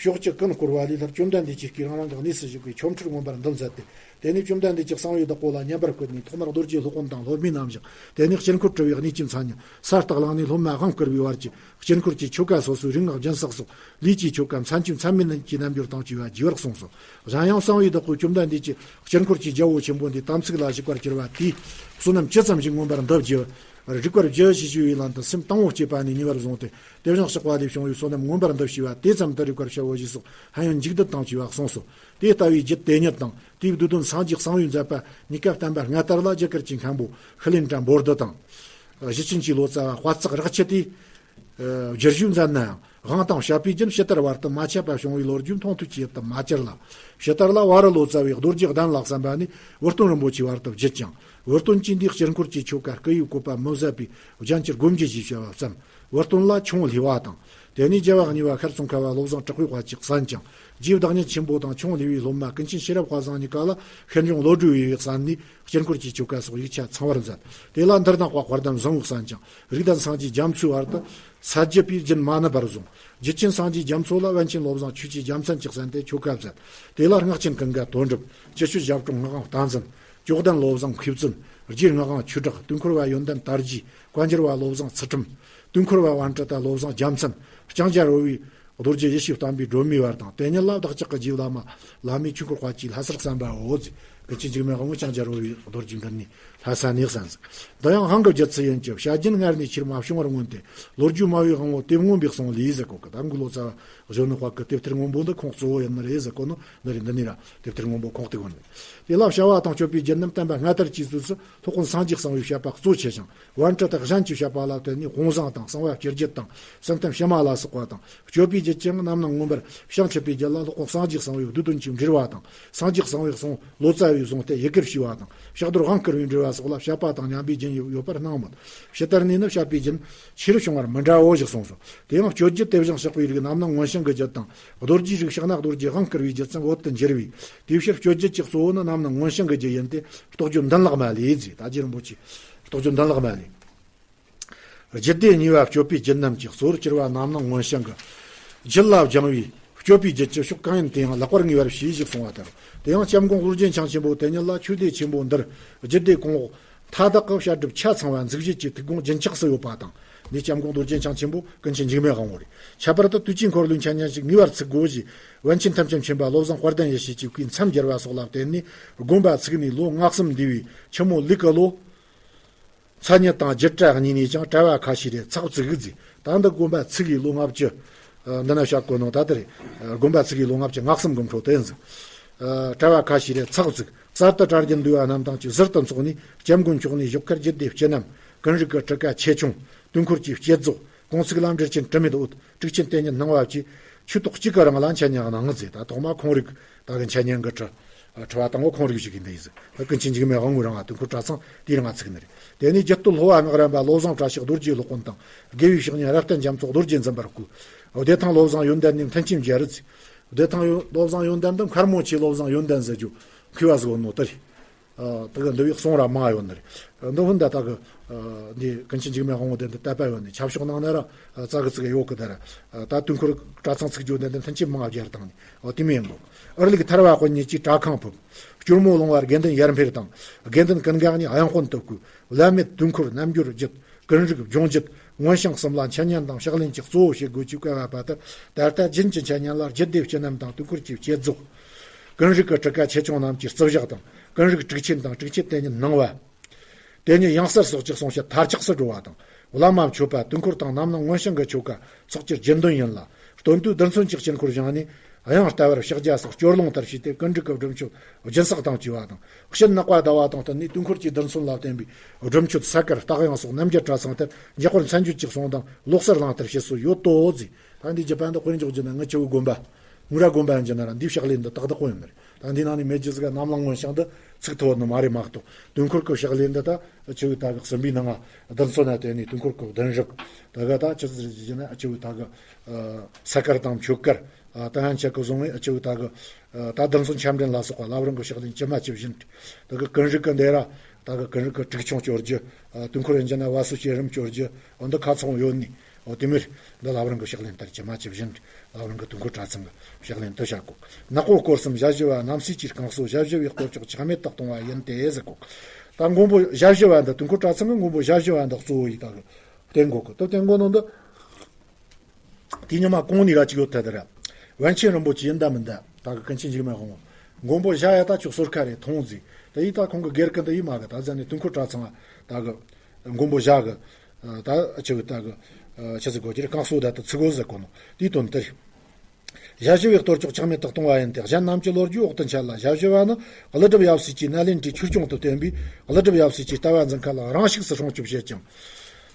ཕྱོགས་བཅུ་ཀུན་བསྐོར་བ་ལས་སླར་བཅོམ་ལྡན་འདས་ཀྱི་སྐུས་རང་རང་གི་གནས་སུ་བཞུགས་པའི་ཆོ་འཕྲུལ་མངོན་པར་འདུམ་མཛད་དེ། དེ་ནས་བཅོམ་ལྡན་འདས་ཀྱིས་གསང་བའི་བདག་པོ་ལ་བསྙེན་པར་བསྐུལ་ནས། ཐོག་མར་རྡོ་རྗེ་སློབ་དཔོན་དང་སློབ་མའི་རྣམ་གཞག་དེ་ནས་དཀྱིལ་འཁོར་གྲུབ་པའི་གནས་ཀྱི་མཚན་ཉིད། ས་སྟག་ལང་ནས་སློབ་མ་དབང་བསྐུར་བའི་བར་གྱི་དཀྱིལ་འཁོར་གྱི་ཆོ་ག་སོ་སོའི་རིག་སྔགས་སྦྱིན་སྲེག་སོགས། ལས་ཀྱི་ཆོ་ག་མཚན་བཅས་མཚན་མེད་ཀྱི་རྣལ་འབྱོར་དང་བཅས་པ་རྒྱས་པར་གསུངས་སོ། གཞན་ཡང་གསང་བའི་བདག་པོས་བཅོམ་ལྡན་འདས་ཀྱིས་དཀྱིལ་འཁོར་གྱི་རྒྱལ་པོ་ཆེན་པོ་འདི་དམ་ཚིག་ལ་ཞུགས་པར་གྱུར་པ་དེས་བསོད་ནམས་ཇི་ཙམ་ཞིག་མངོན་པར་འདུ་བགྱི། རིག་པར་བགྱི་ཞེས་ཞུ་བའི་ལན་དུ། སེམས་དང་པོ་བསྐྱེད་པ་ནས་ཉེ་བར་བཟུང་སྟེ། དེ་བཞིན་གཤེགས་པ་ལས་བྱུང་བའི་བསོད་ནམས་མངོན་པར་འདུ་བྱས་པ་དེ་ཙམ་དུ་རིག་པར་བྱའོ་ཞེས་སོགས་ཕན་ཡོན་འཇུག་ལྡན་དང་བཅས་པ་གསུངས་སོ། དེ་ལྟ་བུའི་རྒྱུད་དེ་ཉིད་དང་། དེའི་བསྡུས་དོན་སངས་རྒྱས་གསང་བའི་མཛད་པ་གཉིས་ཀ་བསྟན་པ་སྔ་དར་ལ་རྒྱ་གར་གྱི་མཁན་པོ་ཤི་ལེན་དྲ་འབོར་བསྡུ་དང་། གཞི་ཆེན་གྱི་ལོ་ཙཱ་བ་དཔལ་བརྩེགས་རག་ཆད་དེས། བསྒྱུར་ཞུ་མཛད་ནའང་དབང་དང་བཤད་པའི་རྒྱུན་ཕྱི་དར་བར་དུ་མ་ཆད་པ་བྱུང་བའི་ལོ་རྒྱུས་མཐོང་ཐོས་ཀྱི་ཡུལ་དུ་མ་གྱུར་ལ། ཕྱི་དར་ལ་བ་རི་ལོ་ཙཱ་བས་རྡོ་རྗེ་གདན་ལ་གསན་པ་ནས་བུ་སྟོན་རིན་པོ་ཆེའི་བར་དུ་བརྒྱུད་ཅིང་། བུ་སྟོན་གྱིས་འདིའི་དཀྱིལ་འཁོར་གྱི་ཆོ་ག་སྐུ་ཡི་བཀོད་པ་མི་ཟད་པའི་རྒྱན་གྱི་སྒོ་འབྱེད་ཞེས་བྱ་བ་བརྩམས། བུ་སྟོན་ལ་ཆུང་བ་ལྷས་པ་དང་། དེ་ནས་རྒྱལ་བ་གཉིས་པ་ཤར་ཙོང་ཁ་བ་བློ་བཟང་གྲགས་པའི་དཔལ་གྱིས་གསན་ཅིང་། རྗེ་བདག་ཉིད་ཆེན་པོ་དང་ཁྱུང་ལི་བའི་སློབ་མ་ཀུན་མཁྱེན་ཤེས་རབ་དཔལ་བཟང་གཉིས་ཀ་ལ་ཤེར་འབྱུང་བློ་གྲོས་པའི་གསན་ནས་སྐྱེ་འཁོར་གྱི་ཆོ་ག་སོགས་ཡིག་ཆ་ཚང་བར་མཛད། དེ་ལ་འདིར་སྣང་བ་དཔལ་ལྡན་བཟང་པོས་གསན་ཅིང་། རིགས་ལྡན་སངས་རྒྱས་རྒྱ་མཚོའི་བར་དུ་ས་རྒྱུད་པའི་རྒྱུན་མ་ནུབ་པར་བཟུང་། རྒྱུད་ཆེན་སངས་རྒྱས་རྒྱ་མཚོ་ལ་པཎ་ཆེན་བློ་བཟང་ཆོས་ཀྱི་རྒྱལ་མཚན་གྱིས་གསན་ཏེ་ཆོ་ག་མཛད། དེ་ལ་སྔགས་ཆེན་ཀུན་དགའ་དོན་གྲུབ། ཇི་ཤོད་ཞབས་དྲུང་སྔགས་དབང་བསྟན་འཛིན། ཇོ་གདན་བློ་བཟང་མཁས་བཙུན། རྗེ་སྔགས་དབང་ཆོས་གྲགས། དུས་འཁོར་བ་ཡོན་ཏན་དར་རྒྱས། བཀའ་འགྱུར་བ་བློ་བཟང་ཚུལ་ཁྲིམས། དུས་འཁོར་བ་པཎྜི་ཏ་བློ་བཟང་རྒྱལ་མཚན། ལྕང་སྐྱ་རོལ་པའི་རྡོ་རྗེ་ཡེ་ཤེས་བརྟན་པའི་སྒྲོན་མེའི་བར་དང་། དེ་ཉིད་ལ་བདག་ཅག་གི་རྗེ་བླ་མ་བླ་མའི་ཆོས་འཁོར་དཔལ་གྱིས་ལྷ་སར་གསན་པའོ་ཟེར། ཀུན་མཁྱེན་འཇིགས་མེད་དབང་པོས་ལྕང་སྐྱ་རོལ་པའི་རྡོ་རྗེ་འདི་ནས་ལྷ་ས་ནས་གསན་ཟིག་འདི་ཡང་དབང་གི་རྒྱུད་ཚུལ་ཡིན་གྱི། བྱ་རྒྱུད་སྔར་ནས་ཆེར་མ་བྱུང་བར་མངོན་ཏེ། ལོ་རྒྱུས་སྨྲ་བའི་དབང་པོ་དེ་མངོན་པའི་གསུང་ལས་ཟེར་གོ་གི། ད་འགོས་ལོ་ཙཱ་བ་གཞོན་ནུ་དཔལ་གྱི་དེབ་ཐེར་སྔོན་པོ་འདི་ཁོང་གཙོ་བོ་ཡིན་ནི་རེད་ཟེར་གོ་ནོ་འདི་རེད། འདི་ནས་ར་དེབ་ཐེར་སྔོན་པོ་ཁོང་སྟེ་གོ་ནི། དེ་ལ་བྱ་བ་དང་སྤྱོད་པའི་རྒྱུད་རྣམས་བསྟན་པ་སྔ་དར་གྱི་དུས་སུ་སློབ་དཔོན་སངས་རྒྱས་གསང་བའི་བཤད་པ་གཙོ་ཆེ་ཞིང་། པཎྜི་ཏ་གཞན་གྱི་བཤད་པ་ལ་བརྟེན་ནས་དབང་བཟང་དང་གསང་བ་སྤྱི་རྒྱུད་དང་གསང་གཏམ་ཕྱི་མ་ལ་སོགས་པ་དང་། སྤྱོད་པའི་རྒྱུད་ཀྱང་རྣམ་སྣང་མངོན་པར་བྱང་ཆུབ་པའི་རྒྱུད་ལ་སློབ་དཔོན་སངས་རྒྱས་གསང་བའི་བསྡུས་དོན་གྱི་འགྲེལ་བ་དང་། སངས་རྒྱས་གསང་བའི་གསུང་ལོ་ཙཱ་བས་བཟུང་སྟེ་ཡི་གེར་ཞུས་པ་དང་། ཕྱག་རྡོར་དབང་བསྐུར་བའི་འགྲེལ་བ་སོགས་ལ་བཤད་པ་དང་མཉམ་པའི་རྒྱན་ཡོད་པར་སྣང་མོད། ཕྱི་ལྟར་ནས་ནི་བཤད་པའི་རྒྱུན་ཆེ་རུ་བྱུང་བར་མི་འདྲའོ་ཞེས་གསུངས་སོ། དེ་ཡང་སྤྱོད་རྒྱུད་དེ་བཞིན་གཤེགས་པའི་རིགས་རྣམ་སྣང་མངོན་བྱང་གི་རྒྱུད་དང་། རྡོ་རྗེའི་རིགས་ཕྱག་ན་རྡོ་རྗེ་དབང་བསྐུར་བའི་རྒྱུད་ཙམ་བོད་དུ་འགྱུར་བས། དེའི་ཕྱིར་སྤྱོད་རྒྱུད་ཀྱི་གཙོ་བོ་ནི་རྣམ་སྣང་མངོན་བྱང་གི་རྒྱུད་ཡིན་ཏེ། རྟོགས་བརྗོད་མདུན་ལེགས་མ་ལས་ཟེར། ད་རྗེ་རིན་པོ་ཆེ་རྟོགས་བརྗོད་མདུན་ལེགས་མ་ལས། རྒྱུད་སྡེ་གཉིས་པ་སྤྱོད་པའི་རྒྱུད་རྣམས་ཀྱི་གཙོ་བོར་གྱུར་པ་རྣམ་སྣང་མངོན་བྱང་གི་རྒྱུད་ལ་སྦྱང་བས། སྤྱོད་པའི་རྒྱུད་ཀྱི་ཕྱོགས་གང་ཡིན་དེ་ཡང་ལེགས་པར་ངེས་པར་བྱོས་ཞེས་གསུངས་པ་ལྟར། དེ་ཡང་སྐྱབས་མགོན་ཀློང་ཆེན་ཞང་ཆེན་པོ་དེ་ཉིད་ལ་ཆོས་སྡེ་ཆེན་པོ་འདིར་རྒྱུད་སྡེ་གོང་འོག་མཐའ་དག་གི་བཤད་སྒྲུབ་ཆ་ཚང་བ་འཛུགས་བྱེད་ཀྱི་ཐུགས་དགོངས་རྒྱུན་ཆགས་སུ་ཡོད་པ་དང་། འདི་སྐྱབས་མགོན་རྡོ་རྗེ་འཆང་ཆེན་པོ་ཀུན་མཁྱེན་འཇིགས་མེད་དབང་པོ་རེད། ཁྱད་པར་དུ་དུས་ཀྱི་འཁོར་ལོའི་འཆད་ཉན་ཞིག་ངེས་པར་ཚུགས་དགོས་ཞེས་པཎ་ཆེན་ཐམས་ཅད་མཁྱེན་པ་བློ་བཟང་དཔལ་ལྡན་ཡེ་ཤེས་ཀྱི་སྐུའི་མཚམས་སྦྱར་བ་སོགས་ལ་བརྟེན་ནས། དགོན་པ་ཚུགས་ནས་ལོ་ལྔ་གསུམ་འདས་པའི་ཆུ་མོ་ལུག་གི་ལོ། མཚན་ཉིད་དང་རྒྱུད་གྲྭ་གཉིས་ནས་ཀྱང་གྲྭ་བ་ཁ་ཤས་རེ་ཚགས་བཙུགས་ཟིག་ད་འདི་དགོན་པ་ཚུགས་ཡི་ལོ་ལྔ་བཅུ། ཨ། འདི་ན་བཤད་དགོས་ནོ་ད་ལྟ་རེད། ཨ། དགོན་པ་ཚུགས་ཡི་ལོ་ལྔ་བཅུ་ང་གསུམ་གི་འཕྲོ་དེ་ཡིན་ཟིག་ཨ། གྲྭ་བ་ཁ་ཤས་རེ་ཚགས་བཙུགས། གསར་དུ་གྲྭ་རྒྱུན་འདུས་པ་རྣམས་དང་བཅས་ཟུར་དུ་འཚོགས་ནས། སྐྱབས་མགོན་མཆོག་ནས་བཞུགས་སྒར་རྒྱུད་སྡེ་སྤྱི་རྣམས། ཀུན་རིག་གི་ཊཱི་ཀ་ཆེ་ཆུང་། དུས་འཁོར་གྱི་བསྐྱེད་རྫོགས། གུང་ཚིགས་ལ་འགྲེལ་ཆེན་དྲི་མེད་འོད། དྲུག་ཅན་དེ་ཉིད་སྣང་བ་བཅས་ཆོས་ཐོག་གཅིག་གི་རིང་ལ་འཆད་ཉན་གནང་ཟེར། ད་ཐོག་མ་ཁོང་རིགས་ད་གི་འཆད་ཉན་གི་ཁྲི་ཁྲི་བ་དང་པོ་ཁོང་རིགས་ཞིག་ཡིན་ད་ཡིན་ཟེར། ད་ཀུན་མཁྱེན་འཇིགས་མེད་དབང་པོའི་རིང་ང་དུས་འཁོར་གྲྭ་ཚང་དེའི་རིང་ང་ཚུགས་ནི་རེད། དེ་ནས་རྒྱུད་སྟོད་ལྷོ་བ་སྔགས་རམས་པ་བློ་བཟང་བཀྲ་ཤིས་རྡོ་རྗེའི་སློབ་དཔོན་དང་། དགེ་བའི་བཤེས་གཉེན་རབ་བརྟན་རྒྱ་མཚོ་རྡོ་རྗེ་འཛིན་པར་བསྐོས། བདེ་ཐང་བློ་བཟང་ཡོན་ཏན་ནས་མཐུན་རྐྱེན་མཇལ་རུ་བརྩིས། བདེ་ཐང་ཡོན་བློ་བཟང་ཡོན་ཏན་འདི་མཁར་མོ་ཆེ་བློ་བཟང་ཡོན་ཏན་ཟེར་རྒྱུ་མཁས་པ་ཟིག་ཡོད་ནོ་དེ་རེད། ཨ། དེ་གི་འདི་བའི་གསུང་ར་མང་ཡོད་ནི་རེད། འདི་ཧུན་ད་ད་གི། ཨ། འདི་ཀུན་མཁྱེན་འཇིགས་མེད་དབང་པོ་དེ་འདི་དད་པ་ཡོད་ནི་ཆབ་ཤོག་ནང་ན་ར། ཨ། ཙ་གི་ཙི་གི་ཡོད་གི་ད་ར། ཨ། ད་དུས་འཁོར་གྲྭ་ཚང་ཚུགས་རྒྱུ་འདི་འདི་མཐུན་རྐྱེན་མང་བ་སྦྱར་བཏང་ནི། ཨོ་དེ་མིན་ཡིན་པོ། ཨུར་ལིག་ཐར་བ་དཔོན་ཉིད་ཀྱིས་གྲྭ་ཁང་ཕུབ། སྐྱོར་མོ་ལུང་བར་དགེ་འདུན་ཡར་འཕེལ་དང་། དགེ་འདུན་ཀུན་དགའ་གཉིས་དབྱངས་དཔོན་དུ་བསྐོས། བླ་མེད་དུས་འཁོར་རྣལ་འབྱོར་རྒྱུད། ཀུན་རིག་སྦྱོང་རྒྱུད། མངོན་བྱང་གསུམ་ལ་འཆད་ཉན་དང་ཕྱག་ལེན་གྱི་གཙོ་བོ་བྱེད་དགོས་ཀྱི་བཀའ་ཕབ་པ་ལྟར། ད་ལྟ་རྒྱུན་གྱི་འཆད་ཉན་ལ་རྒྱུད་སྡེ་སྤྱི་རྣམས་དང་དུས་འཁོར་གྱི་བསྐྱེད་རྫོགས། ཀུན་རིག་གི་ཊཱི་ཀ་ཆེ་ཆུང་རྣམས་ཀྱི་རྩིབ་ཞག་དང་། ཀུན་རིག་དྲུག་ཅན་དང་དྲུག་ཅན་དེ་ཉིད་སྣང་བ། དེ་ཉིད་དབྱངས་གསལ་སོགས་ཀྱི་གསུང་བཤད་མཐར་ཆགས་སུ་འགྲོ་བ་དང་། བླ་མ་མཆོད་པ་དུས་འཁོར་དང་རྣམ་སྣང་མངོན་བྱང་གི་ཆོ་ག་ཚོགས་ཀྱི་རྒྱུན་འདོན་ཡིན་ལ། སྟོན་དུས་རྡུལ་ཚོན་གྱི་དཀྱིལ་འཁོར་བཞེངས་ནས། དབྱངས་ལྟ་བར་ཕྱག་རྒྱ་སོགས་སྐྱོར་ལུང་ལྟར་བྱས་ཏེ། ཀུན་རིག་གི་སྒྲུབ་མཆོད་སྦྱིན་སྲེག་དང་བཅས་པ་དང་། སྤྱན་ནག་པ་ཟླ་བ་དང་བསྟུན་ནས་དུས་འཁོར་གྱི་རྡུལ་ཚོན་ལ་བརྟེན་པའི་སྒྲུབ་མཆོད་ས་དཀར་རྟགས་དབྱངས་སོགས་རྣམ་རྒྱལ་གྲྭ་ཚང་ལྟར་མགྱོགས་པར་མཚན་བརྗོད་ཀྱི་གསུང་དང་ལོག་སར་བླང་ལྟར་བྱེད་སྲོལ་ཡོད་དོ་ཟེར། ད་འདི་རྒྱུད་པ་འདི་དཔེར་འཇོག་རྒྱུ་ན་ངི་ཆུ་བོ་དགོན་པ། ངུ་ར་དགོན་པ་ཡིན་གྱི་ན་ར་འདིའི་ཕྱག་ལེན་འདི་ཏག་ཏག་པོ་ཡིན་ནི་རེད། ད་འདི་ནང་ནས་མེད་རྒྱུ་ཟིག་ག་རྣམ་སྣང་མངོན་བྱང་འདི་ཚུགས་ཐུབ་ནི་མ་རེད་མ་གཏོགས། དུས་འཁོར་གྱི་ཕྱག་ལེན་འདི་ད་ཆུ་བོ་ད་གི་གསུམ་པའི་ནང་ང་རྡུལ་ཚོན་ན་བརྟེན་ནས་དུས་འཁོར་གྱི་བདུན་རབས་ད་ག་ད་ཆི་ཟིག་རེད་ཟེར་ན་ཆུ་བོ་ད་གི་ས་དཀར་དང་མཆོད་དཀར། ད་ཡང་ཆེད་གི་བཟུང་བའི་ཆུ་བོ་ད་གི་ད་རྡུལ་ཚོན་ཆ་འདྲེན་ལ་སོགས་པ་བླ་བྲང་གི་ཕྱག་ལེན་ཇི་མ་ཇི་བཞིན། ད་གི་ཀུན་རིག་གི་འདི་ར། ད་གི་ཀུན་རིག་གི་དྲུག་ཆུང་སྐྱོར་རྒྱུ། ཨ། དུས་འཁོར་ཡིན་གྱི་ན་བ་སུ་བྱེད་རིམ་སྐྱོར་རྒྱུ། འོ་འདི་ཁ་ཚང་ཡོད་ནི། འོ་དེ་མིར་འདི་བླ་བྲང་གི་ཕྱག་ལེན་ལྟར་ཇི་མ་ཇི་བཞིན་བླ་བྲང་གི་དུས་འཁོར་གྲྭ་ཚང་གི་ཕྱག་ལེན་དུ་བྱ་དགོས། ནག་པོ་སྐོར་གསུམ་ཞལ་བཞི་བ་རྣམ་སྲས་ཀྱིས་བསྐང་གསོ་ཞལ་བཞི་བའི་གཏོར་ཆོག་ཆག་མེད་དུ་གཏོང་བ་ཡིན་ཏེ་ཟེར་གོ། ད་མགོན་པོ་ཞལ་བཞི་བ་འདི་དུས་འཁོར་གྲྭ་ཚང་གི་མགོན་པོ་ཞལ་བཞི་བ་འདི་གཙོ་བོ་ཡིན་ད་གི་བསྟེན་དགོས་གི། ད་བསྟེན་དགོས་ནོ་འདི། དེ་ཉི་མ་གོང་ནས་ར་གཅིག་ཡོད་ཐལ་ད་ར། པཎ་ཆེན་རིན་པོ་ཆེ་ཡིན་ད་མིན་ད། ད་གི་ཀུན་མཁྱེན་འཇིགས་མེད་དབང་པོ། མགོན་པོ་ཞྭ་ཡ་ད་ཆོག་སོར་ཁ་རེ་མཐོང་ཟིག་ད་ཡིད་ད་ཁོང་གི་སྒེར་གི་ད་ཡིད་མ་གི་ད་ཟ་ནས་དུས་འཁོར་གྲྭ་ཚང་ད་གི། མགོན་པོ་ཞྭ་གི། ད་ཆི་གི་ད་གི། ཆི་ཟིག་གོ་ཅི་རེ་བསྐང་གསོ་ད་ད་ཚིག་གོ་ཟེར་གོ་ནོ། དེའི་དོན་དེ་རེད། ཞལ་བཞི་བའི་གཏོར་ཆོག་ཆག་མེད་དུ་གཏོང་བ་ཡིན་ཏེ། གཞན་རྣམས་ཀྱི་ལོ་རྒྱུས་འོག་ཏུ་འཆད་ལ། ཞལ་བཞི་བ་ནི་ཀླུ་སྒྲུབ་ཡབ་སྲས་ཀྱིས་ནཱ་ལེནྡྲའི་ཆོས་སྐྱོང་དུ་བསྟེན་པས། ཀླུ་སྒྲུབ་ཡབ་སྲས་ཀྱི་ལྟ་བ་འཛིན་མཁན་ལ་རང་ཤུགས་སུ་སྲུང་སྐྱོབ་བྱེད་ཅིང་།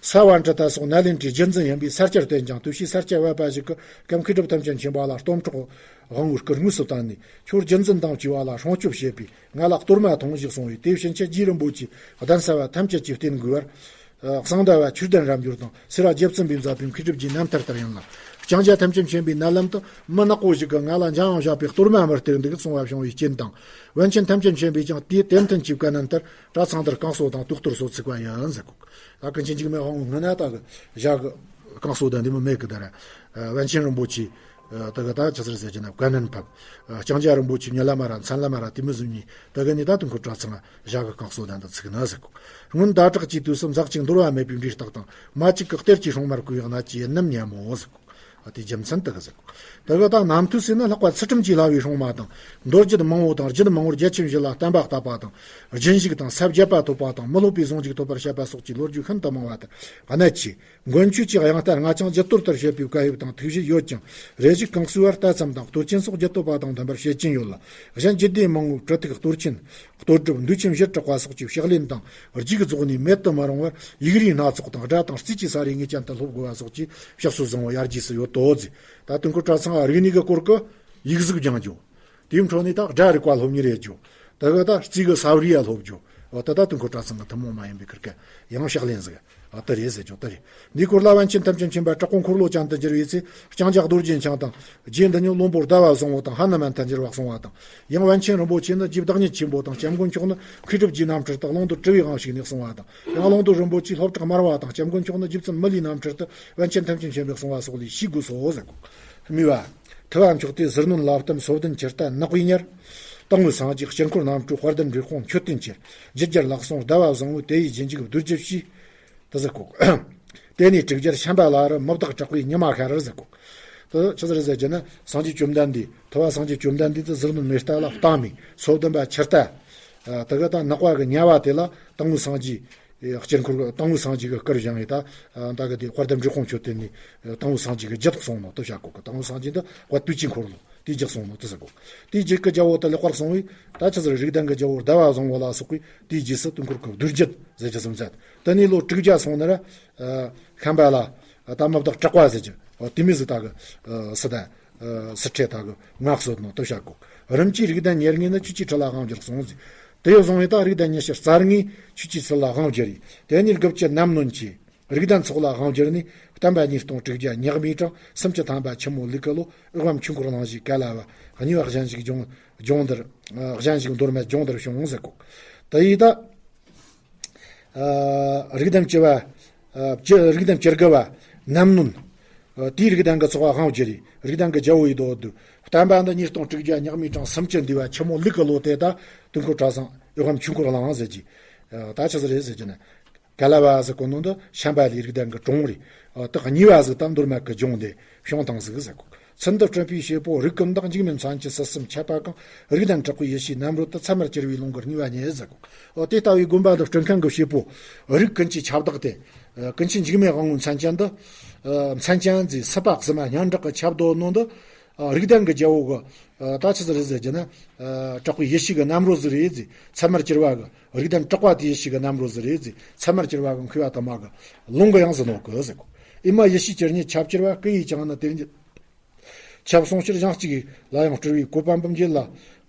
ས་པཎྜི་ཏ་སོགས་ནཱ་ལེནྡྲའི་རྒྱུད་འཛིན་ཡིན་པས་ས་སྐྱར་བསྟེན་ཅིང་། དུས་ཕྱིས་ས་སྐྱ་བོད་པ་ཞིག་གི་སྐབས་མཁས་གྲུབ་ཐམས་ཅད་མཁྱེན་པ་ལ་སྟོབས་འཕྲོག་དབང་པོའི་སྐུར་དངོས་སུ་བསྟན་ནས། ཁྱོད་རྒྱུད་འཛིན་དང་བཅས་པ་ལ་སྲུང་སྐྱོབ་བྱེད་པས། ང་ལ་གཏོར་མ་ཐོངས་ཞེས་གསུངས་པས། དེ་བཞིན་ཆེ་རྗེ་རིན་པོ་ཆེ་གདན་ས་བ་ཐམས་ཅད་ཀྱིས་བསྟེན་དགོས་པར། གསང་བདག་པ་ཆོས་ལྡན་རབ་འབྱོར་དང་སེ་ར་རྗེ་བཙུན་པས་མཛད་པའི་མཁས་གྲུབ་རྗེའི་རྣམ་ཐར་ལྟར་ཡིན་ལ། ལྕང་སྐྱ་ཐམས་ཅད་མཁྱེན་པའི་མནལ་ལམ་དུ། མི་ནག་པོ་ཞིག་གིས་ང་ལ་འཇམ་དབྱངས་བཞག་པའི་གཏོར་མ་མི་སྟེར་འདུག་གསུང་བ་བྱུང་བའི་རྐྱེན་དང་། པཎ་ཆེན་ཐམས་ཅད་མཁྱེན་པས་ཀྱང་དེའི་དེ་མཐུན་གྱི་བཀའ་གནང་ལྟར། གྲྭ་ཚང་དེར་བསྐང་གསོ་དང་དུག་གཏོར་སོགས་ཚུགས་པ་ཡིན་ཟེར་གོ། ད་ཀུན་མཁྱེན་འཇིགས་མེད་དབང་པོ་སྔོན་ན་ད་གི་ཞག་གི་བསྐང་གསོ་དང་འདི་མོ་མེད་གི། ད་ར་པཎ་ཆེན་རིན་པོ་ཆེ་ད་གི་ད་ཆི་ཟེར་ཟེར་གྱི་ན་བཀའ་གནང་ཕབ། ལྕང་སྐྱ་རིན་པོ་ཆེ་མྱི་ལ་མ་ར་མཚན་ལ་མ་ར་དེ་མོ་ཟིག་ནི་ད་གི་ནི་ད་དུང་ཁོ་གྲྭ་ཚང་ཞག་གི་བསྐང་གསོ་དང་འདི་ཚུགས་ན་ཟེར་གོ། སྔོན་ཟླ་གྲགས་ཀྱི་དུས་སུ་འཛག་ཅིང་འདོར་བ་མེད་པའི་འབྲས་རྟགས་དང་། མ་གཅིག་གི་གཏེར་གྱི་སྲུང་མར་བརྐོས་ཡང་ནད་ཀྱིས་ཡིན་ནམ་སྙམ་མོ་ཟེར་གོ། ཨ་དེ་རྒྱུ་མཚན་དེ་གི་ཟེར་གོ། དེ་གི་ད་རྣམ་ཐོས་སྲས་ནི་ལྷག་པ་ཚུལ་ཁྲིམས་ཀྱིས་བསླབས་པའི་སྲུང་མ་དང་། མདོ་རྒྱུད་མང་པོ་དང་རྒྱུད་མང་པོར་རྒྱ་ཆེན་བཞི་ལ་བསྟན་པ་བཏབ་པ་དང་། རྒྱུན་ཞུགས་དང་ས་བརྒྱད་པ་ཐོབ་པ་དང་། མི་སློབ་པའི་ཟུང་འཇུག་ཐོབ་པར་བཤད་པ་སོགས་ཀྱི་ལོ་རྒྱུས་ཤིན་ཏུ་མང་བ་དེ་གནད་ཆེ། མགོན་ཆོས་ཀྱི་དབྱངས་རྟ་ལྔ་ཆང་བརྒྱད་གཏོར་ལྟར་བཤད་པའི་བཀའ་ཡིག་དང་ཐུགས་བཞེད་ཡོད་ཀྱང་། རེ་ཞིག་བསྐང་གསོའི་བར་ལྟ་ཙམ་དང་གཏོར་ཆེན་སོགས་བརྒྱད་ཐོབ་པ་དང་ལྡན་པར་བཤད་ཀྱིན་ཡོད་ལ། གཞན་རྒྱུད་སྡེ་མང་པོའི་གྲི་ཐུག་གཏོར་ཆེན། གཏོར་སྒྲུབ་མདོས་ཆེན་བཞིར་གྲགས་པ་སོགས་ཀྱི་ཕྱག་ལེན་དང་རྒྱུགས་རྫོགས་ནས་མེད་དུ་མི་རུང་བར་ཡིག་རིགས་སྣ་ཚོགས་དང་སྒྲ་དང་རྩིས་ཀྱི་ས་རེ་ངེས་ཅན་དུ་སློབ་དགོས་པ་སོགས་ཀྱི་ཕྱག་སྲོལ་བཟང་བོ་ཡར་རྒྱས་སུ་ཡོད་དོ་ཟེར། ད་དུང་ཁོ་གྲྭ་ཚང་རིག་གནས་ཀྱི་སྐོར་གྱི་ཡིག་གཟུགས་སྦྱང་རྒྱུ། དེའི་འཕྲོ་ནས་ད་སྒྲ་རིག་པ་སློབ་གཉེར་ཡེད་རྒྱུ། ད་གི་ད་རྩིས་ཀྱི་ས་རེ་ཡ་སློབ་རྒྱུ། འོ་ད་ད་དུང་ཁོ་གྲྭ་ཚང་གི་ཐུན་མོང་མ་ཡིན་པའི་ཁུར་ཀ་ཡང་ཕྱག་ལེན་ཟིག་ཨ་དེ་རེད་ཟེར་རྒྱུ་དེ་རེད། འདིའི་སྐོར་ལ་པཎ་ཆེན་ཐམས་ཅད་མཁྱེན་པ་དྲག་པོ་འཁོར་ལོ་ཅན་དུ་གྱུར་པའི་ཚེ། ལྕང་སྐྱ་རྡོ་རྗེ་འཆང་དང་། རྗེ་འདི་ཉིད་བློན་པོ་ཟླ་བ་བཟང་པོ་དང་ཧ་ནུ་མན་ཐལ་འགྱུར་བར་གསུངས་པ་དང་། ཡང་པཎ་ཆེན་རིན་པོ་ཆེ་ནི་རྗེ་བདག་ཉིད་ཆེན་པོ་དང་སྐྱབས་མགོན་མཆོག་ནི་མཁས་གྲུབ་ཀྱི་རྣམ་འཕྲུལ་དུ་གླང་རྡོལ་དྲི་བའི་དབང་ཞུས་ནས་གསུངས་པ་དང་། ཡང་གླང་རྡོལ་རིན་པོ་ཆེས་ལྷོ་བྲག་དམར་བ་དང་སྐྱབས་མགོན་མཆོག་ནི་རྗེ་བཙུན་མི་ལའི་རྣམ་འཕྲུལ་དུ་པཎ་ཆེན་ཐམས་ཅད་མཁྱེན་པས་གསུངས་པ་སོགས་ལས་ཤེས་དགོས་སོ་ཟེར་གོ། སྨྲས་པ། ཐུབ་པ་མཆོག་སྟེ་ཟིལ་གནོན་བླ་གཏུམ་སོ་བདུན་ཁྱེར་རྟ་ནག་པོའི་ཉར། དང་པོའི་སངས་རྒྱས་དཀྱིལ་འཁོར་རྣམ་སྤྲུལ་དཔལ་ལྡན་འབྲས་སྤུངས་མཆོད་རྟེན་ཁྱེར། རྒྱུད་རྒྱལ་ལག་ཟུང་ཟླ་བ་བཟང་པོའི་དེ་ཡི་རྗེས་འཇུག་བདུད་རྒྱུད་བཞི། དེ་ཟེར་གོ། དེ་ནས་དྲུག་སྦྱར་ཤམ་པ་ལ་རུ་མི་བདག་དྲག་པོའི་ཉི་མ་ཤར་ཟེར་གོ། དེ་ཆི་ཟེར་ཟེར་རྒྱུ་ན་སངས་རྒྱས་བཅོམ་ལྡན་འདས་ཐུབ་པ་སངས་རྒྱས་བཅོམ་ལྡན་འདས་དེ་ཟིལ་གནོན་མེ་རྟ་ལ་བཏང་མི་སོ་བདུན་པ་ཁྱེར་རྟ། དེ་ག་ད་ནག་པ་གི་ཉ་བ་དེ་ལ་དང་པོའི་སངས་རྒྱས། དཀྱིལ་འཁོར་གྱི་དང་པོའི་སངས་རྒྱས་ཀྱི་སྐུར་བཞེངས་ཡོད་ད། ད་གི་དེ་དཔལ་ལྡན་འབྲས་སྤུངས་མཆོད་རྟེན་ནས་དང་པོའི་སངས་རྒྱས་ཀྱི་རྒྱུད་གསུངས་ནོ་དེ་བྱ་གོ་གི། དང་པོའི་སངས་རྒྱས་འདི་དཔལ་དུས་ཀྱི་འཁོར་ལོ་དེའི་རྒྱུད་གསུངས་ནོ་དེ་ཟེར་གོ། དེའི་རྒྱུད་ཀྱི་རྒྱལ་པོ་དེ་ལེགས་པར་གསུངས་པས། ད་ཆི་ཟེར་རིགས་ལྡན་གྱི་རྒྱལ་པོ་ཟླ་བ་བཟང་པོ་ལ་སོགས་པས་དེའི་རྗེས་སུ་དུས་འཁོར་གྱི་བསྡུས་རྒྱུད་ཟེར་རྒྱུ་ཟིན་མཛད། དེ་ནས་ལོ་དྲུག་བརྒྱ་སོང་ན་ར། ཤམ་པ་ལ་ད་མི་བདག་གྲགས་པ་ཟེར་རྒྱུ་དེ་མོ་ཟིག་ད་གི་སི་ཏ། སི་ཁྲེ་ད་གི་ངག་གསོད་ནོ་དེ་བྱ་གོ། རིམ་གྱིས་རིགས་ལྡན་ཉེར་ལྔས་ནི་ཆོས་ཀྱི་ཁྲི་ལ་དབང་བསྒྱུར་གསུངས་ཟིན། དེ་ཡང་བཟུང་བས་ད་རིགས་ལྡན་ཉི་ཤུ་རྩ་ལྔས་ཆོས་ཀྱི་ཚུལ་ལ་དབང་བསྒྱུར་རེ། དེ་ནས་དགུ་བཅུ་རྣམ་གནོན་གྱིས་རིགས་ལྡན་ཚོགས་ལ་དབང་བསྒྱུར་ནས་བསྟན་པ་ཉིས་སྟོང་དྲུག་བརྒྱ་ཉག་མའི་གྲངས་སུམ་ཅུ་ཐམ་པ་ཆུ་མོ་ལུག་གི་ལོ་འོད་དཔལ་ཆོས་འཁོར་གླིང་བཞིའི་ཀ་ལ་བ་གཉིས་པ་གཞན་ཞིག་ལྗོངས་ལྗོངས་འདིར། གཞན་ཞིག་མདོ་སྨད་ལྗོངས་འདིར་བྱུང་ཟེར་གོ། དེ་ཡིས་ད། རིགས་ལྡན་བཅུ་བ། བཅུ་རིགས་ལྡན་བཅུ་དགུ་བ། རྣམ་གནོན། དེའི་རིགས་ལྡན་གྱི་ཚོགས་དབང་བསྒྱུར་རེ། རིགས་ལྡན་གྱི་རྒྱལ་པོ་ཡི་དོ་བསྡུ། བསྟན་པ་འདི་ཉིས་སྟོང་དྲུག་བརྒྱ་ཉག་མའི་གྲངས་སུམ་ཅུ་འདུས་པ་ཆུ་མོ་ལུག་གི་ལོ་དེ་ད་དུས་འཁོར་གྲྭ་ཚང་འོད་དཔལ་ཆོས་འཁོར་གླིང་ཟེར་གྱི། ད་ཆི་ཟིག་རེད་ཟེར་གྱི་ན། ཀ་ལ་བ་ཟེར་གོ་ནོ་འདི་ཤམ་པ་ལའི་རིགས་ལྡན་གྱི་གྲོང་རེད། དེ་གཉིས་པ་ཟིག་ད་མདོ་སྨད་ཀྱི་ལྗོངས་འདི་བྱུང་དང་ཟིག་ཟེར་གོ། ཚུལ་འདི་བསྐྲུན་པའི་བྱེད་པོ་རིགས་ཀུན་བདག་འཇིགས་མེད་མཚན་ཅན་སྲིད་གསུམ་ཁྱབ་པ་གང་། རིགས་ལྡན་དྲག་པོའི་ཡེ་ཤེས་རྣམ་རོལ་དུ། ཚད་མར་གྱུར་པའི་ལུང་གི་རྙེད་པ་རྙེད་ཟེར་གོ། འོ་དེ་ལྟ་བུའི་དགོན་པ་འདི་བསྐྲུན་མཁན་གྱི་བྱེད་པོ་རིགས་ཀུན་གྱི་ཁྱབ་བདག་སྟེ། ཀུན་མཁྱེན་འཇིགས་མེད་དབང་པོའི་མཚན་ཅན་འདི། མཚན་ཅན་ཟེར་སྲིད་པ་གཟི་མ་སྙན་གྲགས་ཀྱི་ཁྱབ་བསྡད་ནོ་འདི། རིགས་ལྡན་གྱི་རྒྱལ་པོ་གི། ད་ཆི་ཟིག་རེད་ཟེར་རྒྱུ་ན། དྲག་པོའི་ཡེ་ཤེས་ཀྱི་རྣམ་རོལ་ཟིག་རེད་ཟེར། ཚད་མར་གྱུར་པ་གི་རིགས་ལྡན་དྲག་པོ་དེའི་ཡེ་ཤེས་ཀྱི་རྣམ་རོལ་ཟིག་རེད་ཟེར། ཚད་མར་གྱུར་པ་གི་མཁས་པ་དུ་མ་གི་ལུང་གི་ཡང་ཟིག་ནོ་གི་ཟེར་གོ། ཨེ་མ་ཡེ་ཤེས་ཀྱི་རྙེད་ཁྱབ་གྱུར་པ། སྐུ་ཡིས་ཀྱང་ནི་དེ་ཉིད་ཁྱབ་གསུངས་ཕྱིར། གཞན་གཅིག་ལ་ཡང་སྤྲུལ་པའི་བཀོད་པ་འབུམ་འབྱེད་ལ།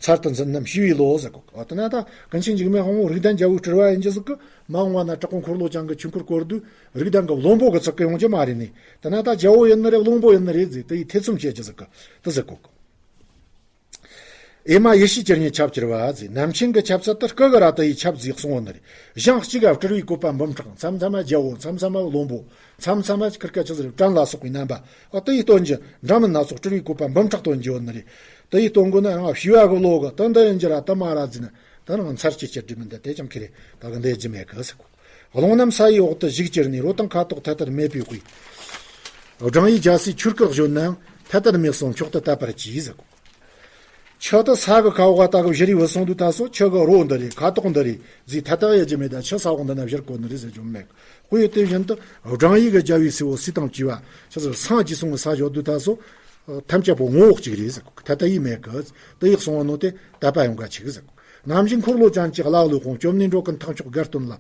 ཚར་དུ་འཛིན་རྣམས་ཞི་བའི་བློ་ཟེར་གོ། ཨ་དེ་ན་ད་ཀུན་མཁྱེན་འཇིགས་མེད་དབང་པོ་རིགས་ལྡན་རྒྱལ་པོའི་སྤྲུལ་པ་ཡིན་རྒྱུ་ཟིག་གི། མ་འོངས་པ་ན་དྲག་པོ་འཁོར་ལོ་ཅན་གྱི་ཆོས་འཁོར་བསྐོར་དུས་རིགས་ལྡན་གྱི་བློན་པོ་གི་ཚུལ་གྱིས་ཡོང་རྒྱུ་མ་རེད་ནི། དེ་ན་ད་རྒྱལ་པོ་ཡིན་ནི་རེད། བློན་པོ་ཡིན་ནི་རེད་ཟེར། དེ་ཡི་ཐེ་ཚོམ་བྱེད་རྒྱུ་ཟིག་གི་དེ་ཟེར་གོ་གི། ཨེ་མ་ཡེ་ཤེས་ཀྱི་རྙེད་ཁྱབ་གྱུར་པ་ཟེར། རྣམ་མཁྱེན་གྱི་ཁྱབ་ཚད་དེ་སྐུ་གི་ར་དེ་ཡི་ཁྱབ་ཟེར་གསུངས་པ་ནི་རེད། གཞན་གཅིག་ག་སྤྲུལ་པའི་བཀོད་པ་འབུམ་ཕྲག་མཚམས་མཚམས་མ་རྒྱལ་པོ། མཚམས་མཚམས་མ་བློན་པོ། མཚམས་མཚམས་མ་ཁིར་ཀ་ཆི་ཟེར་བྲན་ལ་སོགས་པའི་རྣམ་པ། ཨ་དེ་ཡི་སྟོན་རྒྱུ་འདྲ་མིན་སྣ་ཚོགས་སྤྲུལ་པའི་བཀོད་པ་འབུམ་ཕྲག་སྟོན་རྒྱུ་ཡོད་ནི་རེད། དེ་ཡི་སྟོན་དགོས་ན་རང་ཞི་བ་གི་བློ་གི་དོན་འདི་ཡིན་རྒྱུ་ར་དུ་མ་ར་ཟེར་ན། ད་རང་ཚར་གཅིག་གཅིག་འདྲི་མིན་འདི་དེ་ཀྱང་ཁེ་རེ་ད་གི་འདི་རྒྱུ་མེད་གི་ཟེར་གོ། རླུང་རྣམས་ས་ཡི་འོག་ཏུ་ཞིག་གྱུར་ནས། རོ་དང་ཁ་དོག་ཐད་དར་མེད་པའི་དབུས། སྦྲང་བུའི་རྒྱལ་སྲིད་ཆོས་སྐུར་བཞོན་ནའང་། ཐད་དར་མེད་གསུང་མཆོག་ཏུ་དད་པར་གྱིས་ཟེར་གོ། ཆུ་དེ་ས་གི་ཁ་འོག་ད་གི་བཞུར་རེ་བུད་སོང་དུས་ད་སོ་ཆུ་གི་རོ་འདི་རེད། ཁ་དོག་འདི་རེད་ཟེར་ཐད་དར་ཡེད་རྒྱུ་མེད། ད་ཆུ་ས་འོག་འདི་ན་བཞུར་གོ་ནི་རེད་ཟེར་རྒྱུ་མེད། དཔེ་དེ་བཞིན་དུ་སྦྲང་བུ་གི་རྒྱལ་བའི་སྲས་པོ་སྲིད་དང་བཅས་པ་ཆི་ཟེར་སངས་རྒྱས་སོང་གི་ས་བཞོ་དུས་ད་སོ། ཐམས་ཅད་པོ་ངོ་བོ་གཅིག་རེད་ཟེར་གོ། ཐད་དར་ཡེ་མེད་གི། དེ་ཡི་གསུང་བ་ནོ་དེ་དད་པ་ཡོང་ག་ཆི་གི་ཟེར་གོ། ནམ་ཞིག་འཁོར་ལོ་ཅན་གྱི་ཀླ་ཀློའི་དཔུང་། བཅོམ་ལྡན་འགྲོ་ཀུན་ཐེག་མཆོག་དགའ་སྟོན་ལ།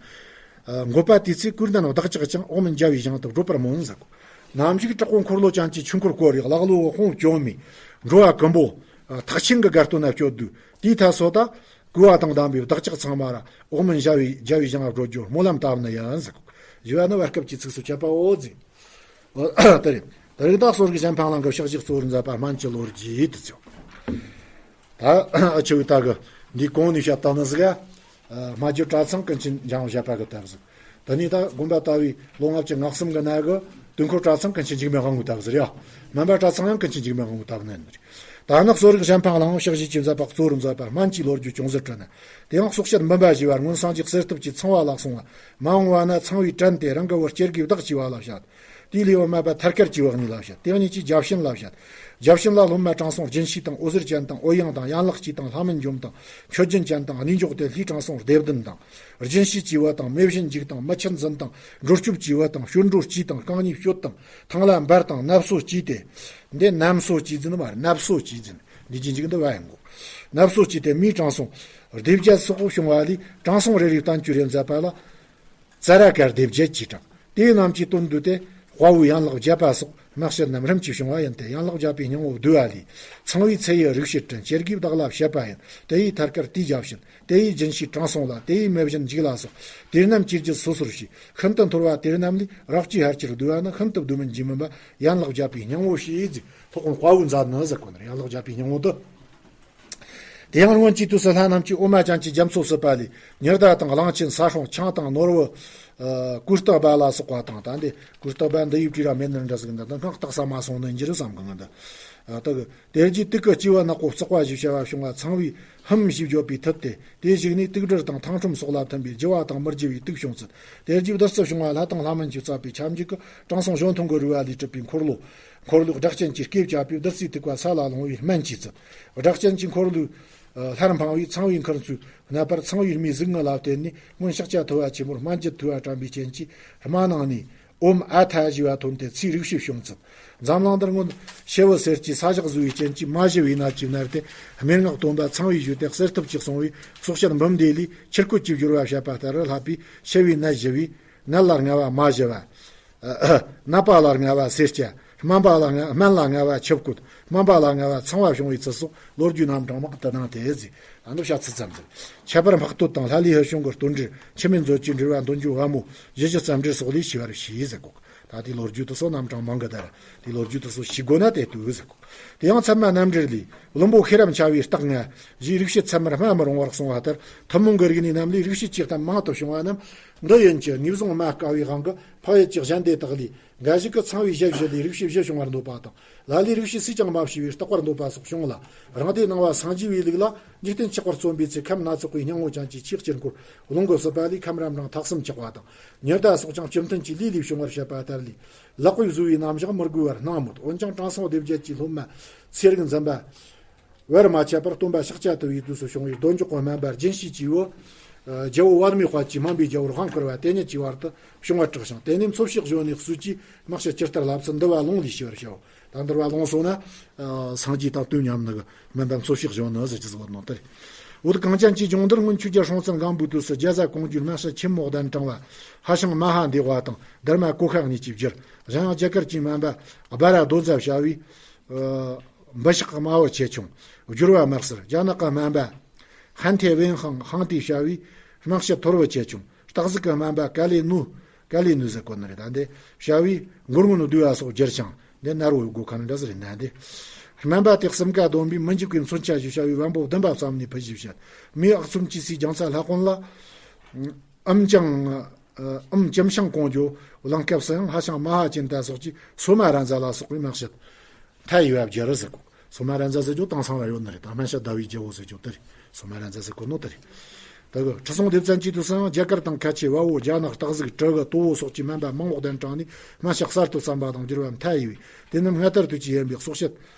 ཨ་འགོད་པ་དེའི་ཚེ་གོས་ལྡན་བདག་ཅག་ཀྱང་། འོག་མིན་རྒྱལ་བའི་ཞིང་དུ་བགྲོད་པར་སྨོན་ཟེར་གོ། ནམ་ཞིག་དྲག་པོ་འཁོར་ལོ་ཅན་གྱི་ཆོས་འཁོར་བསྐོར་རེ་ཀླ་ཀློའི་དཔུང་བཅོམ་མི་འགྲོ་བ་ཀུན་པོ་ཐེག་ཆེན་གྱི་དགའ་སྟོན་ན་སྤྱོད་དུས། དེའི་ཐ་སོ་ད་གོས་པ་དང་ལྡན་པའི་བདག་ཅག་ཚང་མ་ར་འོག་མིན་རྒྱལ་བའི་རྒྱལ་བའི་ཞིང་ལ་བགྲོད་རྒྱུར་སྨོན་ལམ་བཏབ་ནི་ཡིན་ཟེར་གོ། ཞུ་བ་ནི་བར་སྐབས་ཀྱི་ཚིགས་སུ་བཅད་པའོ་ཟེར། དེ་རེད། ད་རིགས་བདག་གསོ་རིག་གཞན་ཕན་གླིང་གི་ཕྱག་བཞེས་གཙོ་བོར་མཛད་པ་སྨན་གྱི་ལོ་རྒྱུས་དེ་ཚོ། ད་ཨ་ཆུ་བོའི་ད་གི་འདི་གོང་ནས་བཤད་བཏང་ནི་ཟིག་ཨ། སྨྲ་བརྗོད་གྲྭ་ཚང་ཀུན་མཁྱེན་འཇམ་དབྱངས་བཞད་པ་གི་སྟབས་ཟིག་ད་ནི་ད་དགོན་པ་ལྟ་བུའི་ལོ་ལྔ་བཅུ་ང་གསུམ་གི་ནང་གི་དུས་འཁོར་གྲྭ་ཚང་ཀུན་མཁྱེན་འཇིགས་མེད་དབང་པོའི་སྟབས་ཟིག་རེད་ཨ། སྨན་པ་གྲྭ་ཚང་ཡང་ཀུན་མཁྱེན་འཇིགས་མེད་དབང་པོའི་སྟབས་ནས་ནི་རེད། ད་ནི་གསོ་རིག་གཞན་ཕན་གླིང་ཕྱག་བཞེས་ཀྱིས་མཛད་པ་གཙོ་བོར་མཛད་པ་སྨན་གྱི་ལོ་རྒྱུས་ཅུང་ཟད་བྲིས་ན། དེ་ཡང་གསོག་བཤད་འབུམ་པ་ཞེས་པ་སྔོན་སངས་རྒྱས་གསེར་ཐུབ་ཀྱིས་ཚངས་པ་ལ་གསུངས་པ། མ་འོངས་པ་ན་ཚངས་པའི་བྲན་ཏེ་རང་གི་བུ་སྐྱེ་དགུའི་བདག་ཅེས་པ་ལ་བཤད། དེའི་ལེའུ་སྨད་པ་ཐར་དཀར་གྱི་བུ་གཉིས་ལ་བཤད། དེ་གཉིས་ཀྱིས་བརྒྱ་བྱིན་ལ་བཤད། བརྒྱ་བྱིན་ལ་སློབ་མ་དྲང་སྲོང་སྦྱིན་བྱེད་དང་འོད་ཟེར་ཅན་དང་འོད་ཡངས་དང་ཡན་ལག་སྐྱེས་དང་ལྷ་མིན་འཇོམས་དང་མཆོད་སྦྱིན་ཅན་དང་གནས་འཇོག་སྟེ་ལྷའི་དྲང་སྲོང་སྡེ་བདུན་དང་། སྦྱིན་བྱེད་ཀྱི་བུ་དང་མེ་བཞིན་འཇིགས་དང་མི་ཆེན་འཛིན་དང་འགྲོ་སྐྱོབ་ཀྱི་བུ་དང་གཤོག་སྒྲོ་སྐྱེས་དང་རྐང་གཉིས་གཅོད་དང་ཐང་ལྷ་འབར་དང་ནབ་སོ་སྐྱེས་ཏེ། འདི་ནམ་སོ་སྐྱེས་ཟིན་མ་རེད། ནབ་སོ་སྐྱེས་ཟིན། འདི་ཅི་འཇིགས་འདི་བ་ཡིན་གོ། ནབ་སོ་སྐྱེས་ཏེ་མིའི་དྲང་སྲོང་སྡེ་བརྒྱད་སོགས་བྱུང་བ་ལས་དྲང་སྲོང་རེ་རེའི་བསྟན་བཅོས་རེ་མཛད་པ་ལ། ཙཱ་ར་ཀར་སྡེ་བརྒྱད་ཅེས་གྲགས། དེ་རྣམས་ཀྱི་དོན་བསྡུས་ཏེ། དཔའ་བོའི་ཡན་ལག་བརྒྱད་པ་སོགས་སྨྲ་བྱེད་རྣམས་རིམ་གྱིས་བྱུང་བ་ཡིན་ཏེ། ཡན་ལག་བརྒྱད་པའི་སྙིང་པོ་བསྡུ་བ་ལས། ཚངས་པའི་ཚེ་ཡི་རིག་བྱེད་བྲན། སྐྱེ་དགུའི་བདག་ལ་བཤད་པ་ཡིན། དེ་ཡི་ཐར་དཀར་དེའི་བརྒྱ་བྱིན། དེ་ཡི་སྦྱིན་བྱེད་དྲང་སྲོང་ལ། དེ་ཡི་མེ་བཞིན་འཇིགས་ལ་སོགས། དེ་རྣམས་ཅིའི་རྒྱུད་སོ་སོར་བཤད། ཤིན་ཏུ་མཐོ་བ་དེ་རྣམས་ལས། རབ་ཀྱིས་ཧར་གྱིས་བསྡུ་བ་ནི། ཤིན་ཏུ་བསྡུ་མིན་རྒྱུད་མིན་པ། ཡན་ལག་བརྒྱད་པའི་སྙིང་པོ་ཞེས་གཟིགས། ཐོག་ཁོང་དཔའ་བོའི་མཛད་ནི་ཟེར་གོ་ནི་རེད། ཡན་ལག་བརྒྱད་པའི་སྙིང་པོ་དེ། དེ་ཡང་སྔོན་གྱི་དུས་སུ་ལྷ་རྣམས་ཀྱིས་འོ་མ་ཅན་གྱི་རྒྱ་མཚོ་བསྲུབས་པ་ལས། ཉི་ཟླ་དང་གླང་ཆེན། ས་སྲུང་ཆང་དང་ནོར་བུ། ཨ། གོས་སྟག་བ་ལ་སོགས་པ་དང་། ད་འདི་གོས་སྟག་བ་འདི་ཡི་བྲིས་ར་མེད་ནི་འདྲ་ཟིག་འདི་འདི་སྔགས་རྟགས་ས་མ་སོང་ནི་འགྱུར་བསམ་གི་ང་འདི། ཨ། ད་གི་དེ་རྗེས་དུག་གི་ལྕི་བ་ནག་པོ་བརྩེགས་པ་ཞེས་བྱ་བ་བྱུང་བ། ཚངས་པའི་ཧཱུྃ་ཞེས་བརྗོད་པའི་མཐུ་སྟེ། དེ་བཞུགས་ནས་དུག་སྦྲུལ་དང་ཐང་ཕྲོམ་སོགས་ལ་ཐིམ་པས་རྒྱུ་བ་དང་མི་རྒྱུ་བའི་དུག་བྱུང་ཚུལ། དེ་རྗེས་བདུད་རྩི་བྱུང་བ་ལྷ་དང་ལྷ་མིན་གྱིས་བརྩམས་པའི་ཁྱབ་འཇུག་གི་དྲང་སྲོང་གཞོན་མཐོང་གི་རུས་པ་ལས་གྲུབ་པའི་འཁོར་ལོ། འཁོར་ལོའི་སྒྲ་གཅན་གྱིས་སྐེ་བཅད་པས་བདུད་རྩིའི་ཐིགས་པ་ས་ལ་ལྷུང་བའི་སྨན་གྱི་ཚུལ། སྒྲ་གཅན་གྱིས་འཁོར་ལོའི་སླར་འཕངས་པས་ཚངས་པའི་མཁུར་ཚོས་མནན་པར། ཚངས་པའི་རྨའི་གཟུགས་ངོ་ལ་བརྟེན་ནས་སྔོན་ཤཱཀྱ་ཐུབ་པ་ཆེན་པོར་སྨན་གྱི་ཐུབ་པ་དྲངས་པའི་རྐྱེན་གྱིས། རྨ་ནང་ནས་ཨོཾ་ཨ་ཐ་ཞེས་པ་ཐོན་ཏེ་ཚེའི་རིག་བྱེད་བྱུང་ཚུལ། འཛམ་གླིང་འདིར་སྔོན་ཤི་བོ་གསེར་གྱི་ས་ཞག་བཟོ་བའི་རྐྱེན་གྱིས་མ་ཞི་བའི་ནད་ཀྱིས་མནར་ཏེ། སྨྲེ་སྔགས་འདོན་པ་ཚངས་པའི་ཞུས་ཏེ་གསེར་ཐུབ་ཀྱིས་གསུངས་པའི་གསོག་བཤད་འབུམ་སྡེ་ལས། ཆུ་སྐོལ་གྱི་བསྒྱུར་བ་བཤད་པ་ལྟར་བསླབ་པས། ཤི་བོའི་ནད་ཞི་བའི། ནད་ལ་ལྔ་པ་མ་ཞི་བ། ནད་པ་ལ་ལྔ་པ་སེར་སྐྱ། སྨན་པ་ལ་ལྔ། སྨན་ལ་ལྔ་པ་ཆུ་བཀོད། སྨན་པ་ལ་ལྔ་པ་ཚངས་པ་བྱུང་བའི་ཚུལ་སོགས་ལོ་རྒྱུས་རྣམ་གྲངས་མང་དུ་གནང་སྟེ་ཟེར། ཨ་ནི་བཤད་ཚུལ་ཙམ་ཟེར། ཁྱད་པར་འཕགས་བསྟོད་དང་ལྷ་ལས་ཕུལ་བྱུང་གི་བསྟོད་འགྲེལ། འཆི་མེད་མཛོད་ཀྱི་འགྲེལ་པ་འདོན་རྒྱུ་བ་མོ་བཞི་བཅུ་རྩ་འགྲེལ་སོགས་ལས་ཤེས་པར་བྱས་ཟེར་གོ། ད་ལྟའི་ལོ་རྒྱུས་དེ་ཚོ་རྣམ་གྲངས་མང་གི་དར། དེའི་ལོ་རྒྱུས་དེ་ཚོ་ཤེས་དགོས་ན་དེ་ལྟོས་ཟེར་གོ། དེ་ཡང་ཚད་མ་རྣམ་འགྲེལ་ལས། བླུན་པོ་ཤེས་རབ་འཆལ་བའི་རྟགས་ལྔ། ཞེས་རིག་བྱེད་ཚད་མར་སྨྲ་མི་རུང་བར་གསུངས་པ་ལྟར། ཐུན་མོང་གི་རིག་གནས་རྣམས་ལས་རིག་བྱེད་ཀྱི་གཏམ་མང་དུ་བྱུང་བ་རྣམས། འདི་ཡིན་གྱི་ངེས་བཟུང་མ་དཀའ་བའི་དབང་གིས། འཕགས་ཡུལ་གྱི་གཞན་སྡེ་དག་ལས། འགའ་ཞིག་གིས་ཚངས་པའི་ཞལ་བཞི་ལས་རིག་བྱེད་བཞི་བྱུང་བར་འདོད་པ་དང་། ལ་ལས་རིག་བྱེད་སུས་ཀྱང་མ་ཕྱེ་བས་རྟག་པར་འདོད་པ་སོགས་བྱུང་ལ། རང་སྡེ་སྣང་བ་སངས་རྒྱས་པའི་ལུགས་ལ། འཇིག་རྟེན་ཆགས་པར་རྩོམ་པའི་ཚེ། ཁམས་སྣ་ཚོགས་པའི་སྙིང་པོ་ཅན་གྱི་ཆོས་སྤྱིར་འཁོར་རླུང་གིས་བསྲུབས་པ་ལས། ཁམས་རབ་འབྲིང་ཐེག་གསུམ་ཆགས་པ་དང་། ཉི་ཟླ་སོགས་ཀྱང་བཅོམ་ལྡན་གྱི་ལུས་ལས་བྱུང་བར་བཤད་པ་ལྟར་ལས། ལག་པས་བཟོས་པའི་རྣམ་གཞག་མི་དགོས་པར་སྣང་མོད། འོན་ཀྱང་དྲང་སྲོང་སྡེ་བརྒྱད་ཀྱི་སློབ་མ་ཚེ་རིང་འཛིན་པ། བར་མ་ཆད་པར་སྟོན་པ་ཤཱཀྱ་ཐུབ་པའི་དུས་སུ་བྱུང་བའི་རྡོ་འཇོག་གི་སྨན་པ་སྦྱིན་བྱེད་ཀྱི་བུ། རྒྱལ་པོ་པདྨའི་དཔལ་གྱིས་སྨན་པའི་རྒྱལ་པོར་དབང་བསྐུར་བ་དེ་ཉིད་ཀྱི་བར་དུ་བྱུང་བར་གྲགས་ཤིང་། དེ་ནས་འཚོ་བྱེད་གཞོན་ནུའི་གསོས་ཀྱིས་སྨྲ་བྱེད་ཇི་ལྟར་བསླབ་ཚུལ་འདུལ་བ་ལུང་ལས་ཤེས་པར་བྱའོ། ད་འདུལ་བ་ལུང་སོགས་ན། སངས་རྒྱས་དང་དུས་མཉམ་ནི་སྨན་པ་འཚོ་བྱེད་གཞོན་ནུ་ཟེར་གྱི་བཟོ་ནོ་དེ་རེད། བོད་གངས་ཅན་གྱི་ལྗོངས་འདིར་སྔོན་ཆོས་རྒྱལ་སྲོང་བཙན་སྒམ་པོའི་དུས་སུ་རྒྱ་བཟའ་ཀོང་ཇོས་སྨན་ཕྱི་ཆེན་མོ་གདན་དྲངས་པ། ཧྭ་ཤང་མ་ཧཱ་དེ་བ་དང་དྷརྨ་ཀོ་ཁ་གཉིས་ཀྱིས་བསྒྱུར། གཞན་ཡང་རྒྱ་གར་གྱི་སྨན་པ་སྦ་ར་རྡོ་རྫ་བྱ་བས། འབུ་ཤག་དམའ་བུ་ཆེ་ཆུང་བསྒྱུར་བ་དམར་སེར། རྒྱ་ནག་གི་སྨན་པ་ཧན་ཐེ་ཝེན་ཧང་ཧང་ཏི་བྱ་བས་སྨན་ཕྱི་ཐོར་བུ་ཆེ་ཆུང་། སྟག་གཟིག་གི་སྨན་པ་ཀ་ལེ་ནུ། ཀ་ལེ་ནུ་ཟེར་གོ་ནི་རེད། ད་འདི་བྱ་བས་མགུར་སྔོན་བསྡུས་པ་སོགས་བསྒྱུར་ཞིང་། འདི་ནར་བོའི་སྒོ་ཁ་ནས་འདྲ་ཟེར་ན་འདི། སྨན་པ་དེ་གསུམ་ཀ་སྡོམ་པས་མི་འཇིགས་པའི་མཚོན་ཆ་ཞེས་བྱ་བའི་བམ་པོ་བདུན་པ་བརྩམས་ནས་ཕུལ་ཞེས་བཤད། མིའི་ཨག་ཚོམ་གྱིས་སའི་རྒྱང་ཚད་ལྷ་ཀོན་ལ། ཨམ་ཅང་། ཨམ་ཅིམ་ཤང་ཀོང་ཇོ་གླིང་སྐབས་སུ་ཡང་ཧྭ་ཤང་མ་ཧཱ་ཅན་ཏ་སོགས་ཀྱིས་སོ་མ་ར་མཛའ་ལ་སོགས་པའི་སྨན་ཕྱི་མཐའ་ཡས་པ་བསྒྱུར་ཟེར་གོ། སོ་མ་ར་མཛའ་ཟེར་རྒྱུ་དེང་སང་ལ་ཡོད་ནི་རེད། ད་སྨན་ཕྱི་ཟླ་བའི་རྒྱལ་པོ་ཟེར་རྒྱུ་དེ་རེད། སོ་མ་ར་མཛའ་ཟེར་གོ་ནོ་དེ་རེད། ད་གི་ཁྲི་སྲོང་ལྡེ་བཙན་གྱི་དུས་སུའང་རྒྱ་གར་དང་ཁ་ཆེ་བལ་པོ་རྒྱ་ནག་སྟག་གཟིག་གྲི་གུ་དོ་བོ་སོགས་ཀྱི་སྨན་པ་མང་པོ་གདན་དྲངས་ནས་སྨན་ཕྱི་གསར་དུ་བརྩམས་པ་དང་བསྒྱུར་བ་མཐའ་ཡས་པས། དེ་རྣམས་སྔ་དར་དུས་ཀྱི་ཡིན་པས་གསོག་བཤད་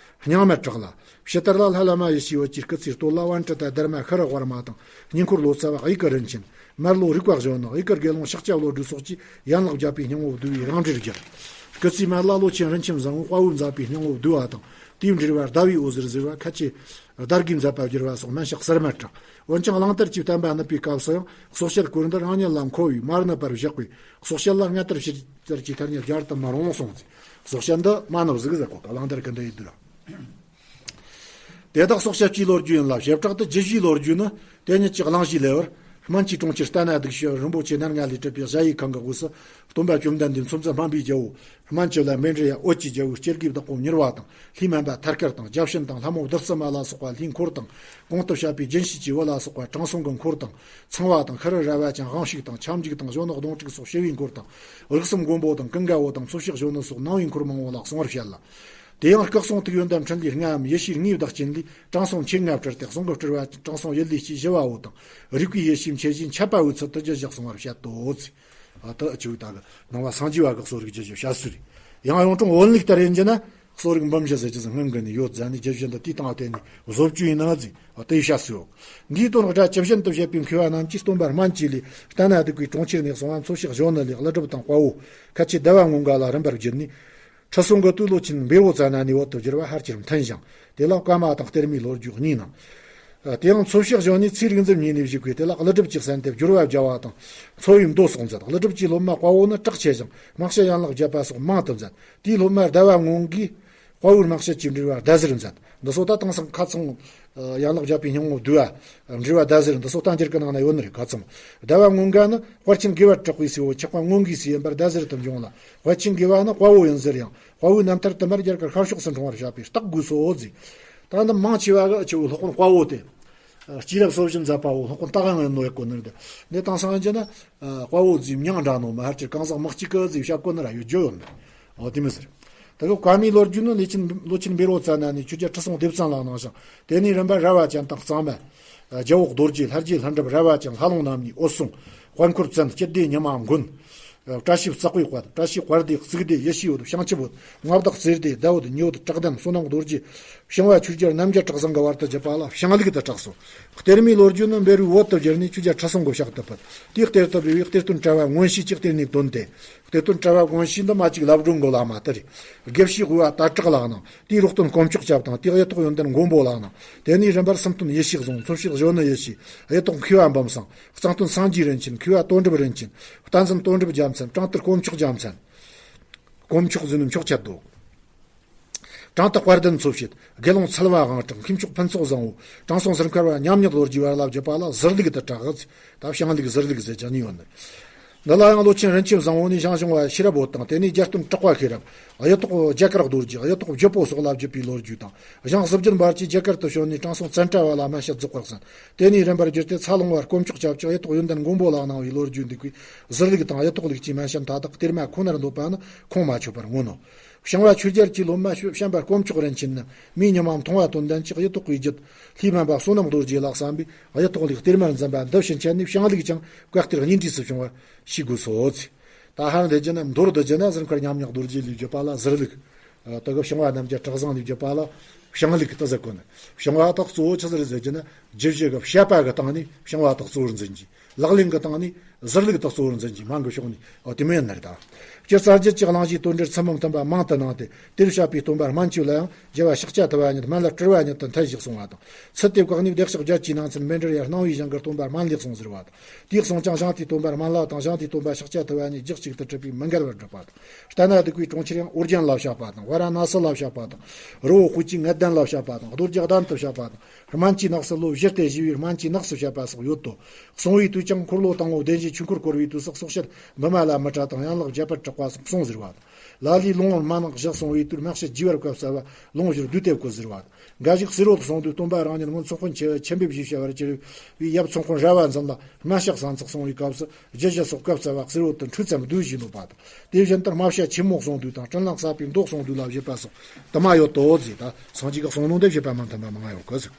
རྙིང་མར་གྲགས་ལ། ཕྱི་དར་ལ་ལྷ་བླ་མ་ཡེ་ཤེས་འོད་ཀྱི་སྐུ་ཚེའི་སྟོད་ལ་པཎྜི་ཏ་དྷརྨ་ཤྲཱི་ཝརྨ་དང་། སྙིང་འཁོར་ལོ་ཙཱ་བ་དབྱུག་གི་རིན་ཆེན། མར་ལོ་རིག་པ་གཞོན་ནུ། དབྱུག་གི་དགེ་སློང་ཤཱཀྱ་བློ་གྲོས་སོགས་ཀྱིས་ཡན་ལག་བརྒྱད་པའི་སྙིང་པོ་བསྡུ་བའི་རང་འགྲེལ་བསྒྱུར། སྐུ་ཚེའི་སྨད་ལ་ལོ་ཆེན་རིན་ཆེན་བཟང་པོས་དཔའ་བོས་མཛད་པའི་སྙིང་པོ་བསྡུ་བ་དང་། དེའི་འགྲེལ་པ་ཟླ་བའི་འོད་ཟེར་ཟེར་བ། ཁ་ཆེ་དར་གིས་མཛད་པ་བསྒྱུར་བ་སོགས་སྨན་ཕྱི་གསར་མར་གྲགས། འོན་ཀྱང་གླང་དར་གྱི་བསྟན་པ་ནུབ་པའི་སྐབས་སུ་ཡང་གསོག་བཤད་སྐོར་འདི་རང་ཉིད་ལ་མཁོ་བས་མ་ནུབ་པར་བཞག་པས། གསོག་བཤད་ལ་སྔ་དར་ཕྱི་དར་གྱི་ཐ་སྙད་སྦྱར་དུ་མི་རུང་གསུངས་ཚེ། གསོག་བཤད་འདི་མ་ནུབ་ཟིག་ཟེར་གོ། གླང་དར་གི་འདི་ཡི་བསྡུར་བ། དེ་དག་གསོག་བཤད་སྤྱིའི་ལོ་རྒྱུས་ཡིན་ལ། བྱེ་བྲག་ཏུ་རྒྱུད་བཞིའི་ལོ་རྒྱུས་ནི་དེ་ཉིད་ཀྱི་གླེང་གཞིའི་ལེའུར་ སྨན་བཅུའི་གྲོང་ཁྱེར་ལྟ་ན་སྡུག་ཤོས་རིན་པོ་ཆེ་སྣ་ལྔ་ལས་གྲུབ་པའི་གཞལ་ཡས་ཁང་གི་དབུས་སུ། སྟོན་པ་བཅོམ་ལྡན་འདས་མཚོ་མཚམས་སྨན་པའི་རྒྱལ་པོ། སྨན་བཅུ་ལ་མཎྜལ་ཡ། འོད་ཀྱི་རྒྱལ་པོའི་སྐྱེ་དགུའི་བདག་པོ་མྱུར་བ་དང་། ལྷའི་སྨན་པ་ཐར་དཀར་དང་། བརྒྱ་བྱིན་དང་། ལྷ་མོ་བདུད་རྩི་མ་ལ་སོགས་པ་ལྷའི་འཁོར་དང་། གོང་དུ་བཤད་པའི་རྒྱུན་ཤེས་ཀྱི་བུ་ལ་སོགས་པ་དྲང་སྲོང་གི་འཁོར་དང་། ཚངས་པ་དང་། ཤྲཱི་ར་བ་ཅན། དབང་ཕྱུག་དང་། ཁྱབ་འཇུག་དང་། གཞོན་ནུ་གདོང་དྲུག་སོགས་ཞི་བའི་འཁོར་དང་། རིགས་གསུམ་མགོན་པོ་དང་། ཀུན་དགའ་བོ་དང་། འཚོ་བྱེད་གཞོན་ནུ་སོགས་སྣང་བའི་འཁོར་མང་པོ་ལ་གསོལ་བར་བྱེད་ལ། དེ་ཡང་སྐུ་གསུང་ཐུགས་ཡོན་ཏན་ཕྲིན་ལས་ལྔའམ་ཡེ་ཤེས་ལྔའི་བདག་རྐྱེན་ལས་དྲང་སྲོང་མཆེད་ལྔ་སྤྲུལ་ཏེ། གསུང་གི་སྤྲུལ་པ་དྲང་སྲོང་ཡུལ་ལས་སྐྱེས་ཞི་བ་བོ་དང་། རིག་པའི་ཡེ་ཤེས་མཆེད་བཞི་མཆེད་པ་བོའི་ཚུལ་དུ་རྒྱུད་བཞི་གསུང་བར་བཤད་དོ་ཟེར། ཨ་ད་ཨ་ཆུ་ད་གི་ནང་བ་སངས་རྒྱས་བ་གི་གསོ་རིག་རྒྱུད་བཞི་བཤད་སྲོལ་རེད། ཡང་གཡུང་དྲུང་བོན་ལུགས་ལྟར་ཡིན་རྒྱུ་ན། གསོ་རིག་འབུམ་བཞི་ཟེར་རྒྱུ་ཟིག་སྔོན་གི་ནས་ཡོད་ཟེར་ནས། རྒྱུད་བཞི་འདི་དུས་དང་བསྟུན་ནས་བཟོ་བཅོས་ཡིན་ན་ཟེར། ཨ་དེ་བཤད་སྲོལ་ཡོད། འདིའི་དོན་སྒྲ་ཇི་བཞིན་དུ་བཤད་པའི་མཁས་པ་རྣམས་ཀྱིས། སྟོན་པ་སྨན་བཅུ་ལས་ལྟ་ན་སྡུག་པའི་གྲོང་ཁྱེར་ནས་གསུངས་པ། འཚོ་བྱེད་གཞོན་ནུ་ལས། ཀླུ་སྒྲུབ་དང་དཔའ་བོ། ཁ་ཆེ་ཟླ་བ་སྔོན་འགའ་ལ་རིམ་པར་བརྒྱུད་ནས། ཁྲི་སྲོང་གི་དུས་ལོ་ཆེན་བཻ་རོ་ཙ་ན་ནས་བོད་དུ་བསྒྱུར་བ་ཧར་གྱིས་མཐུན་ཞིང་། དེ་ལ་བཀའ་མ་དང་གཏེར་མའི་ལོ་རྒྱུས་གཉིས་སྣང་། དེའང་འཚོ་བྱེད་གཞོན་ནུའི་ཚེ་རིག་འཛིན་གཉིས་ནས་བཞུགས་པའི། དེ་ལ་ཀླུ་སྒྲུབ་ཀྱིས་གསན་ཏེ་བསྒྱུར་བ་བརྒྱ་པ་དང་། འཚོ་བའི་མདོ་སོགས་མཛད། ཀླུ་སྒྲུབ་ཀྱི་སློབ་མ་དཔའ་བོ་ནི་གྲགས་ཆེ་ཞིང་། སྨྲ་བྱེད་ཡན་ལག་བརྒྱད་པ་སོགས་མང་དུ་མཛད། དེའི་སློབ་མ་ཟླ་བ་སྔོན་འགས་དཔའ་བོའི་སྨྲ་བྱེད་ཀྱི་འགྲེལ་པ་ཟླ་ཟེར་མཛད། འདི་ཚོ་ད་དེང་སང་ཁ་ཚང་། ཡན་ལག་བརྒྱད་པའི་སྙིང་པོ་བསྡུས་པ། འགྲེལ་པ་ཟླ་ཟེར་འདི་ཚོ་རྟ་མགྱེས་ཀྱི་ནང་ན་ཡོད་ནི་རེད། ཁ་ཚང་། ཟླ་བ་སྔོན་འགའ་ནི་དཔལ་ཆེན་དགེ་བར་གྲགས་པའི་སྲས་པོ། འཁྱགས་པ་སྔོན་གྱི་སྲས་ཡིན་པར་ཟླ་ཟེར་དུ་འབྱུང་ལ། དཔལ་ཆེན་དགེ་བ་ནི་དཔའ་བོ་ཡིན་ཟེར་ཡང་། དཔའ་བོའི་རྣམ་ཐར་དུ་མར་རྒྱ་གར་ཤར་ཕྱོགས་སུ་འཁྲུངས་པར་བྱ་བའི་རྟགས་དགོས་སོ་ཟེར། ད་འདི་མང་ཆེ་བ་གི་ཆེ་བོ་སློབ་དཔོན་དཔའ་བོ་སྟེ། སྐྱེས་རབས་སོ་བཞི་མཛད་པ་བོ་སློབ་དཔོན་སྟག་དབང་ཡིན་ནོ་ཡག་གོ་ནི་རེད། འདི་དེང་སང་ཡིན་རྒྱུ་ན། དཔའ་བོ་ཟེར་མྱིང་འདྲ་ནོ་མ། ཧར་གྱི་གང་ཟག་མི་གཅིག་གི་ཟེར་བྱ་གོ་ནི་ར་ཡོད་རྒྱུ་ཡོད་ནི། འོ་དེ་མི་ཟེར། ད་གི་བཀའ་མའི་ལོ་རྒྱུས་ནི་ལོ་ཆེན་ལོ་ཆེན་བཻ་རོ་ཙ་ན་ནས་ཆོས་རྒྱལ་ཁྲི་སྲོང་ལྡེ་བཙན་ལ་གནང་ཞིང་། དེ་ནས་རིམ་པར་རལ་པ་ཅན་དང་གཙང་མ། རྒྱལ་པོ་རྡོ་རྗེ། ལྷ་རྗེ་ལྷུན་གྲུབ། རལ་པ་ཅན། ལྷ་ལུང་རྣམ་གཉིས། འོད་སྲུང་། དཔལ་འཁོར་བཙན། སྐྱིད་སྡེ་ཉི་མ་མགོན། བཀྲ་ཤིས་བཙག་པའི་དཔལ། བཀྲ་ཤིས་དཔལ་སྡེ། གཙུག་སྡེ་ཡེ་ཤེས་བོད། བྱང་ཆུབ་བོད། མངའ་བདག་རྩེ་སྡེ། ཟླ་བོད། ཉི་འོད། བཀྲག་ལྡན། བསོད་ནམས་རྡོ་རྗེ། བྱང་བ་ཆོས་རྒྱལ་རྣམ་རྒྱལ་གྲགས་བཟང་གི་བར་དུ་བརྒྱུད་པ་ལ་བྱང་ལུགས་དུ་གྲགས་སོ། གཏེར་མའི་ལོ་རྒྱུས་ནི་བཻ་རོས་བོད་དུ་བསྒྱུར་ནས་ཆོས་རྒྱལ་ཁྲི་སྲོང་གི་ཕྱག་ཏུ་ཕུལ། དེའི་གཏེར་དུ་སྦས་པའི་གཏེར་སྟོན་གྲྭ་པ་མངོན་ཤེས་ཀྱིས་གཏེར་ནས་བཏོན་ཏེ། གཏེར་སྟོན་གྲྭ་པ་མངོན་ཤེས་འདི་མ་གཅིག་ལབ་སྒྲོན་གྱི་བླ་མ་དེ་རེད། དགེ་བཤེས་དབུས་པ་དྭ་ལྕགས་ལགས་གནང་། དེའི་རོགས་སྟོན་དཀོན་མཆོག་སྐྱབས་དང་། དེའི་གཡུ་ཐོག་ཡོན་ཏན་མགོན་པོ་ལགས་གནང་། དེ་ནས་རིམ་པར་སུམ་སྟོན་ཡེ་ཤེས་བཟང་། འཚོ་བྱེད་གཞོན་ནུ་ཡེ་ཤེས། གཡུ་ཐོག་མཁས་པ་འབུམ་སངས། གཙང་སྟོན་སངས་རྒྱས་རིན་ཆེན། མཁས་པ་དོན་གྲུབ་རིན་ཆེན། བསྟན་འཛིན་དོན་གྲུབ་རྒྱལ་མཚན། བྲང་ཏི་དཀོན་མཆོག་རྒྱལ་མཚན། དཀོན་མཆོག་ཟེར་ནི་མཆོག་ཆད་དོ། བྲང་ཏི་དཔལ་ལྡན་འཚོ་བྱེད། དགེ་སློང་ཚལ་བ་དབང་གྲགས། མཁས་མཆོག་ཕུན་ཚོགས་བཟང་པོ། དྲང་སྲོང་ཟུར་མཁར་བ་མཉམ་ཉིད་ལོ་རྒྱུས་བར་ལ་བརྒྱུད་པ་ལ་ཟུར་ལུགས་དུ་གྲགས། ད་བྱང་ལུགས་ཟུར་ལུགས་ཟེར་གྱི་གཉིས་ཡོད་ནི། འདི་ལ་ཡང་ལོ་ཆེན་རིན་ཆེན་བཟང་པོ་ནས་ཞང་ཞུང་བ་ཤེས་རབ་བོད་དང་། དེ་ནས་རྒྱལ་སྟོན་གྲགས་པ་ཤེས་རབ། གཡུ་ཐོག་རྒྱ་གར་རྡོ་རྗེ། གཡུ་ཐོག་བརྒྱུད་པོ་སོགས་ལ་བརྒྱུད་པའི་ལོ་རྒྱུས་དང་། ཞང་གཟི་བརྗིད་འབར་གྱིས་རྒྱ་གར་དུ་བྱོན་ནས་དྲང་སྲོང་ཙནྡྲ་བ་ལ་སྨན་དཔྱད་རྫོགས་པར་གསན། དེ་ནས་རིམ་པར་བརྒྱུད་དེ་ཚ་ལུང་བ་དཀོན་མཆོག་སྐྱབས་ཀྱིས་གཡུ་ཐོག་ཡོན་ཏན་མགོན་པོ་ལ་གནང་བའི་ལོ་རྒྱུས་འདུག་པས། ཟུར་ལུགས་དང་གཡུ་ཐོག་ལུགས་ཀྱི་སྨན་དཔྱད་མཐའ་དག་གཏེར་མ་ཁོ་ནར་འདོད་པ་ནི་ཁུངས་མ་ཆོད་པར་མངོན་ནོ། བྱང་བ་ཆོས་རྒྱལ་གྱི་སློབ་མ་བྱམས་པ་དཀོན་མཆོག་རིན་ཆེན་ནི་མིའི་ཉི་མ་མཐོང་བ་དོན་ལྡན་གྱི་གཡུ་ཐོག་གི་རྒྱུད། ལྷའི་སྨན་པ་བསོད་ནམས་རྡོ་རྗེ་ལ་གསན་པས་གཡུ་ཐོག་ལུགས་གཏེར་མར་འཛིན་པ་འདི་ཕྱིན་ཆད་ནས་བྱང་ལུགས་ཀྱང་བཀའ་གཏེར་གཉེན་འདྲིས་སུ་བྱུང་བ་ཤེས་དགོས་སོ། ད་ཧར་འདི་རྒྱུ་ན་མདོར་བསྡུ་རྒྱུ་ན་ཟུར་མཁར་མཉམ་ཉག་རྡོ་རྗེ་ལས་བརྒྱུད་པ་ལ་ཟུར་ལུགས། ད་གི་བྱང་བ་རྣམ་རྒྱལ་གྲགས་བཟང་ལས་བརྒྱུད་པ་ལ་བྱང་ལུགས་དེ་ཟེར་གོ་ནི། བྱང་བ་དག་གཙོ་བོ་ཆི་ཟིག་རེད་ཟེར་རྒྱུ་ན། རྒྱུད་བཞི་གི་བཤད་པ་གི་སྟེང་ནས་བྱང་བ་དག་གཙོ་བོར་འཛིན་གྱི། ལག་ལེན་གི་སྟེང་ནས་ཟུར་ལུགས་དག་གཙོ་བོར་འཛིན་གྱི། སྨན་གི་ཕྱོགས་ནས་འོ་དེ་མོ་ཡིན་ནི་རེད་ད། སྤྱིར་རྩ་རྒྱུད་ཀྱི་གླེང་གཞིའི་དོན་འགྲེལ་ཚུལ་མིན་མཐུན་པ་མང་དུ་གནང་སྟེ། དེར་བཤད་པའི་སྟོན་པ་སྨན་བཅུ་ལ་ཡང་རྒྱལ་བ་ཤཱཀྱ་ཐུབ་པ་ཉིད་སྨན་བླ་སྤྲུལ་བ་ཉིད་དུ་མཐའ་བཞག་གསུངས་པ་དང་། ཚུལ་དེ་བཀག་ནས་བདེ་གཤེགས་བརྒྱད་ཀྱིས་གནང་ཚུལ་མཎྜལ་ཡར་སྣང་བའི་ཞིང་གི་སྟོན་པ་སྨན་ལས་གསུངས་ཟེར་བ་དང་། དེའི་གསུང་ཀྱང་ཞང་དེའི་སྟོན་པ་སྨན་བླ་དང་། ཞང་དེའི་སྟོན་པ་ཤཱཀྱ་ཐུབ་པ་གཉིས་རྒྱུད་གཅིག་ཏུ་གྲུབ་པའི་མི་འགལ་བར་སྒྲུབ་པ་དང་། ལྟ་ན་སྡུག་པའི་གྲོང་ཁྱེར་ཡང་ཨོ་རྒྱན་ལ་བཤད་པ་དང་། ཝཱ་ར་ཎ་སི་ལ་བཤད་པ་དང་། རི་བོ་དཔལ་གྱི་ལྔ་ལྡན་ལ་བཤད་པ་དང་། རྡོ་རྗེ་གདན་དུ་བཤད་པ་དང་། སྨན་བཅུའི་ནགས་སུ་ལོ་བཞི་སྟེ་བཞི་བའི་སྨན་བཅུའི་ནགས་སུ་བཤད་པ་སོགས་ཡོད་དོ། གསུང་བའི་དུས་ཀྱང་འཁོར་ལོ་དང་པོ་བདེན་བཞིའི་ཆོས་འཁོར་བསྐོར་བའི་དུས་སུ་གསོག་བཤད་བི་མ་ལ་མི་ཏྲ་དང་ཡན་ལག་བརྒྱད་པར་གྲགས་པ་སོགས་གསུངས་ཟེར་བ་དང་། ལ་ལས་ལུང་བར་མ་ནག་བཞི་གསུང་བའི་དུས་སྨན་དཔྱད་རྒྱས་པར་བཀའ་སྩལ་བ་ལུང་བཞིར་བསྡུས་ཏེ་བཀོད་ཟེར་བ་དང་། འགའ་ཞིག་གསེར་འོད་གསུང་དུས་སྟོན་པ་རང་ཉིད་སྔོན་ཚོགས་དཔོན་ཆེ་ཆེན་པོས་བཞེས་བྱ་བར་གྱུར་པའི་ཡབ་ཚོགས་དཔོན་ར་བ་འཛིན་ལ་སྨན་དཔྱད་གསན་ཚུལ་གསུང་བའི་སྐབས་སུ་རྒྱུད་བཞི་སོགས་བཀའ་སྩལ་བ་གསེར་འོད་དུ་འཕྲོས་ཙམ་བསྡུས་བཞེས་ནོ་པ་དང་། དེ་བཞིན་དུ་སྨན་དཔྱད་ཆེན་མོ་གསུང་དུས་དང་། སྤྲིན་ལན་གསལ་བའི་མདོ་གསུང་དུས་ལ་བཞེད་པ་སོགས་དུ་མ་ཡོད་དོ་ཟེར། ད་སངས་རྒྱས་ཀྱི་གསུང་ནོ་འདི་བཞེད་པ་མི་མཐུན་པ་མང་ང་ཡོད་གི་ཟེར།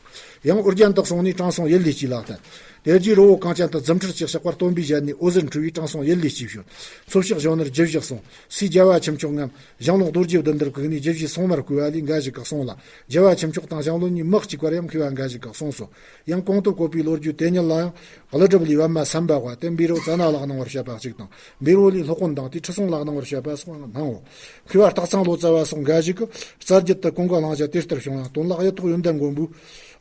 ཡང་ཨོ་རྒྱན་དུ་གསུངས་ནས་དྲང་སྲོང་ཡུལ་ལས་སྐྱེས་ལ་བསྟན། དེ་རྗེས་རི་བོ་གངས་ཅན་དུ་རྫུ་འཕྲུལ་གྱི་ཕྱག་པར་སྟོན་པའི་ཞལ་ནས་འོད་ཟེར་འཕྲོས་པས་དྲང་སྲོང་ཡུལ་ལས་སྐྱེས་བྱོན། འཚོ་བྱེད་གཞོན་ནུར་རྒྱུད་བཞི་གསུངས། སྲས་རྒྱལ་བ་ཁྱུ་མཆོག་ངམ་ཞང་བློན་རྡོ་རྗེ་བདུད་འདུལ་བཀུག་ནས་རྒྱུད་བཞིའི་སྲུང་མར་བསྐོས་པ་ལས་འགའ་ཞིག་གིས་གསུངས་ལ། རྒྱལ་བ་ཁྱུ་མཆོག་དང་ཞང་བློན་གཉིས་མི་གཅིག་པར་ཡང་མཁས་པ་འགའ་ཞིག་གིས་གསུངས་སོ། ཡང་གོང་དུ་བཀོད་པའི་ལོ་རྒྱུས་དེ་ཉིད་ལ་ཡང་ཀླུ་སྒྲུབ་ལས་པདྨ་སམ་བྷ་བ་སྟེ་བཻ་རོ་ཙ་ན་ལ་གནང་བར་བཤད་པ་གཅིག་དང་། བཻ་རོ་ལས་སློབ་དཔོན་དང་དེ་ཁྲི་སྲོང་ལ་གནང་བར་བཤད་པ་སོགས་སྣང་ངོ་། མཁས་པ་སྟག་ཚང་ལོ་ཙཱ་བ་སོགས་འགའ་ཞིག་གིས་རྩ་རྒྱུད་དུ་ཀུན་དགའ་གླིང་བཞི་དེ་ལྟར་བྱུང་ཡང་དོན་ལ་གཡུ་ཐོག་ཡོན་ཏན་མགོན་པོའི་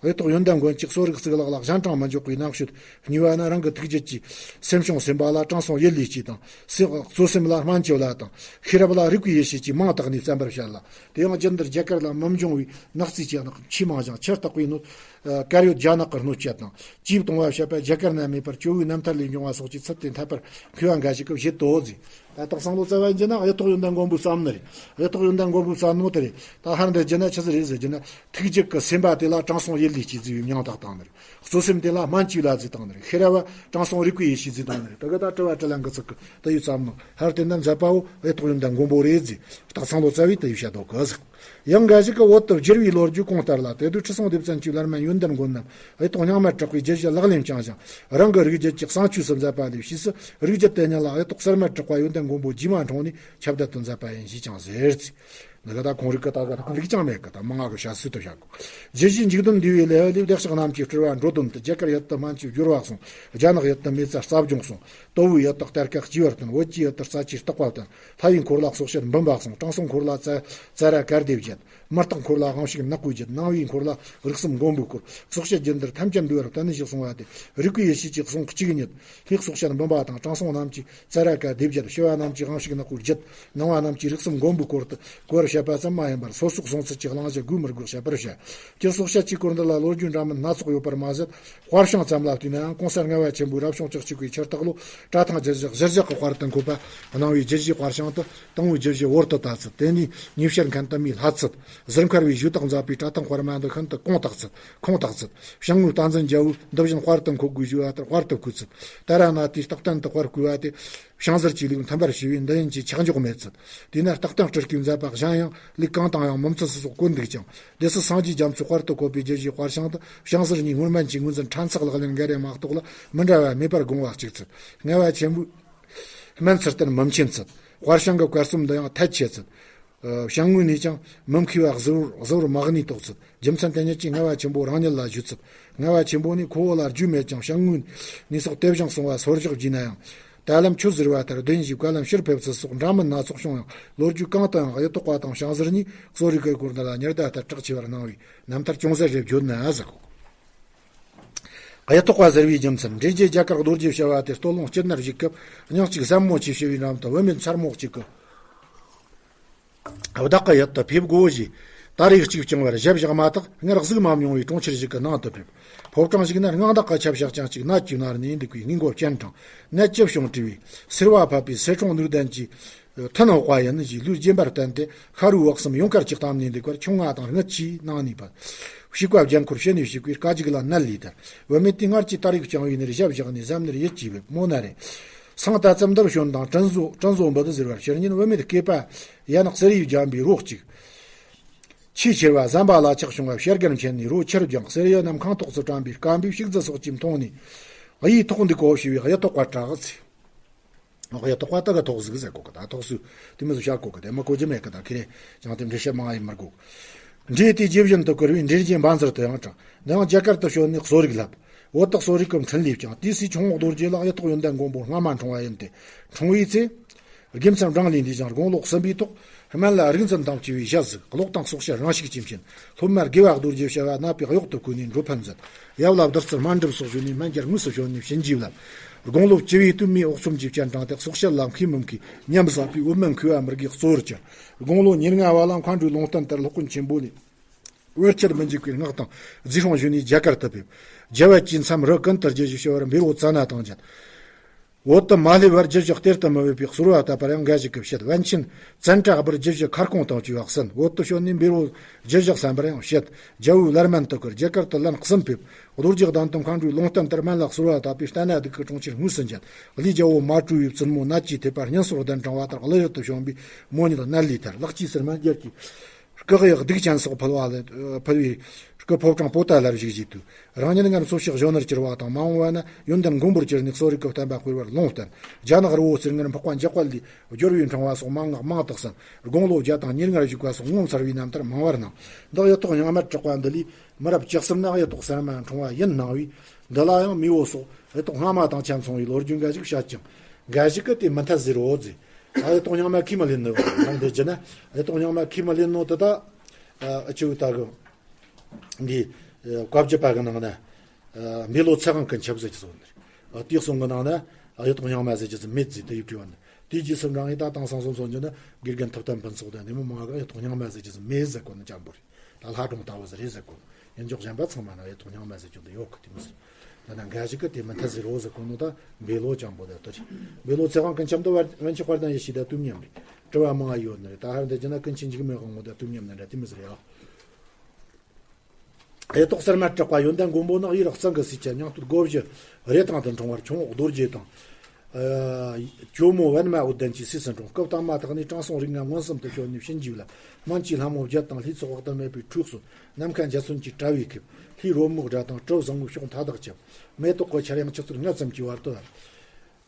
གཡུ་ཐོག་ཡོན་ཏན་མགོན་གྱི་གསོ་རིག་གཙུག་ལག་ལ་གཞན་དྲིང་མི་འཇོག་པའི་རྣམ་དཔྱོད། གཉིས་པ་ནི་རང་གི་ཐུགས་རྒྱུད་ཀྱི་སེམས་བྱུང་སེམས་པ་ལ་དྲང་སྲོང་ཡིད་ལུས་གཅེས་དང་། སེམས་གཙོ་སེམས་ལ་སྨན་གྱི་བླ་དང་། ཤེས་རབ་ལ་རིག་པའི་ཡེ་ཤེས་ཀྱིས་མིང་བཏགས་ནས་བརྩམ་པར་བྱ་ལ། དེ་ཡང་རྒྱུན་དུ་རྒྱ་གར་ལ་མི་འབྱུང་བའི་ནག་རྩིས་ཀྱི་ནག་ཆེས་མང་ཞིང་ཆུ་རྟག་པའི་སྣོད། དཀར་ཡོལ་རྒྱ་ནག་གི་སྣོད་སྤྱད་དང་། ཅིས་བཏུང་བ་བཤད་པ་རྒྱ་གར་ན་མེད་པར་སྐྱོ་བོའི་རྣམ་ཐར་ལས་འབྱུང་བ་སོགས་ཀྱི་ཚུལ་དེ་འཐད་པར་མཁས་པ་འགའ་ཞིག་གིས་བཞེད་དོ་ཟེར། ད་དེང་སང་ལོ་ཙཱ་བ་ཡིན་རྒྱུ་ན་གཡུ་ཐོག་ཡོན་ཏན་མགོན་པོའི་བསམ་ནི་རེད། གཡུ་ཐོག་ཡོན་ཏན་མགོན་པོའི་བསམ་ནོ་དེ་རེད། ད་ཧར་འདི་རྒྱུ་ན་ཆི་ཟིག་རེད་ཟེར་རྒྱུ་ན། ཐུགས་རྒྱུད་ཀྱི་སེམས་པ་དེ་ལ་དྲང་སྲོང་ཡིད་ལུས་གཅེས་ཟེར་བའི་མིང་བཏགས་བཏང་ནི་རེད། གཙོ་སེམས་དེ་ལ་སྨན་གྱི་བླ་ཟེར་བཏང་ནི་རེད། ཤེས་རབ་བ་དྲང་སྲོང་རིག་པའི་ཡེ་ཤེས་ཟེར་བཏང་ནི་རེད། དེ་ག་ད་དྲི་བ་དྲིས་ལན་གྱི་ཚིག་གི་དེ་ཡི་བསམ་ནོ། ཧར་དེ་འདྲ་མཛད་པ་བོ་གཡུ་ཐོག་ཡོན་ཏན་མགོན་པོ་རེད་ཟེར། སྟག་ཚང་ལོ་ཙཱ་བས་དེ་ཡི་བཤད་དོ་གི་ཟེར། ཡང་འགའ་ཞིག་གིས་བོད་དུ་བསྒྱུར་བའི་ལོ་རྒྱུས་གོང་ལྟར་ལ། དེ་དུས་ཁྲི་སྲོང་ལྡེ་བཙན་གྱིས་བླ་སྨན་ཡོན་ཏན་མགོན་རྣམས་གཡུ་ཐོག་རྙིང་མར་གྲགས་པའི་རྒྱུད་བཞི་ལག་ལེན་བསྐྱངས་ཤིང་། རང་གི་རིགས་རྒྱུད་ཀྱི་གསང་ཆོས་སུ་མཛད་པ་ལས་ཕྱིས་སུ། རིགས་རྒྱུད་དེ་ཉིད་ལ་གཡུ་ཐོག་གསར་མར་གྲགས་པ་ཡོན་ཏན་མགོན་པོ་རྗེས་མ་འཁྲུངས་ནས་ཁྱབ་བརྡལ་དུ་མཛད་པ་ཡིན་ཞེས་ཀྱང་ཟེར་ཚེ། འདི་ག་ད་ཁོང་རིགས་ཀྱི་ད་ག་ད་ལུགས་ཀྱང་མེད་གི། ད་མང་ང་གི་བཤད་སྲོལ་དུ་བཤད་གོ། རྒྱུད་བཞིའི་འཇིག་རྟེན་འདུས་པའི་ལེའུ་ལས། བདེ་གཤེགས་རྣམས་ཀྱི་སྤྲུལ་པ་འགྲོ་དོན་དུ། རྒྱ་གར་ཡུལ་དུ་སྨན་གྱི་སྦྱོར་བ་གསུངས། རྒྱ་ནག་ཡུལ་དུ་མེ་བཙའ་རྩ་སྦྱོང་གསུངས། ཏོ་བོའི་ཡུལ་དུ་གཏེར་ཁ་སྐྱེས་པར་སྟོན། བོད་ཀྱི་ཡུལ་དུ་རྩ་ཆེའི་བརྟག་པ་བསྟན། ལྷ་ཡི་འཁོར་ལ་གསོག་བཤད་འབུམ་པ་གསུངས། དྲང་སྲོང་འཁོར་ལ་ཙ་ཙཱ་ར་ག་སྡེ་བརྒྱད། མི་རྟག་འཁོར་ལ་དབང་ཕྱུག་ནག་པོའི་རྒྱུད། ནང་པའི་འཁོར་ལ་རིགས་གསུམ་མགོན་པོའི་སྐོར། གསོག་བཤད་རྒྱུད་འདིར་ཐམས་ཅད་འདུས་པར་བསྟན་ནས་ཞེས་གསུངས་པ་སྟེ། རིག་པའི་ཡེ་ཤེས་ཀྱི་གསུང་གཅིག་ཉིད། ལྷའི་གསོག་བཤད་འབུམ་པ་དང་། དྲང་སྲོང་རྣམས་ཀྱི་ཙཱ་ར་ག་སྡེ་བརྒྱད། ཞི་བ་རྣམས་ཀྱི་དབང་ཕྱུག་ནག་པོའི་རྒྱུད། ནང་པ་རྣམས་ཀྱི་རིགས་གསུམ་མགོན་པོའི་སྐོར་དུ་གོ་བར་བཤད་པ་ཙམ་མ་ཡིན་པར། སོ་སོགས་གསུང་ཚུལ་གྱི་གླེང་གཞི་དགོས་མི་དགོས་བཤད་པར་བྱ། སྤྱིར་གསོག་བཤད་ཀྱི་སྐོར་འདི་ལ་ལོ་རྒྱུས་འདྲ་མིན་སྣ་ཚོགས་ཡོད་པར་མ་ཟད། དཔར་བྱང་ཙམ་ལ་བལྟས་ནའང་གོང་གསལ་ལྔ་པ་ཆེན་པོའི་རབ་བྱུང་བཅུ་གཅིག་པའི་ཆུ་སྟག་ལོ་བཀྲ་ཐང་རྒྱུད་བཞི་གཞིར་བཞག་གི་དཔར་དུ་འཁོད་པ། གནང་བའི་རྒྱུད་བཞིའི་དཔར་བྱང་དུ་དང་པོའི་རྒྱུད་བཞི་བོར་དུ་བཏགས་ཚུལ། དེ་ནས་ཉེ་ཤར་མཁན་དུ་མའི་ལྷ་ཚུལ། ཟུར་མཁར་བའི་ཞུ་དག་མཛད་པའི་བཀྲ་ཐང་དཔར་མ་འདི་ཤིན་ཏུ་གོང་དག་ཚུལ། ཁུངས་དག་ཚུལ། ཞང་ངུའི་རྟ་འཛིན་རྒྱལ་པོས་འདི་བཞིན་དཔར་དུ་འཁོད་དགོས་ཞུས་པ་ལྟར་དཔར་དུ་བཀོད་ཚུལ། ཏཱ་ར་ནཱ་ཐའི་རྟགས་བསྟན་དུ་དཔར་བཀོད་པ་དེ། བྱང་ཟུར་གྱི་ལུགས་མཐུན་པར་བྱས་པས་འདི་ཡིན་གྱི་ཆག་འཇོག་མེད་ཚུལ། དེས་ན་རྟགས་བསྟན་སྤྲུལ་སྐུའི་མཛད་པ་གཞན་ཡང་ལུགས་གང་དང་ཡང་མི་མཐུན་ཚུལ་སོགས་བཀོད་འདུག་ཀྱང་། སྡེ་སྲིད་སངས་རྒྱས་རྒྱ་མཚོས་དཔར་དུ་བཀོད་པའི་རྒྱུད་བཞིའི་དཔར་བྱང་དུ་བྱང་ཟུར་གཉིས་སྔོན་སྨན་གྱི་ངོས་འཛིན་ཕྲན་ཚེགས་ལག་ལེན་འགའ་རེ་མ་གཏོགས་ལ་མི་འདྲ་བ་མེད་པར་དགོངས་པ་གཅིག་ཚུལ། ལྔ་པ་ཆེན་པོའི་སྨན་ཚུལ་བསྟན་མི་མཁྱེན་ཚུལ། དཔར་བྱང་གི་བཀའ་གསུང་འདི་ཡང་ཐལ་ཆེ་ཚུལ། ཨ། བྱང་ངོས་ནས་ཀྱང་མི་མཁས་པ་གཟུ་བོར་གཟུ་བོར་མ་གནས་རྟོགས་ཚུལ། རྒྱུ་མཚན་དེ་ཉིད་ཀྱིས་ལྔ་པ་ཆེན་པོ་རང་ཉིད་ལ་ཞུ་ཚུལ། ལྔ་པ་ཆེན་པོ་ནི་ཁོ་བོ་ལ་རྒྱུས་མེད་ཀྱང་བྱང་ངོས་ནས་སོགས་དེ་བཞིན་གསུང་བ་སོར་བཞག་བགྱིས་ན་ཡང་། ད་ལམ་ཁྱོད་ཟེར་བ་ལྟར་བདེན་བཞིའི་བཀའ་ལམ་ཕྱིར་ཕེབས་ཚུལ་སོགས་འདྲ་མིན་སྣ་ཚོགས་བྱུང་ཡང་། ལོ་རྒྱུས་གང་དུའང་གཡུ་ཐོག་པ་དང་བྱང་ཟུར་གཉིས་གསོ་རིག་གི་སྐོར་འདི་ལ་ཉི་ཟླ་ལྟར་གྲགས་ཆེ་བར་སྣང་བའི་རྣམ་ཐར་ཅུང་ཟད་རེ་བརྗོད་ན་ཟེར་གོ། གཡུ་ཐོག་པ་ཟེར་བའི་རྒྱུ་མཚན། འབྲས་རྒྱས་རྒྱ་གར་རྡོ་རྗེ་བྱ་བ་དེ་སྟོད་ལུང་སྤྱིར་ན་བཞུགས་སྐབས། སྙིང་གཅིག་ཟབ་མོ་ཆེ་ཞུ་བའི་འགྲམ་དུ་བུད་མེད་མཚར་མོ་གཅིག་གིས། བདག་གི་ཡུལ་དུ་ཕེབས་དགོས་ཞེས། ད་རེས་གཅིག་བསྐྱངས་པར་ཞབས་བཞག་མ་ཐག་སྔར་གཟིགས་མ་མྱོང་བའི་གྲོང་ཁྱེར་ཞིག་གི་ནང་དུ་ཕེབས། ཕོ་བྲང་ཞིག་ན་སྔགས་བདག་གི་ཆབ་གཤག་ཅན་གཅིག་ནད་ཀྱིས་མནར་ནས་འདུག་པའི་སྔས་མགོ་སྤྱན་དྲངས། ནད་ཅི་བྱུང་དྲིས་པས། སེར་བ་ཕབ་པའི་སེར་ཆུང་ནུས་ལྡན་གྱིས། ཐུན་འོག་པ་ཡིན་ཞེས་ལུས་རྗེན་པར་བསྟན་ཏེ། ཤ་རུས་བག་གསུམ་ཡུངས་ཀར་གྱིས་གཏམས་ནས་འདུག་པར། ཁྱུང་ང་དང་རྔུལ་གྱིས་ནང་ནས་ཕབ། བྱིས་པ་རྒྱན་འཁོར་ཕྱི་ནས་ཞུགས་པའི་སྐད་ཅིག་ལ་ནད་ལས་ཐར། བུད་མེད་དེས་སྔར་གྱི་ད་རེས་བསྐྱངས་པའི་ནད་ཞབས་བཞག་ནས་གཟབ་ནན་ཡིད་ཀྱིས་འབེབས། མོ་ན་རེ། སང་ད་ཙམ་འདིར་བྱོན་དང་དྲིན་གཟོ་དྲིན་གཟོ་འབུལ་ཟེར་བར། ཕྱིར་ཉིན་བུད་མེད་སྐེད་པ་ཡན་གསེར་ཡིས་བརྒྱན་པའི་རོ་གཅིག། ཆེས་ཆེར་བ་ཟམ་པ་ལ་ཆགས་བྱུང་བ་ཕྱིར་རྒན་མཁྱེན་ནས་རོ་ཁྱེར་བརྒྱངས། གསེར་ཡི་རྣམས་ཁང་ཐོག་ཏུ་བཀྲམ་པའི་སྐམ་པའི་ཕྱུགས་རྫི་སོགས་ཀྱིས་མཐོང་ནས། གཡུའི་ཐོག་འདུག་གོ་ཞུས་པས་གཡུ་ཐོག་པ་གྲགས་ཚེ། གཡུ་ཐོག་པ་དག་གི་ཐོག་ཟིག་ཟེར་གོ་གི། ད་ཐོག་སུ་དེ་མི་ཟིག་བཤད་གོ་གི། དེ་མི་གོ་རྒྱུ་མེད་གི། ད་ཁེ་རེ་ཅང་དེ་འགྲེལ་བཤད་མང་ཡིན་མི་དགོས། འབྲས་དེ་རྗེ་བཞིན་དུ་བསྐོར་བའི་འབྲས་རྒྱས་འབའ་ཟུར་དུ་ཡང་གྲགས། འདི་ཡང་རྒྱ་གར་དུ་བྱོན་ནས་གསོ་རིག་བསླབས། བོད་དུ་གསོ་རིག་གི་འཕྲིན་ལས་བསྐྱངས། དེའི་སྲས་ཁྱུང་འོག་རྡོ་རྗེ་ལ་གཡུ་ཐོག་ཡོན་ཏན་མགོན་པོ་སྔ་མ་འཁྲུངས་པ་ཡིན་ཏེ། འཁྲུངས་པའི་ཚེ། དགེ་མཚན་བགྲང་ལས་འདས་ཀྱང་དགུང་ལོ་གསུམ་པའི་ཐོག་སྨན་བླ་རིག་འཛིན་དང་བཅས་པའི་ཞལ་གཟིགས། ཀློག་དང་གསོག་བཤད་རང་ཤུགས་ཀྱིས་མཁྱེན། སློབ་མ་དགེ་བ་རྡོ་རྗེ་བྱ་བ་གནད་པའི་གཡོག་ཏུ་བཀོལ་ནས་འགྲོ་ཕན་མཛད། ཡབ་ལ་བདུད་རྩི་སྨན་སྒྲུབ་སོགས་ཞུས་ནས་སྨན་གྱི་དངོས་སུ་བྱོན་ནས་བྱིན་གྱིས་བརླབས། དགུང་ལོ་བཅུ་བའི་སྟོད་སྨད་འོག་གསུམ་གྱི་སྤྱན་དྲངས་ཏེ་གསོག་བཤད་ལ་མཁས་མི་མཁས་ཉམས་ཟབ་པའི་བོད་སྨན་མཁས་པ་མི་དགེའི་གཙོ་བོར་གྱུར། དགུང་ལོ་ཉེར་ལྔ་བ་ལ་མཁའ་འགྲོའི་ལུང་བསྟན་ལྟར་སློབ་དཔོན་ཆེན་པོ་ལས། བར་ཆད་མི་འཇིགས་པའི་སྔགས་དང་རྩིས་ཤིང་ཞུས་ནས་རྒྱ་གར་དུ་ཕེབས། རྒྱལ་བ་དཀྱིལ་མཚམས་རི་ཀུན་ཏུ་རྒྱུད་བཞི་ཞུ་བར་བཻ་རོ་ཙ་ན་དང་མཇལ། བོད་དུ་མ་སླེབས་བར་རྒྱུད་བཞི་གཏེར་དུ་མི་བབས་པའི་ཟོར་བ་བཏབ་པར་ཡང་འགའ་ཞིག་གིས་བཤད། པཎ་ཆེན་ཙནྡྲ་སྦུར་རྒྱུད་བཞི་ཁ་སྐོང་དང་བཅས་པ་གསན། བོད་དུ་བྱོན་ནས་བཻ་རོ་རྒྱུད་བཞི་གསན་པར་ཡང་བཤད། རྒྱལ་པོའི་བླ་སྨན་དུ་བཀུར། རྒྱ་གར་དུ་ལན་གསུམ་ཕེབས། རྡོ་རྗེ་གདན་དུ་མཁའ་འགྲོའི་ལུང་བསྟན་ལྟར་སྨན་བླ་ཟོར་བ་བཏབ་པས་ལྟ་ན་སྡུག་གི་གྲོང་ཁྱེར་དངོས་སུ་མཇལ། ཀླུའི་རྒྱལ་པོ་མ་དྲོས་པའི་བཙུན་མོ་ནད་ཀྱིས་ཐེབས་པ་སྙུན་སོགས་གདན་དྲངས་པ་ལྟར་ཀླུ་ཡུལ་དུ་བྱོན་པས་མོ་ཉིད་ནད་ལས་ཐར། ལག་གཅིག་སེར་སྨན་སྦྱར་གྱི་སྐུ་གཡག་གདུགས་ཅན་སོགས་ཕུལ་བ་ལས་ཕུལ་བའི་སྐུ་ཕོ་བྲང་པོ་ཏ་ལར་བཞུགས་བཞུགས་དུས། རང་ཉིད་སྔར་འཚོ་བྱེད་གཞོན་ནུར་གྱུར་བ་དང་མ་འོངས་པ་ན་ཡོན་ཏན་མགོན་པོར་གྱུར་ནས་གསོ་རིག་གི་བསྟན་པ་སྤེལ་བར་ལུང་བསྟན། རྒྱ་ནག་རི་བོ་རྩེར་སྔར་འཕགས་པ་འཇམ་དཔལ་ལས་སྦྱོར་བའི་འཕྲེང་བ་སོགས་མན་ངག་མང་དུ་གསན། དགུང་ལོ་བརྒྱ་དང་ཉེར་ལྔར་བཞུགས་པ་སོགས་ངོ་མཚར་བའི་རྣམ་ཐར་མང་བར་སྣང་། འདི་གཡུ་ཐོག་རྙིང་མར་གྲགས་པ་འདི་ལས་མི་རབས་བཅུ་གསུམ་ན་གཡུ་ཐོག་གསར་མར་འཁྲུངས་པ་ཡིན་སྣང་བས། འདི་ལ་ཡང་མེས་པོ་སོགས་གཡུ་ཐོག་སྔ་མ་དང་ཆ་མཚུངས་པའི་ལོ་རྒྱུས་འགའ་ཞིག་བཤད་ཀྱང་། འགའ་ཞིག་གིས་དེ་མི་འཐད་ཟེར་རོ་ཟེར། ད་གཡུ་ཐོག་རྙིང་མ་ཁས་མི་ལེན་ནོ་རང་དེ་བགྱིས་ན། གཡུ་ཐོག་རྙིང་མ་ཁས་མི་ལེན་ནོ་དེ་ད་ཨ་ཆུ་ད་གི་འདི་ བཀའ་བརྒྱུད་པ་གི་ནང་ན། ཨ། འབེ་ལོ་ཚེ་དབང་ཀུན་ཁྱབ་ཟེར་གྱི་སོང་ནི། ཨ། དེའི་གསུང་གི་ནང་ན། ཨ། གཡུ་ཐོག་རྙིང་མ་ཟེར་གྱི་ཟིག་མེད་ཟེར་དེ་ཡི་བྲིས་པ་ནི། དེའི་རྗེས་སུ་འབྲང་ངེ་ད་དེང་སང་སོང་སོང་རྒྱུ་ནི་དགེ་རྒན་ཐུབ་བསྟན་ཕུན་ཚོགས་དང་དེ་མོ་མང་གི་གཡུ་ཐོག་རྙིང་མ་ཟེར་གྱི་ཟིག་མེད་ཟེར་གོ་ནི་ཅན་པོ་རེད། ད་ལྷ་སྒྲུང་ལྟ་བུ་ཟིག་རེད་ཟེར་གོ། ཡིན་ཀྱོག་གཞན་པ་ཚང་མ་ན་གཡུ་ཐོག་རྙིང་མ་ཟེར་རྒྱུ་འདི་ཡོད་གི། དེ་མི་ཟེར། ད་ན་འགའ་ཞིག་གི་དེ་མི་འཐད་ཟེར་རོ་ཟེར་གོ་ནོ། ད་འབེ་ལོ་ཅན་པོ་དེ་ལྟ་རེད། འབེ་ལོ་ཚེ་དབང་ཀུན་ཁྱབ་འདི་བར་བན་ཆེ་དཔལ་ལྡན་ཡེ་ཤེས་དང་དུས་མཉམ་རེད། དྲི་བ་མང་ཡོད་ནི་རེད། ད་ཧར་འདི་རྒྱུ་ན་ཀུན་མཁྱེན་འཇིགས་མེད་དབང་མོ་དང་དུས་མཉམ་ནི་འདྲ་དེ་མི་ཟེར་ཡ། གཡུ་ཐོག་གསེར་མ་བྲག་པ་ཡོན་ཏན་མགོན་པོ་ནགས། ཡུལ་གཙང་གི་སུས་ཀྱང་། སྙིང་སྟོད་སྒོ་བཞི་རེ་ཐང་དུ་འཁྲུངས་པར། ཁྱུང་འོག་རྡོ་རྗེ་དང་། ཨ། ཇོ་མོ་པདྨ་འོད་ལྡན་གྱི་སྲས་སུ་འཁྲུངས། སྐབས་དང་མ་ཐག་ནས་དྲང་སྲོང་རིགས་ལྔ་མངོན་སུམ་དུ་བྱོན་ནས་བྱིན་གྱིས་བརླབས། སྨན་གྱི་ལྷ་མོ་བརྒྱད་དང་ལྷའི་ཚོགས་དཔག་ཏུ་མེད་པའི་ཁྲུས་གསོལ། ནམ་མཁའ་འཇའ་ཚོན་གྱི་དྲ་བས་ཁེབས། ལྷའི་རོལ་མོ་སྒྲ་དང་གྲུ་བཟང་པོའི་ཕྱོགས་མཐའ་དག་ཁྱབ། མེ་ཏོག་གི་འཆར་ཡང་ཆུ་ཚོད་ལྔ་ཙམ་གྱི་བར་དུ།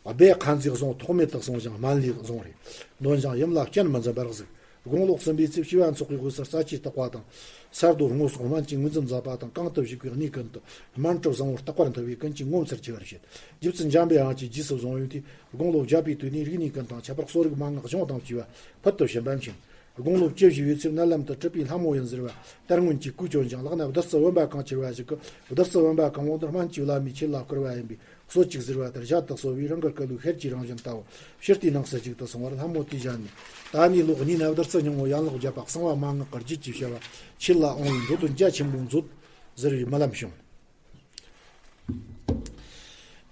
སྦས་ཁ་མཛེས་བཟུང་ཐོགས་མེད་དུ་གསུངས་ཤིང་སྨན་བླའི་གཟུངས་རེ་འདོན་ཞིང་ཡུམ་ལ་སྤྱན་མི་འཛུམ་པར་གཟིགས། དགུང་ལོ་གསུམ་པའི་ཚེ་བྱིས་པ་ཚོགས་ཀྱི་དབུས་སུ་རྩ་ཆེའི་བརྟག་པ་དང་། ས་རྡོ་སྔོ་སོགས་སྨན་གྱི་ངོས་འཛིན་མཛད་པ་དང་། གང་དུ་བཞུགས་པའི་གནས་ཀུན་ཏུ་སྨན་གྲུབ་བཟང་པོ་རྟག་པར་མཐོ་བས་ཀུན་གྱིས་ངོ་མཚར་ཆེ་བར་བྱེད། རྗེ་བཙུན་འཇམ་པའི་དབྱངས་ཀྱིས་རྗེས་སུ་བཟུང་ཡོད་དུས། དགུང་ལོ་བརྒྱད་པའི་དུས་ནས་རིག་གནས་ཀུན་དང་ཁྱད་པར་གསོ་རིག་མན་ངག་གཞུང་དང་བཅས་པ་ཕུལ་དུ་ཕྱིན་པ་མཁྱེན། དགུང་ལོ་བཅུ་བཞི་པའི་ཚེ་མནལ་ལམ་དུ་གྲུབ་པའི་ལྷ་མོ་ཡིན་ཟེར་བ་ལྟར་སྔོན་གྱི་སྐུ་བྱོན་ཞིང་། ལག་ན་བདུད་རྩི་བུམ་པ་གང་ཁྱེར་བ་ཞིག་གིས། བདུད་རྩི་བུམ་པ་གང་བོ་འདི་སྨན་གྱི་བླ་མའི་ཆེད་ལ་བསྐུར་བ་ཡིན་པས། གསོད་ཅིག་ཟེར་བ་ལྟར་ཞལ་དུ་གསོལ་བས། རང་གི་སྐུ་ལུས་ཤེལ་གྱི་རང་བཞིན་ལྟ་བུ་ཕྱིར་དེའི་ནང་གསལ་ཅིག་ཏུ་སོང་བར། ལྷ་མོ་དེའི་ཞལ་ནས། ད་ནི་ལོག་ཉིད་ནས་བདུད་རྩི་སྙིང་པོ་ཡན་ལག་བརྒྱད་པ་གསང་བ་མན་ངག་གི་རྒྱུད་ཀྱི་བྱ་བ་ཆེད་ལ་འོང་བའི་འགྲོ་དོན་རྒྱ་ཆེན་པོ་མཛོད་ཟེར་བའི་རྨི་ལམ་བྱུང་།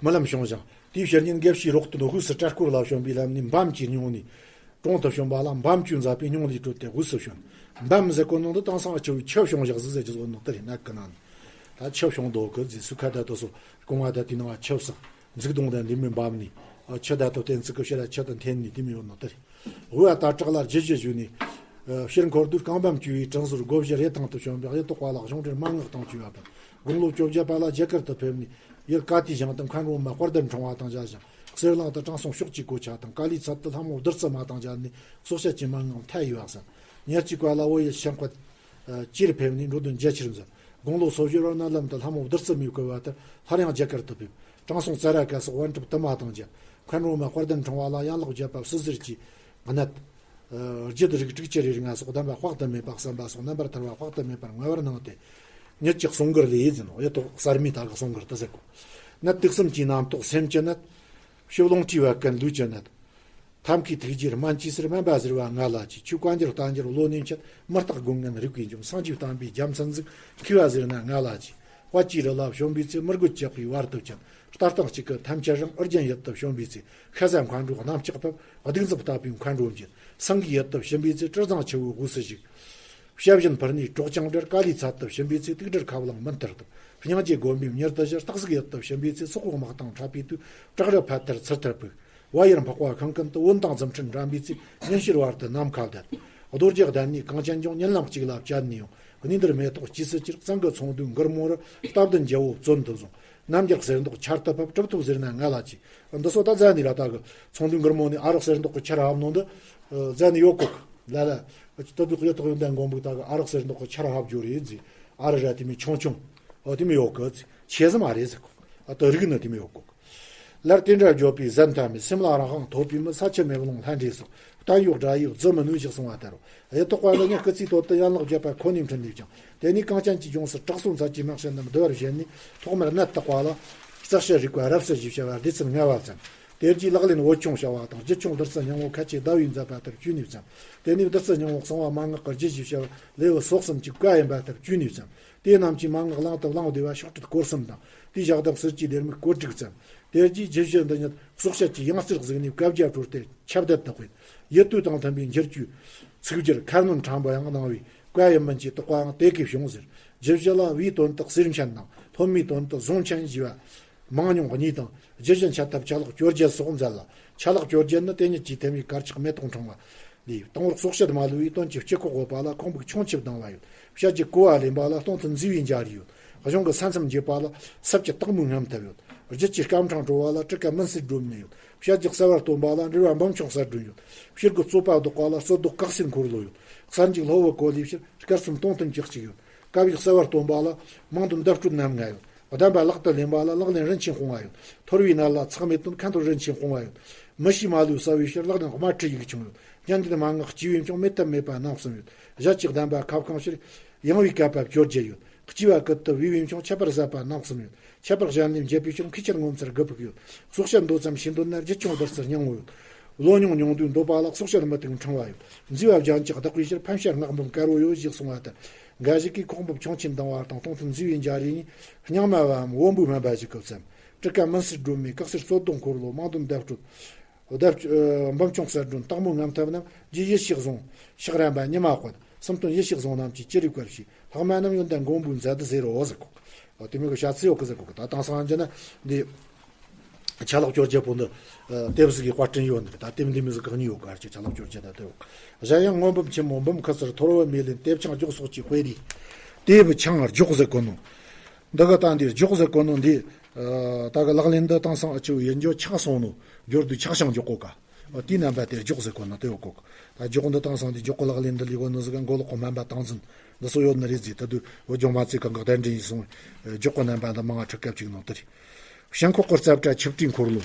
རྨི་ལམ་བྱུང་ཞིང་། དེའི་ཕྱི་ཉིན་དགེ་བཤེས་རོག་སྟོན་དབུས་སུ་བྲག་སྐོར་ལ་བྱོན་པའི་ལམ་ནས་འབམ་གྱི་སྙུང་ནས། གྲོང་དུ་བྱོན་པ་ལ་འབམ་ཆུས་མཛད་པའི་སྙུང་ལས་དྲོད་དེ་དབུས་སུ་བྱོན། འབམ་ཟེར་གོ་ནོ་འདི་དེང་སང་ཆུ་བོའི་ཆུ་བྱུང་བཞག་ཟིག་ཟེར་གྱི་བཟོ་ནོ་དེ་རེད། ནད་ཀྱི་ནང་ནས་ད་ཆུ་བྱུང་འདུག་གི་ཟེར། སུ་ཁ་ད་དུ་སོ་རྐང་བ་ད་དེའི་ནང་ཆུ་བསགས། འཛུགས་གདོང་དང་འདི་མི་འབབ་ནས། ཆུ་ད་དུ་བསྟན་ཚིག་གི་ཕྱིར་ཆུ་དང་འཐེན་ནས་དེ་མི་ཡོད་ནོ་དེ་རེད། དབུས་ད་བྲག་ལ་རྒྱུད་བཞི་བཞུགས་ནས། ཕྱིར་འཁོར་དུས་རྐང་འབམ་བཅུ་བའི་དྲང་ཟུར་སྒོ་བཞི་རེ་ཐང་དུ་བྱོན་པའི་གཡུ་ཐོག་པ་ལ་གཞུང་འབྲེལ་མན་ངག་དང་བཅས་པ་དང་། དགུང་ལོ་བཅོ་བརྒྱད་པ་ལ་རྒྱ་གར་དུ་ཕེབས་ནས། ཡུལ་ཀ་དིའི་ཞིང་དུ་མཁན་རོ་མ་དཔལ་ལྡན་འཁྲུངས་པ་དང་མཇལ་ཞིང་། གསེར་གླིང་དུ་དྲང་སྲོང་ཕྱོགས་ཀྱི་གོ་ཆ་དང་། ཀ་ལིའི་ཚལ་དུ་ལྷ་མོ་བདུད་རྩི་མ་དང་མཇལ་ནས། སྲོག་བཤད་ཀྱི་མན་ངག་མཐའ་ཡས་པ་བསམ། ཉེར་གཅིག་པ་ལ་བོད་ཡུལ་ཤམ་བྷ་ལ་ཅིར་ཕེབས་ནས་འགྲོ་དོན་རྒྱ་ཆེར་མཛད། དགུང་ལོ་སོ་བཞི་བར་མནལ་ལམ་དུ་ལྷ་མོ་བདུད་རྩི་མས་བསྐོར་བ་ལྟར་སླར་ཡང་རྒྱ་གར་དུ་ཕེབས། དྲང་སྲོང་ཙཱ་ར་ཀ་སོགས་པཎ་གྲུབ་དུ་མ་དང་མཇལ། མཁན་རོ་མ་དཔལ་ལྡན་འཁྲུངས་པ་ལ་ཡན་ལག་བརྒྱད་པ་བསིལ་ཟེར་གྱི་གནད། རྒྱུད་རིགས་དྲུག་ཅུ་རེ་ལྔ་སོགས་གདམས་པ་དཔག་ཏུ་མེད་པ་གསན་པ་སོགས་རྣམ་པར་ཐར་བ་དཔག་ཏུ་མེད་པར་མངའ་བར་གནང་སྟེ། ཉིད་ཀྱི་གསུང་མགུར་ལས་ཡིད་འཛིན་ནོ། ཡ་ཐོག་གསར་མའི་ད་གི་གསུང་མགུར་དུ་ཟེར་གོ། ནད་དུག་གསུམ་གྱི་རྣམ་རྟོག་སེམས་ཀྱི་ནད། ཕྱི་རླུང་མཁྲིས་པ་ཀུན་ལུས་ཀྱི་ནད། ཐབས་མཁས་ཐུགས་རྗེར་སྨན་གྱིས་གསོས། སྨན་པ་ཟེར་བ་ང་ལ་གྱིས། ཆོས་བཀའ་འགྱུར་བསྟན་འགྱུར་བློ་གནས་འཆད། མི་རྟག་སྒོ་ངན་རིག་པའི་འཇོམས། སངས་རྒྱས་བསྟན་པའི་རྒྱལ་མཚན་ཟིག་མཁས་པ་ཟེར་ན་ང་ལ་གྱིས། དཔལ་གྱི་རི་ལ་བྱོན་པའི་ཚེ། མི་རྒོད་ཅག་གིས་བར་དུ་བཅད། ལྟ་སྟངས་གཅིག་གི་ཐམས་ཅད་རང་། ཨུ་རྒྱན་ཡུལ་དུ་བྱོན་པའི་ཚེ། ཤ་ཟ་མཁའ་འགྲོ་གནམ་ལྕགས་ཕབ། སྡིག་མཛུབ་བརྟག་པའི་མཁའ་འགྲོ་འབྱེད། སེང་གེའི་ཡུལ་དུ་ཕྱིན་པའི་ཚེ། དྲི་བཟང་ཆུ་བོའི་དབུས་སུ་བཞུགས། བྱ་བཞིན་ཕུར་ནས་གྲོག་ཀྱང་བསྒྲལ། ཀ་ལིའི་ཚལ་དུ་ཕྱིན་པའི་ཚེ། དུག་སྦྲུལ་ཁ་བླངས་མུན་ལྟར་དུ། སྙིང་རྗེ་སྒོམ་པའི་མྱུར་དུ་ཞི། སྟག་གཟིག་ཡུལ་དུ་ཕྱིན་པའི་ཚེ། སོག་པོ་དམག་དང་འཕྲད་པའི་དུས། བྲག་རི་ཕ་མཐར་ཚུར་མཐར་བུད། བལ་ཡུལ་འཕགས་པ་ཁང་ཀུན་ཏུ། བོན་དང་རྫུ་འཕྲུལ་འགྲན་པའི་ཚེ། ཉིན་ཤར་བར་དུ་ནམ་མཁའ་བསྡད། རྡོ་རྗེ་གདན་ནས་གངས་ཅན་ལྗོངས། ཉིན་ལམ་གཅིག་ལ་བཅད་ནས་ཡོང་། གནས་འདིར་མེ་ཏོག་སྐྱེས་སུ་གྱུར། གཙང་གི་ཚོང་དུས་མགུར་མོ་རུ། རྟ་བདུན་རྒྱལ་པོ་བཙོན་དུ་བཟུང་། རྣམ་རྒྱལ་གསེར་མདོག་ཆར་དུ་ཕབ། གྲུབ་ཐོབ་ཟེར་ན་ང་ལ་གྱིས། འདི་སོ་ད་རྫ་ནི་ར་ད་གི་ཚོང་དུས་མགུར་མོ་ནི་ཨ་རག་གསེར་མདོག་གི་ཆར་ཕབ་ནོ་འདི། རྫ་ནི་ཡོད་གོ་གི། ལ་ལ། ད་དུ་གཡུ་ཐོག་ཡོན་ཏན་མགོན་པོ་ད་གི་ཨ་རག་གསེར་མདོག་གི་ཆར་ཕབ་རྒྱུ་རེད་ཟེར། ཨ་རག་ར་དེ་མི་ཆུང་ཆུང་། ཨོ་དེ་མི་ཡོད་གི་ཟེར། ཆེ་ཟི་མ་རེད་ཟེར་གོ། ཨ་ད་རིག་ནི་དེ་མི་ཡོད་གོ་གི། ལར་དེ་འདྲ་བརྗོད་པས་ཟན་ཐ་མེད། སེམས་ལ་རང་དབང་ཐོབ་པས་མི། ས་ཆུ་མེ་རླུང་ལྷ་འདྲེ་སོགས། བརྟན་གཡོ་དགྲ་ཡིས་རྫི་མི་ནུས་ཞེས་གསུངས་པ་ལྟར་རོ། གཡུ་ཐོག་པ་ལ་ཉིད་སྐུ་ཚེའི་དོན་དུ་ཡན་ལག་བརྒྱད་པ་ཁོ་ནས་འཕྲིན་ལས་བསྐྱངས། དེ་ནས་གངས་ཅན་གྱི་ལྗོངས་སུ་དྲག་སོགས་མཚལ་གྱི་དམག་ཞན་རྣམས་བསྡུ་བར་བཞེད་ནས། ཐོག་མར་ནད་བརྟག་པ་ལ། རྩ་ཤེ་རིག་པ་རབ་གསལ་ཞེས་བྱ་བ་སྡེ་ཚན་ལྔ་པ་བརྩམས། དེ་རྗེས་ལག་ལེན་བོད་ཆུང་བྱ་བ་དང་། རྒྱུད་ཆུང་བདུད་རྩི་སྙིང་པོ་ཁ་ཆེ་ཟླ་བས་མཛད་པ་ལྟར་བཅུ་གཉིས་བརྩམས། དེ་ནས་བདུད་རྩི་སྙིང་པོ་གསང་བ་མན་ངག་གི་རྒྱུད་ཞེས་བྱ་བ་ལེའུ་སོ་གསུམ་གྱི་བཀའ་ཡིན་པ་ལྟར་བཅུ་གཉིས་བརྩམས། དེ་རྣམས་ཀྱི་མན་ངག་བླང་དུ་བླང་བདེ་བ་ཤོག་དྲིལ་སྐོར་གསུམ་དང་། དེའི་ཞག་བདག་ཟིལ་གྱིས་སྡེར་མིག་སྐོར་དྲུག་བརྩམས། དེ་རྗེས་རྒྱུད་བཞི་འདི་ཉིད་སྲོག་བཤད་ཀྱི་ཡང་རྩེར་གཟིགས་ནས་བཀའ་རྒྱ་གྲོལ་ཏེ་ཁྱབ་བརྡལ་དུ་སྤེལ། ཡུལ་དུས་དང་མཐུན་པའི་འགྱུར་གྱི་ཚིག་སྦྱོར་ཁ་སྣོན་ཕྲན་བུ་ཡང་གནང་བས། བཀའ་ཡི་མུན་གྱི་དོགས་པའང་དེ་གས་བྱུང་ཟེར། རྒྱུད་བཞི་ལ་བིའི་དོན་དག་གསེར་མཆན་དང་། སློབ་མའི་དོན་དག་གཟུངས་མཆན་ཞེས་པ་མང་ཉུང་གཉིས་དང་། རྒྱུད་བཞི་འཆད་ཐབས་ཆ་ལག་བཅོ་བརྒྱད་སོགས་མཛད་ལ། ཆ་ལག་བཅོ་བརྒྱད་ནི་དེ་ཉིད་ཀྱི་ཐེམ་ཡིག་དཀར་ཆག་མེ་ཏོག་འཕྲེང་བ་ལས། དང་པོར་སྲོག་བཤད་མ་ལུས་པའི་དོན་གྱི་སྤྱི་ཁོག་དབུ་པ་ལ་ཁོང་པའི་ཆུང་ཆིབས་ལྡང་བ་ཡོད། བཤད་ཀྱི་གོ་བ་ལེན་པ་ལ་སྟོང་ཐུན་མཛེས་པའི་འཇའ་རིས་ཡོད། གཞུང་གི་ས་མཚམས་འབྱེད་པ་ལ་སྲབ་ཀྱི་སྟག་མོའི་རྔམ་ཐབས་ཡོད། རྒྱུད་ཀྱི་སྐར་འཕྲེང་བྲོ་བ་ལ་དྲུ་ཀ་མུན་སེལ་སྒྲོན་མེ་ཡོད། བཤད་ཀྱི་གསལ་བར་སྟོན་པ་ལ་འགྲེལ་བ་འབུམ་ཕྱོགས་གསལ་སྒྲོན་ཡོད། ཕྱིར་གྱི་རྩོད་པ་བཟློག་པ་ལ་རྩོད་ཟློག་གག་སེལ་འཁོར་ལོ་ཡོད། གསར་འཇུག་སློབ་བུ་གོ་ལའི་ཕྱིར་སྐར་གསུམ་སྟོང་ཐུན་གྱི་གཅིག་ཡོད། བཀའ་བའི་གསལ་བར་སྟོན་པ་ལ་མང་དུ་འདབ་སྤྲོད་རྣམ་ལྔ་ཡོད། གདམས་པ་ལག་ཏུ་ལེན་པ་ལ་ལག་ལེན་རིན་ཆེན་སྤོང་བ་ཡོད། ཐོར་བུའི་ནད་ལ་ཚེགས་མེད་དོན་ཁ་འཐོར་རིན་ཆེན་སྤོང་བ་ཡོད། མི་ཤེས་མ་ལུས་གསལ་བའི་ཕྱིར་ལག་ལེན་དམར་ཁྲིད་ཡིག་ཆུང་ཡོད། སྙན་འདུན་མན་ངག་སྐྱེས་བུས་ཀྱང་མེད་ཐབས་མེད་པ་རྣམ་གསུམ་ཡོད། ཞལ་གྱི་གདམས་པ་ཁ་བ་གང་ཕྱིར་ཡང་བའི་བསྐལ་པ་བཅོ་བརྒྱད་ཡོད། སྐྱེ་བ་ཀུན་ཏུ་བུས་བས་མཆོང་། ཁྱད་པར་ཟད་པ་རྣམ་གསུམ་ཡོད། ཁྱད་པར་གཞན་ལས་འབྱེད་པའི་ཕྱིར། མཁས་ཁྱེར་ངོ་མཚར་དགུ་ཕུག་ཡོད། གསོག་བྱར་འདོད་ཙམ་ཤེས་འདོད་ན། རྒྱུད་ཆུང་བདུད་རྩི་སྙིང་པོ་ཡོད། བློ་ཉུང་ཉུང་དུས་འདོད་པ་ལགས། གསོག་བྱར་མི་ལྟུང་ཕྲེང་བ་ཡོད། མཛེས་པ་རྒྱན་གྱིས་བདག་པའི་ཕྱིར། ཕན་བྱར་སྔགས་འབུམ་དཀར་པོ་ཡོད། ཞེས་གསུངས་པ་ལྟར། འགའ་ཞིག་གིས་ཁོག་འབུམ་ཁྱུང་ཆེན་ལྡང་བ་དང་། སྟོང་ཐུན་མཛེས་པའི་འཇའ་རིས་ནི། རྙིང་མ་བའམ་བོན་པོའི་སྨན་པ་ཞིག་གིས་བརྩམས། སྤྲུལ་སྐུ་མུན་སེལ་སྒྲོན་མེ། དཀར་སེར་རྩོད་གདུང་འཁོར་ལོ། དམངས་འདུན་བརྡ་སྤྲོད། བརྡ་སྤྲོད། འབུམ་ཆུང་གསལ་སྒྲོན། སྟག་མོ་རྔམ་ཐབས་རྣམས། རྗེ་ཡེ་ཤེས་བཟུང་ཕྱག་རམ་པ་ཉི་མ་དཔལ། སུམ་སྟོན་ཡེ་ཤེས་བཟུང་རྣམས་ཀྱིས་ཅི་རིགས་བཀར་ཞུས། ལྷག་མ་རྣམས་ཡོན་ཏན་མགོན་པོའི་མཛད་དུ་ཟེར་རོ་ཟེར་གོ། འོ་དེ་མོ་གི་བཤད་ཚུལ་ཡོད་གི་ཟེར་གོ་གི། ད་དེང་སང་ཅི་ན་འདི་ཆ་ལག་སྐྱོར་རྒྱུ་པོ་འདི་དེབ་ཟིག་གི་དཔར་སྐྲུན་ཡོད་འདི། ད་དེབ་འདི་མི་ཟིག་གང་ཉིད་ཡོད་ག་ཅིག་ཆ་ལག་སྐྱོར་རྒྱུ་ད་དེ་ཡོད། གཞན་ཡང་སྔོན་འབུམ་ཆེན་མོ། འབུམ་ཁུ་ཚུར། ཐོར་བུ་མེ་ལེན། དེབ་ཆང་སྒྱོགས་སོགས་ཀྱི་དཔེ་རིས། དེབ་ཆང་སྒྱོགས་ཟེར་གོ་ནོ། འདི་གི་ད་འདི་སྒྱོགས་ཟེར་གོ་ནོ་འདི། ད་གི་ལག་ལེན་འདི་དེང་སང་ཨ་ཅོ་ཡིན་རྒྱུ་ཆག་སོང་ནོ། འབྱོར་དུས་ཆག་ཤིང་འཇོག་གོ་ག། འོ་དེའི་རྣམ་པ་དེ་སྒྱོགས་ཟེར་གོ་ནོ་དེ་ཡོད་གོ་གི། ད་སྒྱོགས་འདི་དེང་སང་འདི་སྒྱོགས་གི་ལག་ལེན་འདི་ལས་གོ་ནོ་ཟིག་ག་མགོ་ལོག་གི་སྨན་པ་བསྟན་འཛིན་འདི་ཚོ་ཡོད་ནི་རེད་ཟེར། ད་དུས་བོད་ལྗོངས་མ་ཚད་གང་གི་གདན་འདྲེན་ཡིན་སོང་། སྒྱོགས་གི་རྣམ་པ་འདི་མང་ང་ཁྲི་སྐབས་གཅིག་ནང་དེ་རེད། ཞིང་ཁོག་གི་རྩབ་ཁྲ་ཆིབས་ཁྲིའི་འཁོར་ལོ།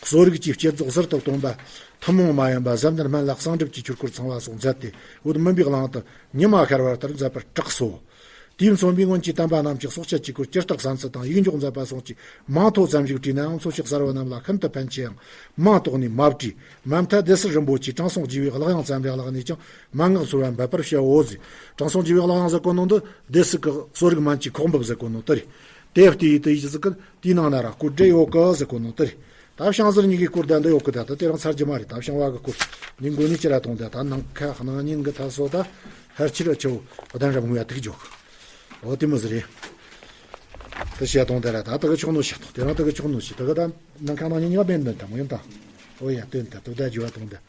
གསོ་རིག་གི་བསྐྱེད་རྫོགས་ཟུར་དུ་གཏོང་བ། ཐུན་མོང་མ་ཡིན་པ་ཟབ་གནད་སྨན་བླ་གསང་སྒྲུབ་ཀྱི་ཆོས་སྐོར་ཚང་བ་སོགས་མཛད་དེ། འོད་མུན་པའི་གླིང་དུ་ཉི་མ་ཤར་བ་ལྟར་མཛད་པར་གྲགས་སོ། དུས་མཚོན་པའི་སྔོན་གྱི་བསྟན་པ་རྣམས་ཀྱི་སྲོག་བཅད་ཀྱི་སྐོར་ཇི་ལྟར་གསན་ཚུལ་དང་ཡིག་འཇོག་མཛད་པ་སོགས་ཀྱི་མིང་ཐོ་ཙམ་ཞིག་བྲིས་ནའང་། འཚོ་བྱེད་གསར་བུ་རྣམས་ལ་ཤིན་ཏུ་ཕན་ཆེའང་མིང་དོགས་ནས་མ་བྲིས། མ་མཐའ་སྡེ་སྲིད་རིན་པོ་ཆེས་དྲང་སྲོང་རྒྱས་པའི་གླུ་དབྱངས་བརྩམས་པའི་ཀློག་ནས་ཀྱང་མན་ངག་འཚོལ་བ་འབད་པར་བྱའོ་ཟེར། དྲང་སྲོང་རྒྱས་པའི་གླུ་དབྱངས་ཟེར་གོ་ནོ་འདི་སྡེ་སྲིད་ཀྱི་གསོ་རིག་སྨན་གྱི་ཁོག་འབུབས་ཟེར་གོ་ནོ་དེ་རེད། དེ་ལྟ་ཡི་དེ་ཡི་ཟིག་གི་དེའི་ནང་ན་ར་སྐོར་འདྲེ་ཡོད་གི་ཟེར་གོ་ནོ་དེ་རེད། ད་བྱང་ཟུར་གཉིས་ཀའི་སྐོར་ད་འདི་ཡོད་གི། ད་ད་དེ་རིང་ཚར་རྒྱུ་མ་རེད། ད་བྱང་བ་གི་སྐོར་འདི་མགོ་ནས་ཅི་ར་གཏོང་དེ། ད་ནམ་མཁའ་སྣང་བརྙན་གི་ད་སོ་ད་ཧར་ཆི་ར་ཆེ་བོ་གདན་རབས་ངོས་ཡ་ཐུག་འཇོག་འོ་དེ་མོ་ཟིག་རེད། ད་བཤད་གཏོང་དེ་ར་ད་ད་གི་ཆོག་ནོ་བཤད་གཏོང་། དེ་རིང་ད་གི་ཆོག་ནོ་བཤད། ད་གི་ད་ནམ་མཁའ་སྣང་བརྙན་གཉིས་ཀ་བན་འདོན་ད་མོ་ཡིན་ད། འོ་ཡ་དོན་ད་དོ་ད་རྒྱུ་བ་གཏོང་དེ།